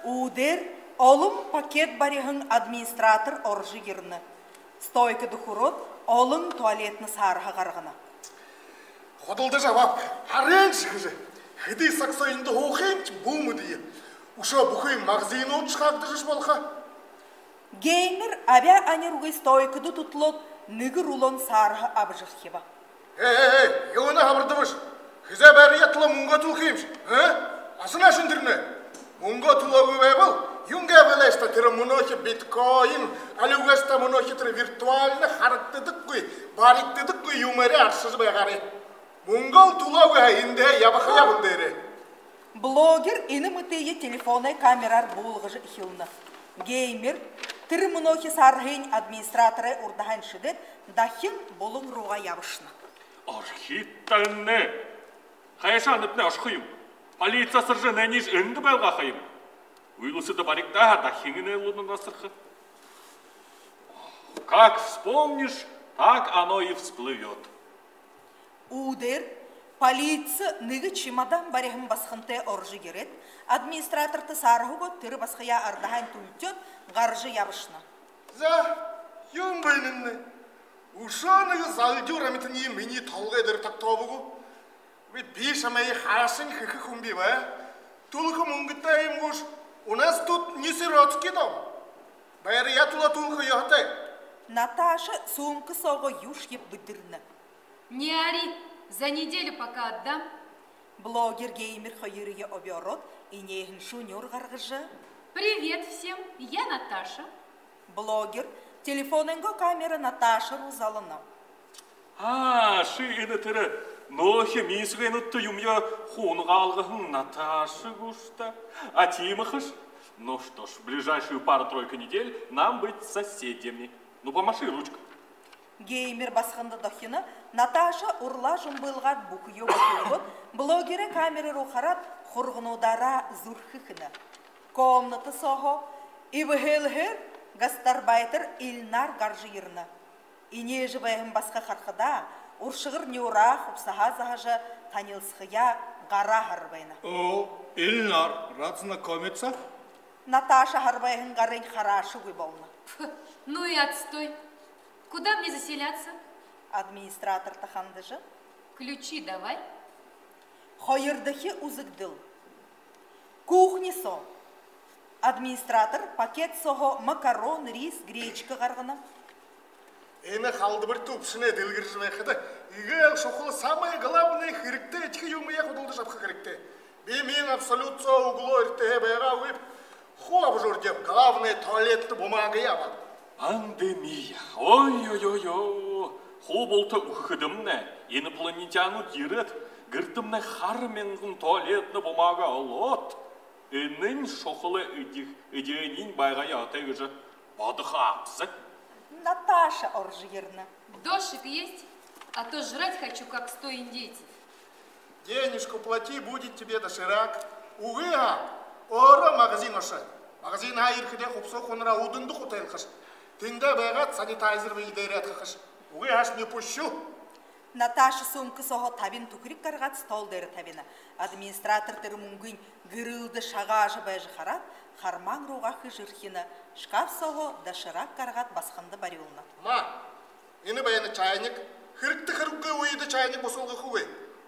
Үүдээр олон пакет бариһан администратор орожо ерэнэ. Стойкада хүрөөд, олон туалетнэ саарһа гаргана. Худалдажа абааб, арай шэхэжэ. Хэды саг соо эндэ һуухымши, бү мэдэе. Үшөө бүхы магазинуудшье хаагдажашье болохо. Геймер абяа аниргүй стойкада түтэлөөд, нэгэ рулон саарһа абажархиба. Ээ, ээ, ээ, юунэй хабардабаш? Хэзээ байраяа түлөө мүнгөө түлэхэмши, а? Асанаш энэ тэрэнээ. Мүнгөө түлөөгүй байбал, юун гээ бэлэйш даа, тэрэ мүнөөхи биткоин, али үгөөш даа, мүнөөхи тэрэ виртуальна харагдадаггүй, баригдадаггүй юумээрээ аршажа байгаарай. Мүнгөө түлөөгүй һаа, эндээ ябахаяа бэлдээрэй. Блогер энэ мэтые телефонай камераар буулгажа эхилнэ. Геймер тэрэ мүнөөхи саарһыень администраторай урдаһаань шэдээд, дахин булан руугаа ябашана. Орхид даа энэ. Хайшаа энэтнай ошохо юм? Полиция асаржа, энээнийшье эндэ байлгаха юм. Үйлсэдэ баригдаа һаа, дахин энээнүүдынь асарха. Как вспомнишь, так оно и всплывёт. Үүдээр полици нэгэ чемодан бариһан басагантай орожо ерээд, администраторта саарһа үгөөд, тэрэ басагаяа ардаһаань түлтөөд, гаража ябашана. За, юун бэ энэмнай? Үшөө нэгэ залдюур амитание минии толгой дээрэ тогтообо гү? Үгы, би шамайе хаашань хэхэ хүн биб, а? Түлэхэ мүнгэтэй юм гүш? У нас тут не сиротский дом. Байраяа түлөө түлэхэ ёһотой. Наташа сумка соогоо юушье бэдэрнэ. Не ори, за неделю пока отдам. Блогер геймер хоёрые обёороод, энеэһэн шүнюур гаргажа: Привет всем, я Наташа. Блогер телефонойнгоо камера Наташа руу залана. А, ши энэ тэрэ нөөхи миисгэнүүдтэ юумэеэ хуунагаалгаһан Наташа гүш даа? А, тиимэ хаш. Ну что ж, ближайшую пару-тройку недель нам быть соседями. Ну, помаши ручкой. Геймер басаганда дохино, Наташа урлаа жумбылгаад, бүхыеэ бүхы үгөөд, блогерэй камера руу хараад, хургануудаараа зүрхэ хэнэ. Комната сооһоо эбхэлһээр гастарбайтер Ильнар гаража ерэнэ. Энеэжэ байһан басага харахадаа, уршагар нюураа, хубсаһаа заһажа, танилсахаяа гараа һарбайна. О, Ильнар, рад знакомиться. Наташа һарбайһан гарынь хараашагүй болоно. Пф, ну и отстой. Куда мне заселяться? Администраторта хандажа: Ключи давай. Хоёрдохи үзэгдэл. Кухня соо. Администратор пакет сооһоо макарон, рис, гречка гаргана. Энэ халдабарита үбшэнэй дэлгэржэ байхада, эгээл шухала, самое главное, хэрэгтэй эдихэ юумэеэ худалдажа абаха хэрэгтэй. Би миин Абсолют соо үглөө эртэһээ байгаагүйб. Хуу абажа үрдеэб, главное, туалетна бумагаяа абааб. Пандемия. Ой-ой-ой-ой. Хуу булта үхэхэдэмнай инопланетянууд ерээд, гэртэмнай хара мянган туалетна бумага олоод, энэнь шухала эди-, эдеэниинь байгаа ёһотой гэжэ бодохо аабза. Наташа орожо ерэнэ. Дошик есть? А то жрать хочу, как сто индейцев. Денежку плати, будет тебе доширак. Үгы һаа, өөрөө магазин ошо. Магазинһаа ерэхэдээ хубсаһа хунараа үүдэндэ хутайлхаш. Тэндээ байгаад санитайзер бэе дээрээ адхахаш. Үгы һааш, не пущу. Наташа сумка сооһоо табин түхэриг гаргаад стол дээрэ табина. Администратор тэрэ мүнгыень гэрэлдэ шагаажа байжа хараад, хармаан руугаа хэжэрхинэ, шкаф сооһоо доширак гаргаад басаганда барюулна. Ма, энэ байна чайник. Хэрэгтэй хэрэггүй үедэ чайник бусалгахагүй.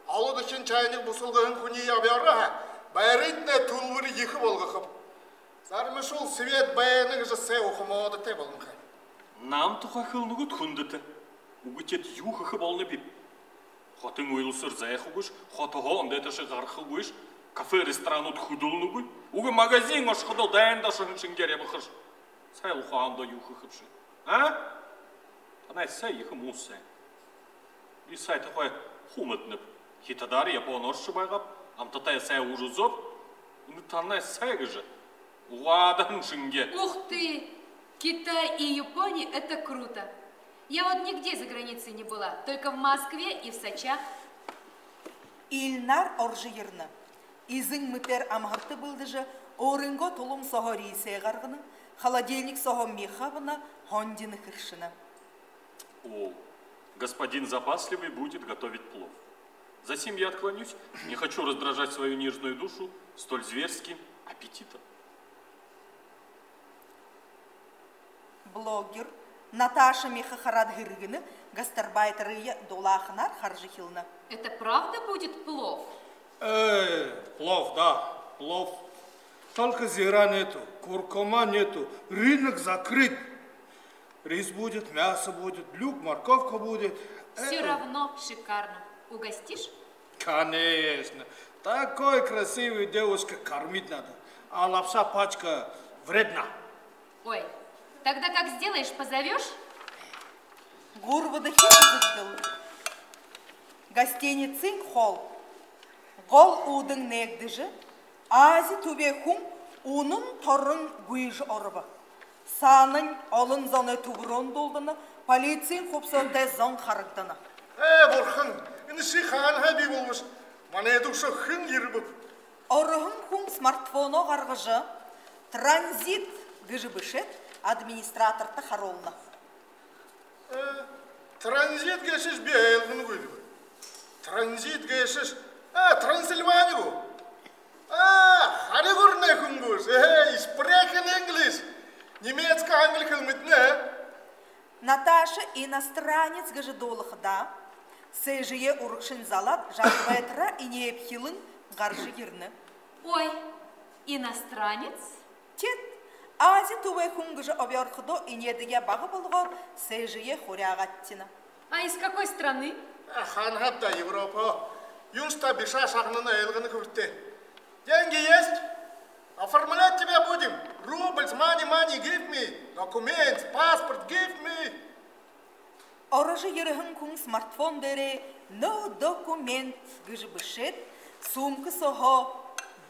Олон дахин чайник бусалгаһан хүниие абяараа һаа, байрынтнай түлбэри ехэ болгохоб. Зарим шуу свет байна гэжэ сай ухамоодотой болонхой. Нам тухай хэлэнэ гүт, хүндэтэ? Үгы, теэд юу хэхэ болоноб? Хотын үйлэсээр зайхагүйш, хотоһоо ондоо тээшэ гарахагүйш, кафе, ресторанууд хүдэлнэгүй. Үгы, магазин ошоходоо дайнда ошоһон шэнгеэр ябахаш. Сай ухаандаа юу хэхэбши? А? Танай сай ехэ муу сай. Би сай тухай хуу мэдэнэб. Хитадаар, Япониор ошожо байгааб, амтатай сай уужа үзөөб. Энэ танай сай гэжэ угаадаһан шэнги. Ух ты! Китай и Япония — это круто! Я вот нигде за границей не была, только в Москве и в Сочах. Ильнар орожо ерэнэ. Эзэн мэтээр амһарта бэлдэжэ, өөрынгөө тулам сооһоо рисээ гаргана, холодильник сооһоо мяха абана, һондино хэршэнэ. О, господин запасливый будет готовить плов. Затем я отклонюсь, не хочу раздражать свою нежную душу столь зверским аппетитом. Блогер Наташа мяха хараад һэргэнэ, гастарбайтерые дулааханаар хаража хэлэнэ. Это правда будет плов? Э, плов, да, плов. Только зира нету, куркума нету, рынок закрыт. Рис будет, мясо будет, лук, морковка будет. Всё равно шикарно. Угостишь? Конечно. Такой красивой девушке кормить надо. А лапша пачка вредна. Ой, тогда как сделаешь, позовёшь? Гурбадахи үзэгдэл. Гостиницын холо. Гол үүдэн нээгдэжэ, Ази түбэй хүн үнэн торон гүйжэ оробо. Саанань олон зоной түбэрөөн дуулдана, полициин хубсаһатай зон харагдана. Ээ, бурхан, энэшье хаанаһаа бии болобоши? Манайда үшөө хэн ерэбэб? Ороһон хүн смартфоноо гаргажа, «Транзит» гэжэ бэшээд, администраторта харуулна. Э, транзит гээшэш би ойлгоногүйб. Транзит гээшэш, а, Трансильвани гү? А, хари гүрэнэй хүн гүш? Э, sprechen English. Немецкий, англи хэлэ мэдэнэ. Наташа «Иностранец» гэжэ дуулахадаа, сээжээ урагшань залаад, жарбайтараа энеэбхилэн гаража ерэнэ. Ой, иностранец? Теэд Ази түбэй хүн гэжэ обёорходоо, энеэдэеэ бага болгоод, сээжээ хуряагадтина. А из какой страны? А, хаанаһааб даа, Европоһоо. Юуншье даа бэшэ, шагнана, ойлгоно хэрэгтэй. Деньги есть? Оформлять тебя будем. Рубль, money, money, give me. Документ, паспорт, give me. Орожо ерэһэн хүн смартфон дээрээ «No document» гэжэ бэшээд, сумка сооһоо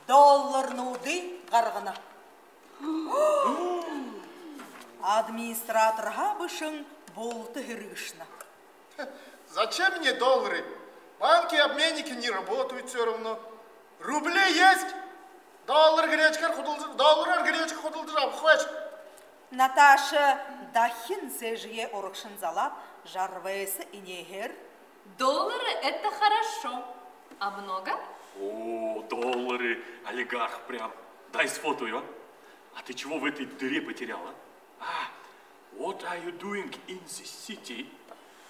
долларнуудые гаргана. Администраторһаа бэшэн булта һэргэшэнэ. Зачем мне доллары? Банки, обменники не работают всё равно. Рубли есть? Доллар гречкээр худалдажа, доллараар гречка худалдажа абаха байш. Наташа дахин сээжээ урагшань залаад, жарбайса энеэхээр: Доллары — это хорошо. А много? О, доллары, олигарх прям. Дай сфотою, а? А ты чего в этой дыре потеряла? А, what are you doing in the city?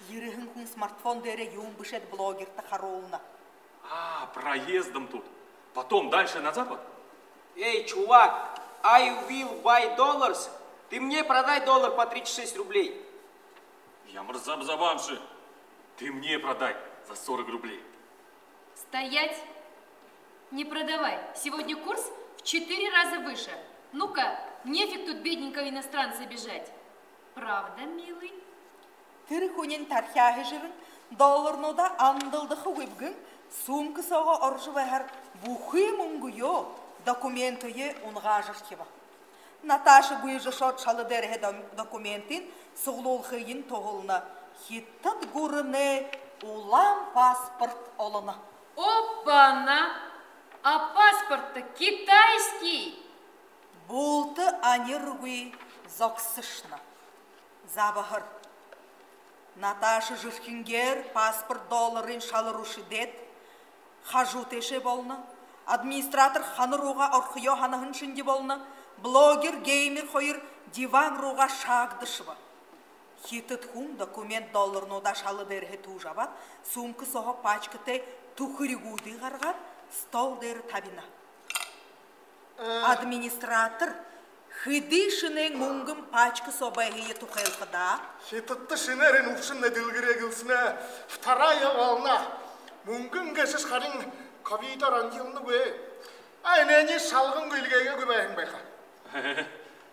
Ерэһэн хүн смартфон дээрээ юун бэшээд, блогерта харуулна. А, проездом тут. Потом дальше на запад? Эй, чувак, I will buy dollars. Ты мне продай доллар по тридцать шесть рублей. Ямар забзабаанши? Ты мне продай за сорок рублей. Стоять! Не продавай. Сегодня курс в четыре раза выше. Ну-ка, нефиг тут бедненького иностранца обижать. Правда, милый? Тэрэ хүниинь тархяа һэжэрэн, долларнуудаа андалдахагүйб гэн, сумка соогоо орожо байһаар бүхы мүнгөө, документые унагаажархиба. Наташа гүйжэ ошоод, шала дээрэһээ дом-, документыень суглуулхыень туһална. Хитад гүрэнэй улаан паспорт олоно. Опа-на! А паспорт-то китайский. Булта аниргүй зогсошоно. Забһар. Наташа жэрхэнгээр паспорт долларын шала руу шэдээд, хажуу тээшээ болоно. Администратор хана руугаа орохоёо һанаһан шэнги болоно. Блогер, геймер хоёр диван руугаа шаагдаба. Хитад хүн документ долларнуудаа шала дээрэһээ түүжэ абаад, сумка сооһоо пачкатай түхэригүүдые гаргаад, стол дээрэ табина. Администратор хэды шэнээн мүнгэн пачка соо байһые тухайлхадаа: Хитадта шэнээр энэ үбшэн дэлгэрээ гэлсэнэ, вторая волна. Мүнгэн гээшэшье харин ковидоор ангилнагүй. А энээниие шалгангүй эльгээгээгүй байһан байха.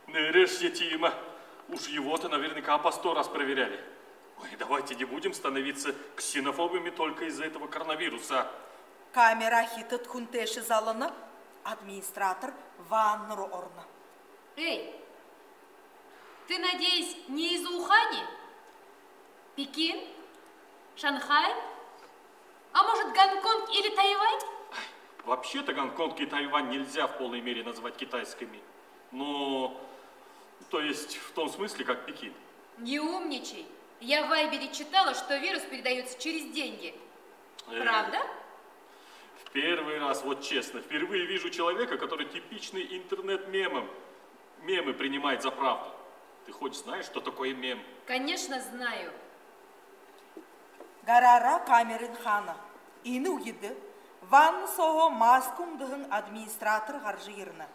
Нээрээшье тиимэ. Уж его-то наверняка по сто раз проверяли. Ой, давайте не будем становиться ксенофобами только из-за этого коронавируса. Камера хитад хүн тээшээ залана, администратор ванна руу орно. Эй, ты, надеюсь, не из Ухани? Пекин? Шанхай? А может, Гонконг или Тайвань? Вообще-то Гонконг и Тайвань нельзя в полной мере назвать китайскими. Но, то есть, в том смысле, как Пекин. Не умничай. Я в Вайбере читала, что вирус передаётся через деньги. Э, правда? В первый раз, вот честно, впервые вижу человека, который типичный интернет-мемом, мемы принимает за правду. Ты хоть знаешь, что такое мем? Конечно, знаю. Гараараа камерын хаана. Энэ үедэ ванна сооһоо маска үмдэһэн администратор гаража ерэнэ.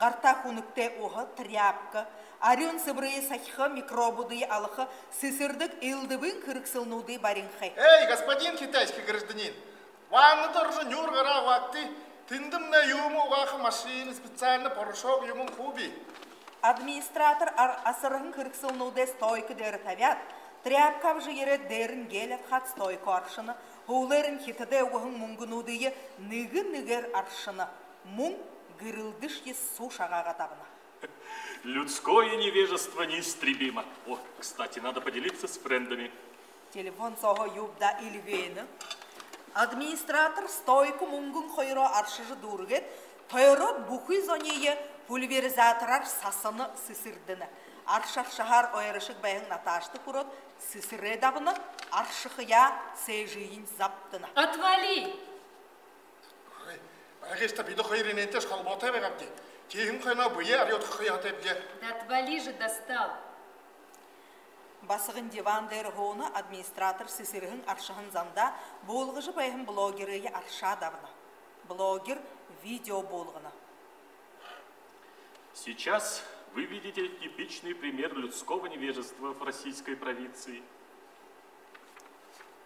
Гартаа хүнэгтэй уһа, тряпка, арюун сэбэрые сахиха, микробуудые алаха, сэсэрдэг элдэбын хэрэгсэлнүүдые баринхай. Эй, господин китайский гражданин, ваннада орожо нюур гараа угаагты, тэндэмнай юумэ угааха машина, специально порошок юумэн хуу бии. Администратор ар-, асарһан хэрэгсэлнүүдээ стойка дээрэ табяад, тряпка абажа ерээд, дээрэнь гель абахаад, стойкоо аршана. Һүүлээрнь хитадай үгэһэн мүнгэнүүдые нэгэ нэгээр аршана. Мүн гэрэлдэшье суу шагаагаад абана. Людское невежество неистребимо. О, кстати, надо поделиться с френдами. Телефон сооһоо юуб даа эльгээнэ. Администратор стойко мүнгэн хоёроо аршажа дүүргээд, тойроод, бүхы зониие пульверизатораар сасана, сэсэрдэнэ. Арша аршаһаар ойрошог байһан Наташада хүрөөд, сэсэрээд абана, аршахаяа сээжыень забтана. Отвали! Ой, байгыш даа, бидэ хоёр энээнтэйш холбоотой байгаабди. Тииһэн хойноо бэеэ арюудхаха ёһотойбди. Да отвали же, достал. Басаган диван дээрэ һууна, администратор сэсэрһэн аршаһан зандаа буулгажа байһан блогерые аршаад абана. Блогер видео буулгана. Сейчас вы видите типичный пример людского невежества в российской провинции.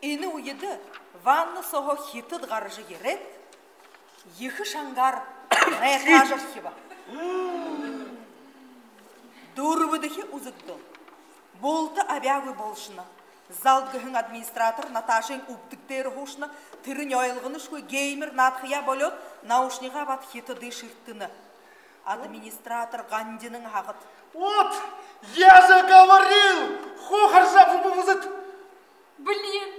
Энэ үедэ ванна сооһоо хитад гаража ерээд, ехэ шангаар гайхажархиба. Дүрбэдэхи үзэгдэл. Булта абяагүй болошоно. Залд гэһэн администратор Наташын үбдэг дээрэ һуушана. Тэрэнь ойлгоношгүй, геймер наадахаяа болёод, наушнигаа абаад, хитадые шэртэнэ. Администратор гандинан һагад: Вот, я же говорил! Хуу хаража абааб, үзэт! Блин,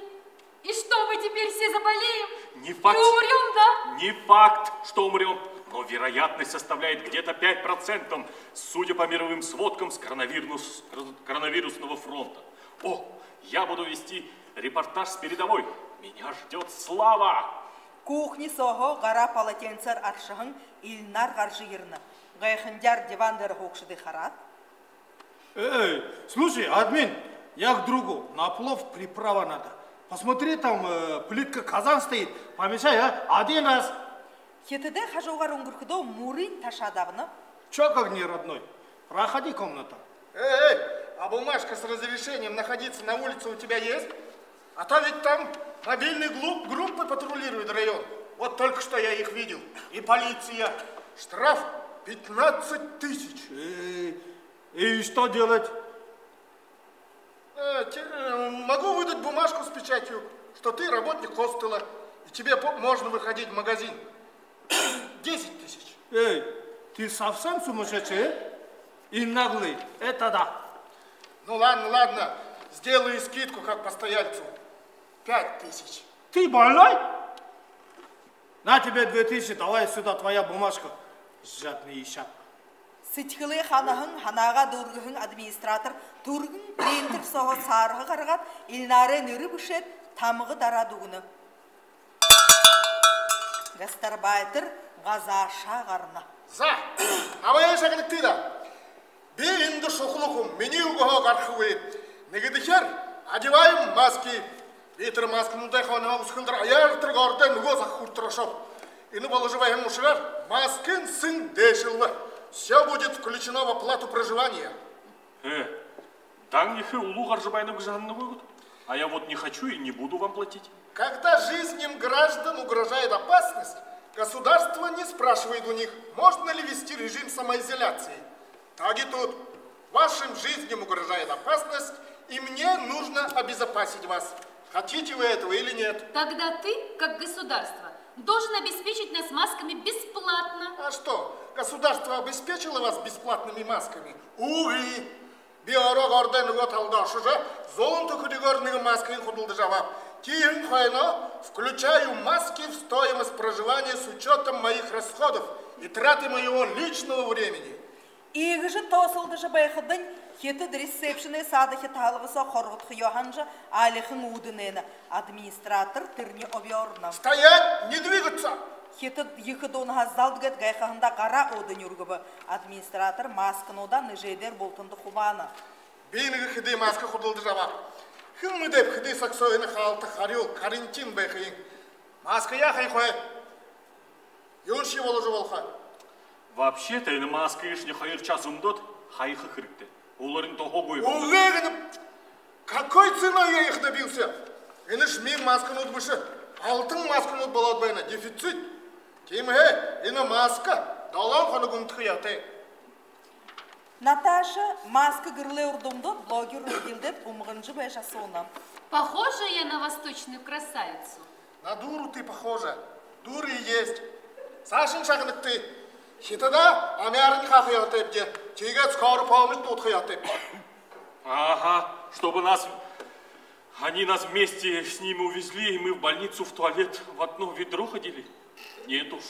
и что, мы теперь все заболеем? Не факт. И умрём, да? Не факт, что умрём, но вероятность составляет где-то пять процентов, судя по мировым сводкам с коронавирус-, коронавирусного фронта. О, я буду вести репортаж с передовой. Меня ждёт слава! Кухня сооһоо гараа полотенцээр аршаһан Ильнар гаража ерэнэ. Гайхандаар диван дээрэ һуугшадые хараад: Эй, слушай, админ, я к другу. На плов приправа надо. Посмотри, там, э, плитка, казан стоит. Помешай, а? Один раз. Хитадай хажуугаар үнгэрхэдөө, мүрынь ташаад абана. Чё, как не родной? Проходи, комната. Эй, эй, а бумажка с разрешением находиться на улице у тебя есть? А то ведь там мобильные глу-, группы патрулируют район. Вот только что я их видел. И полиция. Штраф пятнадцать тысяч. Эй, и что делать? Э, те-, э, могу выдать бумажку с печатью, что ты работник хостела, и тебе по-, можно выходить в магазин. Десять тысяч. Эй, ты совсем сумасшедший, э? И наглый, это да. Ну ладно, ладно, сделаю скидку как постояльцу. Пять тысяч. Ты больной? На тебе две тысячи, давай сюда твоя бумажка. Жадный ишак. Сэдьхэлээ ханаһан, һанаагаа дүүргэһэн администратор түргэн принтер сооһоо саарһа гаргаад, Ильнарай нэрэ бэшээд, тамга дараад үгэнэ. Гастарбайтер газаашаа гарана. За, абаяа шагнагты даа. Би эндэ шухала хүн, минии үгэһөө гарахагүй. Нэгэдэхеэр, одеваем маски. Би тэрэ маскануудай хойноһоо үсэгэлдэр аяар тэрэ городой нүгөө саг хүрэтэр ошооб. Энэ боложо байһан ушараар маскын сэн дээшэлбэ. Всё будет включено в оплату проживания. Э, дан ехэ үлүү гаража байна гэжэ һананагүйгүт? А я вот не хочу и не буду вам платить. Когда жизням граждан угрожает опасность, государство не спрашивает у них, можно ли ввести режим самоизоляции. Так и тут. Вашим жизням угрожает опасность, и мне нужно обезопасить вас. Хотите вы этого или нет? Тогда ты, как государство, должен обеспечить нас масками бесплатно. А что, государство обеспечило вас бесплатными масками? Увы. Би ороо городой нүгөө талада ошожо, зуун түхэригөөр нэгэ маскыень худалдажа абааб. Тииһэн хойноо включаю маски в стоимость проживания с учётом моих расходов и траты моего личного времени. Иигэжэ тоосолдожо байхадань, хитад ресепшеной саадахи таһалга соо хоргодхоёо һанажа, алихан үүдэнэйнэ. Администратор тэрэниие обёорно. Стоять! Не двигаться! Хитад ехэ дуунаһаа залд гээд гайхаһандаа гараа өөдэнь үргэбэ. Администратор маскануудаа нэжээдээр бултанда хубаана. Би нэгэ хэды маска худалдажа абааб. Хэн мэдээб, хэды саг соо энэ хаалта харюул карантин байха юм. Маскаяа хаяхаб. Юуншье боложо болохо. Вообще-то энэ маскыешни хоёр час үмдөөд хаяха хэрэгтэй. Уларынь туһагүй. Үгы гэнэб. Какой ценой я их добился? Энэшни мин масканууд бэшэ. Алтан масканууд болоод байна. Дефицит. Тиимэһээ энэ маска долоон хоног үмдэхэ ёһотой. Наташа маска гэрэлэй урда үмдөөд, блогер руу эрьелдээд, умганажа байжа асууна. Похожа я на восточную красавицу? На дуру ты похожа. Дура и есть. Саашань шагнагты. Хитадаа амяарынь хааха ёһотойбди. Тиигээд скорая помощь дуудха ёһотойбди. Ага, чтобы нас, они нас вместе с ними увезли, и мы в больницу в туалет в одно ведро ходили? Нет уж.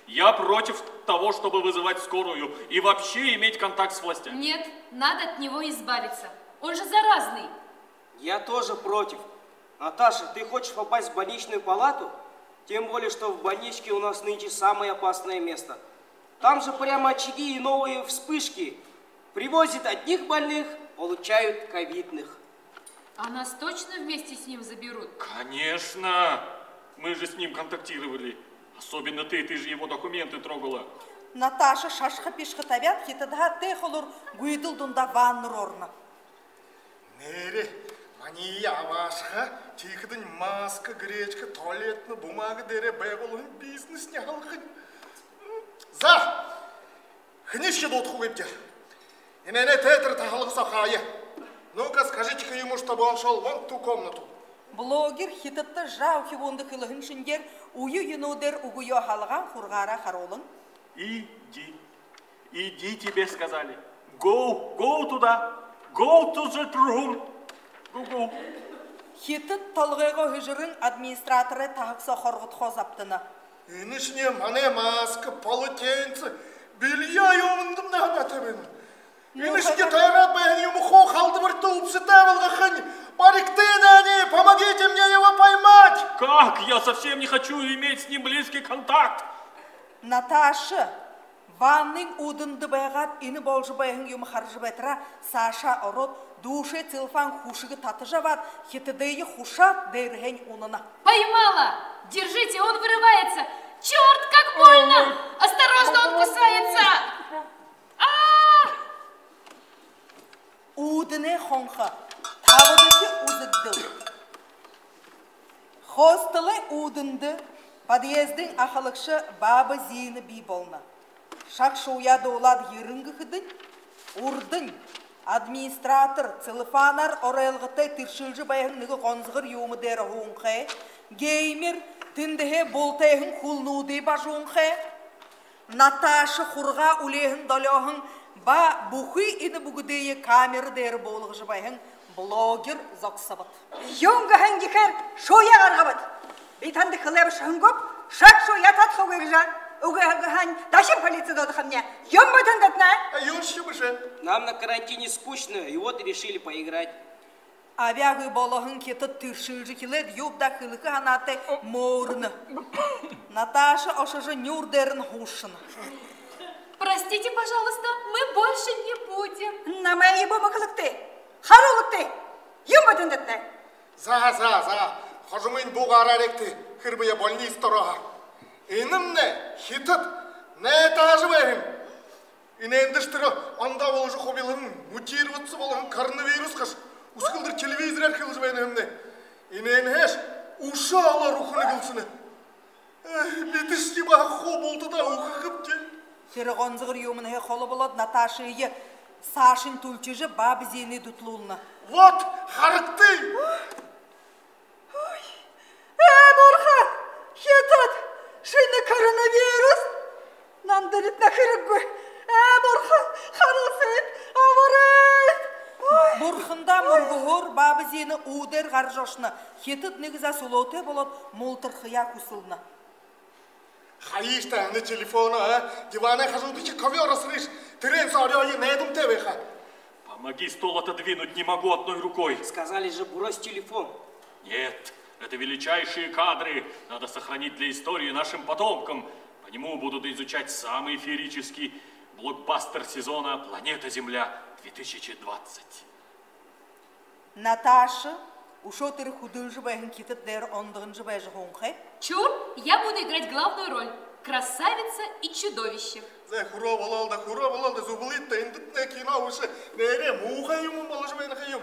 Я против того, чтобы вызывать скорую и вообще иметь контакт с властями. Нет, надо от него избавиться. Он же заразный. Я тоже против. Наташа, ты хочешь попасть в больничную палату? Тем более, что в больничке у нас нынче самое опасное место. Там же прямо очаги и новые вспышки. Привозят одних больных, получают ковидных. А нас точно вместе с ним заберут? Конечно! Мы же с ним контактировали. Особенно ты, ты же его документы трогала. Наташа шашха-пишха табяад, хитадһаа тээ холуур гүйдэл дунда ванна руу орно. Нээрээ, маниие абаашаха, тиихэдэнь маска, гречка, туалетная бумага дээрэ байгуулһан бизнесни халахань. За! Хэншье дуудахагүйбди. Энээнээ тээ тэрэ таһалга соо хаая. Ну-ка, скажите-ка ему, чтобы он шёл вон в ту комнату. Блогер хитадта жаа үхибүүндэ хэлэһэн шэнгеэр, үе юумэн дээрэ үгөө халгаан хургаараа харуулан. Иди. Иди, тебе сказали. Go, go туда. Go to the room. Go, go. Хитад толгойгоо һэжэрэн, администраторай таһаг соо хоргодхоо забтана. Энэшни манай маска, полотенце, бельё юумэндэмнай һанаатай байна. Энэшни тойроод байһан юумэ хуу халдабарта үбсэтэй болгохонь. Баригты, нэ, помогите мне его поймать! Как? Я совсем не хочу иметь с ним близкий контакт. Наташа ваннын үүдэндэ байгаад, энэ боложо байһан юумэ хаража байтараа, саашаа ороод, дүүшээ целлофан хүшэгэ татажа абаад, хитадые хушаад, дээрэһээнь унана. Поймала! Держите, он вырывается! Чёрт, как больно! Осторожно, он кусается! А! Үүдэнэй хонхо. Табадахи үзэгдэл. Хостелэй үүдэндэ подъездын ахалагша баба Зина бии болоно. Шаг шууяа дуулаад ерэн гэхэдэнь, урдань администратор целлофанаар оройготой тэршэлжэ байһан нэгэ гонсогор юумэ дээрэ һуунхай, геймер, тэндэһээ бултайһан хүлнүүдые бажуунхай. Наташа хургаа үлеэһэн долёоһон ба бүхы энэ бүгэдые камера дээрэ буулгажа байһан блогер зогсобод. Юун гэһэн гэхээр, шууяа гаргабад. Би танда хэлээб шэнги гүб, Шаг шуу ятадхагүй гэжэ үгы һаань, дахин полици дуудахамни. Юун бэ тэндэтнай? А юун шье бэшэ? Нам на карантине скучно, и вот решили поиграть. Абяагүй болоһон хитад тэршэлжэ эхилээд, юуб даа хэлэхэ һанаатай мөөрэнэ. Наташа ошожо нюур дээрэнь һуушана. Простите, пожалуйста, мы больше не будем. Намайе бү мэхэлэгты. Харуулагты. Юун бэ тэндэтнай? За, за, за. Хожомынь буугаарайгты, хэрбээ больница ороһоор. Энэмнай хитад найтажа байһан. Энээндэшье тэрэ ондоо боложо хубилһан, мутироваться болоһон коронавирус хаш. Үсэгэлдэр телевизорээр хэлэжэ байна һэмнай. Энээнһээш үшөө олоор үхэнэ гэлсэнэ. Эх, бидэшье баһа хуу бултадаа үхэхэбди. Тэрэ гонзогор юумэнһээ холо болоод, Наташые саашань түлхижэ, Баба Зинэ дүтэлүүлнэ. Вот, харагты! Ой, ээ, бурхан, хитад, шэнэ коронавирус. Нандаритна хэрэггүй. Ээ, бурхан, харалсыт, абарыт. Ой. Бурхандаа мүргэһөөр Баба Зинэ үүдээр гаража ошоно. Хитад нэгэ заа сүлөөтэй болоод, мултархаяа хүсэлнэ. Хаяыш даа энэ телефоноо, а? Диванай хажуудахи ковёр асарыш. Тэрээн соо орёоё, найдамтай байха. Помоги стол отодвинуть, не могу одной рукой. Сказали же, брось телефон. Нет, это величайшие кадры. Надо сохранить для истории нашим потомкам. По нему будут изучать самый феерический блокбастер сезона «Планета Земля две тысячи двадцать». Наташа үшөө тэрэ хүдэлжэ байһан хитад дээрэ ондогонжо байжа һуунхай. Чур, я буду играть главную роль. Красавица и чудовище. Зай, хүрөө болоол даа, хүрөө болоол даа, зүблыт даа, эндэтнай кино бэшэ, нээрээ муухай юумэн боложо байна ха юм.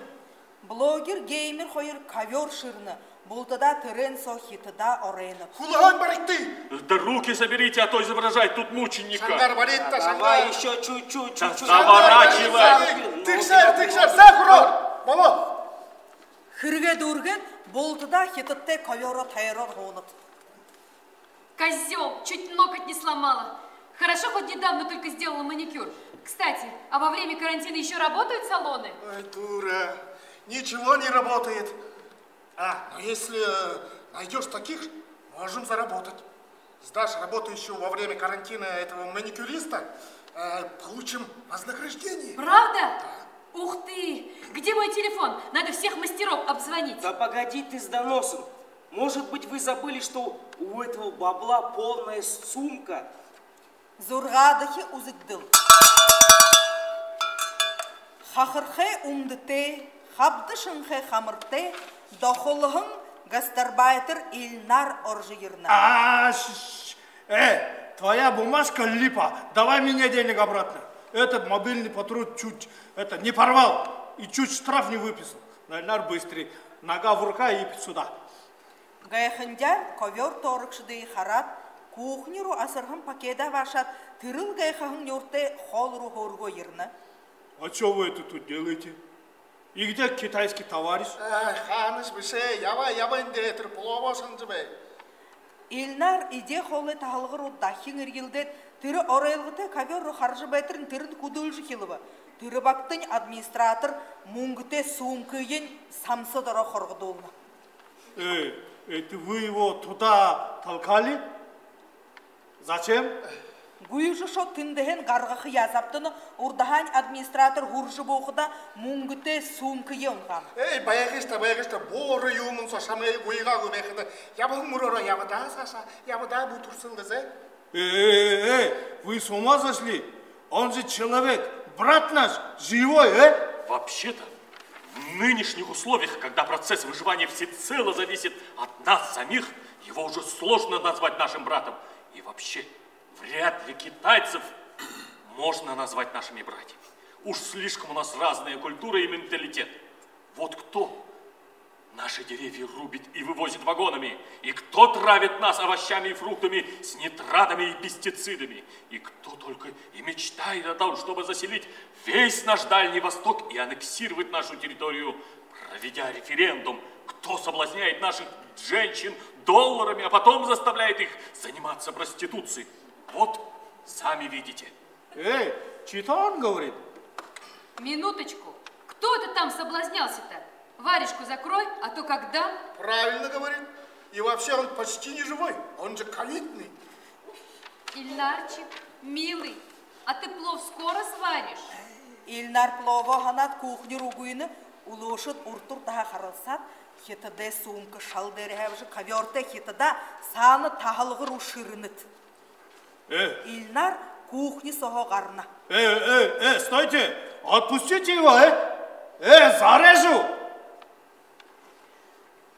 Блогер, геймер хоёр ковёр шэрэнэ, бултадаа тэрээн соо хитадаа оройно. Хүлһөөнь баригты! Да руки соберите, а то изображать тут мученика. Шангаар баригты даа, шангаар. Давай ещё чуть-чуть, чуть-чуть. Заворачивай. Тэгшээр, тэгшээр, зай, хүрөө. Болоо. Хэрэгээ дүүргээд, бултадаа хитадтай ковёроо тойроод һуунад. Козёл, чуть ноготь не сломала. Хорошо, хоть недавно только сделала маникюр. Кстати, а во время карантина ещё работают салоны? Ой, дура. Ничего не работает. А, но если, э, найдёшь таких, можем заработать. Сдашь работающего во время карантина этого маникюриста, э, получим вознаграждение. Правда? Да. Ух ты! Где мой телефон? Надо всех мастеров обзвонить. Да погоди ты с доносом. Может быть, вы забыли, что у этого бабла полная сумка? Зургаадахи үзэгдэл. Хахархай үмдэтэй, хабда шэнхэй хамартай, дохолһон гастарбайтер Ильнар орожо ерэнэ. А, ш-, ш-, э, твоя бумажка липа. Давай мне денег обратно. Этот мобильный патруль чуть, это, не порвал и чуть штраф не выписал. Ильнар, быстрей. Нога в рука и сюда. Гайхандяар ковёр тоорогшодые хараад, кухня руу асарһан пакедаа абаашаад, тэрэл гайхаһан нюуртай холл руу хөөргөө ерэнэ. А чё вы это тут делаете? И где китайский товарищ? Ай, хаанашье бэшэ, ябаа, ябаа, эндэ тэрэ пловоо шанажа бай. Ильнар эдеэ холой таһалга руу дахин эрьелдээд, тэрэ оройготой ковёр руу хаража байтарынь, тэрэнь хүдэлжэ эхилбэ. Тэрэ багтань администратор мүнгэтэй сумкыень самса доро хоргодуулна. Э, это вы его туда толкали? Зачем? Гүйжэ ошоод, тэндэһээнь гаргахаяа абтана, урдаһаань администратор хүрэжэ буухадаа, мүнгэтэй сумкые унагаана. Эй, байгыш даа, байгыш даа, буурал юумэн соо шамайе гуйгаагүй байхада, ябаһан мүрөөрөө ябаа даа, саашаа ябаа даа, бү түрсэн лэ зэ. Э, э, э, вы с ума сошли? Он же человек, брат наш, живой, э? Вообще-то, в нынешних условиях, когда процесс выживания всецело зависит от нас самих, его уже сложно назвать нашим братом. И вообще, вряд ли китайцев можно назвать нашими братьями. Уж слишком у нас разная культура и менталитет. Вот кто наши деревья рубит и вывозит вагонами, и кто травит нас овощами и фруктами с нитратами и пестицидами, и кто только и мечтает о том, чтобы заселить весь наш Дальний Восток и аннексировать нашу территорию, проведя референдум, кто соблазняет наших женщин долларами, а потом заставляет их заниматься проституцией. Вот, сами видите. Эй, чё-то он говорит. Минуточку. Кто это там соблазнялся-то? Варежку закрой, а то как дам. Правильно говорит. И вообще он почти не живой, он же ковидный. Ильнарчик, милый, а ты плов скоро сваришь? Ильнар пловоо һанаад кухни руу гүйнэ, үлөөшэд урда урдаһаа харалсаад, хитадай сумка шал дээрэһээ абажа, ковёртой хитадаа саана таһалга руу шэрэнэд. Э. Ильнар кухни сооһоо гарана. Э, э, э, стойте! Отпустите его, э! Э, зарежу!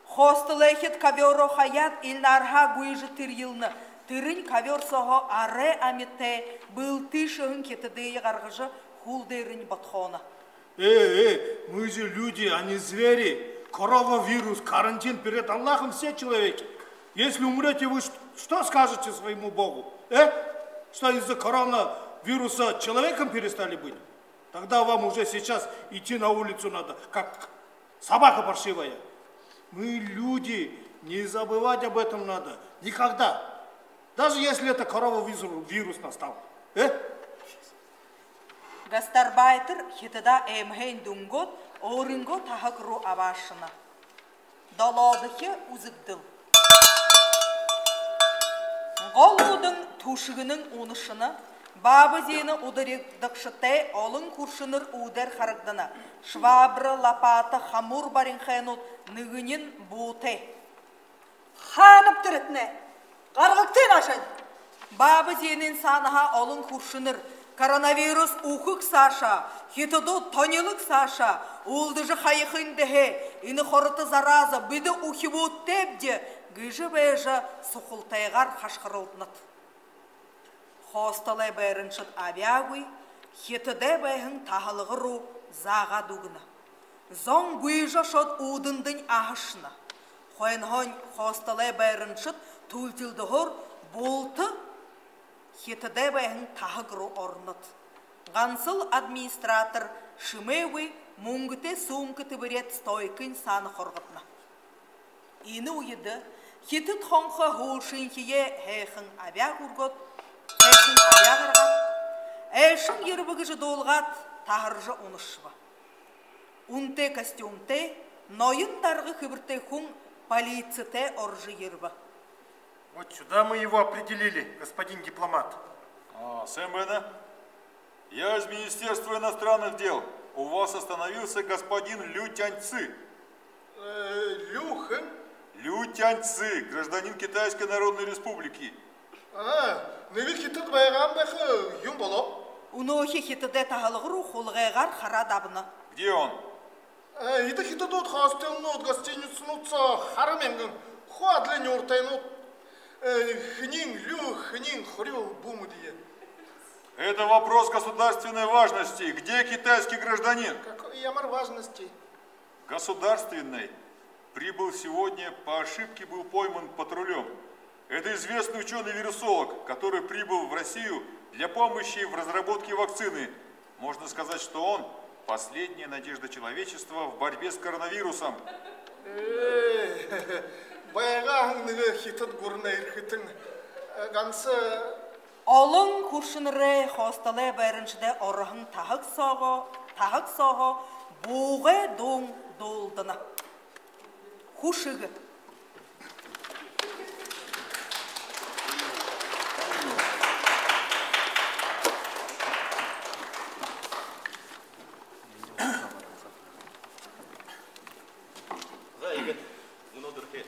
Хоостолой хид ковёроо хаяад, Ильнарһаа гүйжэ тэрьелнэ. Тэрэнь ковёр сооһоо арай амитай, бэлтышэһэн хитадые гаргажа, хүл дээрэнь бодхооно. Э, э, мы же люди, а не звери. Коронавирус, карантин, перед Аллахом все человеки. Если умрёте, вы ш-, что скажете своему Богу? Э? Что из-за коронавируса человеком перестали быть? Тогда вам уже сейчас идти на улицу надо, как собака паршивая. Мы люди, не забывать об этом надо. Никогда. Даже если это коронавирус настал. Э? Гастарбайтер хитадаа эмһээнь дүнгөөд, өөрынгөө таһаг руу абаашана. Долоодохи үзэгдэл. Гол үүдэн түшэгэнэн унашана. Баба Зинэ ударидагшатай, олон хүршэнэр үүдээр харагдана. Швабра, лопата, хамуур баринхайнууд, нэгэниинь буутай. Хаанаб тэрэтнай? Гаргагты наашань! Баба Зинын саанаһаа олон хүршэнэр: коронавирус үхэг саашаа, хитадууд тонилог саашаа, үлдэжэ хаяхынь дэһээ, энэ хорото зараза бидэ үхибүүдтэйбди, гэжэ байжа, сухалтайгаар хашхаралданад. Хоостолой байраншад абяагүй, хитадай байһан таһалга руу заагаад үгэнэ. Зон гүйжэ ошоод, үүдэндэнь аһашана. Хойноһоонь хоостолой байраншад түлтэлдэһөөр булта хитадай байһан таһаг руу оронод. Гансал администратор шэмээгүй, мүнгэтэй сумка тэбэреэд, стойкын саана хоргодоно. Энэ үедэ хитад хонхо һүүлшынхиеэ һайхан абяа хүргөөд, һайхан абяа гаргаад, «Айшан ерэбэ» гэжэ дуулгаад, таһаржа унашаба. Үнэтэй костюмтэй, ноён дарга хэбэртэй хүн полицитэй орожо ерэбэ. Вот сюда мы его определили, господин дипломат. А, сайн байна. Я из Министерства иностранных дел. У вас остановился господин Лю Тяньцы. Э, Лю хэн? Лю Тяньцы, гражданин Китайской Народной Республики. А, нэгэ хитад байгаа юм байха, юун болооб? Үнөөхи хитадай таһалга руу хулгайгаар хараад абана. Где он? Э, эдэ хитадууд, хостелнууд, гостиницанууд соо хара мянган. Хуу адли нюуртайнууд. Э, хэниинь Лю, хэниинь Хрю, бү мэдэе. Это вопрос государственной важности. Где китайский гражданин? Какой, ямар важности? Государственной. Прибыл сегодня, по ошибке был пойман патрулём. Это известный учёный-вирусолог, который прибыл в Россию для помощи в разработке вакцины. Можно сказать, что он последняя надежда человечества в борьбе с коронавирусом. Ээ, байгаа һэн нэгэ хитад гүрэнэй эрхэтэн. Э, ганса... Олон хүршэнэрэй хостелэй байраншадай ороһон таһаг сооһоо, таһаг сооһоо буугай дуун дуулдана. Хүшэг. За, иигээд мүнөөдэрхи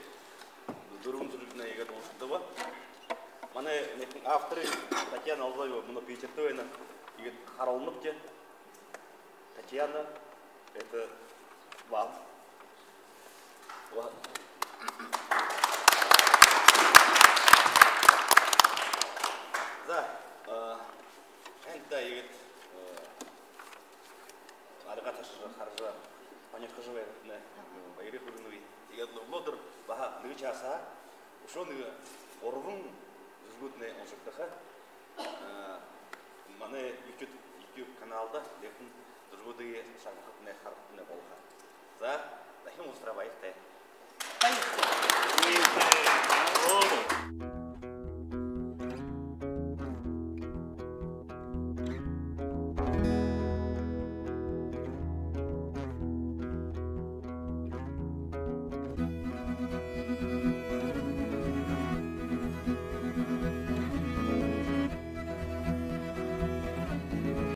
дүрбэн зүжэгнай иигээд уншагдаба. Манай нэгэ автор Татьяна Алзоева мүнөө Питердэ байна. Иигээд харуулнабди. Татьяна, это вам. Ва-, за, э, эндэ иигээд, э, арга ташажа, хаража, һонирхожо байһандатнай баяр хүргэнэб. Иигээд мүнөөдэр баһа нэгэ часаа үшөө нэгэ гурбан зүжэгүүднай уншагдаха. Э, манай YouTube, YouTube каналда лектын зүжэгүүдые шагнахатнай, харахатнай болохо. За, дахин уулзатараа баяртай.